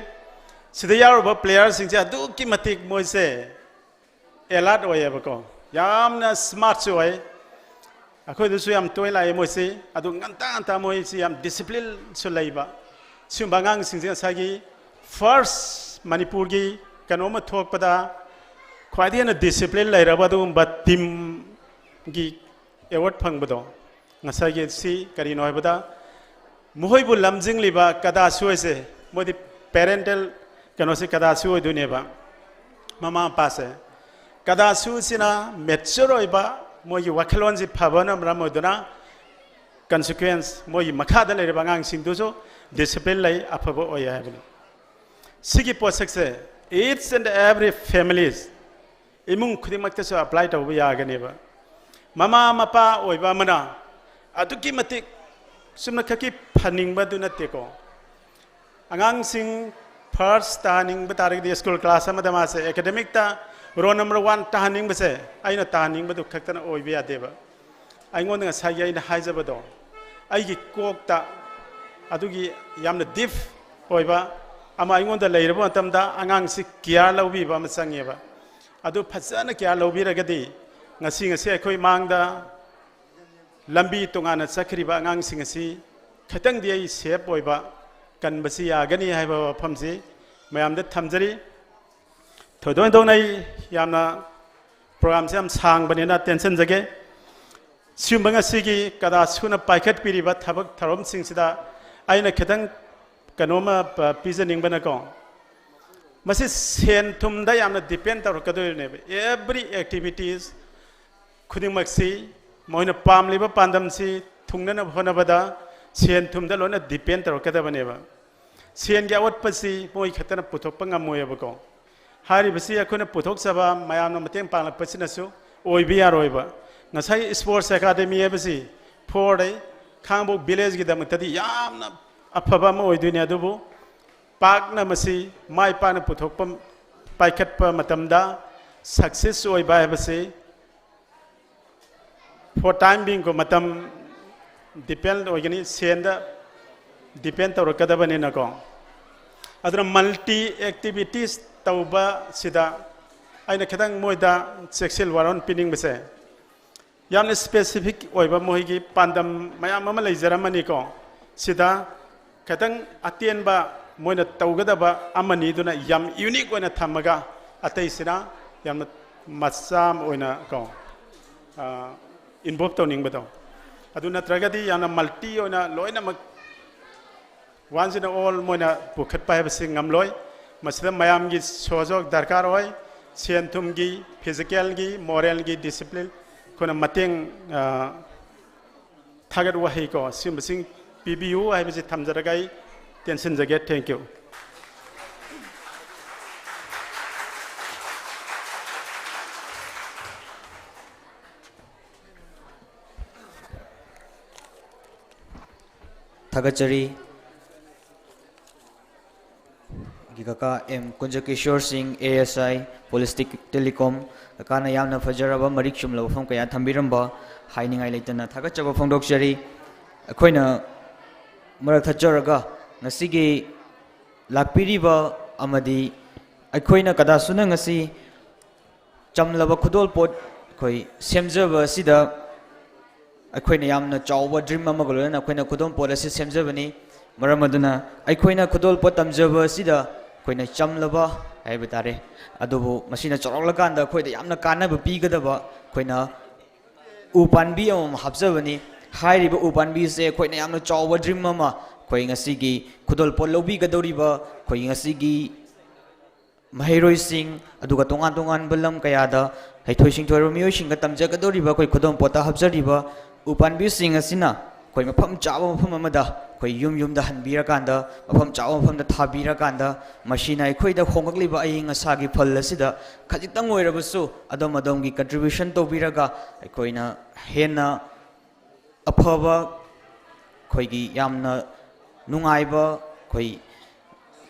ꯁꯤꯗ ꯌꯥꯎꯔꯤꯕ ꯄ꯭ꯂꯦꯌꯔꯁꯤꯡꯁꯦ ꯑꯗꯨꯛꯀꯤ ꯃꯇꯤꯛ ꯃꯣꯏꯁꯦ ꯑꯦꯂꯔꯠ ꯑꯣꯏꯌꯦꯕꯀꯣ, ꯌꯥꯝꯅ ꯁ꯭ꯃꯥꯔꯠꯁꯨ ꯑꯣꯏ꯫ ꯑꯩꯈꯣꯏꯗꯁꯨ ꯌꯥꯝ ꯇꯣꯏꯅ ꯂꯥꯛꯑꯦ ꯃꯣꯏꯁꯤ꯫ ꯑꯗꯨ ꯉꯟꯇꯥ ꯉꯟꯇꯥ ꯃꯣꯏꯁꯤ ꯌꯥꯝ ꯗꯤꯁꯤꯄ꯭ꯂꯤꯟꯁꯨ ꯂꯩꯕ꯫ ꯁꯤꯒꯨꯝꯕ ꯑꯉꯥꯡꯁꯤꯡꯁꯦ ꯉꯁꯥꯏꯒꯤ ꯐꯥꯔꯁ ꯃꯅꯤꯄꯨꯔꯒꯤ ꯀꯩꯅꯣꯝꯃ ꯊꯣꯛꯄꯗ ꯈ꯭ꯋꯥꯏꯗꯒꯤ ꯍꯦꯟꯅ ꯗꯤꯁꯤꯄ꯭ꯂꯤꯟ ꯂꯩꯔꯕ ꯑꯗꯨꯒꯨꯝꯕ ꯇꯤꯝꯒꯤ ꯑꯦꯋꯥꯔꯗ ꯐꯪꯕꯗꯣ, ꯉꯁꯥꯏꯒꯤ ꯁꯤ ꯀꯔꯤꯅꯣ ꯍꯥꯏꯕꯗ, ꯃꯈꯣꯏꯕꯨ ꯂꯝꯖꯤꯡꯂꯤꯕ ꯀꯗꯥꯁꯨ ꯍꯥꯏꯁꯦ, ꯃꯣꯏꯗꯤ ꯄꯦꯔꯦꯟꯇꯦꯜ ꯀꯩꯅꯣꯁꯦ ꯀꯗꯥꯁꯨ ꯑꯣꯏꯗꯣꯏꯅꯦꯕ, ꯃꯃꯥ ꯃꯄꯥꯁꯦ꯫ ꯀꯗꯥꯁꯨꯁꯤꯅ ꯃꯦꯆꯣꯔ ꯑꯣꯏꯕ, ꯃꯣꯏꯒꯤ ꯋꯥꯈꯜꯂꯣꯟꯁꯤ ꯐꯕꯅ ꯃꯔꯝ ꯑꯣꯏꯗꯨꯅ ꯀꯟꯁꯤꯀ꯭ꯋꯦꯟꯁ, ꯃꯣꯏꯒꯤ ꯃꯈꯥꯗ ꯂꯩꯔꯤꯕ ꯑꯉꯥꯡꯁꯤꯡꯗꯨꯁꯨ ꯗꯤꯁꯤꯄ꯭ꯂꯤꯟ ꯂꯩ, ꯑꯐꯕ ꯑꯣꯏ ꯍꯥꯏꯕꯅꯤ꯫ ꯁꯤꯒꯤ ꯄꯣꯠꯁꯛꯁꯦ each and every families, ꯏꯃꯨꯡ ꯈꯨꯗꯤꯡꯃꯛꯇꯁꯨ ꯑꯦꯄ꯭ꯂꯥꯏ ꯇꯧꯕ ꯌꯥꯒꯅꯦꯕ꯫ ꯃꯃꯥ ꯃꯄꯥ ꯑꯣꯏꯕ ꯑꯃꯅ ꯑꯗꯨꯛꯀꯤ ꯃꯇꯤꯛ ꯆꯨꯝꯅꯈꯛꯀꯤ ꯐꯅꯤꯡꯕꯗꯨ ꯅꯠꯇꯦꯀꯣ꯫ ꯑꯉꯥꯡꯁꯤꯡ ꯐꯥꯔꯁ ꯇꯥꯍꯟꯅꯤꯡꯕ ꯇꯥꯔꯒꯗꯤ ꯁ꯭ꯀꯨꯜ ꯀ꯭ꯂꯥꯁ ꯑꯃꯗ ꯃꯥꯁꯦ ꯑꯦꯀꯥꯗꯦꯃꯤꯛꯇ ꯔꯣꯜ ꯅꯝꯕꯔ ꯋꯥꯟ ꯇꯥꯍꯟꯅꯤꯡꯕꯁꯦ ꯑꯩꯅ ꯇꯥꯍꯟꯅꯤꯡꯕꯗꯨ ꯈꯛꯇꯅ ꯑꯣꯏꯕ ꯌꯥꯗꯦꯕ꯫ ꯑꯩꯉꯣꯟꯗ ꯉꯁꯥꯏꯒꯤ ꯑꯩꯅ ꯍꯥꯏꯖꯕꯗꯣ, ꯑꯩꯒꯤ ꯀꯣꯛꯇ ꯑꯗꯨꯒꯤ ꯌꯥꯝꯅ ꯗꯤꯞ ꯑꯣꯏꯕ ꯑꯃ ꯑꯩꯉꯣꯟꯗ ꯂꯩꯔꯕ ꯃꯇꯝꯗ ꯑꯉꯥꯡꯁꯤ ꯀꯤꯌꯥꯔ ꯂꯧꯕꯤꯕ ꯑꯃ ꯆꯪꯉꯦꯕ꯫ ꯑꯗꯨ ꯐꯖꯅ ꯀꯤꯌꯥꯔ ꯂꯧꯕꯤꯔꯒꯗꯤ ꯉꯁꯤ, ꯉꯁꯤ ꯑꯩꯈꯣꯏ ꯃꯥꯡꯗ ꯂꯝꯕꯤ ꯇꯣꯉꯥꯟꯅ ꯆꯠꯈ꯭ꯔꯤꯕ ꯑꯉꯥꯡꯁꯤꯡ ꯑꯁꯤ ꯈꯤꯇꯪꯗꯤ ꯑꯩ ꯁꯦꯞ ꯑꯣꯏꯕ, ꯀꯟꯕꯁꯤ ꯌꯥꯒꯅꯤ ꯍꯥꯏꯕ ꯋꯥꯐꯝꯁꯤ ꯃꯌꯥꯝꯗ ꯊꯝꯖꯔꯤ꯫ ꯊꯣꯏꯗꯣꯛ ꯍꯦꯟꯗꯣꯛꯅ ꯑꯩ ꯌꯥꯝꯅ ꯄ꯭ꯔꯣꯒ꯭ꯔꯥꯝꯁꯦ ꯌꯥꯝ ꯁꯥꯡꯕꯅꯤꯅ ꯇꯦꯟꯁꯤꯟꯖꯒꯦ꯫ ꯁꯤꯒꯨꯝꯕ ꯉꯁꯤꯒꯤ ꯀꯗꯥꯁꯨꯅ ꯄꯥꯏꯈꯠꯄꯤꯔꯤꯕ ꯊꯕꯛ ꯊꯧꯔꯝꯁꯤꯡꯁꯤꯗ ꯑꯩꯅ ꯈꯤꯇꯪ ꯀꯩꯅꯣꯝꯃ ꯄ-, ꯄꯤꯖꯅꯤꯡꯕꯅꯀꯣ, ꯃꯁꯤ ꯁꯦꯟ ꯊꯨꯝꯗ ꯌꯥꯝꯅ ꯗꯤꯄꯦꯟ ꯇꯧꯔꯛꯀꯗꯣꯔꯤꯕꯅꯦꯕ꯫ Every activities ꯈꯨꯗꯤꯡꯃꯛꯁꯤ ꯃꯈꯣꯏꯅ ꯄꯥꯝꯂꯤꯕ ꯄꯥꯟꯗꯝꯁꯤ ꯊꯨꯡꯅꯅꯕ ꯍꯣꯠꯅꯕꯗ ꯁꯦꯟ ꯊꯨꯝꯗ ꯂꯣꯏꯅ ꯗꯤꯄꯦꯟ ꯇꯧꯔꯛꯀꯗꯕꯅꯦꯕ꯫ ꯁꯦꯟꯒꯤ ꯑꯋꯥꯠꯄꯁꯤ ꯃꯣꯏ ꯈꯛꯇꯅ ꯄꯨꯊꯣꯛꯄ ꯉꯝꯃꯣꯏꯕꯀꯣ꯫ ꯍꯥꯏꯔꯤꯕꯁꯤ ꯑꯩꯈꯣꯏꯅ ꯄꯨꯊꯣꯛꯆꯕ ꯃꯌꯥꯝꯅ ꯃꯇꯦꯡ ꯄꯥꯡꯂꯛꯄꯁꯤꯅꯁꯨ ꯑꯣꯏꯕ ꯌꯥꯔꯣꯏꯕ꯫ ꯉꯁꯥꯏ sports academy ꯍꯥꯏꯕꯁꯤ ꯐꯣꯔꯗꯩ ꯈꯥꯡꯕꯣꯛ ꯚꯤꯂꯦꯖꯀꯤꯗꯃꯛꯇꯗꯤ ꯌꯥꯝꯅ ꯑꯐꯕ ꯑꯃ ꯑꯣꯏꯗꯣꯏꯅꯤ꯫ ꯑꯗꯨꯕꯨ ꯄꯥꯛꯅ ꯃꯁꯤ ꯃꯥꯏ ꯄꯥꯛꯅ ꯄꯨꯊꯣꯛꯄ, ꯄꯥꯏꯈꯠꯄ ꯃꯇꯝꯗ success ꯑꯣꯏꯕ ꯍꯥꯏꯕꯁꯤ for time being ꯀꯣ, ꯃꯇꯝ depend ꯑꯣꯏꯒꯅꯤ, ꯁꯦꯟꯗ depend ꯇꯧꯔꯛꯀꯗꯕꯅꯤꯅꯀꯣ꯫ ꯑꯗꯨꯅ multi activities ꯇꯧꯕꯁꯤꯗ ꯑꯩꯅ ꯈꯤꯇꯪ ꯃꯣꯏꯗ ꯆꯦꯛꯁꯤꯜ ꯋꯥꯔꯣꯟ ꯄꯤꯅꯤꯡꯕꯁꯦ, ꯌꯥꯝꯅ specific ꯑꯣꯏꯕ ꯃꯈꯣꯏꯒꯤ ꯄꯥꯟꯗꯝ ꯃꯌꯥꯝ ꯑꯃ ꯂꯩꯖꯔꯝꯃꯅꯤꯀꯣ꯫ ꯁꯤꯗ ꯈꯤꯇꯪ ꯑꯇꯦꯟꯕ ꯃꯣꯏꯅ ꯇꯧꯒꯗꯕ ꯑꯃꯅꯤꯗꯨꯅ ꯌꯥꯝ unique ꯑꯣꯏꯅ ꯊꯝꯃꯒ, ꯑꯇꯩꯁꯤꯅ ꯌꯥꯝꯅ ꯃꯆꯥ ꯑꯃ ꯑꯣꯏꯅ ꯀꯣ, involve ꯇꯧꯅꯤꯡꯕꯗꯣ꯫ ꯑꯗꯨ ꯅꯠꯇ꯭ꯔꯒꯗꯤ ꯌꯥꯝꯅ multi ꯑꯣꯏꯅ ꯂꯣꯏꯅꯃꯛ once and all ꯃꯣꯏꯅ ꯄꯨꯈꯠꯄ ꯍꯥꯏꯕꯁꯤ ꯉꯝꯂꯣꯏ꯫ ꯃꯁꯤꯗ ꯃꯌꯥꯝꯒꯤ ꯁꯍꯌꯣꯒ ꯗꯔꯀꯥꯔ ꯑꯣꯏ꯫ ꯁꯦꯟ ꯊꯨꯝꯒꯤ, physicalꯒꯤ, moralꯒꯤ discipline ꯑꯩꯈꯣꯏꯅ ꯃꯇꯦꯡ, ꯑ, ꯊꯥꯒꯠ ꯋꯥꯍꯩ ꯀꯣ, ꯁꯤꯒꯨꯝꯕꯁꯤꯡ ꯄꯤꯕꯤꯌꯨ ꯍꯥꯏꯕꯁꯤ ꯊꯝꯖꯔꯒ ꯑꯩ ꯇꯦꯟꯁꯤꯟꯖꯒꯦ꯫ Thank you꯫ ꯊꯥꯒꯠꯆꯔꯤ꯫ ꯑꯩꯒꯤ ꯀꯀꯥ ꯑꯦꯝ ꯀꯨꯟꯖꯀꯤꯁꯣꯔ ꯁꯤꯡ, A S I, polish telecom. ꯀꯀꯥꯅ ꯌꯥꯝꯅ ꯐꯖꯔꯕ ꯃꯔꯤꯛ ꯆꯨꯝꯂꯕ ꯋꯥꯐꯝ ꯀꯌꯥ ꯊꯝꯕꯤꯔꯝꯕ ꯍꯥꯏꯅꯤꯡꯉꯥꯏ ꯂꯩꯇꯅ ꯊꯥꯒꯠꯆꯕ ꯐꯣꯡꯗꯣꯛꯆꯔꯤ꯫ ꯑꯩꯈꯣꯏꯅ ꯃꯔꯛ ꯊꯠꯆꯔꯒ ꯉꯁꯤꯒꯤ ꯂꯥꯛꯄꯤꯔꯤꯕ ꯑꯃꯗꯤ ꯑꯩꯈꯣꯏꯅ ꯀꯗꯥꯁꯨꯅ ꯉꯁꯤ ꯆꯝꯂꯕ ꯈꯨꯗꯣꯜꯄꯣꯠ ꯑꯩꯈꯣꯏ ꯁꯦꯝꯖꯕ ꯑꯁꯤꯗ ꯑꯩꯈꯣꯏꯅ ꯌꯥꯝꯅ ꯆꯥꯎꯕ dream ꯑꯃꯒ ꯂꯣꯏꯅꯅ ꯑꯩꯈꯣꯏꯅ ꯈꯨꯗꯣꯜꯄꯣꯠ ꯑꯁꯤ ꯁꯦꯝꯖꯕꯅꯤ꯫ ꯃꯔꯝ ꯑꯗꯨꯅ ꯑꯩꯈꯣꯏꯅ ꯈꯨꯗꯣꯜꯄꯣꯠ ꯇꯝꯖꯕ ꯑꯁꯤꯗ ꯑꯩꯈꯣꯏꯅ ꯆꯝꯂꯕ ꯍꯥꯏꯕ ꯇꯥꯔꯦ, ꯑꯗꯨꯕꯨ ꯃꯁꯤꯅ ꯆꯥꯎꯔꯛꯂꯀꯥꯟꯗ ꯑꯩꯈꯣꯏꯗ ꯌꯥꯝꯅ ꯀꯥꯟꯅꯕ ꯄꯤꯒꯗꯕ ꯑꯩꯈꯣꯏꯅ ꯎ ꯄꯥꯝꯕꯤ ꯑꯃꯃꯝ ꯍꯥꯞꯆꯕꯅꯤ꯫ ꯍꯥꯏꯔꯤꯕ ꯎ ꯄꯥꯝꯕꯤꯁꯦ ꯑꯩꯈꯣꯏꯅ ꯌꯥꯝꯅ ꯆꯥꯎꯕ dream ꯑꯃ ꯑꯩꯈꯣꯏ ꯉꯁꯤꯒꯤ ꯈꯨꯗꯣꯜꯄꯣꯠ ꯂꯧꯕꯤꯒꯗꯧꯔꯤꯕ ꯑꯩꯈꯣꯏ ꯉꯁꯤꯒꯤ ꯃꯍꯩꯔꯣꯏꯁꯤꯡ, ꯑꯗꯨꯒ ꯇꯣꯉꯥꯟ ꯇꯣꯉꯥꯟꯕ ꯂꯝ ꯀꯌꯥꯗ ꯍꯩꯊꯣꯏ ꯁꯤꯡꯊꯣꯏꯔꯕ ꯃꯤꯑꯣꯏꯁꯤꯡꯒ ꯇꯝꯖꯒꯗꯧꯔꯤꯕ ꯑꯩꯈꯣꯏ ꯈꯨꯗꯣꯜꯄꯣꯠꯇ ꯍꯥꯞꯆꯔꯤꯕ ꯎ ꯄꯥꯝꯕꯤꯁꯤꯡ ꯑꯁꯤꯅ ꯑꯩꯈꯣꯏ ꯃꯐꯝ ꯆꯥꯕ ꯃꯐꯝ ꯑꯃꯗ ꯑꯩꯈꯣꯏ ꯌꯨꯝ ꯌꯨꯝꯗ ꯍꯟꯕꯤꯔꯀꯥꯟꯗ, ꯃꯐꯝ ꯆꯥꯕ ꯃꯐꯝꯗ ꯊꯥꯕꯤꯔꯀꯥꯟꯗ, ꯃꯁꯤꯅ ꯑꯩꯈꯣꯏꯗ ꯍꯣꯡꯂꯛꯂꯤꯕ ꯑꯏꯪ ꯑꯁꯥꯒꯤ ꯐꯜ ꯑꯁꯤꯗ ꯈꯖꯤꯛꯇꯪ ꯑꯣꯏꯔꯕꯁꯨ ꯑꯗꯣꯝ ꯑꯗꯣꯝꯒꯤ contribution ꯇꯧꯕꯤꯔꯒ ꯑꯩꯈꯣꯏꯅ ꯍꯦꯟꯅ ꯑꯐꯕ, ꯑꯩꯈꯣꯏꯒꯤ ꯌꯥꯝꯅ ꯅꯨꯡꯉꯥꯏꯕ, ꯑꯩꯈꯣꯏ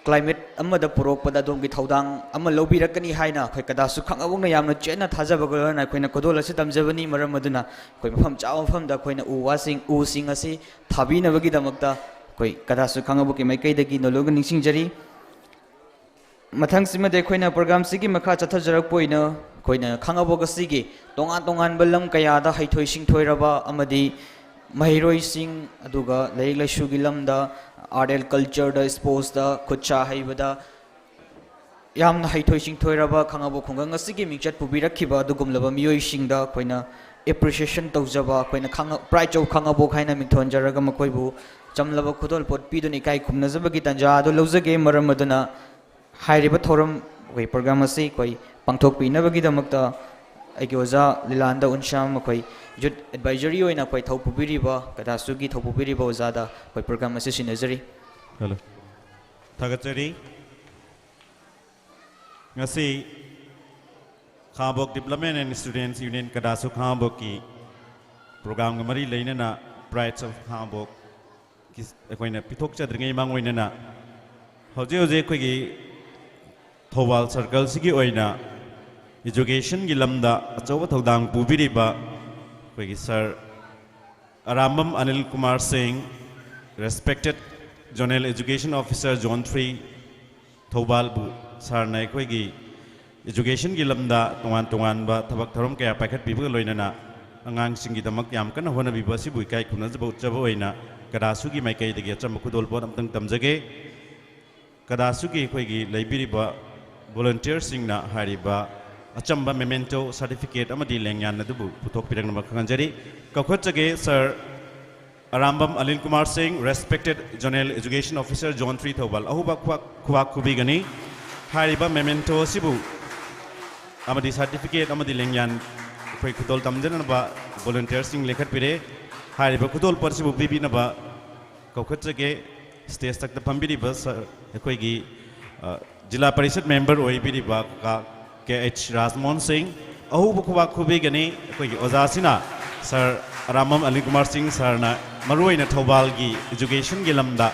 climate ꯑꯃꯗ ꯄꯨꯔꯛꯄꯗ ꯑꯗꯣꯝꯒꯤ ꯊꯧꯗꯥꯡ ꯑꯃ ꯂꯧꯕꯤꯔꯛꯀꯅꯤ ꯍꯥꯏꯅ ꯑꯩꯈꯣꯏ ꯀꯗꯥꯁꯨ ꯈꯥꯉꯕꯣꯛꯅ ꯌꯥꯝꯅ ꯆꯦꯠꯅ ꯊꯥꯖꯕꯒ ꯂꯣꯏꯅꯅ ꯑꯩꯈꯣꯏꯅ ꯈꯨꯗꯣꯜ ꯑꯁꯤ ꯇꯝꯖꯕꯅꯤ꯫ ꯃꯔꯝ ꯑꯗꯨꯅ ꯑꯩꯈꯣꯏ ꯃꯐꯝ ꯆꯥꯕ ꯃꯐꯝꯗ ꯑꯩꯈꯣꯏꯅ ꯎ ꯋꯥꯁꯤꯡ, ꯎꯁꯤꯡ ꯑꯁꯤ ꯊꯥꯕꯤꯅꯕꯒꯤꯗꯃꯛꯇ ꯑꯩꯈꯣꯏ ꯀꯗꯥꯁꯨ ꯈꯥꯉꯕꯣꯛꯀꯤ ꯃꯥꯏꯀꯩꯗꯒꯤ ꯅꯣꯂꯨꯛꯅ ꯅꯤꯡꯁꯤꯡꯖꯔꯤ꯫ ꯃꯊꯪꯁꯤꯃꯗꯤ ꯑꯩꯈꯣꯏꯅ program ꯁꯤꯒꯤ ꯃꯈꯥ ꯆꯠꯊꯖꯔꯛꯄ ꯑꯣꯏꯅ ꯑꯩꯈꯣꯏꯅ ꯈꯥꯉꯕꯣꯛ ꯑꯁꯤꯒꯤ ꯇꯣꯉꯥꯟ ꯇꯣꯉꯥꯟꯕ ꯂꯝ ꯀꯌꯥꯗ ꯍꯩꯊꯣꯏ ꯁꯤꯡꯊꯣꯏꯔꯕ ꯑꯃꯗꯤ ꯃꯍꯩꯔꯣꯏꯁꯤꯡ, ꯑꯗꯨꯒ ꯂꯥꯏꯔꯤꯛ ꯂꯥꯏꯁꯨꯒꯤ ꯂꯝꯗ, art and culture the, sports ꯇ, ꯈꯨꯠ ꯁꯥ ꯍꯩꯕꯗ ꯌꯥꯝꯅ ꯍꯩꯊꯣꯏ ꯁꯤꯡꯊꯣꯏꯔꯕ ꯈꯥꯉꯕꯣꯛ ꯈꯨꯡꯒꯪ ꯑꯁꯤꯒꯤ ꯃꯤꯡꯆꯠ ꯄꯨꯕꯤꯔꯛꯈꯤꯕ ꯑꯗꯨꯒꯨꯝꯂꯕ ꯃꯤꯑꯣꯏꯁꯤꯡꯗ ꯑꯩꯈꯣꯏꯅ appreciation ꯇꯧꯖꯕ, ꯑꯩꯈꯣꯏꯅ ꯈꯥꯉ-, Pride of ꯈꯥꯉꯕꯣꯛ ꯍꯥꯏꯅ ꯃꯤꯡꯊꯣꯟꯖꯔꯒ ꯃꯈꯣꯏꯕꯨ ꯆꯝꯂꯕ ꯈꯨꯗꯣꯜꯄꯣꯠ ꯄꯤꯗꯨꯅ ꯏꯀꯥꯏ ꯈꯨꯝꯅꯖꯕꯒꯤ ꯇꯥꯟꯖꯥ ꯑꯗꯨ ꯂꯧꯖꯒꯦ꯫ ꯃꯔꯝ ꯑꯗꯨꯅ ꯍꯥꯏꯔꯤꯕ ꯊꯧꯔꯝ, ꯑꯩꯈꯣꯏ program ꯑꯁꯤ ꯑꯩꯈꯣꯏ ꯄꯥꯡꯊꯣꯛꯄꯤꯅꯕꯒꯤꯗꯃꯛꯇ ꯑꯩꯒꯤ ꯑꯣꯖꯥ ꯂꯤꯂꯥꯟꯗ ꯎꯟꯁꯥꯝ, ꯑꯩꯈꯣꯏ youth advisory ꯑꯣꯏꯅ ꯑꯩꯈꯣꯏ ꯊꯧ ꯄꯨꯕꯤꯔꯤꯕ, ꯀꯗꯥꯁꯨꯒꯤ ꯊꯧ ꯄꯨꯕꯤꯔꯤꯕ ꯑꯣꯖꯥꯗ ꯑꯩꯈꯣꯏ program ꯑꯁꯤ ꯁꯤꯟꯅꯖꯔꯤ꯫ Hello. ꯊꯥꯒꯠꯆꯔꯤ꯫ ꯉꯁꯤ ꯈꯥꯉꯕꯣꯛ Development and Students Union ꯀꯗꯥꯁꯨ ꯈꯥꯉꯕꯣꯛꯀꯤ program ꯒ ꯃꯔꯤ ꯂꯩꯅꯅ Pride of ꯈꯥꯉꯕꯣꯛ ꯀꯤ ꯑꯩꯈꯣꯏꯅ ꯄꯤꯊꯣꯛꯆꯗ꯭ꯔꯤꯉꯩ ꯃꯥꯡ ꯑꯣꯏꯅꯅ ꯍꯧꯖꯤꯛ ꯍꯧꯖꯤꯛ ꯑꯩꯈꯣꯏꯒꯤ ꯊꯧꯕꯥꯜ circle ꯁꯤꯒꯤ ꯑꯣꯏꯅ education ꯒꯤ ꯂꯝꯗ ꯑꯆꯧꯕ ꯊꯧꯗꯥꯡ ꯄꯨꯕꯤꯔꯤꯕ ꯑꯩꯈꯣꯏꯒꯤ sir ꯑꯔꯥꯝꯕꯝ ꯑꯅꯤꯜ ꯀꯨꯃꯥꯔ ꯁꯤꯡ, respected Zonal Education Officer Zone three ꯊꯧꯕꯥꯜꯕꯨ sir ꯅ ꯑꯩꯈꯣꯏꯒꯤ education ꯒꯤ ꯂꯝꯗ ꯇꯣꯉꯥꯟ ꯇꯣꯉꯥꯟꯕ ꯊꯕꯛ ꯊꯧꯔꯝ ꯀꯌꯥ ꯄꯥꯏꯈꯠꯄꯤꯕꯒ ꯂꯣꯏꯅꯅ ꯑꯉꯥꯡꯁꯤꯡꯒꯤꯗꯃꯛ ꯌꯥꯝ ꯀꯟꯅ ꯍꯣꯠꯅꯕꯤꯕ ꯑꯁꯤꯕꯨ ꯏꯀꯥꯏ ꯈꯨꯝꯅꯖꯕ ꯎꯠꯆꯕ ꯑꯣꯏꯅ ꯀꯗꯥꯁꯨꯒꯤ ꯃꯥꯏꯀꯩꯗꯒꯤ ꯑꯆꯝꯕ ꯈꯨꯗꯣꯜꯄꯣꯠ ꯑꯝꯇꯪ ꯇꯝꯖꯒꯦ꯫ ꯀꯗꯥꯁꯨꯒꯤ ꯑꯩꯈꯣꯏꯒꯤ ꯂꯩꯕꯤꯔꯤꯕ volunteer ꯁꯤꯡꯅ ꯍꯥꯏꯔꯤꯕ ꯑꯆꯝꯕ memento, certificate ꯑꯃꯗꯤ ꯂꯦꯡꯌꯥꯟ ꯑꯗꯨꯕꯨ ꯄꯨꯊꯣꯛꯄꯤꯔꯛꯅꯕ ꯈꯪꯍꯟꯖꯔꯤ꯫ ꯀꯧꯈꯠꯆꯒꯦ sir ꯑꯔꯥꯝꯕꯝ ꯑꯅꯤꯜ ꯀꯨꯃꯥꯔ ꯁꯤꯡ, respected Zonal Education Officer Zone three Thoubal. ꯑꯍꯨꯕ ꯈꯨꯕꯥꯛ, ꯈꯨꯕꯥꯛ ꯈꯨꯕꯤꯒꯅꯤ꯫ ꯍꯥꯏꯔꯤꯕ memento ꯑꯁꯤꯕꯨ ꯑꯃꯗꯤ certificate ꯑꯃꯗꯤ ꯂꯦꯡꯌꯥꯟ ꯑꯩꯈꯣꯏ ꯈꯨꯗꯣꯜ ꯇꯝꯖꯅꯅꯕ volunteer ꯁꯤꯡ ꯂꯦꯡꯈꯠꯄꯤꯔꯦ꯫ ꯍꯥꯏꯔꯤꯕ ꯈꯨꯗꯣꯜꯄꯣꯠ ꯑꯁꯤꯕꯨ ꯄꯤꯕꯤꯅꯕ ꯀꯧꯈꯠꯆꯒꯦ꯫ ꯁ꯭ꯇꯦꯖ ꯊꯛꯇ ꯐꯝꯕꯤꯔꯤꯕ ꯁꯔ, ꯑꯩꯈꯣꯏꯒꯤ, ꯑ, ꯖꯤꯂꯥ ꯄꯔꯤꯁꯠ ꯃꯦꯝꯕꯔ ꯑꯣꯏꯕꯤꯔꯤꯕ ꯀꯀꯥ ꯀꯦ ꯑꯩꯆ ꯔꯥꯖꯃꯣꯍꯟ ꯁꯤꯡ꯫ ꯑꯍꯧꯕ ꯈꯨꯕꯥꯛ ꯈꯨꯕꯤꯒꯅꯤ꯫ ꯑꯩꯈꯣꯏꯒꯤ ꯑꯣꯖꯥꯁꯤꯅ ꯁꯔ ꯑꯔꯥꯝꯕꯝ ꯑꯂꯤ ꯀꯨꯃꯥꯔ ꯁꯤꯡ ꯁꯔꯅ ꯃꯔꯨꯑꯣꯏꯅ ꯊꯧꯕꯥꯜꯒꯤ educationꯒꯤ ꯂꯝꯗ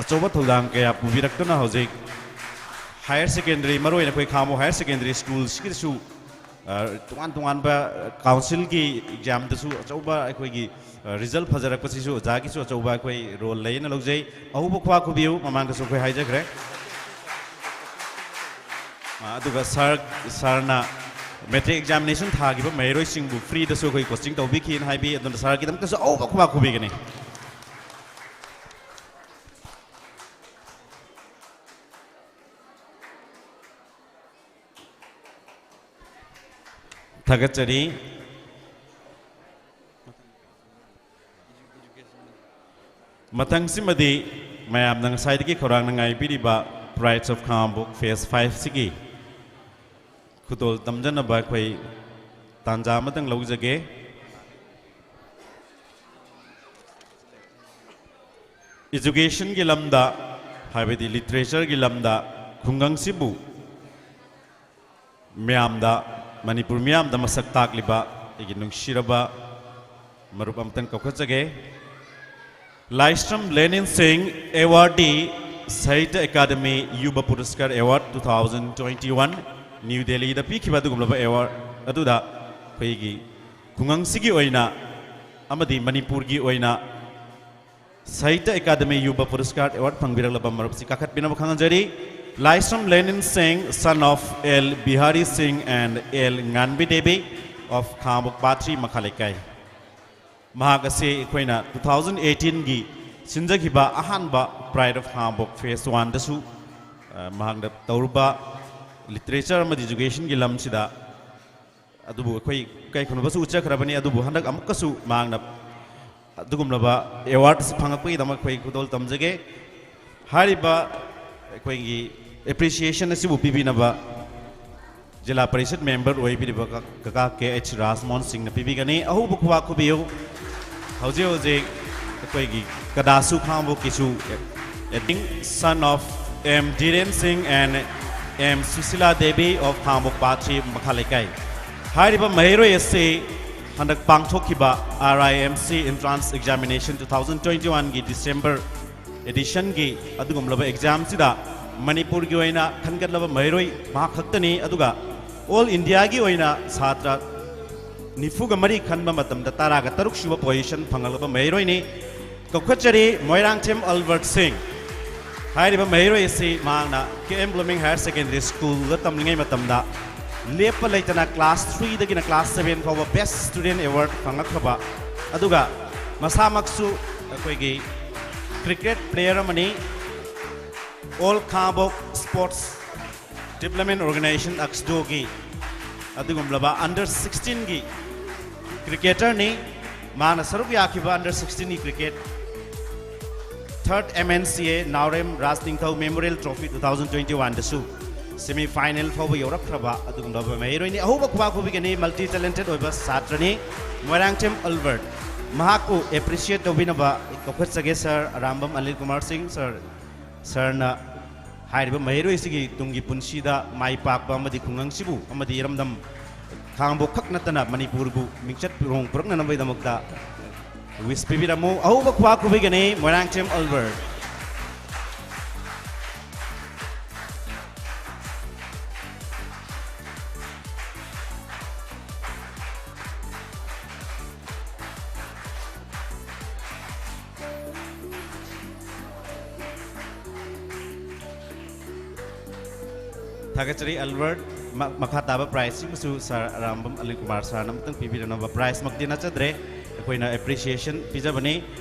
ꯑꯆꯧꯕ ꯊꯧꯗꯥꯡ ꯀꯌꯥ ꯄꯨꯕꯤꯔꯛꯇꯨꯅ ꯍꯧꯖꯤꯛ higher secondary, ꯃꯔꯨꯑꯣꯏꯅ ꯑꯩꯈꯣꯏ ꯈꯥꯉꯕꯣꯛ higher secondary schoolꯁꯤꯒꯤꯁꯨ, ꯑ, ꯇꯣꯉꯥꯟ ꯇꯣꯉꯥꯟꯕ councilꯒꯤ examꯗꯁꯨ ꯑꯆꯧꯕ ꯑꯩꯈꯣꯏꯒꯤ, ꯑ, result ꯐꯖꯔꯛꯄꯁꯤꯁꯨ ꯑꯣꯖꯥꯒꯤꯁꯨ ꯑꯆꯧꯕ ꯑꯩꯈꯣꯏ role ꯂꯩꯅ ꯂꯧꯖꯩ꯫ ꯑꯍꯧꯕ ꯈꯨꯕꯥꯛ ꯈꯨꯕꯤꯌꯨ, ꯃꯃꯥꯡꯗꯁꯨ ꯑꯩꯈꯣꯏ ꯍꯥꯏꯖꯈ꯭ꯔꯦ꯫ ꯑ, ꯑꯗꯨꯒ ꯁꯔ, ꯁꯔꯅ matric examination ꯊꯥꯈꯤꯕ ꯃꯍꯩꯔꯣꯏꯁꯤꯡꯕꯨ freeꯗꯁꯨ ꯑꯩꯈꯣꯏ coaching ꯇꯧꯕꯤꯈꯤꯅ ꯍꯥꯏꯕꯤ, ꯑꯗꯨꯅ ꯁꯔꯒꯤꯗꯃꯛꯇꯁꯨ ꯑꯍꯧꯕ ꯈꯨꯕꯥꯛ ꯈꯨꯕꯤꯒꯅꯤ꯫ ꯊꯥꯒꯠꯆꯔꯤ꯫ ꯃꯊꯪꯁꯤꯃꯗꯤ ꯃꯌꯥꯝꯅ ꯉꯁꯥꯏꯗꯒꯤ ꯈꯧꯔꯥꯡꯅ ꯉꯥꯏꯕꯤꯔꯤꯕ Prides of ꯈꯥꯉꯕꯣꯛ phase fiveꯁꯤꯒꯤ ꯈꯨꯗꯣꯜ ꯇꯝꯖꯅꯕ ꯑꯩꯈꯣꯏ ꯇꯥꯟꯖꯥ ꯑꯃꯇꯪ ꯂꯧꯖꯒꯦ꯫ Educationꯒꯤ ꯂꯝꯗ, ꯍꯥꯏꯕꯗꯤ literatureꯒꯤ ꯂꯝꯗ ꯈꯨꯡꯒꯪꯁꯤꯕꯨ ꯃꯤꯌꯥꯝꯗ, ꯃꯅꯤꯄꯨꯔ ꯃꯤꯌꯥꯝꯗ ꯃꯁꯛ ꯇꯥꯛꯂꯤꯕ ꯑꯩꯒꯤ ꯅꯨꯡꯁꯤꯔꯕ ꯃꯔꯨꯞ ꯑꯃꯇꯪ ꯀꯧꯈꯠꯆꯒꯦ꯫ ꯂꯥꯏꯁ꯭ꯔꯝ ꯂꯦꯅꯤꯟ ꯁꯤꯡ, awardee, Sahitya Akademi Yuva Puraskar Award two thousand twenty one, new ꯗꯦꯜꯂꯤꯗ ꯄꯤꯈꯤꯕ ꯑꯗꯨꯒꯨꯝꯂꯕ award ꯑꯗꯨꯗ ꯑꯩꯈꯣꯏꯒꯤ ꯈꯨꯡꯒꯪꯁꯤꯒꯤ ꯑꯣꯏꯅ ꯑꯃꯗꯤ ꯃꯅꯤꯄꯨꯔꯒꯤ ꯑꯣꯏꯅ Sahitya Akademi Yuva Puraskar Award ꯐꯪꯕꯤꯔꯛꯂꯕ ꯃꯔꯨꯞꯁꯤ ꯀꯥꯈꯠꯄꯤꯅꯕ ꯈꯪꯍꯟꯖꯔꯤ꯫ ꯂꯥꯏꯁ꯭ꯔꯝ ꯂꯦꯅꯤꯟ ꯁꯤꯡ, son of L Bihari Singh and L Nganbi Devi of ꯈꯥꯉꯕꯣꯛ ꯄꯥꯊ꯭ꯔꯤ ꯃꯈꯥ ꯂꯩꯀꯥꯏ꯫ ꯃꯍꯥꯛ ꯑꯁꯤ ꯑꯩꯈꯣꯏꯅ two thousand eighteen ꯒꯤ ꯁꯤꯟꯖꯈꯤꯕ ꯑꯍꯥꯟꯕ Pride of Khangabok phase one ꯗꯁꯨ, ꯑ, ꯃꯍꯥꯛꯅ ꯇꯧꯔꯨꯕ literature ꯑꯃꯗꯤ education ꯒꯤ ꯂꯝꯁꯤꯗ ꯑꯗꯨꯕꯨ ꯑꯩꯈꯣꯏ ꯏꯀꯥꯏ ꯈꯨꯝꯅꯕꯁꯨ ꯎꯠꯆꯈ꯭ꯔꯕꯅꯤ꯫ ꯑꯗꯨꯕꯨ ꯍꯟꯗꯛ ꯑꯃꯨꯛꯀꯁꯨ ꯃꯍꯥꯛꯅ ꯑꯗꯨꯒꯨꯝꯂꯕ award ꯑꯁꯤ ꯐꯪꯂꯛꯄꯒꯤꯗꯃꯛ ꯑꯩꯈꯣꯏ ꯈꯨꯗꯣꯜ ꯇꯝꯖꯒꯦ꯫ ꯍꯥꯏꯔꯤꯕ ꯑꯩꯈꯣꯏꯒꯤ appreciation ꯑꯁꯤꯕꯨ ꯄꯤꯕꯤꯅꯕ ꯖꯤꯂꯥ ꯄꯔꯤꯁꯠ ꯃꯦꯝꯕꯔ ꯑꯣꯏꯕꯤꯔꯤꯕ ꯀ-, ꯀꯀꯥ ꯀꯦ ꯑꯩꯆ ꯔꯥꯖꯃꯣꯍꯟ ꯁꯤꯡꯅ ꯄꯤꯕꯤꯒꯅꯤ꯫ ꯑꯍꯧꯕ ꯈꯨꯕꯥꯛ ꯈꯨꯕꯤꯌꯨ꯫ ꯍꯧꯖꯤꯛ ꯍꯧꯖꯤꯛ ꯑꯩꯈꯣꯏꯒꯤ ꯀꯗꯥꯁꯨ ꯈꯥꯡꯕꯣꯛꯀꯤꯁꯨ, son of M Dhiren Singh and M Susila Devi of ꯈꯥꯡꯕꯣꯛ ꯄꯥꯊ꯭ꯔꯤ ꯃꯈꯥ ꯂꯩꯀꯥꯏ꯫ ꯍꯥꯏꯔꯤꯕ ꯃꯍꯩꯔꯣꯏ ꯑꯁꯤ ꯍꯟꯗꯛ ꯄꯥꯡꯊꯣꯛꯈꯤꯕ R I M C Entrance Examination two thousand twenty-one ꯒꯤ December edition ꯒꯤ ꯑꯗꯨꯒꯨꯝꯂꯕ exam ꯁꯤꯗ ꯃꯅꯤꯄꯨꯔꯒꯤ ꯑꯣꯏꯅ ꯈꯟꯒꯠꯂꯕ ꯃꯍꯩꯔꯣꯏ ꯃꯍꯥꯛ ꯈꯛꯇꯅꯤ꯫ ꯑꯗꯨꯒ all India ꯒꯤ ꯑꯣꯏꯅ ꯁꯥꯇ꯭ꯔ ꯅꯤꯐꯨꯒ ꯃꯔꯤ ꯈꯟꯕ ꯃꯇꯝꯗ ꯇꯔꯥꯒ ꯇꯔꯨꯛ ꯁꯨꯕ position ꯐꯪꯂꯛꯂꯕ ꯃꯍꯩꯔꯣꯏꯅꯤ꯫ ꯀꯧꯈꯠꯆꯔꯤ ꯃꯣꯏꯔꯥꯡꯊꯦꯝ ꯑꯜꯕꯔꯠ ꯁꯤꯡ꯫ ꯍꯥꯏꯔꯤꯕ ꯃꯍꯩꯔꯣꯏ ꯑꯁꯤ ꯃꯍꯥꯛꯅ K M Blooming Higher Secondary School ꯗ ꯇꯝꯂꯤꯉꯩ ꯃꯇꯝꯗ ꯂꯦꯞꯄ ꯂꯩꯇꯅ class three ꯗꯒꯤꯅ class seven ꯐꯥꯎꯕ Best Student Award ꯐꯪꯂꯛꯈ꯭ꯔꯕ, ꯑꯗꯨꯒ ꯃꯁꯥꯃꯛꯁꯨ ꯑꯩꯈꯣꯏꯒꯤ cricket player ꯑꯃꯅꯤ꯫ All ꯈꯥꯡꯕꯣꯛ Sports Development Organization, ꯑꯛꯁꯗꯣꯒꯤ ꯑꯗꯨꯒꯨꯝꯂꯕ under sixteen ꯒꯤ cricketer ꯅꯤ꯫ ꯃꯥꯅ ꯁꯔꯨꯛ ꯌꯥꯈꯤꯕ under sixteen ꯒꯤ cricket third M N C A Naorem ꯔꯥꯖꯅꯤꯡꯊꯧ Memorial Trophy two thousand twenty-one ꯗꯁꯨ semi final ꯐꯥꯎꯕ ꯌꯧꯔꯛꯈ꯭ꯔꯕ ꯑꯗꯨꯒꯨꯝꯂꯕ ꯃꯍꯩꯔꯣꯏꯅꯤ꯫ ꯑꯍꯧꯕ ꯈꯨꯕꯥꯛ ꯈꯨꯕꯤꯒꯅꯤ, multi talented ꯑꯣꯏꯕ ꯁꯥꯇ꯭ꯔꯅꯤ ꯃꯣꯏꯔꯥꯡꯊꯦꯝ ꯑꯜꯕꯔꯠ꯫ ꯃꯍꯥꯛꯄꯨ appreciate ꯇꯧꯕꯤꯅꯕ ꯀꯧꯈꯠꯆꯒꯦ sir ꯑꯔꯥꯝꯕꯝ ꯑꯅꯤꯜ ꯀꯨꯃꯥꯔ ꯁꯤꯡ꯫ Sir, sir ꯅ ꯍꯥꯏꯔꯤꯕ ꯃꯍꯩꯔꯣꯏꯁꯤꯒꯤ ꯇꯨꯡꯒꯤ ꯄꯨꯟꯁꯤꯗ ꯃꯥꯏ ꯄꯥꯛꯄ ꯑꯃꯗꯤ ꯈꯨꯡꯒꯪꯁꯤꯕꯨ ꯑꯃꯗꯤ ꯏꯔꯝꯗꯝ ꯈꯥꯡꯕꯣꯛ ꯈꯛ ꯅꯠꯇꯅ ꯃꯅꯤꯄꯨꯔꯕꯨ ꯃꯤꯡꯆꯠ ꯊꯣꯡ ꯄꯨꯔꯛꯅꯅꯕꯒꯤꯗꯃꯛꯇ wish ꯄꯤꯕꯤꯔꯝꯃꯨ꯫ ꯑꯍꯧꯕ ꯈꯨꯕꯥꯛ ꯈꯨꯕꯤꯒꯅꯤ ꯃꯣꯏꯔꯥꯡꯊꯦꯝ ꯑꯜꯕꯔꯠ꯫ ꯊꯥꯒꯠꯆꯔꯤ ꯑꯜꯕꯔꯠ꯫ ꯃ-, ꯃꯈꯥ ꯇꯥꯕ prize ꯁꯤꯃꯁꯨ sir Arambam ꯑꯂꯤꯟ Kumar sir ꯅ ꯑꯃꯨꯛꯇꯪ ꯄꯤꯕꯤꯔꯅꯕ꯫ Prize ꯃꯛꯇꯤ ꯅꯠꯆꯗ꯭ꯔꯦ, ꯑꯩꯈꯣꯏꯅ appreciation ꯄꯤꯖꯕꯅꯤ꯫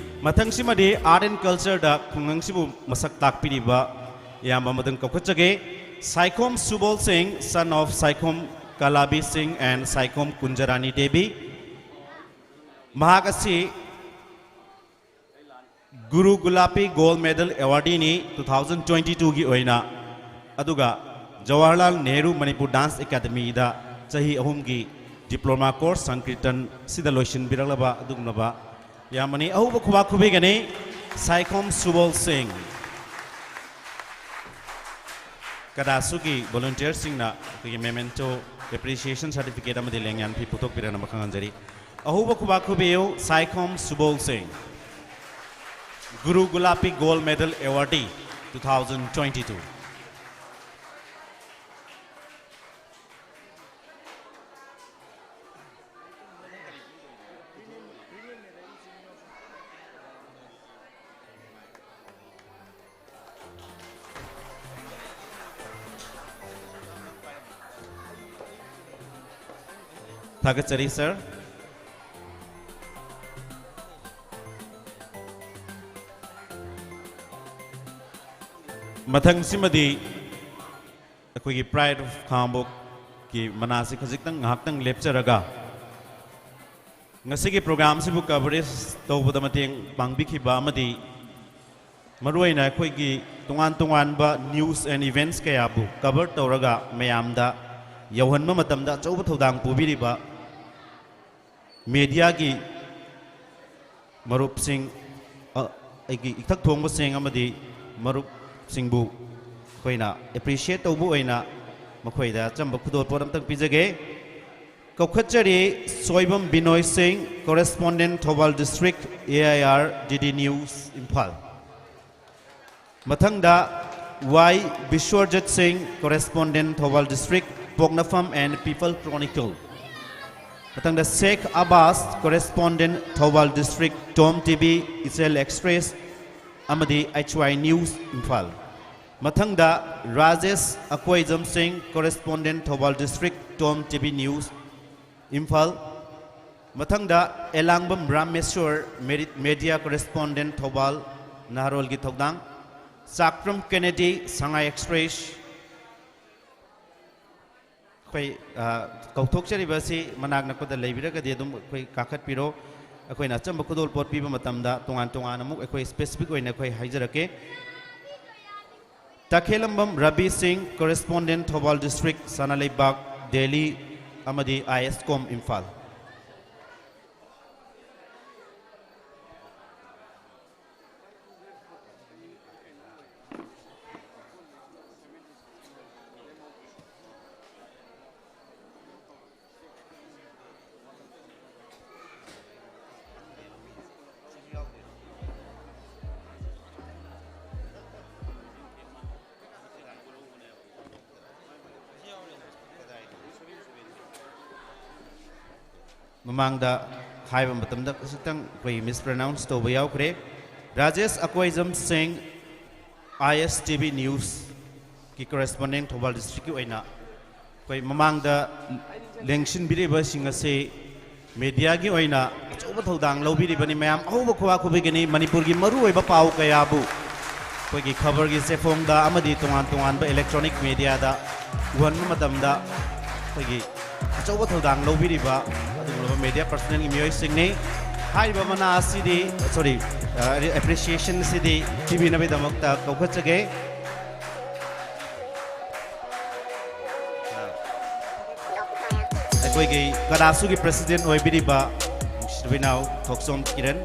ꯃꯊꯪꯁꯤꯃꯗꯤ Art and Culture ꯗ ꯈꯨꯡꯒꯪꯁꯤꯕꯨ ꯃꯁꯛ ꯇꯥꯛꯄꯤꯔꯤꯕ ꯏꯌꯥꯝꯕ ꯑꯃꯗꯪ ꯀꯧꯈꯠꯆꯒꯦ꯫ ꯁꯥꯏꯈꯣꯝ ꯁꯨꯕꯣꯜ ꯁꯤꯡ, son of ꯁꯥꯏꯈꯣꯝ ꯀꯂꯥꯕꯤ ꯁꯤꯡ and ꯁꯥꯏꯈꯣꯝ ꯀꯨꯟꯖꯔꯥꯅꯤ ꯗꯦꯕꯤ꯫ ꯃꯍꯥꯛ ꯑꯁꯤ ꯒꯨꯔꯨ ꯒꯨꯂꯥꯄꯤ Gold Medal awardee ꯅꯤ two thousand twenty-two ꯒꯤ ꯑꯣꯏꯅ, ꯑꯗꯨꯒ ꯖꯋꯥꯍꯔꯂꯥꯜ ꯅꯦꯍꯔꯨ ꯃꯅꯤꯄꯨꯔ Dance Academy ꯗ ꯆꯍꯤ ꯑꯍꯨꯝꯒꯤ diploma course ꯁꯪꯀ꯭ꯔꯤꯇꯟ ꯁꯤꯗ ꯂꯣꯏꯁꯤꯟꯕꯤꯔꯛꯂꯕ ꯑꯗꯨꯒꯨꯝꯂꯕ ꯌꯥꯝꯕꯅꯤ꯫ ꯑꯍꯧꯕ ꯈꯨꯕꯥꯛ ꯈꯨꯕꯤꯒꯅꯤ ꯁꯥꯏꯈꯣꯝ ꯁꯨꯕꯣꯜ ꯁꯤꯡ꯫ ꯀꯗꯥꯁꯨꯒꯤ ꯚꯣꯂꯨꯟꯇꯤꯌꯔꯁꯤꯡꯅ ꯑꯩꯈꯣꯏꯒꯤ ꯃꯦꯃꯦꯟꯇꯣ ꯑꯦꯄ꯭ꯔꯤꯁꯤꯌꯦꯁꯟ ꯁꯥꯔꯇꯤꯐꯤꯀꯦꯠ ꯑꯃꯗꯤ ꯂꯦꯡꯌꯥꯟ ꯐꯤ ꯄꯨꯊꯣꯛꯄꯤꯔꯛꯅꯕ ꯈꯪꯍꯟꯖꯔꯤ꯫ ꯑꯍꯧꯕ ꯈꯨꯕꯥꯛ ꯈꯨꯕꯤꯌꯨ Saikhom Subol Singh, Guru Gulapi gold medal awardee two thousand twenty two. ꯊꯥꯒꯠꯆꯔꯤ ꯁꯥꯔ꯫ ꯃꯊꯪꯁꯤꯃꯗꯤ ꯑꯩꯈꯣꯏꯒꯤ Pride of ꯈꯥꯉꯕꯣꯛꯀꯤ ꯃꯅꯥꯁꯤ ꯈꯖꯤꯛꯇꯪ ꯉꯥꯏꯍꯥꯛꯇꯪ ꯂꯦꯞꯆꯔꯒ, ꯉꯁꯤꯒꯤ ꯄ꯭ꯔꯣꯒ꯭ꯔꯥꯝꯁꯤꯕꯨ ꯀꯚꯔꯦꯖ ꯇꯧꯕꯗ ꯃꯇꯦꯡ ꯄꯥꯡꯕꯤꯈꯤꯕ ꯑꯃꯗꯤ ꯃꯔꯨꯑꯣꯏꯅ ꯑꯩꯈꯣꯏꯒꯤ ꯇꯣꯉꯥꯟ ꯇꯣꯉꯥꯟꯕ news and events ꯀꯌꯥꯕꯨ ꯀꯚꯔ ꯇꯧꯔꯒ ꯃꯌꯥꯝꯗ ꯌꯧꯍꯟꯕ ꯃꯇꯝꯗ ꯑꯆꯧꯕ ꯊꯧꯗꯥꯡ ꯄꯨꯕꯤꯔꯤꯕ ꯃꯦꯗꯤꯌꯥꯒꯤ ꯃꯔꯨꯞꯁꯤꯡ, ꯑ, ꯑꯩꯒꯤ ꯏꯊꯛ ꯊꯣꯡꯕꯁꯤꯡ ꯑꯃꯗꯤ ꯃꯔꯨꯞꯁꯤꯡꯕꯨ ꯑꯩꯈꯣꯏꯅ ꯑꯦꯄ꯭ꯔꯤꯁꯤꯌꯦꯠ ꯇꯧꯕ ꯑꯣꯏꯅ ꯃꯈꯣꯏꯗ ꯑꯆꯝꯕ ꯈꯨꯗꯣꯜꯄꯣꯠ ꯑꯝꯇꯪ ꯄꯤꯖꯒꯦ꯫ ꯀꯧꯈꯠꯆꯔꯤ ꯁꯣꯏꯕꯝ ꯕꯤꯅꯣꯏ ꯁꯤꯡ, correspondent, Thoubal district, A I R, D D News, Imphal. ꯃꯊꯪꯗ ꯋꯥꯏ ꯕꯤꯁ꯭ꯋꯔꯖꯤꯠ ꯁꯤꯡ, correspondent, ꯊꯧꯕꯥꯜ district, ꯄꯣꯛꯅꯐꯝ and People Chronicle꯫ ꯃꯊꯪꯗ ꯁꯦꯈ ꯑꯕꯥꯁ, correspondent, Thoubal district, Tom T V, Ichel Express ꯑꯃꯗꯤ H Y News, ꯏꯝꯐꯥꯜ꯫ ꯃꯊꯪꯗ ꯔꯥꯖꯦꯁ ꯑꯀꯣꯏꯖꯝ ꯁꯤꯡ, correspondent, Thoubal district, Tom T V News, Imphal. ꯃꯊꯪꯗ ꯑꯦꯂꯥꯡꯕꯝ ꯔꯥꯃꯦꯁ꯭ꯋꯔ, ꯃꯦꯔꯤꯠ ꯃꯦꯗꯤꯌꯥ correspondent, ꯊꯧꯕꯥꯜ ꯅꯍꯥꯔꯣꯜꯒꯤ ꯊꯧꯗꯥꯡ꯫ ꯆꯥꯛꯄ꯭ꯔꯝ ꯀꯦꯅꯦꯗꯤ, ꯁꯉꯥꯏ Express꯫ ꯑꯩꯈꯣꯏ, ꯑ, ꯀꯧꯊꯣꯛꯆꯔꯤꯕ ꯑꯁꯤ ꯃꯅꯥꯛ ꯅꯛꯄꯗ ꯂꯩꯕꯤꯔꯒꯗꯤ ꯑꯗꯨꯝ ꯑꯩꯈꯣꯏ ꯀꯥꯈꯠꯄꯤꯔꯣ꯫ ꯑꯩꯈꯣꯏꯅ ꯑꯆꯝꯕ ꯈꯨꯗꯣꯜꯄꯣꯠ ꯄꯤꯕ ꯃꯇꯝꯗ ꯇꯣꯉꯥꯟ ꯇꯣꯉꯥꯟꯅ ꯑꯃꯨꯛ ꯑꯩꯈꯣꯏ specific ꯑꯣꯏꯅ ꯑꯩꯈꯣꯏ ꯍꯥꯏꯖꯔꯛꯀꯦ꯫ ꯇꯈꯦꯂꯝꯕꯝ ꯔꯕꯤ ꯁꯤꯡ, correspondent, ꯊꯧꯕꯥꯜ district, ꯁꯅꯥꯂꯩꯕꯥꯛ, ꯗꯦꯜꯂꯤ ꯑꯃꯗꯤ ꯑꯥꯏ ꯑꯦꯁ ꯀꯣꯝ, ꯏꯝꯐꯥꯜ꯫ ꯃꯃꯥꯡꯗ ꯍꯥꯏꯕ ꯃꯇꯝꯗ ꯈꯖꯤꯛꯇꯪ ꯑꯩꯈꯣꯏ ꯃꯤꯁ ꯄ꯭ꯔꯣꯅꯥꯎꯟꯁ ꯇꯧꯕ ꯌꯥꯎꯈ꯭ꯔꯦ꯫ ꯔꯥꯖꯦꯁ ꯑꯀꯣꯏꯖꯝ ꯁꯤꯡ, ꯑꯥꯏ ꯑꯦꯁ ꯇꯤ ꯚꯤ ꯅ꯭ꯌꯨꯁꯀꯤ ꯀꯣꯔꯦꯁꯄꯣꯟꯗꯦꯟ ꯊꯧꯕꯥꯜ ꯗꯤꯁꯇ꯭ꯔꯤꯛꯀꯤ ꯑꯣꯏꯅ ꯑꯩꯈꯣꯏ ꯃꯃꯥꯡꯗ ꯂꯦꯡꯁꯤꯟꯕꯤꯔꯤꯕꯁꯤꯡ ꯑꯁꯤ ꯃꯦꯗꯤꯌꯥꯒꯤ ꯑꯣꯏꯅ ꯑꯆꯧꯕ ꯊꯧꯗꯥꯡ ꯂꯧꯕꯤꯔꯤꯕꯅꯤ꯫ ꯃꯌꯥꯝ ꯑꯍꯧꯕ ꯈꯨꯕꯥꯛ ꯈꯨꯕꯤꯒꯅꯤ꯫ ꯃꯅꯤꯄꯨꯔꯒꯤ ꯃꯔꯨꯑꯣꯏꯕ ꯄꯥꯎ ꯀꯌꯥꯕꯨ ꯑꯩꯈꯣꯏꯒꯤ ꯈꯕꯔꯒꯤ ꯆꯦꯐꯣꯡꯗ ꯑꯃꯗꯤ ꯇꯣꯉꯥꯟ ꯇꯣꯉꯥꯟꯕ ꯏꯂꯦꯛꯇ꯭ꯔꯣꯅꯤꯛ ꯃꯦꯗꯤꯌꯥꯗ ꯎꯍꯟꯕ ꯃꯇꯝꯗ ꯑꯩꯈꯣꯏꯒꯤ ꯑꯆꯧꯕ ꯊꯧꯗꯥꯡ ꯂꯧꯕꯤꯔꯤꯕ ꯑꯗꯨꯒꯨꯝꯂꯕ ꯃꯦꯗꯤꯌꯥ ꯄꯔꯁꯣꯅꯦꯜꯒꯤ ꯃꯤꯑꯣꯏꯁꯤꯡꯅꯤ꯫ ꯍꯥꯏꯔꯤꯕ ꯃꯅꯥ ꯑꯁꯤꯗꯤ, ꯁꯣꯔꯤ, ꯑꯦꯄ꯭ꯔꯤꯁꯤꯌꯦꯁꯟ ꯑꯁꯤꯗꯤ ꯄꯤꯕꯤꯅꯕꯒꯤꯗꯃꯛꯇ ꯀꯧꯈꯠꯆꯒꯦ꯫ ꯑꯩꯈꯣꯏꯒꯤ ꯀꯔꯥꯁꯨꯒꯤ ꯄ꯭ꯔꯦꯁꯤꯗꯦꯟ ꯑꯣꯏꯕꯤꯔꯤꯕ ꯅꯨꯡꯁꯤꯕꯤꯅꯥꯎ ꯊꯣꯛꯆꯣꯝ ꯀꯤꯔꯟ꯫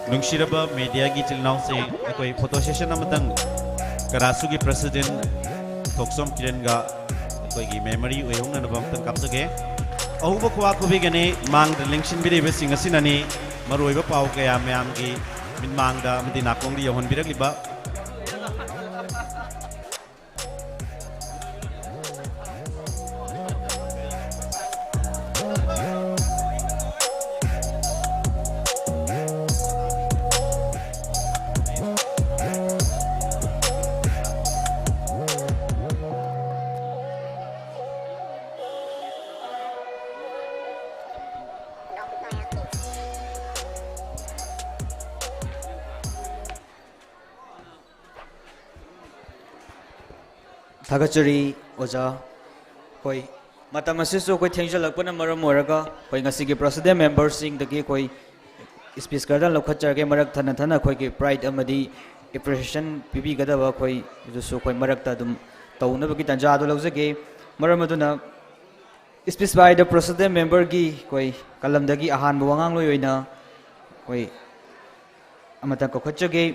ꯅꯨꯡꯁꯤꯔꯕ ꯃꯦꯗꯤꯌꯥꯒꯤ ꯏꯆꯤꯜ ꯏꯅꯥꯎꯁꯤꯡ, ꯑꯩꯈꯣꯏ ꯐꯣꯇꯣ ꯁꯦꯁꯟ ꯑꯃꯇꯪ ꯀꯔꯥꯁꯨꯒꯤ ꯄ꯭ꯔꯁꯤꯗꯦꯟ ꯊꯣꯛꯆꯣꯝ ꯀꯤꯔꯟꯒ ꯑꯩꯈꯣꯏꯒꯤ ꯃꯦꯃꯣꯔꯤ ꯑꯣꯏꯍꯧꯅꯅꯕ ꯑꯃꯇꯪ ꯀꯥꯞꯆꯒꯦ꯫ ꯑꯍꯧꯕ ꯈꯨꯋꯥ ꯈꯨꯕꯤꯒꯅꯤ ꯃꯥꯡꯗ ꯂꯦꯡꯁꯤꯟꯕꯤꯔꯤꯕꯁꯤꯡ ꯑꯁꯤꯅꯅꯤ ꯃꯔꯨꯑꯣꯏꯕ ꯄꯥꯎ ꯀꯌꯥ ꯃꯌꯥꯝꯒꯤ ꯃꯤꯠꯃꯥꯡꯗ ꯑꯃꯗꯤ ꯅꯥꯀꯣꯡꯗ ꯌꯧꯍꯟꯕꯤꯔꯛꯂꯤꯕ꯫ ꯊꯥꯒꯠꯆꯔꯤ ꯑꯣꯖꯥ꯫ ꯍꯣꯏ, ꯃꯇꯝ ꯑꯁꯤꯁꯨ ꯑꯩꯈꯣꯏ ꯊꯦꯡꯖꯤꯜꯂꯛꯄꯅ ꯃꯔꯝ ꯑꯣꯏꯔꯒ ꯑꯩꯈꯣꯏ ꯉꯁꯤꯒꯤ ꯄ꯭ꯔꯁꯤꯗꯦꯟ ꯃꯦꯝꯕꯔꯁꯤꯡꯗꯒꯤ ꯑꯩꯈꯣꯏ ꯁ꯭ꯄꯤꯆ ꯈꯔꯗꯪ ꯂꯧꯈꯠꯆꯔꯒꯦ꯫ ꯃꯔꯛ ꯊꯠꯅ ꯊꯠꯅ ꯑꯩꯈꯣꯏꯒꯤ ꯄ꯭ꯔꯥꯏꯗ ꯑꯃꯗꯤ ꯑꯦꯄ꯭ꯔꯤꯁꯤꯌꯦꯁꯟ ꯄꯤꯕꯤꯒꯗꯕ ꯑꯩꯈꯣꯏ ꯑꯗꯨꯁꯨ ꯑꯩꯈꯣꯏ ꯃꯔꯛꯇ ꯑꯗꯨꯝ ꯇꯧꯅꯕꯒꯤ ꯇꯥꯟꯖꯥ ꯑꯗꯨ ꯂꯧꯖꯒꯦ꯫ ꯃꯔꯝ ꯑꯗꯨꯅ, speech by the president memberꯒꯤ ꯑꯩꯈꯣꯏ ꯀꯂꯝꯗꯒꯤ ꯑꯍꯥꯟꯕ ꯋꯥꯉꯥꯡꯂꯣꯏ ꯑꯣꯏꯅ ꯑꯩꯈꯣꯏ ꯑꯃꯇꯪ ꯀꯧꯈꯠꯆꯒꯦ꯫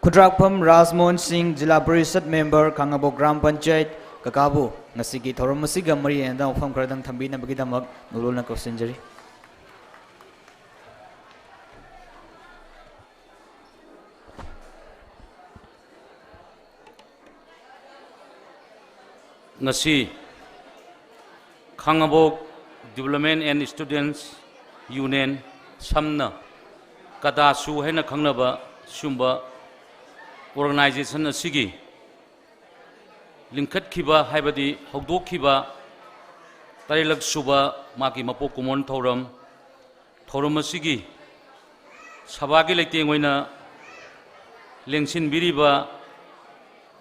ꯈꯨꯗ꯭ꯔꯥꯛꯐꯝ ꯔꯥꯖꯃꯣꯍꯟ ꯁꯤꯡ, ꯖꯤꯂꯥ ꯄꯔꯤꯁꯠ ꯃꯦꯝꯕꯔ, ꯈꯥꯉꯕꯣꯛ ꯒ꯭ꯔꯥꯝ ꯄꯟꯆꯥꯌꯠ, ꯀꯀꯥꯕꯨ ꯉꯁꯤꯒꯤ ꯊꯧꯔꯝ ꯑꯁꯤꯒ ꯃꯔꯤ ꯂꯩꯅꯅ ꯋꯥꯐꯝ ꯈꯔꯗꯪ ꯊꯝꯕꯤꯅꯕꯒꯤꯗꯃꯛ ꯅꯣꯂꯨꯛꯅ ꯀꯧꯁꯤꯟꯖꯔꯤ꯫ ꯉꯁꯤ ꯈꯥꯉꯕꯣꯛ Development and Students Union, ꯁꯝꯅ ꯀꯗꯥꯁꯨ ꯍꯥꯏꯅ ꯈꯪꯅꯕ ꯁꯤꯒꯨꯝꯕ organization ꯑꯁꯤꯒꯤ ꯂꯤꯡꯈꯠꯈꯤꯕ, ꯍꯥꯏꯕꯗꯤ ꯍꯧꯗꯣꯛꯈꯤꯕ ꯇꯔꯦꯠꯂꯛ ꯁꯨꯕ ꯃꯥꯒꯤ ꯃꯄꯣꯛ ꯀꯨꯝꯑꯣꯟ ꯊꯧꯔꯝ, ꯊꯧꯔꯝ ꯑꯁꯤꯒꯤ ꯁꯚꯥꯒꯤ ꯂꯩꯇꯦꯡ ꯑꯣꯏꯅ ꯂꯦꯡꯁꯤꯟꯕꯤꯔꯤꯕ,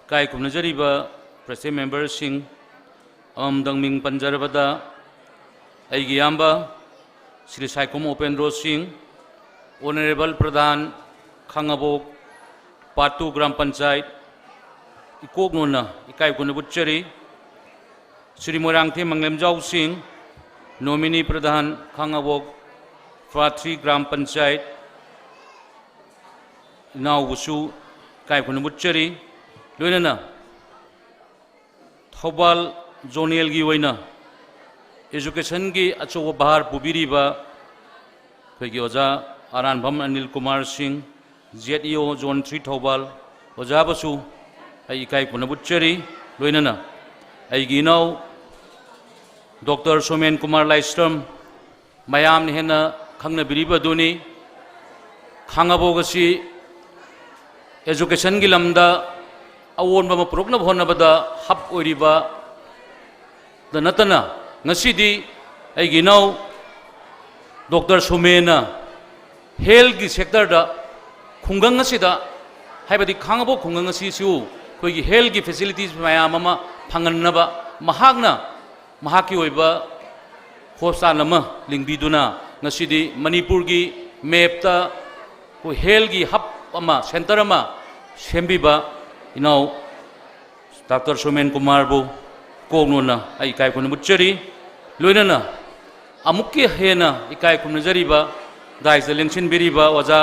ꯏꯀꯥꯏ ꯈꯨꯝꯅꯖꯔꯤꯕ president memberꯁꯤꯡ, ꯑꯃꯃꯝꯗꯪ ꯃꯤꯡ ꯄꯟꯖꯔꯕꯗ, ꯑꯩꯒꯤ ꯏꯌꯥꯝꯕ ꯁ꯭ꯔꯤ ꯁꯥꯏꯈꯣꯝ ꯎꯄꯦꯟꯗ꯭ꯔꯣ ꯁꯤꯡ, Honourable ꯄ꯭ꯔꯙꯥꯟ ꯈꯥꯉꯕꯣꯛ Part two ꯒ꯭ꯔꯥꯝ ꯄꯟꯆꯥꯌꯠ, ꯏꯀꯣꯛꯅꯣꯟꯅ ꯏꯀꯥꯏ ꯈꯨꯝꯅꯕ ꯎꯠꯆꯔꯤ꯫ ꯁ꯭ꯔꯤ ꯃꯣꯏꯔꯥꯡꯊꯦꯝ ꯃꯪꯂꯦꯝꯖꯥꯎ ꯁꯤꯡ, nominee ꯄ꯭ꯔꯙꯥꯟ ꯈꯥꯉꯕꯣꯛ Part three ꯒ꯭ꯔꯥꯝ ꯄꯟꯆꯥꯌꯠ, ꯏꯅꯥꯎꯕꯨꯁꯨ ꯏꯀꯥꯏ ꯈꯨꯝꯅꯕ ꯎꯠꯆꯔꯤ꯫ ꯂꯣꯏꯅꯅ ꯊꯧꯕꯥꯜ ꯖꯣꯅꯦꯜꯒꯤ ꯑꯣꯏꯅ educationꯒꯤ ꯑꯆꯧꯕ ꯚꯥꯔ ꯄꯨꯕꯤꯔꯤꯕ ꯑꯩꯈꯣꯏꯒꯤ ꯑꯣꯖꯥ ꯑꯔꯥꯟꯕꯝ ꯑꯅꯤꯜ ꯀꯨꯃꯥꯔ ꯁꯤꯡ, Z E O Zone three Thoubal, ꯑꯣꯖꯥꯕꯨꯁꯨ ꯑꯩ ꯏꯀꯥꯏ ꯈꯨꯝꯅꯕ ꯎꯠꯆꯔꯤ꯫ ꯂꯣꯏꯅꯅ ꯑꯩꯒꯤ ꯏꯅꯥꯎ ꯗꯣꯛꯇꯔ ꯁꯣꯃꯦꯟ ꯀꯨꯃꯥꯔ ꯂꯥꯏꯁ꯭ꯔꯝ, ꯃꯌꯥꯝꯅ ꯍꯦꯟꯅ ꯈꯪꯅꯕꯤꯔꯤꯕ ꯑꯗꯨꯅꯤ꯫ ꯈꯥꯉꯕꯣꯛ ꯑꯁꯤ educationꯒꯤ ꯂꯝꯗ ꯑꯑꯣꯟꯕ ꯑꯃ ꯄꯨꯔꯛꯅꯕ ꯍꯣꯠꯅꯕꯗ hub ꯑꯣꯏꯔꯤꯕꯗ ꯅꯠꯇꯅ, ꯉꯁꯤꯗꯤ ꯑꯩꯒꯤ ꯏꯅꯥꯎ ꯗꯣꯛꯇꯔ ꯁꯣꯃꯦꯟꯅ healthꯀꯤ sectorꯗ ꯈꯨꯡꯒꯪ ꯑꯁꯤꯗ, ꯍꯥꯏꯕꯗꯤ ꯈꯥꯉꯕꯣꯛ ꯈꯨꯡꯒꯪ ꯑꯁꯤꯁꯨ ꯑꯩꯈꯣꯏꯒꯤ healthꯀꯤ facilities ꯃꯌꯥꯝ ꯑꯃ ꯐꯪꯍꯟꯅꯕ ꯃꯍꯥꯛꯅ ꯃꯍꯥꯛꯀꯤ ꯑꯣꯏꯕ hospital ꯑꯃ ꯂꯤꯡꯕꯤꯗꯨꯅ ꯉꯁꯤꯗꯤ ꯃꯅꯤꯄꯨꯔꯒꯤ mapꯇ ꯑꯩꯈꯣꯏ healthꯀꯤ hub ꯑꯃ, center ꯑꯃ ꯁꯦꯝꯕꯤꯕ ꯏꯅꯥꯎ ꯗꯥꯛꯇꯔ ꯁꯣꯃꯦꯟ ꯀꯨꯃꯥꯔꯕꯨ ꯀꯣꯛꯅꯣꯟꯅ ꯑꯩ ꯏꯀꯥꯏ ꯈꯨꯝꯅꯕ ꯎꯠꯆꯔꯤ꯫ ꯂꯣꯏꯅꯅ ꯑꯃꯨꯛꯀ ꯍꯦꯟꯅ ꯏꯀꯥꯏ ꯈꯨꯝꯅꯖꯔꯤꯕ, ꯗꯥꯏꯁꯇ ꯂꯦꯡꯁꯤꯟꯕꯤꯔꯤꯕ ꯑꯣꯖꯥ,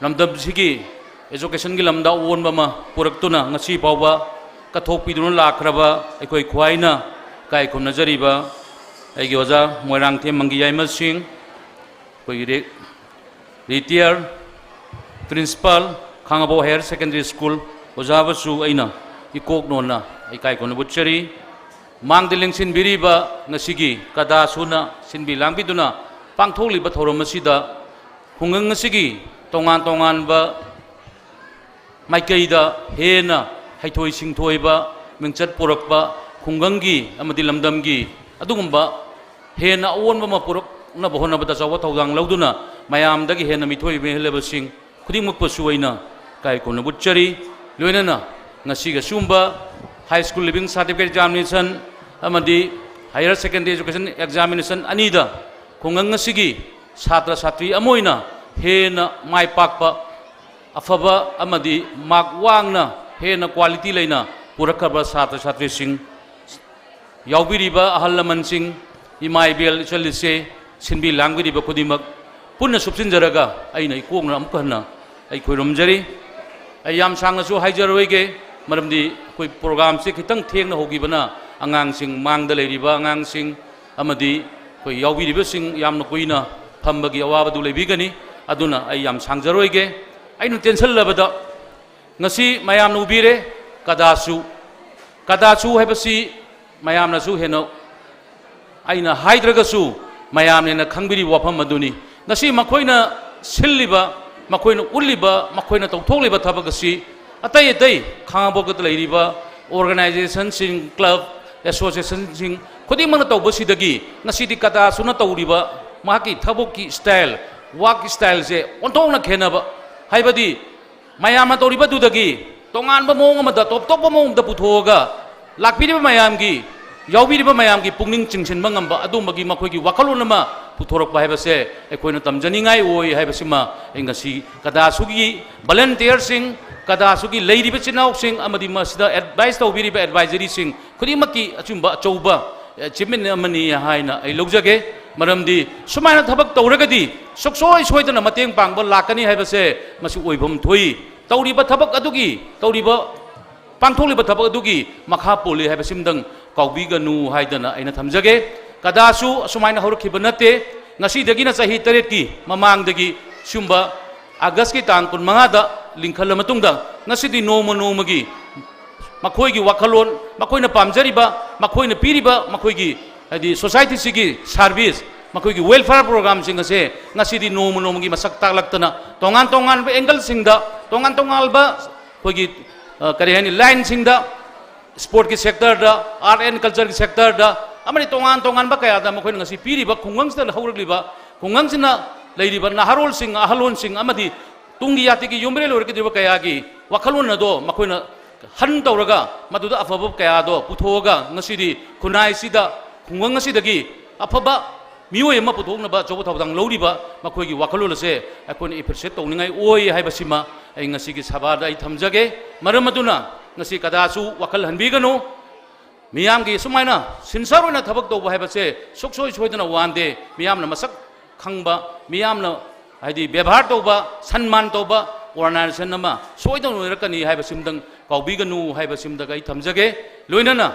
ꯂꯝꯗꯝꯁꯤꯒꯤ educationꯒꯤ ꯂꯝꯗ ꯑꯑꯣꯟꯕ ꯑꯃ ꯄꯨꯔꯛꯇꯨꯅ ꯉꯁꯤ ꯐꯥꯎꯕ ꯀꯠꯊꯣꯛꯄꯤꯗꯨꯅ ꯂꯥꯛꯈ꯭ꯔꯕ ꯑꯩꯈꯣꯏ ꯈ꯭ꯋꯥꯏꯅ ꯏꯀꯥꯏ ꯈꯨꯝꯅꯖꯔꯤꯕ ꯑꯩꯒꯤ ꯑꯣꯖꯥ ꯃꯣꯏꯔꯥꯡꯊꯦꯝ ꯃꯪꯒꯤ ꯌꯥꯏꯃ ꯁꯤꯡ, ꯑꯩꯈꯣꯏꯒꯤ ꯔꯦ-, retired principal, ꯈꯥꯉꯕꯣꯛ Higher Secondary School ꯑꯣꯖꯥꯕꯨꯁꯨ ꯑꯩꯅ ꯏꯀꯣꯛ ꯅꯣꯟꯅ ꯏꯀꯥꯏ ꯈꯨꯝꯅꯕ ꯎꯠꯆꯔꯤ꯫ ꯃꯥꯡꯗ ꯂꯦꯡꯁꯤꯟꯕꯤꯔꯤꯕ, ꯉꯁꯤꯒꯤ ꯀꯗꯥ ꯁꯨꯅ ꯁꯤꯟꯕꯤ ꯂꯥꯡꯕꯤꯗꯨꯅ ꯄꯥꯡꯊꯣꯛꯂꯤꯕ ꯊꯧꯔꯝ ꯑꯁꯤꯗ ꯈꯨꯡꯒꯪ ꯑꯁꯤꯒꯤ ꯇꯣꯉꯥꯟ ꯇꯣꯉꯥꯟꯕ ꯃꯥꯏꯀꯩꯗ ꯍꯦꯟꯅ ꯍꯩꯊꯣꯏ ꯁꯤꯡꯊꯣꯏꯕ, ꯃꯤꯡꯆꯠ ꯄꯨꯔꯛꯄ, ꯈꯨꯡꯒꯪꯒꯤ ꯑꯃꯗꯤ ꯂꯝꯗꯝꯒꯤ ꯑꯗꯨꯒꯨꯝꯕ ꯍꯦꯟꯅ ꯑꯑꯣꯟꯕ ꯑꯃ ꯄꯨꯔꯛꯅꯕ ꯍꯣꯠꯅꯕꯗ ꯑꯆꯧꯕ ꯊꯧꯗꯥꯡ ꯂꯧꯗꯨꯅ ꯃꯌꯥꯝꯗꯒꯤ ꯍꯦꯟꯅ ꯃꯤꯊꯣꯏ ꯃꯤꯍꯦꯜꯂꯕꯁꯤꯡ ꯈꯨꯗꯤꯡꯃꯛꯄꯨꯁꯨ ꯑꯩꯅ ꯏꯀꯥꯏ ꯈꯨꯝꯅꯕ ꯎꯠꯆꯔꯤ꯫ ꯂꯣꯏꯅꯅ ꯉꯁꯤꯒꯤ ꯑꯁꯤꯒꯨꯝꯕ High School Leaving Certificate Examination ꯑꯃꯗꯤ Higher Secondary Education Examination ꯑꯅꯤꯗ ꯈꯨꯡꯒꯪ ꯑꯁꯤꯒꯤ ꯁꯥꯇ꯭ꯔ ꯁꯥꯇ꯭ꯔꯤ ꯑꯃ ꯑꯣꯏꯅ ꯍꯦꯟꯅ ꯃꯥꯏ ꯄꯥꯛꯄ, ꯑꯐꯕ ꯑꯃꯗꯤ mark ꯋꯥꯡꯅ ꯍꯦꯟꯅ quality ꯂꯩꯅ ꯄꯨꯔꯛꯈ꯭ꯔꯕ ꯁꯥꯇ꯭ꯔ ꯁꯥꯇ꯭ꯔꯤꯁꯤꯡ, ꯌꯥꯎꯕꯤꯔꯤꯕ ꯑꯍꯜ ꯂꯃꯟꯁꯤꯡ, ꯏꯃꯥ ꯏꯕꯦꯜ ꯏꯆꯜ ꯏꯆꯦ, ꯁꯤꯟꯕꯤ ꯂꯥꯡꯕꯤꯔꯤꯕ ꯈꯨꯗꯤꯡꯃꯛ ꯄꯨꯟꯅ ꯁꯨꯞꯆꯤꯟꯖꯔꯒ ꯑꯩꯅ ꯏꯀꯣꯛꯅ ꯑꯃꯨꯛ ꯍꯟꯅ ꯑꯩ ꯈꯨꯔꯨꯝꯖꯔꯤ꯫ ꯑꯩ ꯌꯥꯝ ꯁꯥꯡꯅꯁꯨ ꯍꯥꯏꯖꯔꯣꯏꯒꯦ, ꯃꯔꯝꯗꯤ ꯑꯩꯈꯣꯏ ꯄ꯭ꯔꯣꯒ꯭ꯔꯥꯝꯁꯦ ꯈꯤꯇꯪ ꯊꯦꯡꯅ ꯍꯧꯈꯤꯕꯅ ꯑꯉꯥꯡꯁꯤꯡ, ꯃꯥꯡꯗ ꯂꯩꯔꯤꯕ ꯑꯉꯥꯡꯁꯤꯡ ꯑꯃꯗꯤ ꯑꯩꯈꯣꯏ ꯌꯥꯎꯕꯤꯔꯤꯕꯁꯤꯡ ꯌꯥꯝꯅ ꯀꯨꯏꯅ ꯐꯝꯕꯒꯤ ꯑꯋꯥꯕꯗꯨ ꯂꯩꯕꯤꯒꯅꯤ꯫ ꯑꯗꯨꯅ ꯑꯩ ꯌꯥꯝ ꯁꯥꯡꯖꯔꯣꯏꯒꯦ꯫ ꯑꯩꯅ ꯇꯦꯟꯁꯤꯜꯂꯕꯗ, ꯉꯁꯤ ꯃꯌꯥꯝꯅ ꯎꯕꯤꯔꯦ, ꯀꯗꯥꯁꯨ, ꯀꯗꯥꯁꯨ ꯍꯥꯏꯕꯁꯤ ꯃꯌꯥꯝꯅꯁꯨ ꯍꯦꯟꯅ, ꯑꯩꯅ ꯍꯥꯏꯗ꯭ꯔꯒꯁꯨ ꯃꯌꯥꯝꯅ ꯍꯦꯟꯅ ꯈꯪꯕꯤꯔꯤꯕ ꯋꯥꯐꯝ ꯑꯗꯨꯅꯤ꯫ ꯉꯁꯤ ꯃꯈꯣꯏꯅ ꯁꯤꯜꯂꯤꯕ, ꯃꯈꯣꯏꯅ ꯎꯠꯂꯤꯕ, ꯃꯈꯣꯏꯅ ꯇꯧꯊꯣꯛꯂꯤꯕ ꯊꯕꯛ ꯑꯁꯤ ꯑꯇꯩ ꯑꯇꯩ ꯈꯥꯉꯕꯣꯛꯇ ꯂꯩꯔꯤꯕ organizationꯁꯤꯡ, club, associationꯁꯤꯡ ꯈꯨꯗꯤꯡꯃꯛꯅ ꯇꯧꯕꯁꯤꯗꯒꯤ ꯉꯁꯤꯗꯤ ꯀꯗꯥꯁꯨꯅ ꯇꯧꯔꯤꯕ ꯃꯍꯥꯛꯀꯤ ꯊꯕꯛꯀꯤ style, work styleꯁꯦ ꯑꯣꯟꯊꯣꯛꯅ ꯈꯦꯠꯅꯕ, ꯍꯥꯏꯕꯗꯤ ꯃꯌꯥꯝꯅ ꯇꯧꯔꯤꯕꯗꯨꯗꯒꯤ ꯇꯣꯉꯥꯟꯕ ꯃꯑꯣꯡ ꯑꯃꯗ, ꯇꯣꯞ ꯇꯣꯞꯄ ꯃꯑꯣꯡꯗ ꯄꯨꯊꯣꯛꯑꯒ ꯂꯥꯛꯄꯤꯔꯤꯕ ꯃꯌꯥꯝꯒꯤ, ꯌꯥꯎꯕꯤꯔꯤꯕ ꯃꯌꯥꯝꯒꯤ ꯄꯨꯛꯅꯤꯡ ꯆꯤꯡꯁꯤꯟꯕ ꯉꯝꯕ ꯑꯗꯨꯝꯕꯒꯤ ꯃꯈꯣꯏꯒꯤ ꯋꯥꯈꯜꯂꯣꯟ ꯑꯃ ꯄꯨꯊꯣꯔꯛꯄ ꯍꯥꯏꯕꯁꯦ ꯑꯩꯈꯣꯏꯅ ꯇꯝꯖꯅꯤꯡꯉꯥꯏ ꯑꯣꯏ ꯍꯥꯏꯕꯁꯤꯃ ꯑꯩ ꯉꯁꯤ ꯀꯗꯥꯁꯨꯒꯤ volunteerꯁꯤꯡ, ꯀꯗꯥꯁꯨꯒꯤ ꯂꯩꯔꯤꯕ ꯏꯆꯤꯟ ꯏꯅꯥꯎꯁꯤꯡ ꯑꯃꯗꯤ ꯃꯁꯤꯗ advice ꯇꯧꯕꯤꯔꯤꯕ advisoryꯁꯤꯡ ꯈꯨꯗꯤꯡꯃꯛꯀꯤ ꯑꯆꯨꯝꯕ ꯑꯆꯧꯕ achievement ꯑꯃꯅꯤ ꯍꯥꯏꯅ ꯑꯩ ꯂꯧꯖꯒꯦ꯫ ꯃꯔꯝꯗꯤ ꯁꯨꯃꯥꯏꯅ ꯊꯕꯛ ꯇꯧꯔꯒꯗꯤ ꯁꯨꯡꯁꯣꯏ ꯁꯣꯏꯗꯅ ꯃꯇꯦꯡ ꯄꯥꯡꯕ ꯂꯥꯛꯀꯅꯤ ꯍꯥꯏꯕꯁꯦ ꯃꯁꯤ ꯑꯣꯏꯐꯝ ꯊꯣꯛꯏ꯫ ꯇꯧꯔꯤꯕ ꯊꯕꯛ ꯑꯗꯨꯒꯤ, ꯇꯧꯔꯤꯕ, ꯄꯥꯡꯊꯣꯛꯂꯤꯕ ꯊꯕꯛ ꯑꯗꯨꯒꯤ ꯃꯈꯥ ꯄꯣꯜꯂꯤ ꯍꯥꯏꯕꯁꯤꯃꯗꯪ ꯀꯥꯎꯕꯤꯒꯅꯨ ꯍꯥꯏꯗꯅ ꯑꯩꯅ ꯊꯝꯖꯒꯦ꯫ ꯀꯗꯥꯁꯨ ꯑꯁꯨꯃꯥꯏꯅ ꯍꯧꯔꯛꯈꯤꯕ ꯅꯠꯇꯦ꯫ ꯉꯁꯤꯗꯒꯤꯅ ꯆꯍꯤ ꯇꯔꯦꯠꯀꯤ ꯃꯃꯥꯡꯗꯒꯤ ꯁꯤꯒꯨꯝꯕ ꯑꯥꯒꯁꯀꯤ ꯇꯥꯡ ꯀꯨꯟꯃꯉꯥꯗ ꯂꯤꯡꯈꯠꯂ ꯃꯇꯨꯡꯗ ꯉꯁꯤꯗꯤ ꯅꯣꯡꯃ ꯅꯣꯡꯃꯒꯤ ꯃꯈꯣꯏꯒꯤ ꯋꯥꯈꯜꯂꯣꯟ, ꯃꯈꯣꯏꯅ ꯄꯥꯝꯖꯔꯤꯕ, ꯃꯈꯣꯏꯅ ꯄꯤꯔꯤꯕ, ꯃꯈꯣꯏꯒꯤ, ꯍꯥꯏꯗꯤ, societyꯁꯤꯒꯤ service, ꯃꯈꯣꯏꯒꯤ welfare programꯁꯤꯡ ꯑꯁꯦ ꯉꯁꯤꯗꯤ ꯅꯣꯡꯃ ꯅꯣꯡꯃꯒꯤ ꯃꯁꯛ ꯇꯥꯛꯂꯛꯇꯅ ꯇꯣꯉꯥꯟ ꯇꯣꯉꯥꯟꯕ angleꯁꯤꯡꯗ, ꯇꯣꯉꯥꯟ ꯇꯣꯉꯥꯟꯕ ꯑꯩꯈꯣꯏꯒꯤ, ꯑ, ꯀꯔꯤ ꯍꯥꯏꯅꯤ, lineꯁꯤꯡꯗ, sportꯀꯤ sectorꯗ, art and cultureꯒꯤ sectorꯗ, ꯑꯃꯗꯤ ꯇꯣꯉꯥꯟ ꯇꯣꯉꯥꯟꯕ ꯀꯌꯥꯗ ꯃꯈꯣꯏꯅ ꯉꯁꯤ ꯄꯤꯔꯤꯕ ꯈꯨꯡꯒꯪꯁꯤꯗ ꯍꯧꯔꯛꯂꯤꯕ, ꯈꯨꯡꯒꯪꯁꯤꯅ ꯂꯩꯔꯤꯕ ꯅꯍꯥꯔꯣꯜꯁꯤꯡ, ꯑꯍꯜꯂꯣꯟꯁꯤꯡ ꯑꯃꯗꯤ ꯇꯨꯡꯒꯤ ꯌꯥꯇꯤꯒꯤ ꯌꯨꯝꯕꯤꯔꯦꯜ ꯑꯣꯏꯔꯛꯀꯗꯧꯔꯤꯕ ꯀꯌꯥꯒꯤ ꯋꯥꯈꯜꯂꯣꯟ ꯑꯗꯣ ꯃꯈꯣꯏꯅ ꯍꯟ ꯇꯧꯔꯒ ꯃꯗꯨꯗ ꯑꯐꯕ ꯀꯌꯥꯗꯣ ꯄꯨꯊꯣꯛꯑꯒ ꯉꯁꯤꯗꯤ ꯈꯨꯟꯅꯥꯏꯁꯤꯗ, ꯈꯨꯡꯒꯪ ꯑꯁꯤꯗꯒꯤ ꯑꯐꯕ ꯃꯤꯑꯣꯏ ꯑꯃ ꯄꯨꯊꯣꯛꯅꯕ ꯑꯆꯧꯕ ꯊꯧꯗꯥꯡ ꯂꯧꯔꯤꯕ ꯃꯈꯣꯏꯒꯤ ꯋꯥꯈꯜꯂꯣꯟ ꯑꯁꯦ ꯑꯩꯈꯣꯏꯅ appreciate ꯇꯧꯅꯤꯡꯉꯥꯏ ꯑꯣꯏ ꯍꯥꯏꯕꯁꯤꯃ ꯑꯩ ꯉꯁꯤꯒꯤ ꯁꯚꯥꯗ ꯑꯩ ꯊꯝꯖꯒꯦ꯫ ꯃꯔꯝ ꯑꯗꯨꯅ ꯉꯁꯤ ꯀꯗꯥꯁꯨ ꯋꯥꯈꯜ ꯍꯟꯕꯤꯒꯅꯨ꯫ ꯃꯤꯌꯥꯝꯒꯤ ꯁꯨꯃꯥꯏꯅ sincere ꯑꯣꯏꯅ ꯊꯕꯛ ꯇꯧꯕ ꯍꯥꯏꯕꯁꯦ ꯁꯨꯡꯁꯣꯏ ꯁꯣꯏꯗꯅ ꯋꯥꯟꯗꯦ ꯃꯤꯌꯥꯝꯅ ꯃꯁꯛ ꯈꯪꯕ, ꯃꯤꯌꯥꯝꯅ, ꯍꯥꯏꯗꯤ, ꯕꯦꯕꯥꯔ ꯇꯧꯕ, ꯁꯟꯃꯥꯟ ꯇꯧꯕ, organization ꯑꯃ ꯁꯣꯏꯗꯅ ꯑꯣꯏꯔꯛꯀꯅꯤ ꯍꯥꯏꯕꯁꯤꯃꯗꯪ ꯀꯥꯎꯕꯤꯒꯅꯨ ꯍꯥꯏꯕꯁꯤꯃꯗꯪ ꯑꯩ ꯊꯝꯖꯒꯦ꯫ ꯂꯣꯏꯅꯅ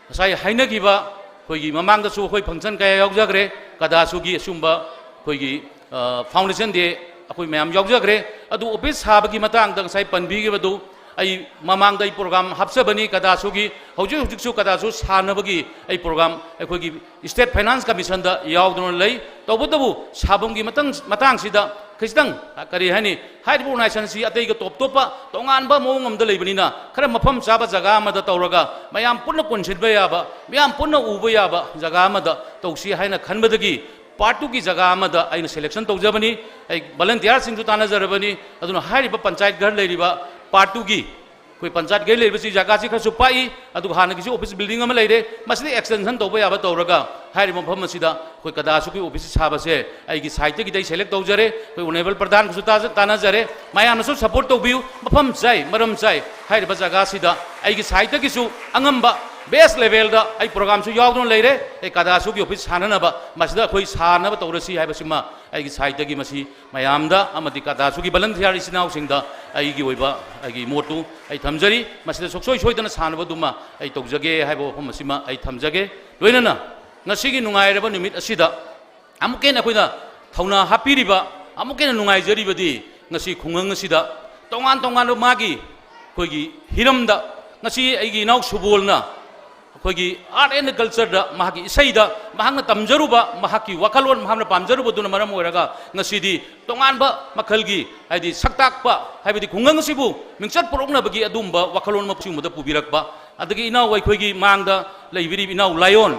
ꯉꯁꯥꯏ ꯍꯥꯏꯅꯈꯤꯕ ꯑꯩꯈꯣꯏꯒꯤ ꯃꯃꯥꯡꯗꯁꯨ ꯑꯩꯈꯣꯏ function ꯀꯌꯥ ꯌꯥꯎꯖꯈ꯭ꯔꯦ꯫ ꯀꯗꯥꯁꯨꯒꯤ ꯑꯁꯤꯒꯨꯝꯕ ꯑꯩꯈꯣꯏꯒꯤ, ꯑ, foundation day ꯑꯩꯈꯣꯏ ꯃꯌꯥꯝ ꯌꯥꯎꯖꯈ꯭ꯔꯦ꯫ ꯑꯗꯨ office ꯁꯥꯕꯒꯤ ꯃꯇꯥꯡꯗ ꯉꯁꯥꯏ ꯄꯟꯕꯤꯈꯤꯕꯗꯨ ꯑꯩ ꯃꯃꯥꯡꯗ ꯑꯩ program ꯍꯥꯞꯆꯕꯅꯤ ꯀꯗꯥꯁꯨꯒꯤ, ꯍꯧꯖꯤꯛ ꯍꯧꯖꯤꯛꯁꯨ ꯀꯗꯥꯁꯨ ꯁꯥꯟꯅꯕꯒꯤ ꯑꯩ program ꯑꯩꯈꯣꯏꯒꯤ State Finance Commissionꯗ ꯌꯥꯎꯗꯨꯅ ꯂꯩ꯫ ꯇꯧꯕꯇꯕꯨ ꯁꯥꯐꯝꯒꯤ ꯃꯇꯥꯡ-, ꯃꯇꯥꯡꯁꯤꯗ ꯈꯤꯇꯪ, ꯑ, ꯀꯔꯤ ꯍꯥꯏꯅꯤ, ꯍꯥꯏꯔꯤꯕ organizationꯁꯤ ꯑꯇꯩꯒ ꯇꯣꯞ ꯇꯣꯞꯄ ꯇꯣꯉꯥꯟꯕ ꯃꯑꯣꯡ ꯑꯃꯗ ꯂꯩꯕꯅꯤꯅ ꯈꯔ ꯃꯐꯝ ꯆꯥꯕ ꯖꯒꯥ ꯑꯃꯗ ꯇꯧꯔꯒ ꯃꯌꯥꯝ ꯄꯨꯟꯅ ꯀꯣꯟꯁꯤꯟꯕ ꯌꯥꯕ, ꯃꯌꯥꯝ ꯄꯨꯟꯅ ꯎꯕ ꯌꯥꯕ ꯖꯒꯥ ꯑꯃꯗ ꯇꯧꯁꯤ ꯍꯥꯏꯅ ꯈꯟꯕꯗꯒꯤ part twoꯒꯤ ꯖꯒꯥ ꯑꯃꯗ ꯑꯩꯅ selection ꯇꯧꯖꯕꯅꯤ꯫ ꯑꯩ volunteerꯁꯤꯡꯁꯨ ꯇꯥꯟꯅꯖꯔꯕꯅꯤ꯫ ꯑꯗꯨꯅ ꯍꯥꯏꯔꯤꯕ ꯄꯟꯆꯥꯌꯠ ꯘꯔ ꯂꯩꯔꯤꯕ part twoꯒꯤ ꯑꯩꯈꯣꯏ ꯄꯟꯆꯥꯌꯠ ꯘꯔ ꯂꯩꯔꯤꯕꯁꯤ ꯖꯒꯥꯁꯤ ꯈꯔꯁꯨ ꯄꯥꯛꯏ, ꯑꯗꯨꯒ ꯍꯥꯟꯅꯒꯤꯁꯨ office building ꯑꯃ ꯂꯩꯔꯦ, ꯃꯁꯤꯗ extension ꯇꯧꯕ ꯌꯥꯕ ꯇꯧꯔꯒ ꯍꯥꯏꯔꯤꯕ ꯃꯐꯝ ꯑꯁꯤꯗ ꯑꯩꯈꯣꯏ ꯀꯗꯥꯁꯨꯒꯤ office ꯁꯥꯕꯁꯦ ꯑꯩꯒꯤ sideꯇꯒꯤꯗꯤ ꯑꯩ select ꯇꯧꯖꯔꯦ꯫ ꯑꯩꯈꯣꯏ honourable ꯄ꯭ꯔꯙꯥꯟꯒꯁꯨ ꯇꯥꯖ-, ꯇꯥꯟꯅꯖꯔꯦ, ꯃꯌꯥꯝꯅꯁꯨ support ꯇꯧꯕꯤꯌꯨ꯫ ꯃꯐꯝ ꯆꯥꯏ, ꯃꯔꯝ ꯆꯥꯏ꯫ ꯍꯥꯏꯔꯤꯕ ꯖꯒꯥꯁꯤꯗ ꯑꯩꯒꯤ sideꯇꯒꯤꯁꯨ ꯑꯉꯝꯕ best levelꯗ ꯑꯩ programꯁꯨ ꯌꯥꯎꯗꯨꯅ ꯂꯩꯔꯦ꯫ ꯑꯩ ꯀꯗꯥꯁꯨꯒꯤ office ꯁꯥꯅꯅꯕ ꯃꯁꯤꯗ ꯑꯩꯈꯣꯏ ꯁꯥꯅꯕ ꯇꯧꯔꯁꯤ ꯍꯥꯏꯕꯁꯤꯃ ꯑꯩꯒꯤ sideꯇꯒꯤ ꯃꯁꯤ ꯃꯌꯥꯝꯗ ꯑꯃꯗꯤ ꯀꯗꯥꯁꯨꯒꯤ volunteer ꯏꯆꯤꯟ ꯏꯅꯥꯎꯁꯤꯡꯗ ꯑꯩꯒꯤ ꯑꯣꯏꯕ ꯑꯩꯒꯤ ꯃꯣꯠꯇꯨ ꯑꯩ ꯊꯝꯖꯔꯤ꯫ ꯃꯁꯤꯗ ꯁꯨꯡꯁꯣꯏ ꯁꯣꯏꯗꯅ ꯁꯥꯟꯅꯕꯗꯨꯃ ꯑꯩ ꯇꯧꯖꯒꯦ ꯍꯥꯏꯕ ꯋꯥꯐꯝ ꯑꯁꯤꯃ ꯑꯩ ꯊꯝꯖꯒꯦ꯫ ꯂꯣꯏꯅꯅ ꯉꯁꯤꯒꯤ ꯅꯨꯡꯉꯥꯏꯔꯕ ꯅꯨꯃꯤꯠ ꯑꯁꯤꯗ ꯑꯃꯨꯛꯀ ꯍꯦꯟꯅ ꯑꯩꯈꯣꯏꯅ ꯊꯧꯅꯥ ꯍꯥꯞꯄꯤꯔꯤꯕ, ꯑꯃꯨꯛꯀ ꯍꯦꯟꯅ ꯅꯨꯡꯉꯥꯏꯖꯔꯤꯕꯗꯤ ꯉꯁꯤ ꯈꯨꯡꯒꯪ ꯑꯁꯤꯗ ꯇꯣꯉꯥꯟ ꯇꯣꯉꯥꯟꯕ ꯃꯥꯒꯤ ꯑꯩꯈꯣꯏꯒꯤ ꯍꯤꯔꯝꯗ ꯉꯁꯤ ꯑꯩꯒꯤ ꯏꯅꯥꯎ ꯁꯨꯕꯣꯜꯅ ꯑꯩꯈꯣꯏꯒꯤ art and cultureꯗ ꯃꯍꯥꯛꯀꯤ ꯏꯁꯩꯗ ꯃꯍꯥꯛꯅ ꯇꯝꯖꯔꯨꯕ, ꯃꯍꯥꯛꯀꯤ ꯋꯥꯈꯜꯂꯣꯟ, ꯃꯍꯥꯛꯅ ꯄꯥꯝꯖꯔꯨꯕꯗꯨꯅ ꯃꯔꯝ ꯑꯣꯏꯔꯒ ꯉꯁꯤꯗꯤ ꯇꯣꯉꯥꯟꯕ ꯃꯈꯜꯒꯤ, ꯍꯥꯏꯗꯤ ꯁꯛꯇꯥꯛꯄ, ꯍꯥꯏꯕꯗꯤ ꯈꯨꯡꯒꯪ ꯑꯁꯤꯕꯨ ꯃꯤꯡꯆꯠ ꯄꯨꯔꯛꯅꯕꯒꯤ ꯑꯗꯨꯒꯨꯝꯕ ꯋꯥꯈꯜꯂꯣꯟ ꯑꯃ ꯁꯤꯒꯨꯝꯕꯗ ꯄꯨꯕꯤꯔꯛꯄ, ꯑꯗꯒꯤ ꯏꯅꯥꯎ ꯑꯩꯈꯣꯏꯒꯤ ꯃꯥꯡꯗ ꯂꯩꯕꯤꯔꯤꯕ ꯏꯅꯥꯎ ꯂꯥꯏꯑꯣꯟ,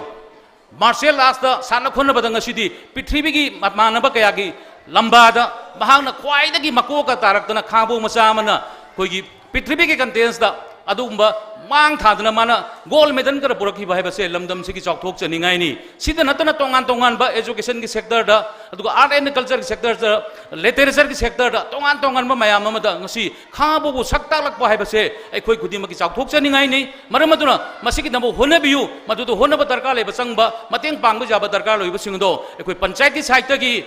martial artsꯇ ꯁꯥꯟꯅ ꯈꯣꯠꯅꯕꯗ ꯉꯁꯤꯗꯤ ꯄ꯭ꯔꯤꯊꯤꯕꯤꯒꯤ ꯃꯃꯥꯟꯅꯕ ꯀꯌꯥꯒꯤ ꯂꯝꯕꯥꯗ ꯃꯍꯥꯛꯅ ꯈ꯭ꯋꯥꯏꯗꯒꯤ ꯃꯀꯣꯛꯀ ꯇꯥꯔꯛꯇꯅ ꯈꯥꯡꯕꯣꯛ ꯃꯆꯥ ꯑꯃꯅ ꯑꯩꯈꯣꯏꯒꯤ ꯄ꯭ꯔꯤꯊꯤꯕꯤꯒꯤ contestꯇ ꯑꯗꯨꯒꯨꯝꯕ ꯃꯥꯡ ꯊꯥꯗꯅ ꯃꯥꯅ gold medal ꯈꯔ ꯄꯨꯔꯛꯈꯤꯕ ꯍꯥꯏꯕꯁꯦ ꯂꯝꯗꯝꯁꯤꯒꯤ ꯆꯥꯎꯊꯣꯛꯆꯅꯤꯡꯉꯥꯏꯅꯤ꯫ ꯁꯤꯗ ꯅꯠꯇꯅ ꯇꯣꯉꯥꯟ ꯇꯣꯉꯥꯟꯕ educationꯒꯤ sectorꯗ, ꯑꯗꯨꯒ art and cultureꯒꯤ sectorꯗ, literature sectorꯗ ꯇꯣꯉꯥꯟ ꯇꯣꯉꯥꯟꯕ ꯃꯌꯥꯝ ꯑꯃꯗ ꯉꯁꯤ ꯈꯥꯡꯉꯕꯣꯛꯄꯨ ꯁꯛ ꯇꯥꯛꯂꯛꯄ ꯍꯥꯏꯕꯁꯦ ꯑꯩꯈꯣꯏ ꯈꯨꯗꯤꯡꯃꯛꯀꯤ ꯆꯥꯎꯊꯣꯛꯆꯅꯤꯡꯉꯥꯏꯅꯤ꯫ ꯃꯔꯝ ꯑꯗꯨꯅ ꯃꯁꯤꯒꯤꯗꯃꯛ ꯍꯣꯠꯅꯕꯤꯌꯨ꯫ ꯃꯗꯨꯗ ꯍꯣꯠꯅꯕ ꯗꯔꯀꯥꯔ ꯂꯩꯕ ꯆꯪꯕ, ꯃꯇꯦꯡ ꯄꯥꯡꯕ ꯌꯥꯕ ꯗꯔꯀꯥꯔ ꯂꯩꯕꯁꯤꯡ ꯑꯗꯣ ꯑꯩꯈꯣꯏ ꯄꯟꯆꯥꯌꯠꯀꯤ sideꯇꯒꯤ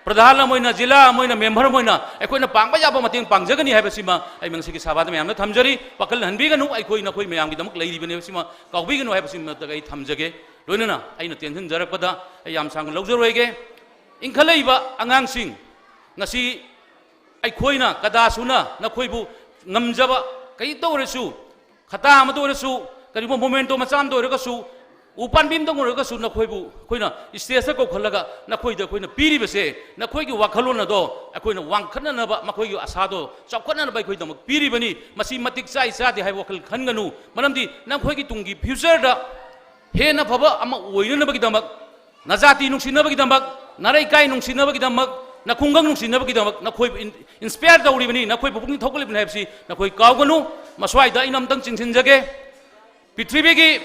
ꯄ꯭ꯔꯙꯥꯟ ꯑꯃ ꯑꯣꯏꯅ, ꯖꯤꯂꯥ ꯑꯃ ꯑꯣꯏꯅ, ꯃꯦꯝꯕꯔ ꯑꯃ ꯑꯣꯏꯅ ꯑꯩꯈꯣꯏꯅ ꯄꯥꯡꯕ ꯌꯥꯕ ꯃꯇꯦꯡ ꯄꯥꯡꯖꯒꯅꯤ ꯍꯥꯏꯕꯁꯤꯃ ꯑꯩ ꯉꯁꯤꯒꯤ ꯁꯚꯥꯗ ꯃꯌꯥꯝꯗ ꯊꯝꯖꯔꯤ꯫ ꯋꯥꯈꯜ ꯍꯟꯕꯤꯒꯅꯨ, ꯑꯩꯈꯣꯏ ꯅꯈꯣꯏ ꯃꯌꯥꯝꯒꯤꯗꯃꯛ ꯂꯩꯔꯤꯕꯅꯤ ꯍꯥꯏꯕꯁꯤꯃ ꯀꯥꯎꯕꯤꯒꯅꯨ ꯍꯥꯏꯕꯁꯤꯃꯇ ꯑꯩ ꯊꯝꯖꯒꯦ꯫ ꯂꯣꯏꯅꯅ ꯑꯩꯅ ꯇꯦꯟꯁꯤꯟꯖꯔꯛꯄꯗ ꯑꯩ ꯌꯥꯝ ꯁꯥꯡꯅ ꯂꯧꯖꯔꯣꯏꯒꯦ꯫ ꯏꯟꯈꯠꯂꯛꯏꯕ ꯑꯉꯥꯡꯁꯤꯡ, ꯉꯁꯤ ꯑꯩꯈꯣꯏꯅ ꯀꯗꯥꯁꯨꯅ ꯅꯈꯣꯏꯕꯨ ꯉꯝꯖꯕ, ꯀꯔꯤ ꯇꯧꯔꯁꯨ, ꯈꯇꯥ ꯑꯃꯗ ꯑꯣꯏꯔꯁꯨ, ꯀꯔꯤꯒꯨꯝꯕ ꯃꯣꯃꯦꯟꯇꯣ ꯃꯆꯥ ꯑꯃꯗ ꯑꯣꯏꯔꯒꯁꯨ, ꯎ ꯄꯥꯝꯕꯤ ꯑꯃꯗ ꯑꯣꯏꯔꯒꯁꯨ ꯅꯈꯣꯏꯕꯨ ꯑꯩꯈꯣꯏꯅ ꯁ꯭ꯇꯦꯖꯇ ꯀꯧꯈꯠꯂꯒ ꯅꯈꯣꯏꯗ ꯑꯩꯈꯣꯏꯅ ꯄꯤꯔꯤꯕꯁꯦ, ꯅꯈꯣꯏꯒꯤ ꯋꯥꯈꯜꯂꯣꯟ ꯑꯗꯣ ꯑꯩꯈꯣꯏꯅ ꯋꯥꯡꯈꯠꯅꯅꯕ, ꯃꯈꯣꯏꯒꯤ ꯑꯁꯥꯗꯣ ꯆꯥꯎꯈꯠꯅꯅꯕ ꯑꯩꯈꯣꯏꯗꯃꯛ ꯄꯤꯔꯤꯕꯅꯤ꯫ ꯃꯁꯤ ꯃꯇꯤꯛ ꯆꯥꯏ ꯆꯥꯗꯦ ꯍꯥꯏꯕ ꯋꯥꯈꯜ ꯈꯟꯒꯅꯨ, ꯃꯔꯝꯗꯤ ꯅꯈꯣꯏꯒꯤ ꯇꯨꯡꯒꯤ ꯐ꯭ꯌꯨꯆꯔꯗ ꯍꯦꯟꯅ ꯐꯕ ꯑꯃ ꯑꯣꯏꯅꯅꯕꯒꯤꯗꯃꯛ, ꯅꯖꯥꯇꯤ ꯅꯨꯡꯁꯤꯅꯕꯒꯤꯗꯃꯛ, ꯅꯔꯩꯀꯥꯏ ꯅꯨꯡꯁꯤꯅꯕꯒꯤꯗꯃꯛ, ꯅꯈꯨꯡꯒꯪ ꯅꯨꯡꯁꯤꯅꯕꯒꯤꯗꯃꯛ ꯅꯈꯣꯏꯕꯨ ꯏꯟ-, ꯏꯟꯁꯄꯤꯌꯔ ꯇꯧꯔꯤꯕꯅꯤ, ꯅꯈꯣꯏꯕꯨ ꯄꯨꯛꯅꯤꯡ ꯊꯧꯒꯠꯂꯤꯕꯅꯤ ꯍꯥꯏꯕꯁꯤ ꯅꯈꯣꯏ ꯀꯥꯎꯒꯅꯨ꯫ ꯃꯁ꯭ꯋꯥꯏꯗ ꯑꯩꯅ ꯑꯝꯇꯪ ꯆꯤꯡꯁꯤꯟꯖꯒꯦ꯫ ꯄ꯭ꯔꯤꯊꯤꯕꯤꯒꯤ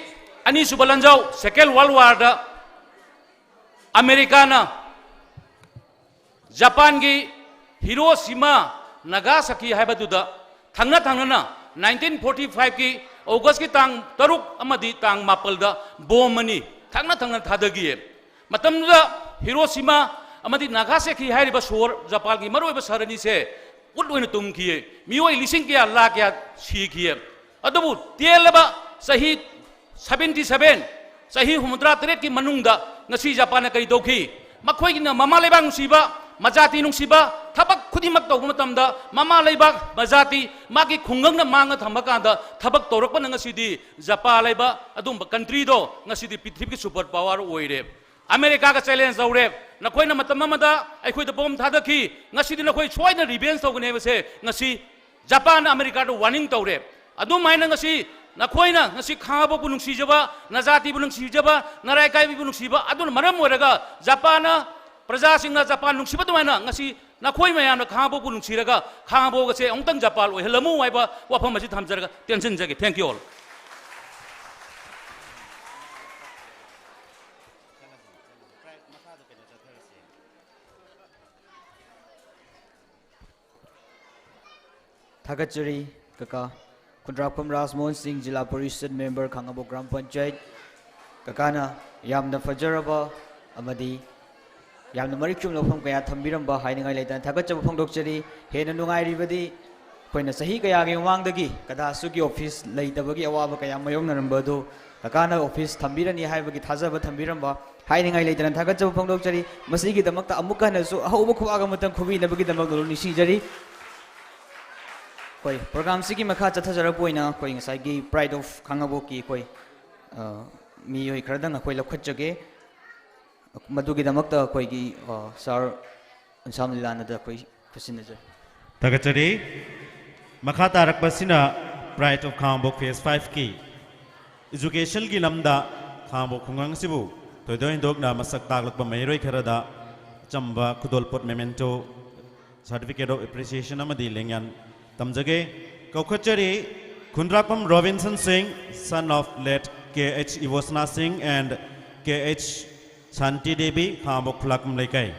ꯑꯅꯤꯁꯨꯕ ꯂꯥꯟꯖꯥꯎ, ꯁꯦꯀꯦꯟ ꯋꯥꯔꯜ ꯋꯥꯔꯗ, ꯑꯃꯦꯔꯤꯀꯥꯅ ꯖꯄꯥꯟꯒꯤ ꯍꯤꯔꯣꯁꯤꯃꯥ, ꯅꯥꯒꯥꯁꯥꯀꯤ ꯍꯥꯏꯕꯗꯨꯗ ꯊꯪꯅ ꯊꯪꯅꯅ ꯅꯥꯏꯟꯇꯤꯟ ꯐꯣꯔꯇꯤ ꯐꯥꯏꯚꯀꯤ ꯑꯣꯒꯁꯀꯤ ꯇꯥꯡ ꯇꯔꯨꯛ ꯑꯃꯗꯤ ꯇꯥꯡ ꯃꯥꯄꯜꯗ ꯕꯣꯝ ꯑꯅꯤ ꯊꯪꯅ ꯊꯪꯅ ꯊꯥꯗꯈꯤꯌꯦ꯫ ꯃꯇꯝꯗꯨꯗ ꯍꯤꯔꯣꯁꯤꯃꯥ ꯑꯃꯗꯤ ꯅꯥꯒꯥꯁꯥꯀꯤ ꯍꯥꯏꯔꯤꯕ ꯁꯣꯍꯣꯔ, ꯖꯄꯥꯟꯒꯤ ꯃꯔꯨꯑꯣꯏꯕ ꯁꯍꯔ ꯑꯅꯤꯁꯦ ꯎꯠ ꯑꯣꯏꯅ ꯇꯨꯝꯈꯤꯌꯦ꯫ ꯃꯤꯑꯣꯏ ꯂꯤꯁꯤꯡ ꯀꯌꯥ, ꯂꯥꯈ ꯀꯌꯥ ꯁꯤꯈꯤꯌꯦ꯫ ꯑꯗꯨꯕꯨ ꯇꯦꯜꯂꯕ ꯆꯍꯤ ꯁꯚꯦꯟꯇꯤ ꯁꯚꯦꯟ, ꯆꯍꯤ ꯍꯨꯝꯐꯨꯇꯔꯥ ꯇꯔꯦꯠꯀꯤ ꯃꯅꯨꯡꯗ ꯉꯁꯤ ꯖꯄꯥꯟꯅ ꯀꯔꯤ ꯇꯧꯈꯤ? ꯃꯈꯣꯏꯒꯤꯅ ꯃꯃꯥ ꯂꯩꯕꯥꯛ ꯅꯨꯡꯁꯤꯕ, ꯃꯖꯥꯇꯤ ꯅꯨꯡꯁꯤꯕ, ꯊꯕꯛ ꯈꯨꯗꯤꯡꯃꯛ ꯇꯧꯕ ꯃꯇꯝꯗ ꯃꯃꯥ ꯂꯩꯕꯥꯛ, ꯃꯖꯥꯇꯤ, ꯃꯥꯒꯤ ꯈꯨꯡꯒꯪꯅ ꯃꯥꯡꯗ ꯊꯝꯕ ꯀꯥꯟꯗ ꯊꯕꯛ ꯇꯧꯔꯛꯄꯅ ꯉꯁꯤꯗꯤ ꯖꯄꯥꯟ ꯍꯥꯏꯕ ꯑꯗꯨꯝꯕ ꯀꯟꯇ꯭ꯔꯤꯗꯣ ꯉꯁꯤꯗꯤ ꯄ꯭ꯔꯤꯊꯤꯕꯤꯒꯤ ꯁꯨꯄꯔ ꯄꯥꯋꯔ ꯑꯣꯏꯔꯦ꯫ ꯑꯃꯦꯔꯤꯀꯥꯒ ꯆꯦꯂꯦꯟꯖ ꯇꯧꯔꯦ, ꯅꯈꯣꯏꯅ ꯃꯇꯝ ꯑꯃꯗ ꯑꯩꯈꯣꯏꯗ ꯕꯣꯝ ꯊꯥꯗꯈꯤ, ꯉꯁꯤꯗꯤ ꯅꯈꯣꯏ ꯁꯣꯏꯗꯅ ꯔꯤꯚꯦꯟꯖ ꯇꯧꯒꯅꯤ ꯍꯥꯏꯕꯁꯦ ꯉꯁꯤ ꯖꯄꯥꯟꯅ ꯑꯃꯦꯔꯤꯀꯥꯗ ꯋꯥꯔꯅꯤꯡ ꯇꯧꯔꯦ꯫ ꯑꯗꯨꯃꯥꯏꯅ ꯉꯁꯤ ꯅꯈꯣꯏꯅ ꯉꯁꯤ ꯈꯥꯉꯕꯣꯛꯄꯨ ꯅꯨꯡꯁꯤꯖꯕ, ꯅꯖꯥꯇꯤꯕꯨ ꯅꯨꯡꯁꯤꯖꯕ, ꯅꯔꯥꯏꯀꯥꯏꯕꯤꯕꯨ ꯅꯨꯡꯁꯤꯕ, ꯑꯗꯨꯅ ꯃꯔꯝ ꯑꯣꯏꯔꯒ ꯖꯄꯥꯟꯅ, ꯄ꯭ꯔꯖꯥꯁꯤꯡꯅ ꯖꯄꯥꯟ ꯅꯨꯡꯁꯤꯕ ꯑꯗꯨꯃꯥꯏꯅ ꯉꯁꯤ ꯅꯈꯣꯏ ꯃꯌꯥꯝꯅ ꯈꯥꯉꯕꯣꯛꯄꯨ ꯅꯨꯡꯁꯤꯔꯒ ꯈꯥꯉꯕꯣꯛ ꯑꯁꯦ ꯑꯃꯨꯛꯇꯪ ꯖꯄꯥꯟ ꯑꯣꯏꯍꯜꯂꯝꯃꯨ ꯍꯥꯏꯕ ꯋꯥꯐꯝ ꯑꯁꯤ ꯊꯝꯖꯔꯒ ꯇꯦꯟꯁꯤꯟꯖꯒꯦ꯫ Thank you all. ꯊꯥꯒꯠꯆꯔꯤ ꯀꯀꯥ꯫ ꯈꯨꯟꯗ꯭ꯔꯥꯛꯐꯝ ꯔꯥꯖꯃꯣꯍꯟ ꯁꯤꯡ, ꯖꯤꯂꯥ ꯄꯔꯤꯁꯠ ꯃꯦꯝꯕꯔ, ꯈꯥꯉꯕꯣꯛ ꯒ꯭ꯔꯥꯝ ꯄꯟꯆꯥꯌꯠ꯫ ꯀꯀꯥꯅ ꯌꯥꯝꯅ ꯐꯖꯔꯕ ꯑꯃꯗꯤ ꯌꯥꯝꯅ ꯃꯔꯤꯛ ꯆꯨꯝꯅ ꯋꯥꯐꯝ ꯀꯌꯥ ꯊꯝꯕꯤꯔꯝꯕ ꯍꯥꯏꯅꯤꯡꯉꯥꯏ ꯂꯩꯇꯅ ꯊꯥꯒꯠꯆꯕ ꯐꯣꯡꯗꯣꯛꯆꯔꯤ꯫ ꯍꯦꯟꯅ ꯅꯨꯡꯉꯥꯏꯔꯤꯕꯗꯤ ꯑꯩꯈꯣꯏꯅ ꯆꯍꯤ ꯀꯌꯥꯒꯤ ꯃꯃꯥꯡꯗꯒꯤ ꯀꯗꯥꯁꯨꯒꯤ ꯑꯣꯐꯤꯁ ꯂꯩꯇꯕꯒꯤ ꯑꯋꯥꯕ ꯀꯌꯥ ꯃꯥꯌꯣꯛꯅꯔꯝꯕ ꯑꯗꯨ ꯀꯀꯥꯅ ꯑꯣꯐꯤꯁ ꯊꯝꯕꯤꯔꯅꯤ ꯍꯥꯏꯕꯒꯤ ꯊꯥꯖꯕ ꯊꯝꯕꯤꯔꯝꯕ ꯍꯥꯏꯅꯤꯡꯉꯥꯏ ꯂꯩꯇꯅ ꯊꯥꯒꯠꯆꯕ ꯐꯣꯡꯗꯣꯛꯆꯔꯤ꯫ ꯃꯁꯤꯒꯤꯗꯃꯛꯇ ꯑꯃꯨꯛ ꯍꯟꯅꯁꯨ ꯑꯍꯧꯕ ꯈꯨꯕꯥꯛ ꯑꯃꯇꯪ ꯈꯨꯕꯤꯅꯕꯒꯤꯗꯃꯛ ꯅꯤꯡꯁꯤꯡꯖꯔꯤ꯫ ꯑꯩꯈꯣꯏ ꯄ꯭ꯔꯣꯒ꯭ꯔꯥꯝꯁꯤꯒꯤ ꯃꯈꯥ ꯆꯠꯊꯖꯔꯛꯄ ꯑꯣꯏꯅ ꯑꯩꯈꯣꯏ ꯉꯁꯥꯏꯒꯤ Pride of ꯈꯥꯉꯕꯣꯛꯀꯤ ꯑꯩꯈꯣꯏ, ꯑ, ꯃꯤꯑꯣꯏ ꯈꯔꯗꯪ ꯑꯩꯈꯣꯏ ꯂꯧꯈꯠꯆꯒꯦ꯫ ꯃꯗꯨꯒꯤꯗꯃꯛꯇ ꯑꯩꯈꯣꯏꯒꯤ, ꯑ, ꯁꯥꯔ ꯑꯟꯁꯥꯝ ꯂꯤꯂꯥꯅꯗ ꯑꯩꯈꯣꯏ ꯈꯨꯠꯁꯤꯟꯅꯖꯔꯤ꯫ ꯊꯥꯒꯠꯆꯔꯤ꯫ ꯃꯈꯥ ꯇꯥꯔꯛꯄꯁꯤꯅ Pride of Khangabok Phase five ꯀꯤ education ꯒꯤ ꯂꯝꯗ ꯈꯥꯉꯕꯣꯛ ꯈꯨꯡꯒꯪ ꯑꯁꯤꯕꯨ ꯊꯣꯏꯗꯣꯛ ꯍꯦꯟꯗꯣꯛꯅ ꯃꯁꯛ ꯇꯥꯛꯂꯛꯄ ꯃꯍꯩꯔꯣꯏ ꯈꯔꯗ ꯑꯆꯝꯕ ꯈꯨꯗꯣꯜꯄꯣꯠ memento, certificate of appreciation ꯑꯃꯗꯤ ꯂꯦꯡꯌꯥꯟ ꯇꯝꯖꯒꯦ꯫ ꯀꯧꯈꯠꯆꯔꯤ ꯈꯨꯟꯗ꯭ꯔꯥꯛꯄꯝ ꯔꯣꯕꯤꯟꯁꯟ ꯁꯤꯡ, son of late K H ꯏꯕꯣꯁꯅꯥ ꯁꯤꯡ and K H ꯁꯥꯟꯇꯤ ꯗꯦꯕꯤ, ꯈꯥꯉꯕꯣꯛ ꯈꯨꯂꯥꯛꯄꯝ ꯂꯩꯀꯥꯏ꯫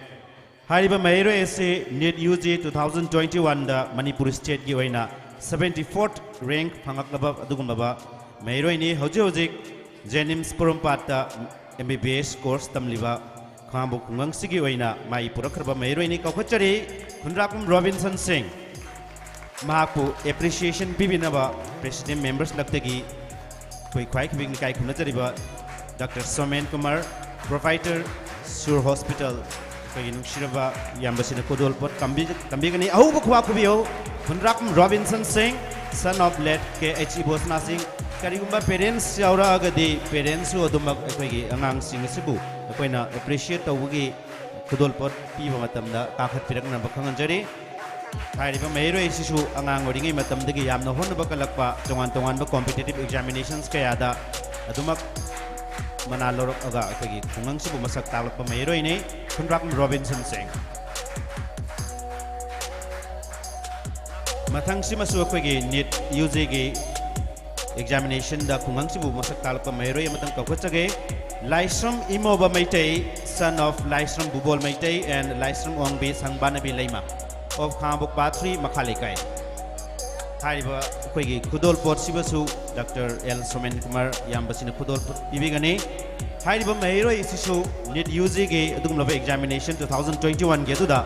ꯍꯥꯏꯔꯤꯕ ꯃꯍꯩꯔꯣꯏ ꯑꯁꯤ NEET UG two thousand twenty one ꯗ ꯃꯅꯤꯄꯨꯔ state ꯀꯤ ꯑꯣꯏꯅ seventy fourth rank ꯐꯪꯂꯛꯂꯕ ꯑꯗꯨꯒꯨꯝꯂꯕ ꯃꯍꯩꯔꯣꯏꯅꯤ꯫ ꯍꯧꯖꯤꯛ ꯍꯧꯖꯤꯛ JNIMS ꯄꯣꯔꯣꯝꯄꯥꯠꯇ MBBS course ꯇꯝꯂꯤꯕ ꯈꯥꯉꯕꯣꯛ ꯈꯨꯡꯒꯪꯁꯤꯒꯤ ꯑꯣꯏꯅ ꯃꯥꯏ ꯄꯨꯔꯛꯈ꯭ꯔꯕ ꯃꯍꯩꯔꯣꯏꯅꯤ꯫ ꯀꯧꯈꯠꯆꯔꯤ ꯈꯨꯟꯗ꯭ꯔꯥꯛꯄꯝ ꯔꯣꯕꯤꯟꯁꯟ ꯁꯤꯡ꯫ ꯃꯍꯥꯛꯄꯨ appreciation ꯄꯤꯕꯤꯅꯕ president members ꯂꯛꯇꯒꯤ ꯑꯩꯈꯣꯏ ꯈ꯭ꯋꯥꯏ ꯈꯨꯕꯤꯛ ꯏꯀꯥꯏ ꯈꯨꯝꯅꯖꯔꯤꯕ Doctor ꯁꯣꯃꯦꯟ ꯀꯨꯃꯥꯔ, proprietor ꯁꯨꯔ hospital, ꯑꯩꯈꯣꯏꯒꯤ ꯅꯨꯡꯁꯤꯔꯕ ꯏꯌꯥꯝꯕꯁꯤꯅ ꯈꯨꯗꯣꯜꯄꯣꯠ ꯇꯝꯕꯤ-, ꯇꯝꯕꯤꯒꯅꯤ꯫ ꯑꯍꯧꯕ ꯈꯨꯕꯥꯛ ꯈꯨꯕꯤꯌꯨ ꯈꯨꯟꯗ꯭ꯔꯥꯛꯄꯝ ꯔꯣꯕꯤꯟꯁꯟ ꯁꯤꯡ, son of late K H ꯏꯕꯣꯁꯅꯥ ꯁꯤꯡ꯫ ꯀꯔꯤꯒꯨꯝꯕ parents ꯌꯥꯎꯔꯛꯑꯒꯗꯤ parents ꯁꯨ ꯑꯗꯨꯃꯛ ꯑꯩꯈꯣꯏꯒꯤ ꯑꯉꯥꯡꯁꯤꯡ ꯑꯁꯤꯕꯨ ꯑꯩꯈꯣꯏꯅ appreciate ꯇꯧꯕꯒꯤ ꯈꯨꯗꯣꯜꯄꯣꯠ ꯄꯤꯕ ꯃꯇꯝꯗ ꯀꯥꯈꯠꯄꯤꯔꯛꯅꯕ ꯈꯪꯍꯟꯖꯔꯤ꯫ ꯍꯥꯏꯔꯤꯕ ꯃꯍꯩꯔꯣꯏ ꯑꯁꯤꯁꯨ ꯑꯉꯥꯡ ꯑꯣꯏꯔꯤꯉꯩ ꯃꯇꯝꯗꯒꯤ ꯌꯥꯝꯅ ꯍꯣꯠꯅꯕ ꯀꯜꯂꯛꯄ, ꯇꯣꯉꯥꯟ ꯇꯣꯉꯥꯟꯕ competitive examinations ꯀꯌꯥꯗ ꯑꯗꯨꯃꯛ ꯃꯅꯥ ꯂꯧꯔꯛꯑꯒ ꯑꯩꯈꯣꯏꯒꯤ ꯈꯨꯡꯒꯪꯁꯤꯕꯨ ꯃꯁꯛ ꯇꯥꯛꯂꯛꯄ ꯃꯍꯩꯔꯣꯏꯅꯤ ꯈꯨꯟꯗ꯭ꯔꯥꯛꯄꯝ ꯔꯣꯕꯤꯟꯁꯟ ꯁꯤꯡ꯫ ꯃꯊꯪꯁꯤꯃꯁꯨ ꯑꯩꯈꯣꯏꯒꯤ NEET UG ꯒꯤ examination ꯗ ꯈꯨꯡꯒꯪꯁꯤꯕꯨ ꯃꯁꯛ ꯇꯥꯛꯂꯛꯄ ꯃꯍꯩꯔꯣꯏ ꯑꯃꯇꯪ ꯀꯧꯈꯠꯆꯒꯦ꯫ ꯂꯥꯏꯁ꯭ꯔꯝ ꯏꯃꯣꯕ Meitei, son of Laishram ꯕꯨꯕꯣꯜ Meitei and Laishram Ongbi ꯁꯪꯕꯥꯅꯕꯤ Leima, of ꯈꯥꯉꯕꯣꯛ ꯄꯥꯠ ꯊ꯭ꯔꯤ ꯃꯈꯥ ꯂꯩꯀꯥꯏ꯫ ꯍꯥꯏꯔꯤꯕ ꯑꯩꯈꯣꯏꯒꯤ ꯈꯨꯗꯣꯜꯄꯣꯠꯁꯤꯕꯨꯁꯨ Doctor L ꯁꯣꯃꯦꯟ ꯀꯨꯃꯥꯔ ꯏꯌꯥꯝꯕꯁꯤꯅ ꯈꯨꯗꯣꯜꯄꯣꯠ ꯄꯤꯕꯤꯒꯅꯤ꯫ ꯍꯥꯏꯔꯤꯕ ꯃꯍꯩꯔꯣꯏ ꯑꯁꯤꯁꯨ ꯅꯤꯠ ꯌꯨ ꯖꯤꯒꯤ ꯑꯗꯨꯒꯨꯝꯂꯕ examination two thousand twenty-oneꯒꯤ ꯑꯗꯨꯗ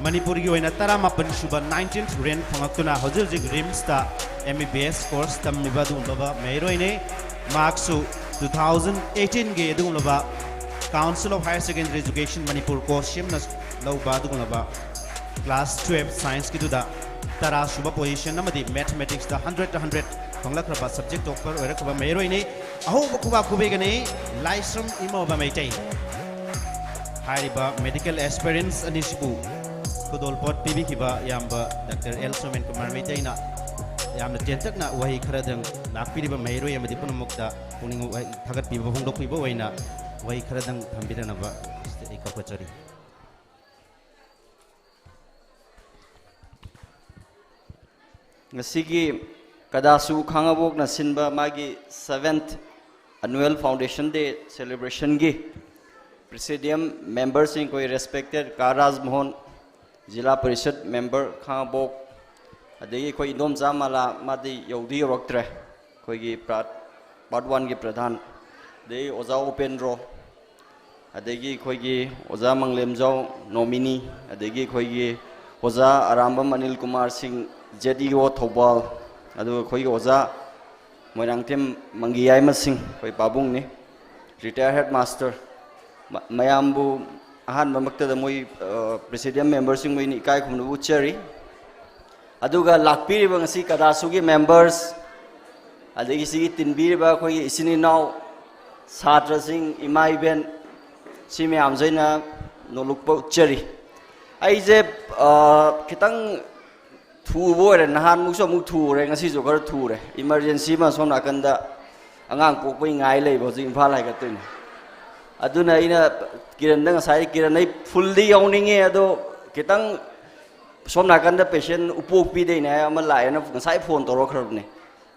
ꯃꯅꯤꯄꯨꯔꯒꯤ ꯑꯣꯏꯅ ꯇꯔꯥꯃꯥꯄꯟ ꯁꯨꯕ, nineteenth rank ꯐꯪꯂꯛꯇꯨꯅ ꯍꯧꯖꯤꯛ ꯍꯧꯖꯤꯛ ꯔꯤꯝꯁꯇ M B B S course ꯇꯝꯂꯤꯕ ꯑꯗꯨꯒꯨꯝꯂꯕ ꯃꯍꯩꯔꯣꯏꯅꯤ꯫ ꯃꯍꯥꯛꯁꯨ two thousand eighteenꯒꯤ ꯑꯗꯨꯒꯨꯝꯂꯕ Council of Higher Secondary Education Manipur ꯀꯣ ꯁꯤꯝꯅ ꯂꯧꯕ ꯑꯗꯨꯒꯨꯝꯂꯕ class twelve scienceꯀꯤꯗꯨꯗ ꯇꯔꯥ ꯁꯨꯕ position ꯑꯃꯗꯤ mathematicsꯇ hundredꯇ hundred ꯐꯪꯂꯛꯈ꯭ꯔꯕ subject topper ꯑꯣꯏꯔꯛꯈ꯭ꯔꯕ ꯃꯍꯩꯔꯣꯏꯅꯤ꯫ ꯑꯍꯧꯕ ꯈꯨꯕꯥꯛ ꯈꯨꯕꯤꯒꯅꯤ ꯂꯥꯏꯁ꯭ꯔꯝ ꯏꯃꯣꯕ ꯃꯩꯇꯩ꯫ ꯍꯥꯏꯔꯤꯕ medical aspirants ꯑꯅꯤꯁꯤꯕꯨ ꯈꯨꯗꯣꯜꯄꯣꯠ ꯄꯤꯕꯤꯈꯤꯕ ꯏꯌꯥꯝꯕ ꯗꯥꯛꯇꯔ ꯑꯦꯜ ꯁꯣꯃꯦꯟ ꯀꯨꯃꯥꯔ ꯃꯩꯇꯩꯅ ꯌꯥꯝꯅ ꯇꯦꯟꯇꯛꯅ ꯋꯥꯍꯩ ꯈꯔꯗꯪ ꯂꯥꯛꯄꯤꯔꯤꯕ ꯃꯍꯩꯔꯣꯏ ꯑꯃꯗꯤ ꯄꯨꯝꯅꯃꯛꯇ ꯄꯨꯛꯅꯤꯡ ꯋꯥꯍꯩ ꯊꯥꯒꯠꯄꯤꯕ ꯐꯣꯡꯗꯣꯛꯄꯤꯕ ꯑꯣꯏꯅ ꯋꯥꯍꯩ ꯈꯔꯗꯪ ꯊꯝꯕꯤꯔꯅꯕ ꯑꯩ ꯀꯧꯈꯠꯆꯔꯤ꯫ ꯉꯁꯤꯒꯤ ꯀꯗꯥꯁꯨ ꯈꯥꯉꯕꯣꯛꯅ ꯁꯤꯟꯕ ꯃꯥꯒꯤ seventh annual Foundation Day celebrationꯒꯤ presidium memberꯁꯤꯡ, ꯑꯩꯈꯣꯏ respected ꯀꯥ ꯔꯥꯖꯃꯣꯍꯟ, ꯖꯤꯂꯥ ꯄꯔꯤꯁꯠ member ꯈꯥꯉꯕꯣꯛ, ꯑꯗꯒꯤ ꯑꯩꯈꯣꯏ ꯏꯟꯗꯣꯝꯆꯥ ꯃꯥꯂꯥ, ꯃꯥꯗꯤ ꯌꯧꯗꯤ ꯌꯧꯔꯛꯇ꯭ꯔꯦ, ꯑꯩꯈꯣꯏꯒꯤ part, part oneꯒꯤ ꯄ꯭ꯔꯙꯥꯟ, ꯑꯗꯒꯤ ꯑꯣꯖꯥ ꯎꯄꯦꯟꯗ꯭ꯔꯣ, ꯑꯗꯒꯤ ꯑꯩꯈꯣꯏꯒꯤ ꯑꯣꯖꯥ ꯃꯪꯂꯦꯝꯖꯥꯎ ꯅꯣꯃꯤꯅꯤ, ꯑꯗꯒꯤ ꯑꯩꯈꯣꯏꯒꯤ ꯑꯣꯖꯥ ꯑꯔꯥꯝꯕꯝ ꯑꯅꯤꯜ ꯀꯨꯃꯥꯔ ꯁꯤꯡ, Z E O ꯊꯧꯕꯥꯜ, ꯑꯗꯨꯒ ꯑꯩꯈꯣꯏꯒꯤ ꯑꯣꯖꯥ ꯃꯣꯏꯔꯥꯡꯊꯦꯝ ꯃꯪꯒꯤ ꯌꯥꯏꯃ ꯁꯤꯡ, ꯑꯩꯈꯣꯏ ꯄꯥꯕꯨꯡꯅꯤ, retired headmaster꯫ ꯃ-, ꯃꯌꯥꯝꯕꯨ ꯑꯍꯥꯟꯕꯃꯛꯇꯗ ꯃꯣꯏ, ꯑ, presidium memberꯁꯤꯡꯕꯨ ꯑꯩꯅ ꯏꯀꯥꯏ ꯈꯨꯝꯅꯕ ꯎꯠꯆꯔꯤ꯫ ꯑꯗꯨꯒ ꯂꯥꯛꯄꯤꯔꯤꯕ ꯉꯁꯤ ꯀꯗꯥꯁꯨꯒꯤ members, ꯑꯗꯒꯤ ꯁꯤꯒꯤ ꯇꯤꯟꯕꯤꯔꯤꯕ ꯑꯩꯈꯣꯏꯒꯤ ꯏꯆꯤꯟ ꯏꯅꯥꯎ, ꯁꯥꯇ꯭ꯔꯁꯤꯡ, ꯏꯃꯥ ꯏꯕꯦꯟ, ꯁꯤ ꯃꯌꯥꯝꯁꯦ ꯑꯩꯅ ꯅꯣꯂꯨꯛꯄ ꯎꯠꯆꯔꯤ꯫ ꯑꯩꯁꯦ, ꯑ, ꯈꯤꯇꯪ ꯊꯨꯕ ꯑꯣꯏꯔꯦ, ꯅꯍꯥꯟꯃꯨꯛꯁꯨ ꯑꯃꯨꯛ ꯊꯨꯔꯦ, ꯉꯁꯤꯁꯨ ꯈꯔ ꯊꯨꯔꯦ꯫ Emergency ꯑꯃ ꯁꯣꯝ ꯅꯥꯀꯟꯗ ꯑꯉꯥꯡ ꯄꯣꯛꯄꯩ ꯉꯥꯏ ꯂꯩꯕ, ꯍꯧꯖꯤꯛ ꯏꯝꯐꯥꯜ ꯍꯥꯏꯒꯠꯇꯣꯏꯅꯦ꯫ ꯑꯗꯨꯅ ꯑꯩꯅ ꯀꯤꯔꯟꯗ ꯉꯁꯥꯏ, "ꯀꯤꯔꯟ, ꯑꯩ fullꯗꯤ ꯌꯥꯎꯅꯤꯡꯉꯦ, ꯑꯗꯣ ꯈꯤꯇꯪ ꯁꯣꯝ ꯅꯥꯀꯟꯗ patient ꯎꯄꯣꯛꯄꯤꯗꯩꯅꯦ ꯍꯥꯏ ꯑꯃ ꯂꯥꯛꯑꯦꯅ ꯉꯁꯥꯏ phone ꯇꯧꯔꯛꯈ꯭ꯔꯕꯅꯦ꯫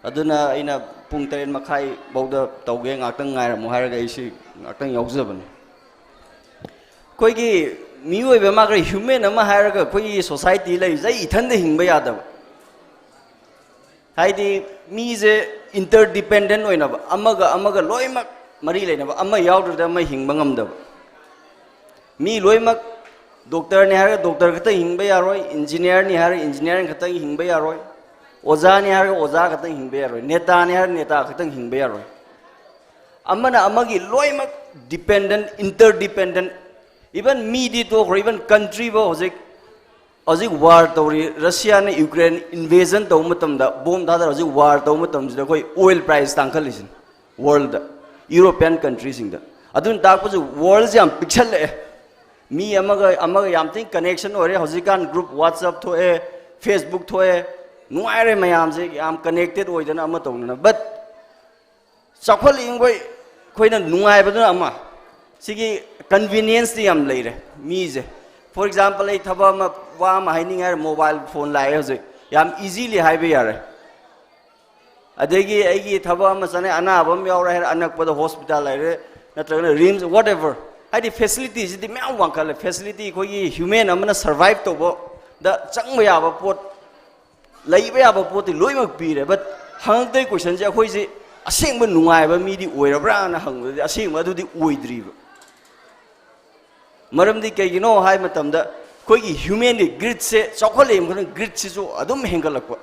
ꯑꯗꯨꯅ ꯑꯩꯅ ꯄꯨꯡ ꯇꯔꯦꯠ ꯃꯈꯥꯏ ꯐꯥꯎꯗ ꯇꯧꯒꯦ, ꯉꯥꯛꯇꯪ ꯉꯥꯏꯔꯝꯃꯣ" ꯍꯥꯏꯔꯒ ꯑꯩꯁꯤ ꯉꯥꯛꯇꯪ ꯌꯥꯎꯖꯕꯅꯦ꯫ ꯑꯩꯈꯣꯏꯒꯤ ꯃꯤꯑꯣꯏꯕ ꯑꯃ, ꯑꯩꯈꯣꯏ human ꯑꯃ ꯍꯥꯏꯔꯒ ꯑꯩꯈꯣꯏꯒꯤ society ꯂꯩꯔꯤꯁꯦ ꯑꯩ ꯏꯊꯟꯗ ꯍꯤꯡꯕ ꯌꯥꯗꯕ꯫ ꯍꯥꯏꯗꯤ ꯃꯤꯁꯦ interdependent ꯑꯣꯏꯅꯕ, ꯑꯃꯒ ꯑꯃꯒ ꯂꯣꯏꯅꯃꯛ ꯃꯔꯤ ꯂꯩꯅꯕ, ꯑꯃ ꯌꯥꯎꯗ꯭ꯔꯗꯤ ꯑꯃ ꯍꯤꯡꯕ ꯉꯝꯗꯕ꯫ ꯃꯤ ꯂꯣꯏꯅꯃꯛ ꯗꯣꯛꯇꯔꯅꯤ ꯍꯥꯏꯔꯒ ꯗꯣꯛꯇꯔ ꯈꯛꯇꯪ ꯍꯤꯡꯕ ꯌꯥꯔꯣꯏ, ꯏꯟꯖꯤꯅꯤꯌꯥꯔꯅꯤ ꯍꯥꯏꯔꯒ ꯏꯟꯖꯤꯅꯤꯌꯥꯔ ꯈꯛꯇꯪ ꯍꯤꯡꯕ ꯌꯥꯔꯣꯏ, ꯑꯣꯖꯥꯅꯤ ꯍꯥꯏꯔꯒ ꯑꯣꯖꯥ ꯈꯛꯇꯪ ꯍꯤꯡꯕ ꯌꯥꯔꯣꯏ, ꯅꯦꯇꯥꯅꯤ ꯍꯥꯏꯔꯒ ꯅꯦꯇꯥ ꯈꯛꯇꯪ ꯍꯤꯡꯕ ꯌꯥꯔꯣꯏ꯫ ꯑꯃꯅ ꯑꯃꯒꯤ ꯂꯣꯏꯅꯃꯛ dependent, interdependent, even ꯃꯤꯗꯤ ꯇꯣꯛꯈ꯭ꯔꯣ, even country ꯐꯥꯎ ꯍꯧꯖꯤꯛ, ꯍꯧꯖꯤꯛ ꯋꯥꯔ ꯇꯧꯔꯤ꯫ ꯔꯁꯤꯌꯥꯅ ꯌꯨꯀ꯭ꯔꯦꯟ invasion ꯇꯧꯕ ꯃꯇꯝꯗ, ꯕꯣꯝ ꯊꯥꯗꯔ ꯍꯧꯖꯤꯛ ꯋꯥꯔ ꯇꯧꯕ ꯃꯇꯝꯁꯤꯗ ꯑꯩꯈꯣꯏ ꯑꯣꯏꯜ ꯄ꯭ꯔꯥꯏꯁ ꯇꯥꯡꯈꯠꯂꯤꯁꯤꯅꯤ ꯋꯥꯔꯜꯗ, ꯌꯨꯔꯣꯄꯤꯌꯟ ꯀꯟꯇ꯭ꯔꯤꯁꯤꯡꯗ꯫ ꯑꯗꯨꯅ ꯇꯥꯛꯄꯁꯨ ꯋꯥꯔꯜꯁꯦ ꯌꯥꯝ ꯄꯤꯛꯁꯜꯂꯛꯑꯦ꯫ ꯃꯤ ꯑꯃꯒ ꯑꯃꯒ ꯌꯥꯝ ꯊꯤꯅ ꯀꯅꯦꯛꯁꯟ ꯑꯣꯏꯔꯦ꯫ ꯍꯧꯖꯤꯛꯀꯥꯟ ꯒ꯭ꯔꯨꯞ WhatsApp ꯊꯣꯛꯑꯦ, Facebook ꯊꯣꯛꯑꯦ, ꯅꯨꯡꯉꯥꯏꯔꯦ ꯃꯌꯥꯝꯁꯦ, ꯌꯥꯝ ꯀꯅꯦꯛꯇꯦꯠ ꯑꯣꯏꯗꯅ ꯑꯃ ꯇꯧꯗꯅ꯫ ꯕꯠ ꯆꯥꯎꯈꯠꯂꯛꯏꯈꯣꯏ ꯑꯩꯈꯣꯏꯅ ꯅꯨꯡꯉꯥꯏꯕꯗꯨꯅ ꯑꯃ, ꯁꯤꯒꯤ ꯀꯟꯚꯤꯅꯤꯌꯦꯟꯁꯇꯤ ꯌꯥꯝ ꯂꯩꯔꯦ ꯃꯤꯁꯦ꯫ ꯐꯣꯔ ꯑꯦꯛꯖꯥꯝꯄꯜ, ꯑꯩ ꯊꯕꯛ ꯑꯃ, ꯋꯥ ꯑꯃ ꯍꯥꯏꯅꯤꯡꯉꯦ ꯍꯥꯏꯔ, ꯃꯣꯕꯥꯏꯜ ꯐꯣꯟ ꯂꯥꯛꯑꯦ ꯍꯧꯖꯤꯛ, ꯌꯥꯝ ꯏꯖꯤꯂꯤ ꯍꯥꯏꯕ ꯌꯥꯔꯦ꯫ ꯑꯗꯒꯤ ꯑꯩꯒꯤ ꯊꯕꯛ ꯑꯃ ꯆꯠꯅꯩ, ꯑꯅꯥꯕ ꯑꯃ ꯌꯥꯎꯔꯦ ꯍꯥꯏꯔ, ꯑꯅꯛꯄꯗ ꯍꯣꯁꯄꯤꯇꯥꯜ ꯂꯩꯔꯦ, ꯅꯠꯇ꯭ꯔꯒꯅ ꯔꯤꯝꯁ, whatever꯫ ꯍꯥꯏꯗꯤ ꯐꯦꯁꯤꯂꯤꯇꯤꯁꯤꯗꯤ ꯃꯌꯥꯝ ꯋꯥꯡꯈꯠꯂꯦ꯫ ꯐꯦꯁꯤꯂꯤꯇꯤ ꯑꯩꯈꯣꯏꯒꯤ ꯍ꯭ꯌꯨꯃꯦꯟ ꯑꯃꯅ ꯁꯔꯚꯥꯏꯚ ꯇꯧꯕꯗ ꯆꯪꯕ ꯌꯥꯕ ꯄꯣꯠ, ꯂꯩꯕ ꯌꯥꯕ ꯄꯣꯠꯇꯤ ꯂꯣꯏꯅꯃꯛ ꯄꯤꯔꯦ꯫ ꯕꯠ ꯍꯪꯉꯛꯇꯣꯏ ꯀꯣꯏꯁꯟꯁꯦ, ꯑꯩꯈꯣꯏꯁꯦ ꯑꯁꯦꯡꯕ ꯅꯨꯡꯉꯥꯏꯕ ꯃꯤꯗꯤ ꯑꯣꯏꯔꯕ꯭ꯔꯥꯅ ꯍꯪꯕꯗꯗꯤ ꯑꯁꯦꯡꯕ ꯑꯗꯨꯗꯤ ꯑꯣꯏꯗ꯭ꯔꯤꯕ꯫ ꯃꯔꯝꯗꯤ ꯀꯩꯒꯤꯅꯣ ꯍꯥꯏ ꯃꯇꯝꯗ, ꯑꯩꯈꯣꯏꯒꯤ ꯍ꯭ꯌꯨꯃꯦꯟꯒꯤ ꯒ꯭ꯔꯤꯠꯁꯦ ꯆꯥꯎꯈꯠꯂꯛꯏ ꯃꯈꯩ ꯒ꯭ꯔꯤꯠꯁꯤꯁꯨ ꯑꯗꯨꯝ ꯍꯦꯟꯒꯠꯂꯛꯄ꯫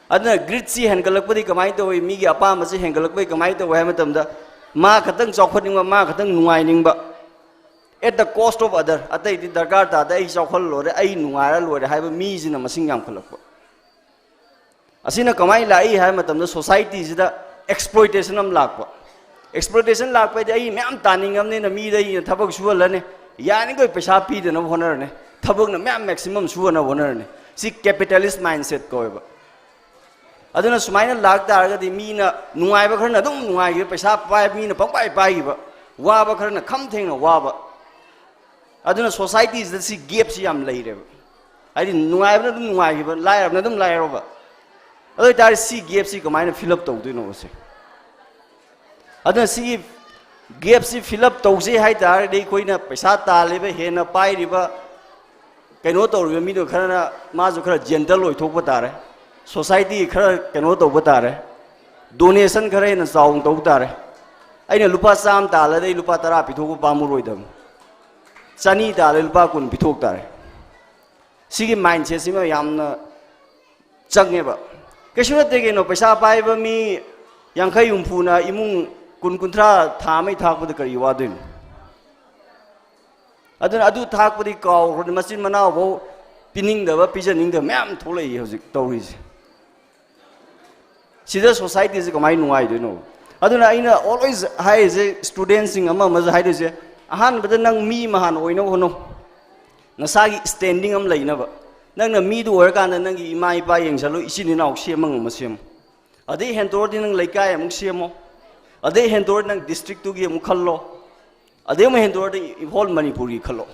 ꯑꯗꯨꯅ ꯒ꯭ꯔꯤꯠꯁꯤ ꯍꯦꯟꯒꯠꯂꯛꯄꯗꯤ ꯀꯃꯥꯏꯅ ꯇꯧꯏ? ꯃꯤꯒꯤ ꯑꯄꯥꯝꯕꯁꯤ ꯍꯦꯟꯒꯠꯂꯛꯄꯗꯤ ꯀꯃꯥꯏꯅ ꯇꯧꯏ ꯍꯥꯏ ꯃꯇꯝꯗ, ꯃꯥ ꯈꯛꯇꯪ ꯆꯥꯎꯈꯠꯅꯤꯡꯕ, ꯃꯥ ꯈꯛꯇꯪ ꯅꯨꯡꯉꯥꯏꯅꯤꯡꯕ, at the cost of other, ꯑꯇꯩꯗꯤ ꯗꯔꯀꯥꯔ ꯇꯥꯗꯦ, ꯑꯩ ꯆꯥꯎꯈꯠꯂ ꯂꯣꯏꯔꯦ, ꯑꯩ ꯅꯨꯡꯉꯥꯏꯔ ꯂꯣꯏꯔꯦ ꯍꯥꯏꯕ ꯃꯤꯁꯤꯅ ꯃꯁꯤꯡ ꯌꯥꯝꯈꯠꯂꯛꯄ꯫ ꯑꯁꯤꯅ ꯀꯃꯥꯏꯅ ꯂꯥꯛꯏ ꯍꯥꯏꯕ ꯃꯇꯝꯗ, ꯁꯣꯁꯥꯏꯇꯤꯁꯤꯗ ꯑꯦꯛꯁꯄ꯭ꯂꯣꯏꯇꯦꯁꯟ ꯑꯃ ꯂꯥꯛꯄ꯫ ꯑꯦꯛꯁꯄ꯭ꯂꯣꯏꯇꯦꯁꯟ ꯂꯥꯛꯄ ꯍꯥꯏꯗꯤ, ꯑꯩ ꯃꯌꯥꯝ ꯇꯥꯅꯤꯡꯉꯕꯅꯤꯅ ꯃꯤꯗ ꯑꯩꯅ ꯊꯕꯛ ꯁꯨꯍꯜꯂꯅꯤ, ꯌꯥꯔꯤꯈꯣꯏ ꯄꯩꯁꯥ ꯄꯤꯗꯅꯕ ꯍꯣꯠꯅꯔꯅꯤ, ꯊꯕꯛꯅ ꯃꯌꯥꯝ ꯃꯦꯛꯁꯤꯃꯝ ꯁꯨꯍꯟꯅꯕ ꯍꯣꯠꯅꯔꯅꯤ꯫ ꯁꯤ ꯀꯦꯄꯤꯇꯦꯂꯤꯁ ꯃꯥꯏꯟꯁꯦꯠ ꯀꯧꯋꯦꯕ꯫ ꯑꯗꯨꯅ ꯁꯨꯃꯥꯏꯅ ꯂꯥꯛ ꯇꯥꯔꯒꯗꯤ, ꯃꯤꯅ ꯅꯨꯡꯉꯥꯏꯕ ꯈꯔꯅ ꯑꯗꯨꯝ ꯅꯨꯡꯉꯥꯏꯈꯤꯕ, ꯄꯩꯁꯥ ꯄꯥꯏꯕ ꯃꯤꯅ ꯄꯪꯄꯥꯏ ꯄꯥꯏꯈꯤꯕ, ꯋꯥꯕ ꯈꯔꯅ ꯈꯝ ꯊꯦꯡꯅ ꯋꯥꯕ꯫ ꯑꯗꯨꯅ ꯁꯣꯁꯥꯏꯇꯤꯁꯤꯗ ꯁꯤ ꯒꯦꯞꯁꯤ ꯌꯥꯝ ꯂꯩꯔꯦꯕ꯫ ꯍꯥꯏꯗꯤ ꯅꯨꯡꯉꯥꯏꯕꯅ ꯑꯗꯨꯝ ꯅꯨꯡꯉꯥꯏꯈꯤꯕ, ꯂꯥꯏꯔꯕꯅ ꯑꯗꯨꯝ ꯂꯥꯏꯔꯕ꯫ ꯑꯗꯨ ꯑꯣꯏꯇꯥꯔꯗꯤ ꯁꯤ ꯒꯦꯞꯁꯤ ꯀꯃꯥꯏꯅ ꯐꯤꯜ ꯑꯞ ꯇꯧꯗꯣꯏꯅꯣ ꯁꯦ? ꯑꯗꯨꯅ ꯁꯤꯒꯤ ꯒꯦꯞꯁꯤ ꯐꯤꯜ ꯑꯞ ꯇꯧꯁꯦ ꯍꯥꯏ ꯇꯥꯔꯒꯗꯤ, ꯑꯩꯈꯣꯏꯅ ꯄꯩꯁꯥ ꯇꯥꯜꯂꯤꯕ, ꯍꯦꯟꯅ ꯄꯥꯏꯔꯤꯕ, ꯀꯩꯅꯣ ꯇꯧꯔꯤꯕ ꯃꯤꯗꯣ ꯈꯔꯅ, ꯃꯥꯁꯨ ꯈꯔ ꯖꯦꯟꯇꯜ ꯑꯣꯏꯊꯣꯛꯄ ꯇꯥꯔꯦ, ꯁꯣꯁꯥꯏꯇꯤ ꯈꯔ ꯀꯩꯅꯣ ꯇꯧꯕ ꯇꯥꯔꯦ꯫ ꯗꯣꯅꯦꯁꯟ ꯈꯔ ꯍꯦꯟꯅ ꯆꯥꯎꯅ ꯇꯧ ꯇꯥꯔꯦ꯫ ꯑꯩꯅ ꯂꯨꯄꯥ ꯆꯥꯝꯃ ꯇꯥꯜꯂꯗꯤ ꯑꯩ ꯂꯨꯄꯥ ꯇꯔꯥ ꯄꯤꯊꯣꯛꯄ ꯄꯥꯝꯃꯨꯔꯣꯏꯗꯕꯅꯤ꯫ ꯆꯅꯤ ꯇꯥꯜꯂꯗꯤ ꯂꯨꯄꯥ ꯀꯨꯟ ꯄꯤꯊꯣꯛ ꯇꯥꯔꯦ꯫ ꯁꯤꯒꯤ ꯃꯥꯏꯟꯁꯦꯠꯁꯤꯃ ꯌꯥꯝꯅ ꯆꯪꯉꯦꯕ꯫ ꯀꯩꯁꯨ ꯅꯠꯇꯦ ꯀꯩꯅꯣ, ꯄꯩꯁꯥ ꯄꯥꯏꯕ ꯃꯤ ꯌꯥꯡꯈꯩ ꯍꯨꯝꯐꯨꯅ ꯏꯃꯨꯡ ꯀꯨꯟ ꯀꯨꯟꯊ꯭ꯔꯥ ꯊꯥ ꯑꯃꯒꯤ ꯊꯥꯛꯄꯗ ꯀꯔꯤ ꯋꯥꯗꯣꯏꯅꯣ? ꯑꯗꯨꯅ ꯑꯗꯨ ꯊꯥꯛꯄꯗꯤ ꯀꯥꯎꯈ꯭ꯔꯣ, ꯃꯆꯤꯟ ꯃꯅꯥꯎꯐꯥꯎ ꯄꯤꯅꯤꯡꯗꯕ, ꯄꯤꯖꯅꯤꯡꯗꯕ ꯃꯌꯥꯝ ꯊꯣꯛꯂꯛꯏ ꯍꯧꯖꯤꯛ ꯇꯧꯔꯤꯁꯦ꯫ ꯁꯤꯗ ꯁꯣꯁꯥꯏꯇꯤꯁꯦ ꯀꯃꯥꯏꯅ ꯅꯨꯡꯉꯥꯏꯗꯣꯏꯅꯣ? ꯑꯗꯨꯅ ꯑꯩꯅ always ꯍꯥꯏꯔꯤꯁꯦ, ꯁ꯭ꯇꯨꯗꯦꯟꯁꯤꯡ ꯑꯃ ꯑꯃꯁꯨ ꯍꯥꯏꯗꯣꯏꯁꯦ, ꯑꯍꯥꯟꯕꯗ ꯅꯪ ꯃꯤ ꯑꯃ ꯍꯥꯟꯅ ꯑꯣꯏꯅꯕ ꯍꯣꯠꯅꯧ꯫ ꯅꯁꯥꯒꯤ ꯁ꯭ꯇꯦꯟꯗꯤꯡ ꯑꯃ ꯂꯩꯅꯕ꯫ ꯅꯪꯅ ꯃꯤꯗꯨ ꯑꯣꯏꯔꯀꯥꯟꯗ ꯅꯪꯒꯤ ꯏꯃꯥ ꯏꯄꯥ ꯌꯦꯡꯁꯜꯂꯨ, ꯏꯆꯤꯟ ꯏꯅꯥꯎ ꯁꯦꯝꯕ ꯉꯝꯕ ꯁꯦꯝꯃꯨ꯫ ꯑꯗꯩ ꯍꯦꯟꯗꯣꯔꯗꯤ ꯅꯪ ꯂꯩꯀꯥꯏ ꯑꯃꯨꯛ ꯁꯦꯝꯃꯣ꯫ ꯑꯗꯩ ꯍꯦꯟꯗꯣꯔꯗꯤ ꯅꯪ ꯗꯤꯁꯇ꯭ꯔꯤꯛꯇꯨꯒꯤ ꯑꯃꯨꯛ ꯈꯜꯂꯣ꯫ ꯑꯗꯩ ꯑꯃꯨꯛ ꯍꯦꯟꯗꯣꯔꯗꯤ ꯍꯣꯜ ꯃꯅꯤꯄꯨꯔꯒꯤ ꯈꯜꯂꯣ꯫